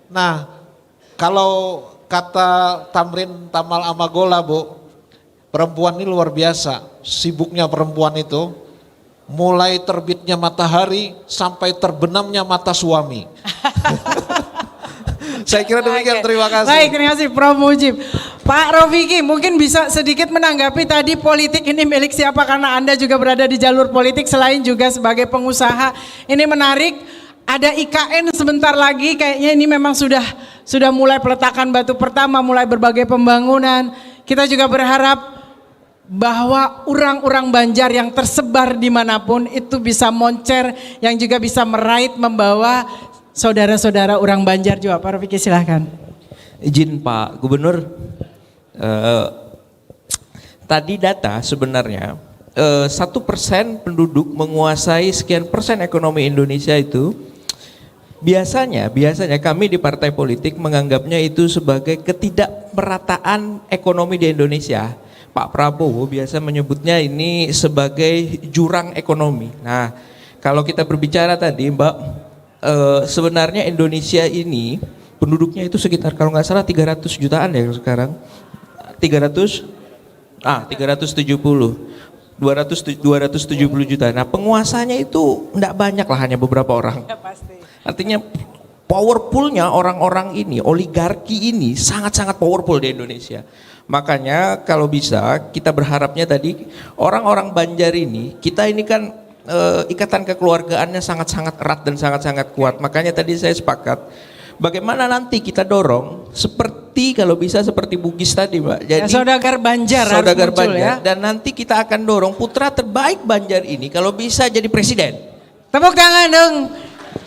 Nah, kalau kata Tamrin Tamal Amagola, Bu, perempuan ini luar biasa. Sibuknya perempuan itu mulai terbitnya matahari sampai terbenamnya mata suami. Saya kira demikian, terima kasih. Baik, terima kasih Prof Mujib. Pak Rofiki, mungkin bisa sedikit menanggapi tadi, politik ini milik siapa, karena Anda juga berada di jalur politik selain juga sebagai pengusaha. Ini menarik, ada I K N sebentar lagi, kayaknya ini memang sudah sudah mulai peletakan batu pertama, mulai berbagai pembangunan. Kita juga berharap bahwa orang-orang Banjar yang tersebar dimanapun itu bisa moncer, yang juga bisa merait, membawa saudara-saudara orang Banjar juga. Pak Rofiki, silahkan. Izin Pak Gubernur, eh, tadi data sebenarnya eh, satu persen penduduk menguasai sekian persen ekonomi Indonesia itu. Biasanya, biasanya kami di partai politik menganggapnya itu sebagai ketidakmerataan ekonomi di Indonesia. Pak Prabowo biasa menyebutnya ini sebagai jurang ekonomi. Nah, kalau kita berbicara tadi, Mbak, eh, sebenarnya Indonesia ini penduduknya itu sekitar, kalau nggak salah, tiga ratus jutaan ya sekarang. Tiga ratus, ah, tiga ratus tujuh puluh. Dua ratus, dua ratus tujuh puluh juta. Nah, penguasanya itu nggak banyak lah, hanya beberapa orang. Ya, pasti. Artinya, powerfulnya orang-orang ini, oligarki ini sangat-sangat powerful di Indonesia. Makanya kalau bisa, kita berharapnya tadi orang-orang Banjar ini, kita ini kan eh, ikatan kekeluargaannya sangat-sangat erat dan sangat-sangat kuat. Makanya tadi saya sepakat, bagaimana nanti kita dorong seperti, kalau bisa, seperti Bugis tadi, Mbak. Ya, Jadi saudagar Banjar harus saudagar muncul, Banjar, ya. Dan nanti kita akan dorong putra terbaik Banjar ini kalau bisa jadi presiden. Tepuk tangan dong.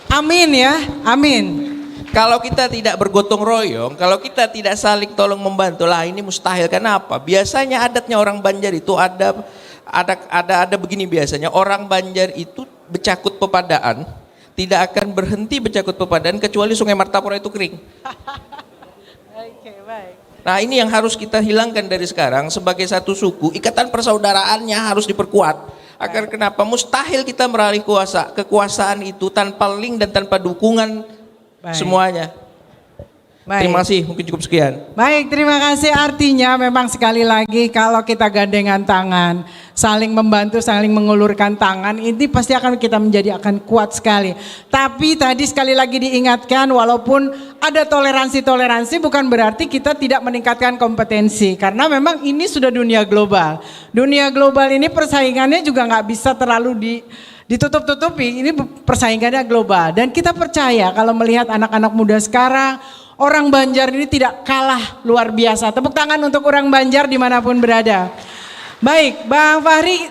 Amin ya. Amin. Kalau kita tidak bergotong royong, kalau kita tidak saling tolong membantu, lah, ini mustahil. Kenapa? Biasanya adatnya orang Banjar itu ada ada ada ada begini biasanya. Orang Banjar itu becakut pepadaan, tidak akan berhenti becakut pepadaan kecuali Sungai Martapura itu kering. Oke, baik. Nah, ini yang harus kita hilangkan dari sekarang. Sebagai satu suku, ikatan persaudaraannya harus diperkuat. Agar kenapa? Mustahil kita meralih kuasa, kekuasaan itu tanpa link dan tanpa dukungan Baik. Semuanya. Baik. Terima kasih, mungkin cukup sekian. Baik, terima kasih. Artinya memang sekali lagi, kalau kita gandengan tangan, saling membantu, saling mengulurkan tangan, ini pasti akan kita menjadi akan kuat sekali. Tapi tadi sekali lagi diingatkan, walaupun ada toleransi-toleransi, bukan berarti kita tidak meningkatkan kompetensi. Karena memang ini sudah dunia global. Dunia global ini persaingannya juga nggak bisa terlalu di ditutup-tutupi. Ini persaingannya global. Dan kita percaya kalau melihat anak-anak muda sekarang, orang Banjar ini tidak kalah luar biasa. Tepuk tangan untuk orang Banjar dimanapun berada. Baik, Bang Fahri,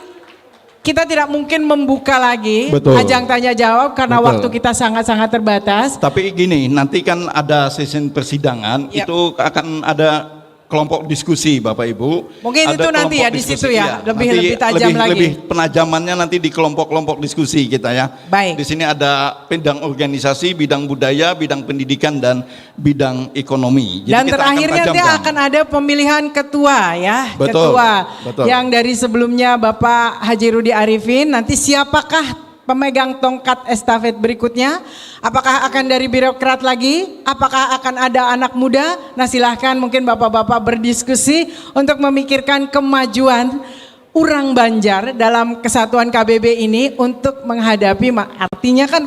kita tidak mungkin membuka lagi Betul. Ajang tanya jawab karena Betul. Waktu kita sangat-sangat terbatas. Tapi gini, nanti kan ada sesi persidangan, Ya. Itu akan ada kelompok diskusi, Bapak Ibu. Mungkin Ada itu nanti ya, kelompok di situ diskusi, ya, iya. lebih- Nanti lebih tajam lagi. Lebih penajamannya nanti di kelompok-kelompok diskusi kita ya. Baik. Di sini ada bidang organisasi, bidang budaya, bidang pendidikan, dan bidang ekonomi. Jadi Dan kita terakhir akan nanti tajamkan. Akan ada pemilihan ketua ya, Betul, ketua betul. Yang dari sebelumnya Bapak Haji Rudi Arifin, nanti siapakah pemegang tongkat estafet berikutnya? Apakah akan dari birokrat lagi? Apakah akan ada anak muda? Nah, silahkan mungkin bapak-bapak berdiskusi untuk memikirkan kemajuan orang Banjar dalam kesatuan K B B ini untuk menghadapi, artinya kan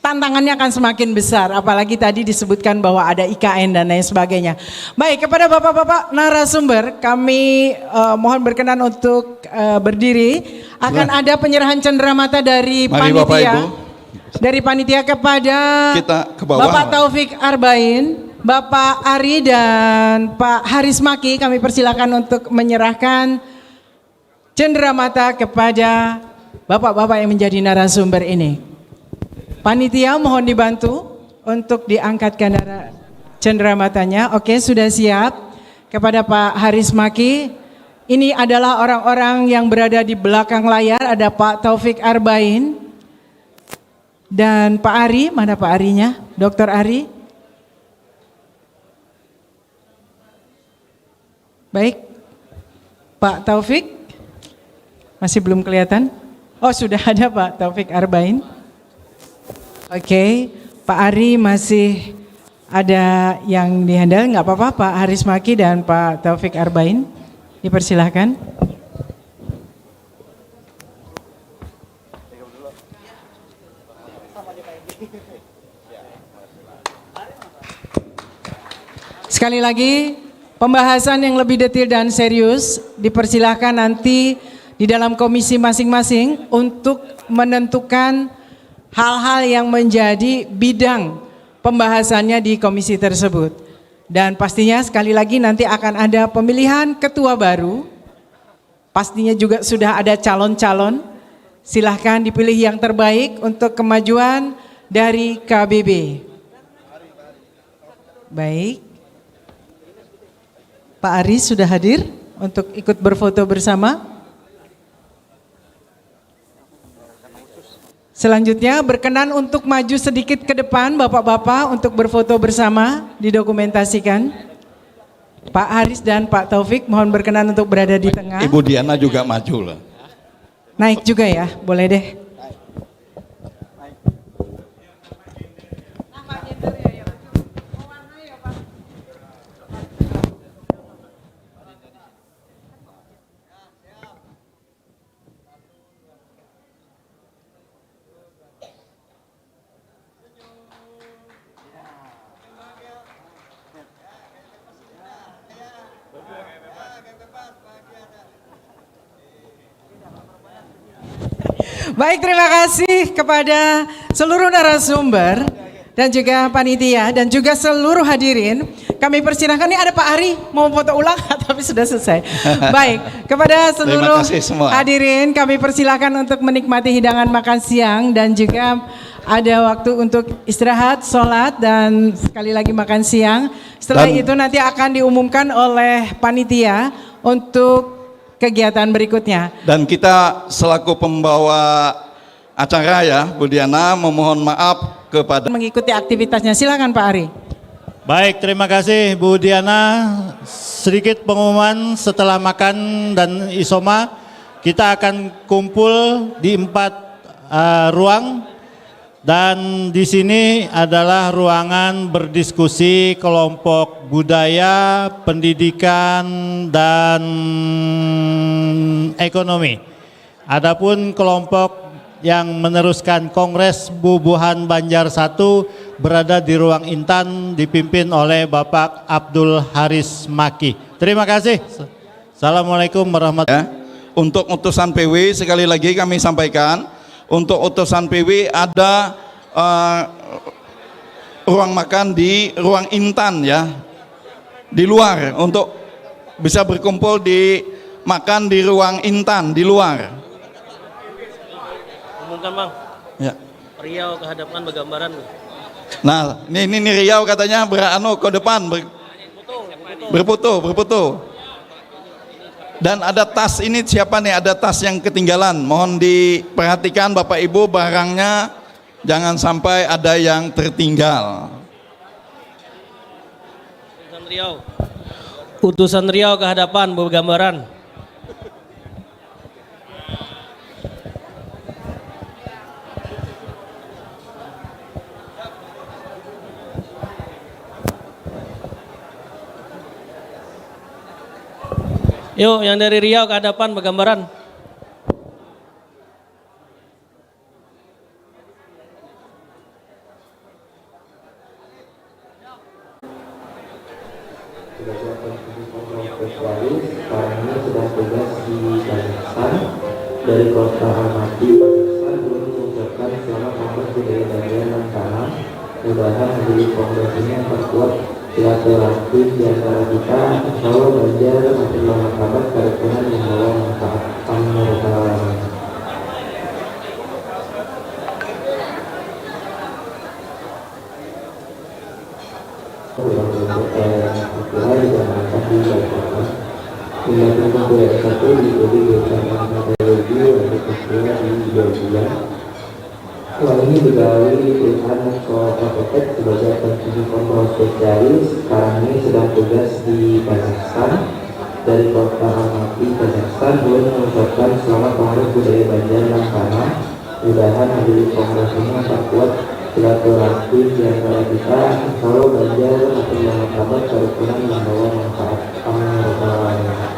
tantangannya akan semakin besar, apalagi tadi disebutkan bahwa ada I K N dan lain sebagainya. Baik, kepada bapak-bapak narasumber, kami uh, mohon berkenan untuk uh, berdiri. Akan Boleh. Ada penyerahan cenderamata dari Mari, panitia. Bapak, Ibu. Dari panitia kepada Kita ke bawah, Bapak Taufik Arbain, Bapak Ari dan Pak Haris Maki, kami persilakan untuk menyerahkan cenderamata kepada bapak-bapak yang menjadi narasumber ini. Panitia mohon dibantu untuk diangkatkan cendramatanya. Oke, sudah siap. Kepada Pak Haris Maki, ini adalah orang-orang yang berada di belakang layar, ada Pak Taufik Arbain dan Pak Ari, mana Pak Arinya? Doktor Ari? Baik, Pak Taufik masih belum kelihatan. Oh, sudah ada Pak Taufik Arbain. Oke, Pak Ari masih ada yang dihandle, nggak apa-apa, Pak Haris Maki dan Pak Taufik Arbain, dipersilahkan. Sekali lagi, Pembahasan yang lebih detail dan serius dipersilahkan nanti di dalam komisi masing-masing untuk menentukan hal-hal yang menjadi bidang pembahasannya di komisi tersebut. Dan pastinya sekali lagi nanti akan ada pemilihan ketua baru. Pastinya juga sudah ada calon-calon. Silahkan dipilih yang terbaik untuk kemajuan dari K B B. Baik. Pak Aris sudah hadir untuk ikut berfoto bersama. Selanjutnya berkenan untuk maju sedikit ke depan Bapak-bapak untuk berfoto bersama, didokumentasikan. Pak Haris dan Pak Taufik mohon berkenan untuk berada di tengah. Ibu Diana juga maju lah. Naik juga ya, boleh deh. Baik, terima kasih kepada seluruh narasumber dan juga panitia dan juga seluruh hadirin. Kami persilahkan, nih ada Pak Ari mau foto ulang tapi sudah selesai. Baik, kepada seluruh hadirin kami persilahkan untuk menikmati hidangan makan siang dan juga ada waktu untuk istirahat, sholat, dan sekali lagi makan siang. Setelah itu nanti akan diumumkan oleh panitia untuk kegiatan berikutnya. Dan kita selaku pembawa acara ya, Bu Diana, memohon maaf kepada mengikuti aktivitasnya. Silakan Pak Ari. Baik, terima kasih Bu Diana. Sedikit pengumuman, setelah makan dan isoma, kita akan kumpul di empat eh, ruang. Dan di sini adalah ruangan berdiskusi kelompok budaya, pendidikan, dan ekonomi. Adapun kelompok yang meneruskan Kongres Bubuhan Banjar satu berada di ruang Intan, dipimpin oleh Bapak Abdul Haris Maki. Terima kasih. Assalamualaikum warahmatullahi. Ya. Untuk utusan P W, sekali lagi kami sampaikan, untuk utusan P W ada eh, ruang makan di ruang Intan ya, di luar, untuk bisa berkumpul di makan di ruang Intan di luar. Umumkan, Bang. Ya. Riau ke hadapan bergambaran. Nah, ini ini, ini Riau katanya ber, anu, ke depan ber, berfoto, berfoto. Dan ada tas ini, siapa nih, ada tas yang ketinggalan. Mohon diperhatikan Bapak Ibu, barangnya jangan sampai ada yang tertinggal. Utusan Riau. Utusan Riau ke hadapan bergambaran. Yuk, yang dari Riau ke hadapan bergambaran. Sebagai spesialis, sekarang ini sedang tugas di Kazakhstan. Dari kota Almaty, Kazakhstan, ulun mengucapkan selamat Kongres Budaya Banjar nang kaanam. Mudahan hasil kongres ini memperkuat silaturahim di antara kita. Insya Allah Banjar makin bermartabat, karukunan, membawa manfaat. Amin ya rabbal alamin. Kurang lebih, eh, kira digambarkan di Jakarta. Lima puluh satu diikuti jurusan teknologi, lanjut S dua di Belgia. Wah, ini begawi di perusahaan Nexo Prototech sebagai pensiun kontrol spesialis. Sekarang ini sedang tugas di Kazakhstan. Dari kota Almaty, Kazakhstan, ulun mengucapkan selamat Kongres Budaya Banjar nang kaanam. Mudahan hasil kongres ini memperkuat silaturahim di antara kita. Insya Allah Banjar makin bermartabat, karukunan, membawa manfaat. Amin ya rabbal alamin.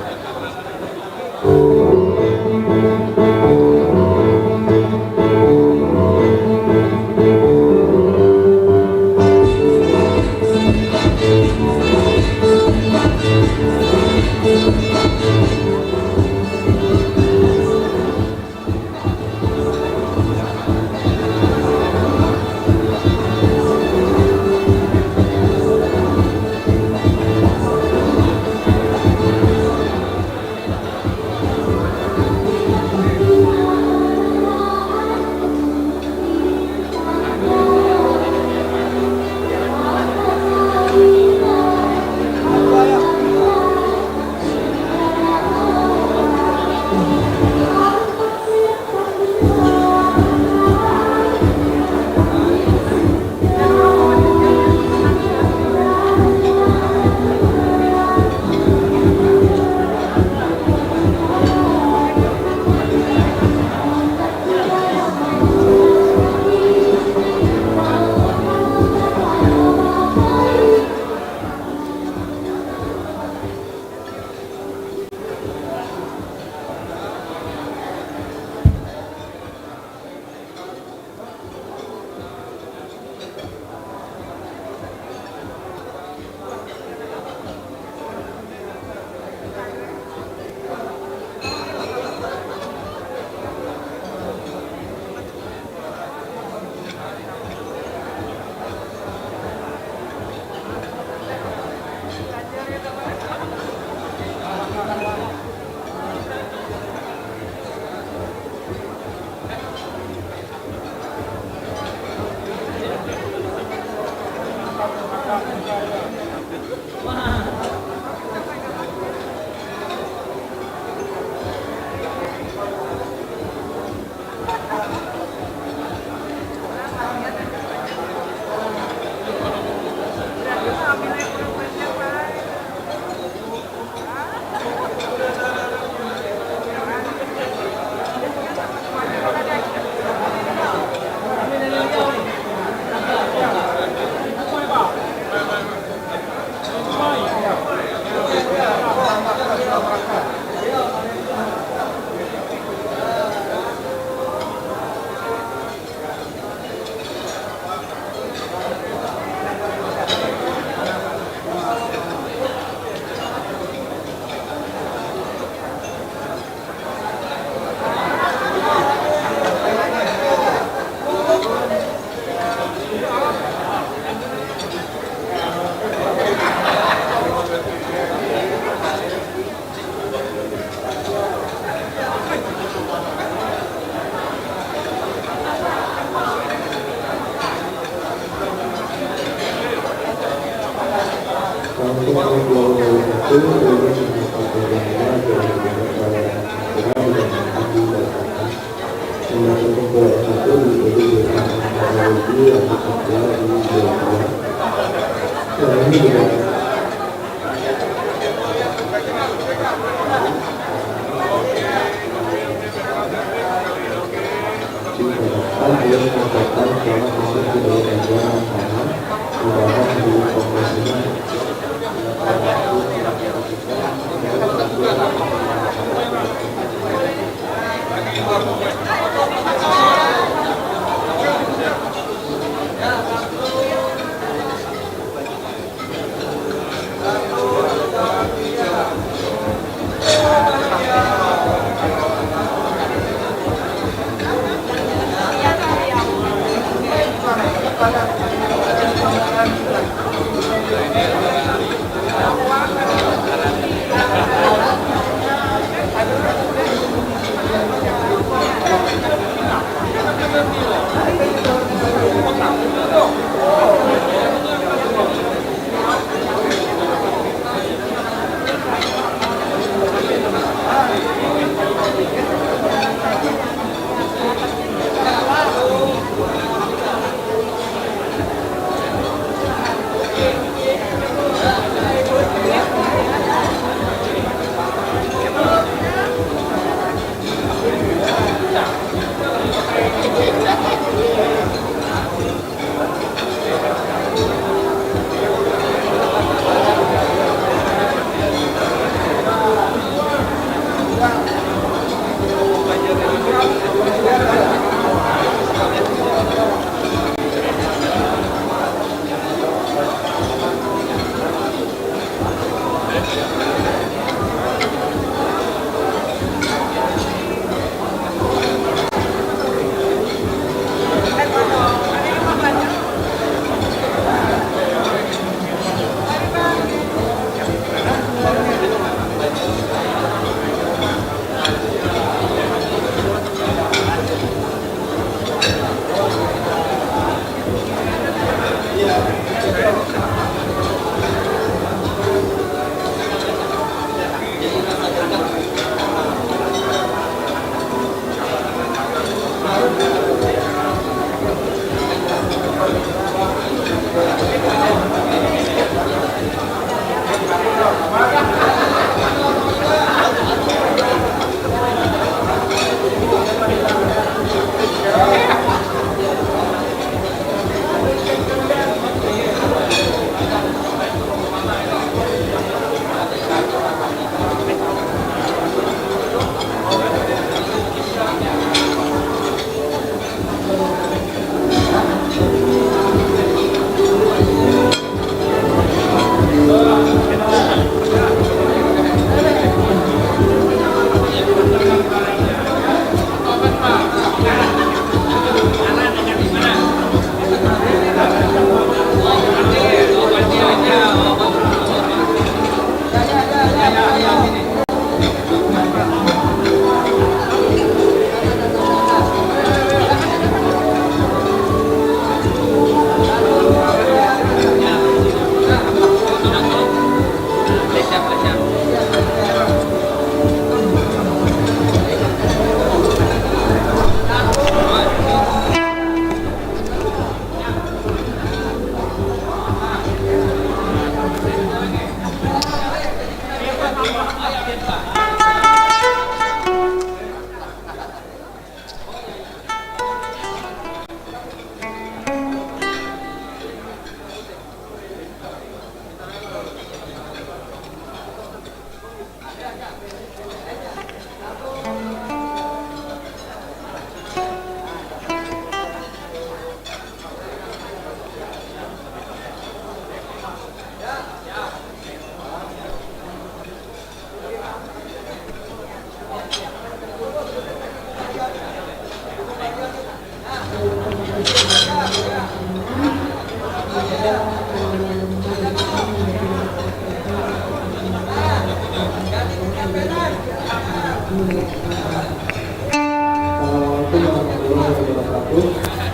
Assalamualaikum warahmatullahi wabarakatuh.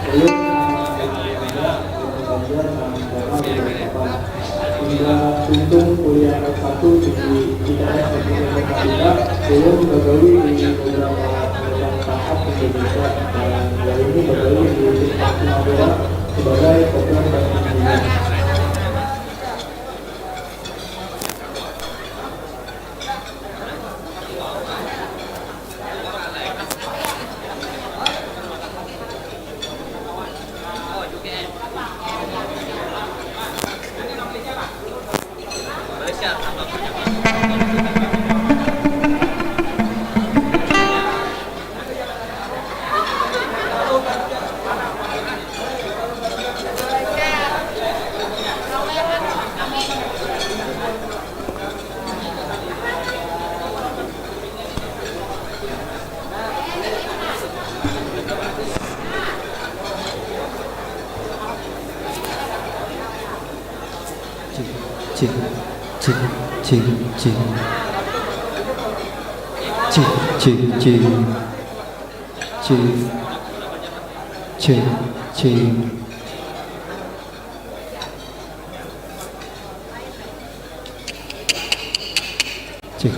Ulun Muhammad Said Muhammad, ulun Banjar nang bernama Bujang Kapan. Imbah tuntung kuliah S satu di I T S Teknik Informatika, ulun bagawi di beberapa perusahaan startup Indonesia dan wahini bagawi di Singapura sebagai software test engineer. Cik, cik, cik. Cik, cik, cik. Cik. Cik, cik. Cik.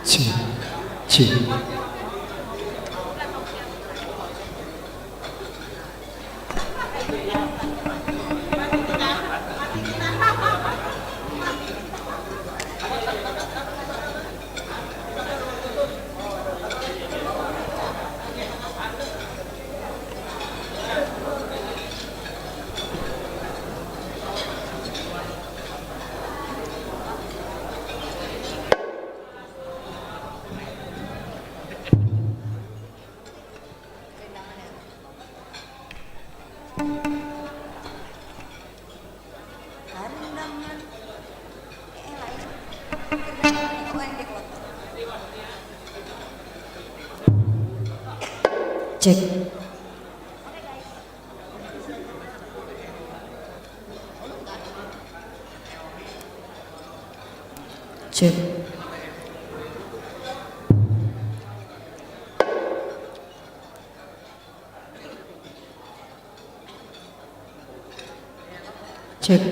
Cik, cik. Karindangan. Eh, eh, lain. Karindangan. Oh, yang di kota. Cek. Cek. Cek.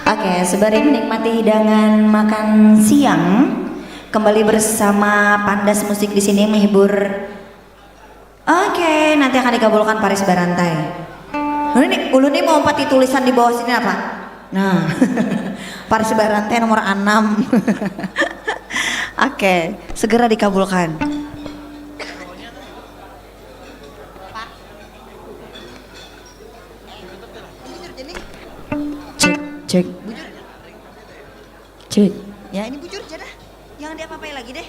Oke, sebari menikmati hidangan makan siang, kembali bersama Pandas Musik di sini menghibur. Oke, nanti akan dikabulkan Paris Barantai. Ulun nih, ulun nih mau empati tulisan di bawah sini apa? Nah, Paris Barantai nomor enam. Oke, segera dikabulkan. Cek, cek. Cek. Ya, ini bujur aja dah. Jangan diapa-apai lagi deh.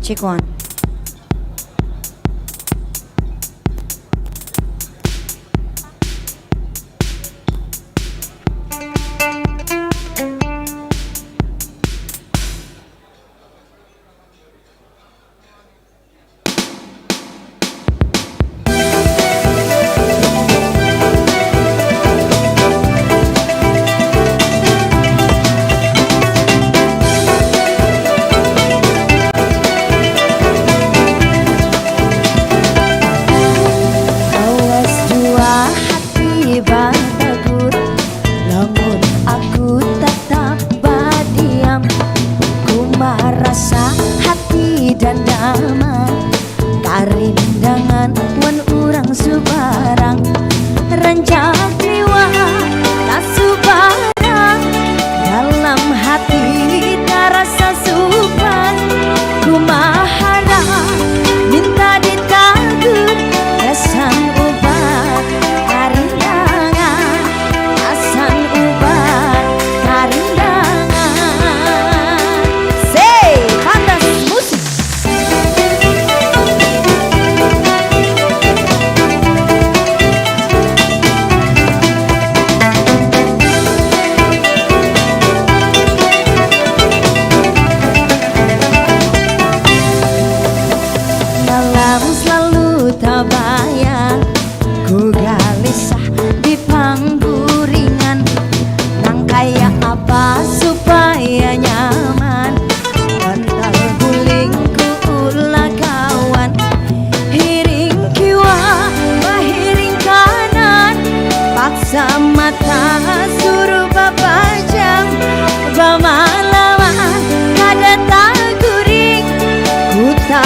Check one.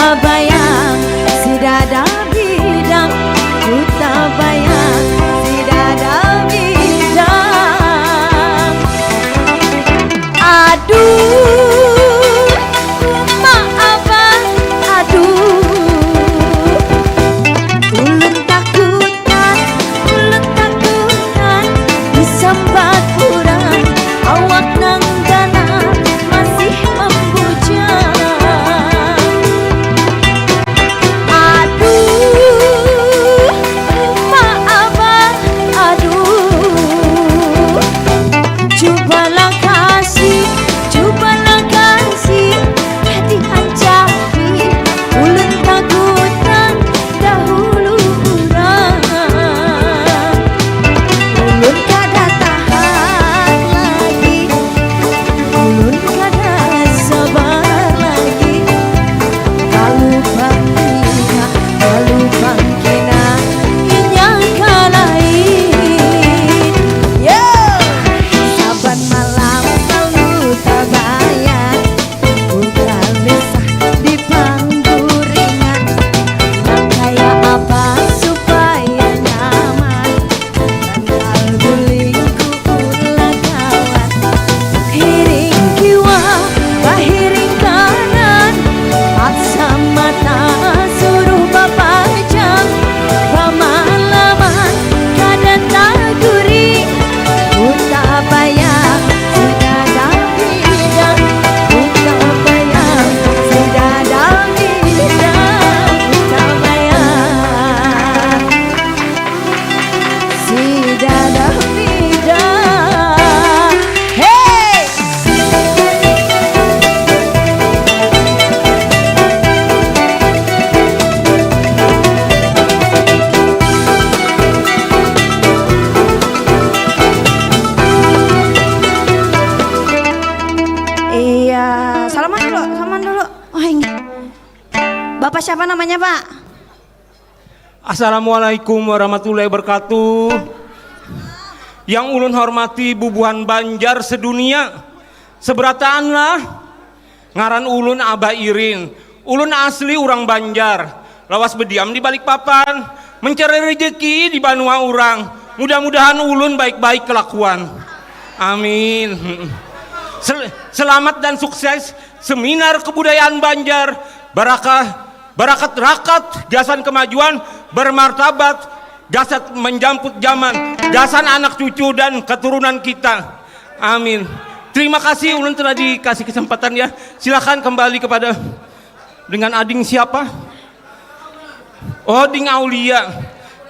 Tabayang sidada bidang, ku tabayang sidada bidang. Aduh, uma abah, aduh. Ulun takutan, ulun takutan, disambat urang, awak nang ganal masih mambujang. Aduh, uma abah, aduh. Cubalah kasih, cubalah kasih, hati hancari, ulun takutan dahulu urang. Ulun kada tahan lagi, ulun kada sabar lagi. Kalu bangkina, kalu bangkina, inya ka lain. Yo! Saban malam kalu tabayang, ku talisah di pangguringan. Nang kaya apa supaya nyaman? Sandal gulingku ulah kawan. Hiring kiwa, bahiring kanan. Paksa mata suruh bapajang. Bamalaman kada taguring. Ku tabayang sidada bidang. Ku tabayang sidada bidang. Ku tabayang. Sidada bidang. Hey! Iya, salaman dulu, salaman dulu. Oh, ini. Bapak siapa namanya, Pak? Assalamualaikum warahmatullahi wabarakatuh. Yang ulun hormati bubuhan Banjar sedunia, seberataan lah. Ngaran ulun Abah Irin. Ulun asli urang Banjar. Lawas bediam di Balikpapan, mencari rejeki di banua urang. Mudah-mudahan ulun baik-baik kelakuan. Amin. Sel- selamat dan sukses seminar kebudayaan Banjar. Barakah Barakat-rakat gasan kemajuan, bermartabat, gasan menjamput zaman, gasan anak cucu dan keturunan kita. Amin. Terima kasih ulun telah dikasih kesempatan ya. Silakan kembali kepada dengan ading siapa? Oh, Ding Aulia.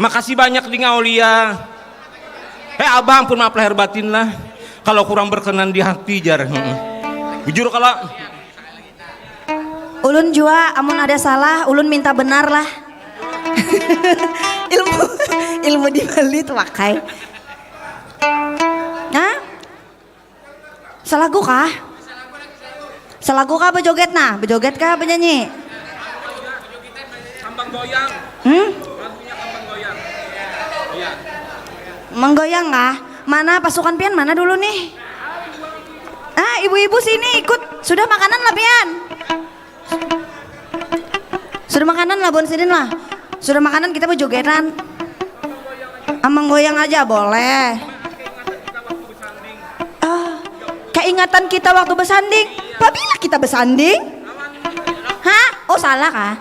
Makasih banyak Ding Aulia. Eh, Abah ampun maaf lahir batin lah. Kalau kurang berkenan di hati jar. Heeh. Bujur kalau Ulun jua amun ada salah ulun minta benar lah. Ilmu ilmu di Bali tu pakai. Hah? Salagu kah? Salagu kah bejoget nah? Bejoget kah benyanyi? Kambang goyang. Hmm? Lagunya kambang goyang. Iya. Menggoyang kah? Mana pasukan pian mana dulu nih? Ah, ibu-ibu sini ikut. Sudah makanan lah pian. Sudah makanan lah bon sidin lah. Sudah makanan kita bejogetan. Amang goyang aja boleh. Ah, keingatan kita waktu bersanding. Pabila kita bersanding? Hah? Oh salah kah?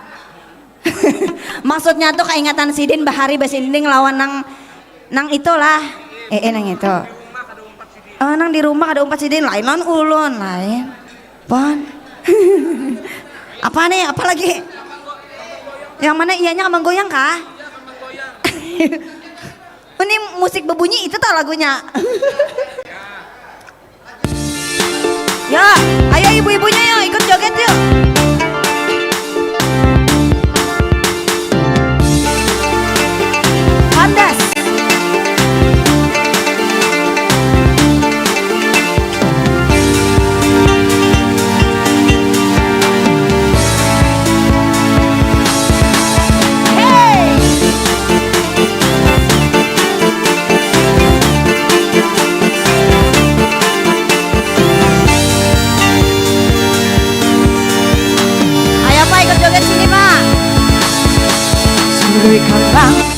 Maksudnya tuh keingatan sidin bahari bersanding lawan nang nang itulah. Eh, eh nang itu. Oh, nang di rumah kada umpat sidin lain lawan ulun lain. Pon. Apa nih? Apa lagi? Yang mana ianya kambang goyang kah? Ini musik bebunyi itu tau lagunya. Ya, ayo ibu-ibunya yuk ikut joget yuk. Pandas.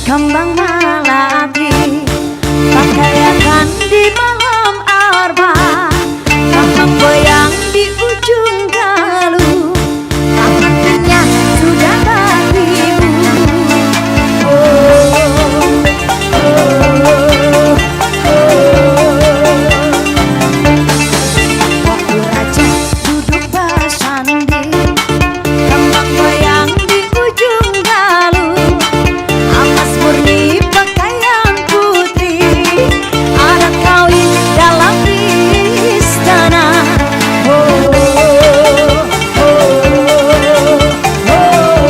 Kambang malati, pakaiakan di malam arba. Kambang goyang di ujung galuh, tangan kenyang sudah bahibu. Oh, oh, oh, oh. Waktu raja duduk basanding, kambang goyang di ujung galuh. Amas murni pakaian putri, adat kawin dalam istana. Oh, oh, oh, oh.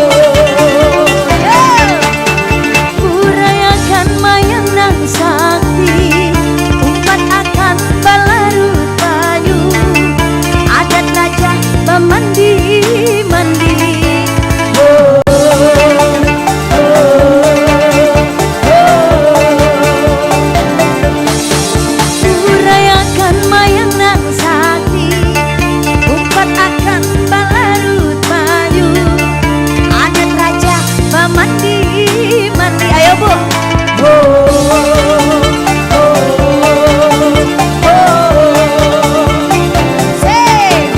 Urayakan mayang nang sakti, umpat akan balarut banyu, adat raja bamandi-mandi. Urayakan mayang nang sakti, umpat akan balarut banyu, adat raja bamandi-mandi. Ayo, Bu. Sing.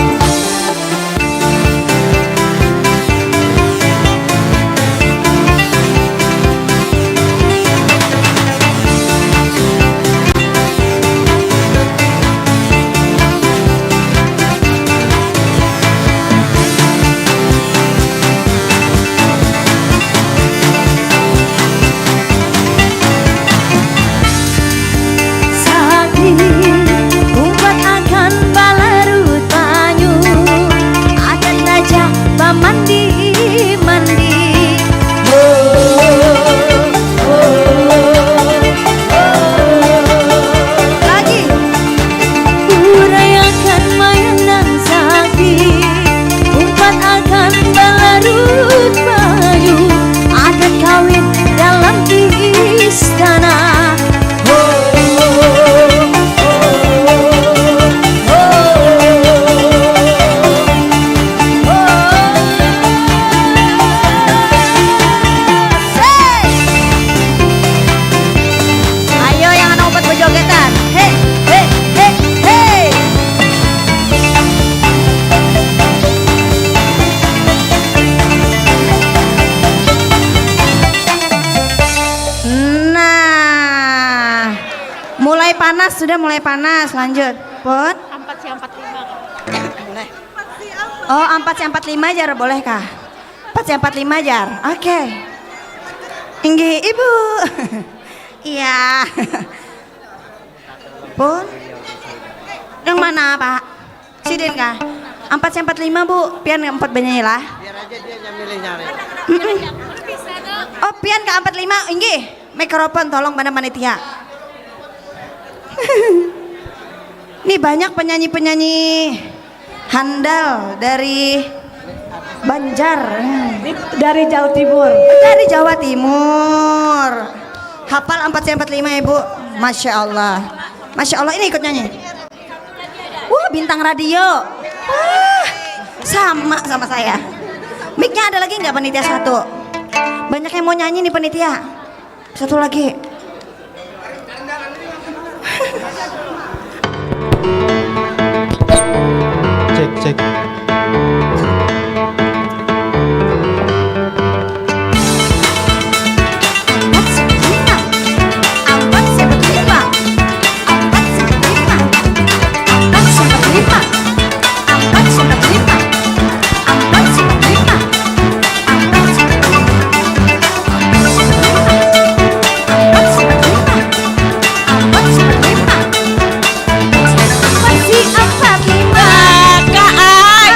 Sakti, umpat akan balarut banyu, adat raja bamandi-mandi. Lagi. Urayakan mayang nang sakti, umpat akan balarut banyu, adat kawin dalam istana. Ayo, yang anak umpat bejogetan. Hei, hei, hei, hei. Nah, mulai panas, sudah mulai panas. Lanjut, Pun. Ampat si ampat lima, Kak. Boleh. Oh, ampat si ampat lima jar, boleh kah? Ampat si ampat lima jar. Oke. Inggih, Ibu. Iya. Pun. Yang mana, Pak? Sidin kah? Ampat si ampat lima, Bu. Pian ampat banyanyi lah. Biar aja dia nyamilih nyari. Mm-mm. Oh, pian ka ampat lima, inggih. Mikrofon tolong mana panitia. Ini banyak penyanyi-penyanyi handal dari Banjar. Ini dari Jawa Timur. Dari Jawa Timur. Hafal ampat si ampat lima, Ibu. Masya Allah. Masya Allah, ini ikut nyanyi. Wah, bintang radio. Wah, sama, sama saya. Mic-nya ada lagi nggak, panitia satu? Banyak yang mau nyanyi nih, panitia. Satu lagi. Cek, cek. Ampat si ampat lima. Ampat si ampat lima. Ampat si ampat lima. Ampat si ampat lima. Ampat si ampat lima. Ampat si ampat lima. Ampat si ampat lima. Ampat si ampat lima. Ampat si ampat lima. Kakak,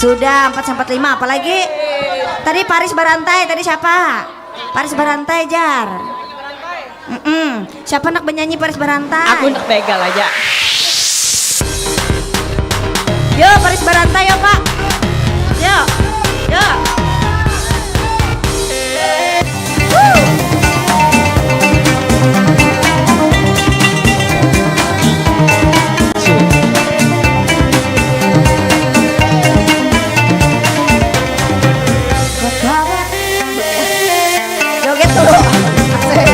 Udah, empat sampat lima, apalagi? Tadi Paris Barantai, tadi siapa? Paris Barantai, jar. Mm-mm. Siapa nak benyanyi Paris Barantai? Aku nak begal aja. Yo, Paris Barantai ya, Pak. Yo. Yo. Joget dulu. Asik.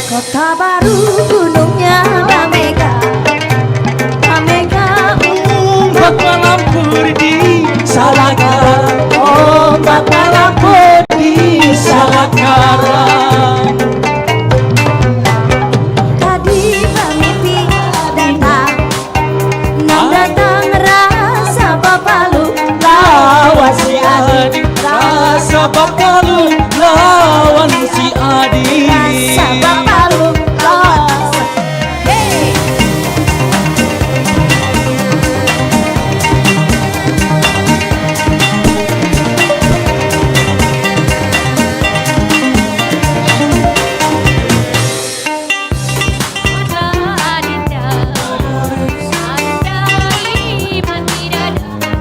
Kota Baru gunungnya bamega, bamega. Ombak malampur di Salakara, ombak malampur di Salakara. Tadi bamimpi datang, nang datang rasa bapalu lawan si Adi. Rasa bapalu lawan si Adi. Rasa bapalu lawan si Adi. Hei.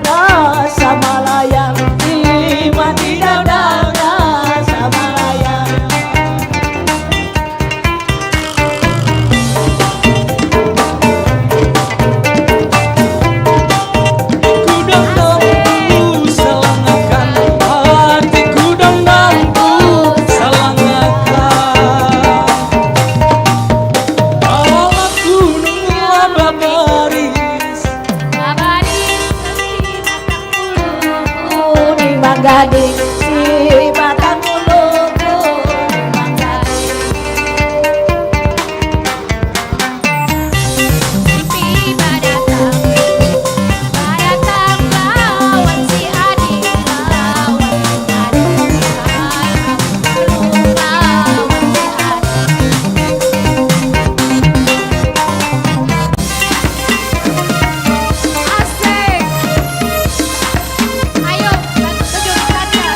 Rasa Malayan, iman di dada, rasa Malayan. Hatiku dangdangku salangakan, hatiku dangdangku salangakan. Alat gunung laba baris. Babaris di batang ulu. Di manggading si batang ulu, di manggading. Mimpi badatang, badatang lawan si Adi, lawan si Adi, lawan si Adi. Asik. Ayo, bantu tunjukkan ya.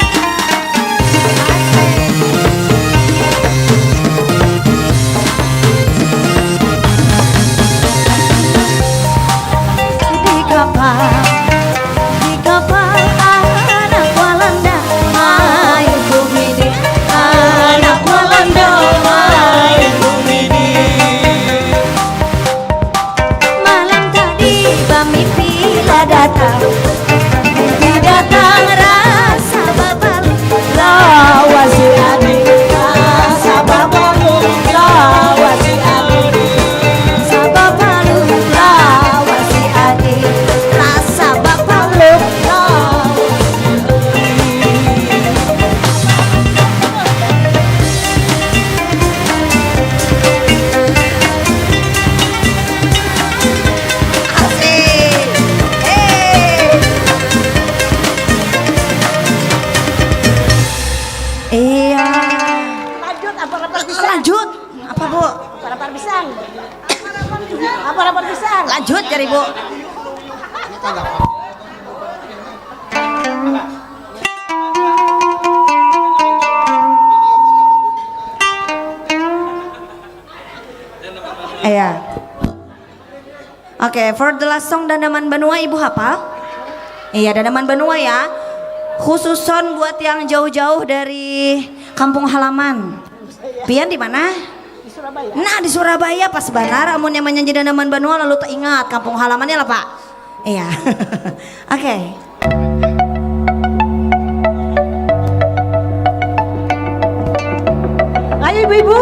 Asik. Di kapal, di kapal anak Walanda, main kumidi, anak Walanda, main kumidi. Malam tadi bamimpi lah datang, mimpi datang rasa bapalu lawan si Adi, rasa bapalu lawan si Adi, rasa bapalu lawan si Adi, rasa bapalu lawan si Adi. Asik. Hei. Iya. Lanjut, apa rapar pisang? Lanjut. Apa, Bu? Apa rapar pisang? Apa rapar pisang? Lanjut, jar Ibu. Iya. Oke, for the last song Danaman Banua, Ibu hafal? Iya, Danaman Banua ya. Khususon buat yang jauh-jauh dari kampung halaman. Pian di mana? Di Surabaya. Nah, di Surabaya pas banar amun yang manyanyi Danaman Banua lalu teringat kampung halamannya lah, Pak. Iya. Oke. Ayo, ibu-ibu.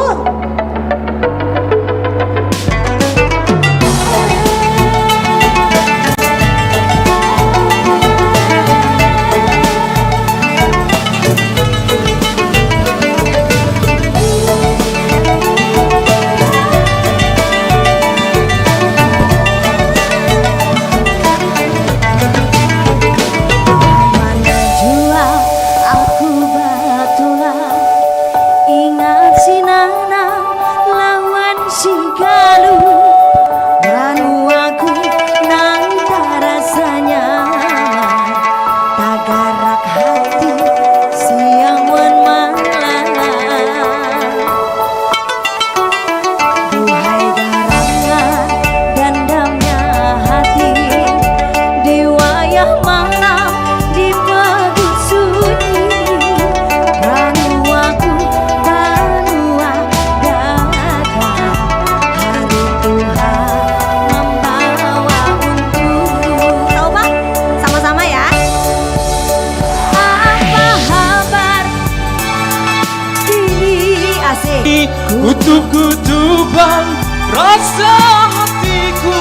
Mana jua aku batulah, ingat si nana Kutup-kutupan rasa hatiku,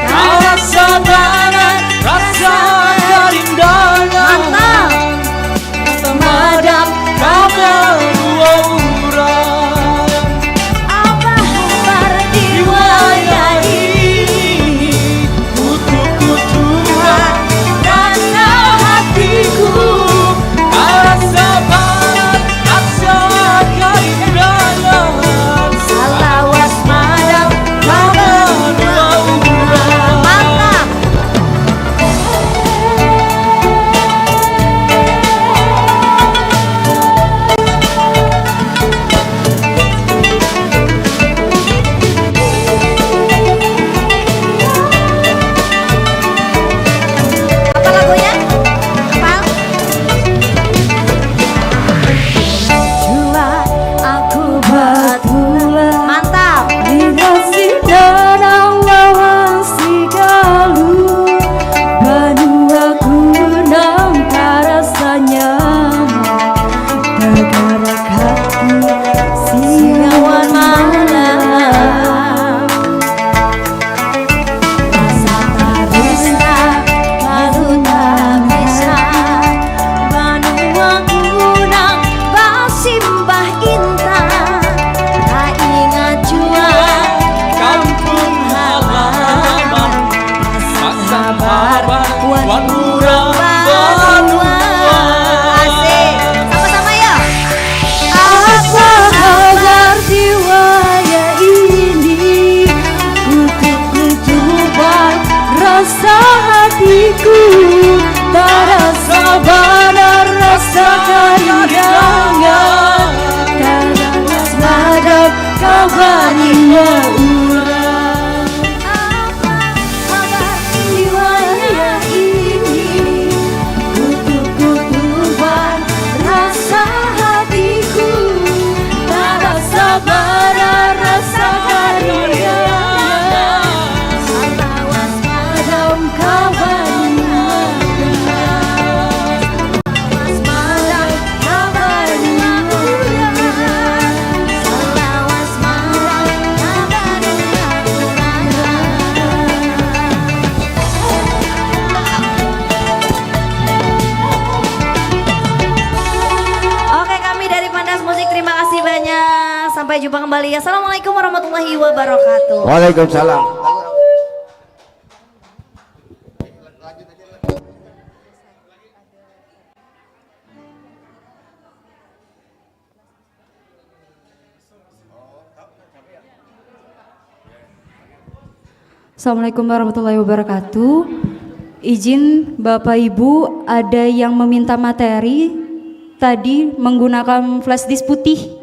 rasa banar, rasa karindangan. Madam kabar dua urang. Abah kabar di wayah ini. Kutup-kutupan rasa hatiku, rasa banar, rasa karindangan. Salawas madam kabar dua urang. Mantap. Apa lagunya? Apal? Jua aku batulah. Mantap. Di nasi danau lawan sigalu, banuaku nang tarasa nyaman, bagarak hati siang wan malam. Rasa tarusna, lalu tak bisa, banuaku nang basimbah intan, taingat jua kampung halaman, pasang habar wan urang badua. Asik. Sama-sama ya. Apa kabar di wayah ini? Kutup-kutupan rasa hatiku, tarasa banar rasa karindangan, talawas madam kabar dua urang. Apa kabar di wayah ini? Kutup-kutupan rasa hatiku, tarasa banar rasa karindangan, salawas madam kabar dua urang. Salawas madam kabar dua urang. Salawas madam kabar dua urang. Oke, kami dari Pandas Musik, terima kasih banyak. Sampai jumpa kembali. Assalamualaikum warahmatullahi wabarakatuh. Waalaikumsalam. Assalamualaikum warahmatullahi wabarakatuh. Izin Bapak Ibu, ada yang meminta materi tadi menggunakan flash disk putih.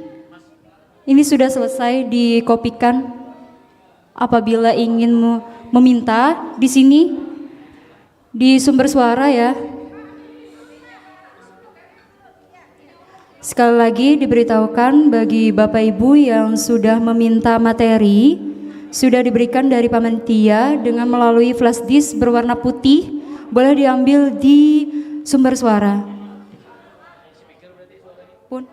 Ini sudah selesai dikopikan. Apabila ingin me-, meminta di sini, di sumber suara ya. Sekali lagi diberitahukan bagi Bapak Ibu yang sudah meminta materi, sudah diberikan dari panitia dengan melalui flash disk berwarna putih, boleh diambil di sumber suara. Pun.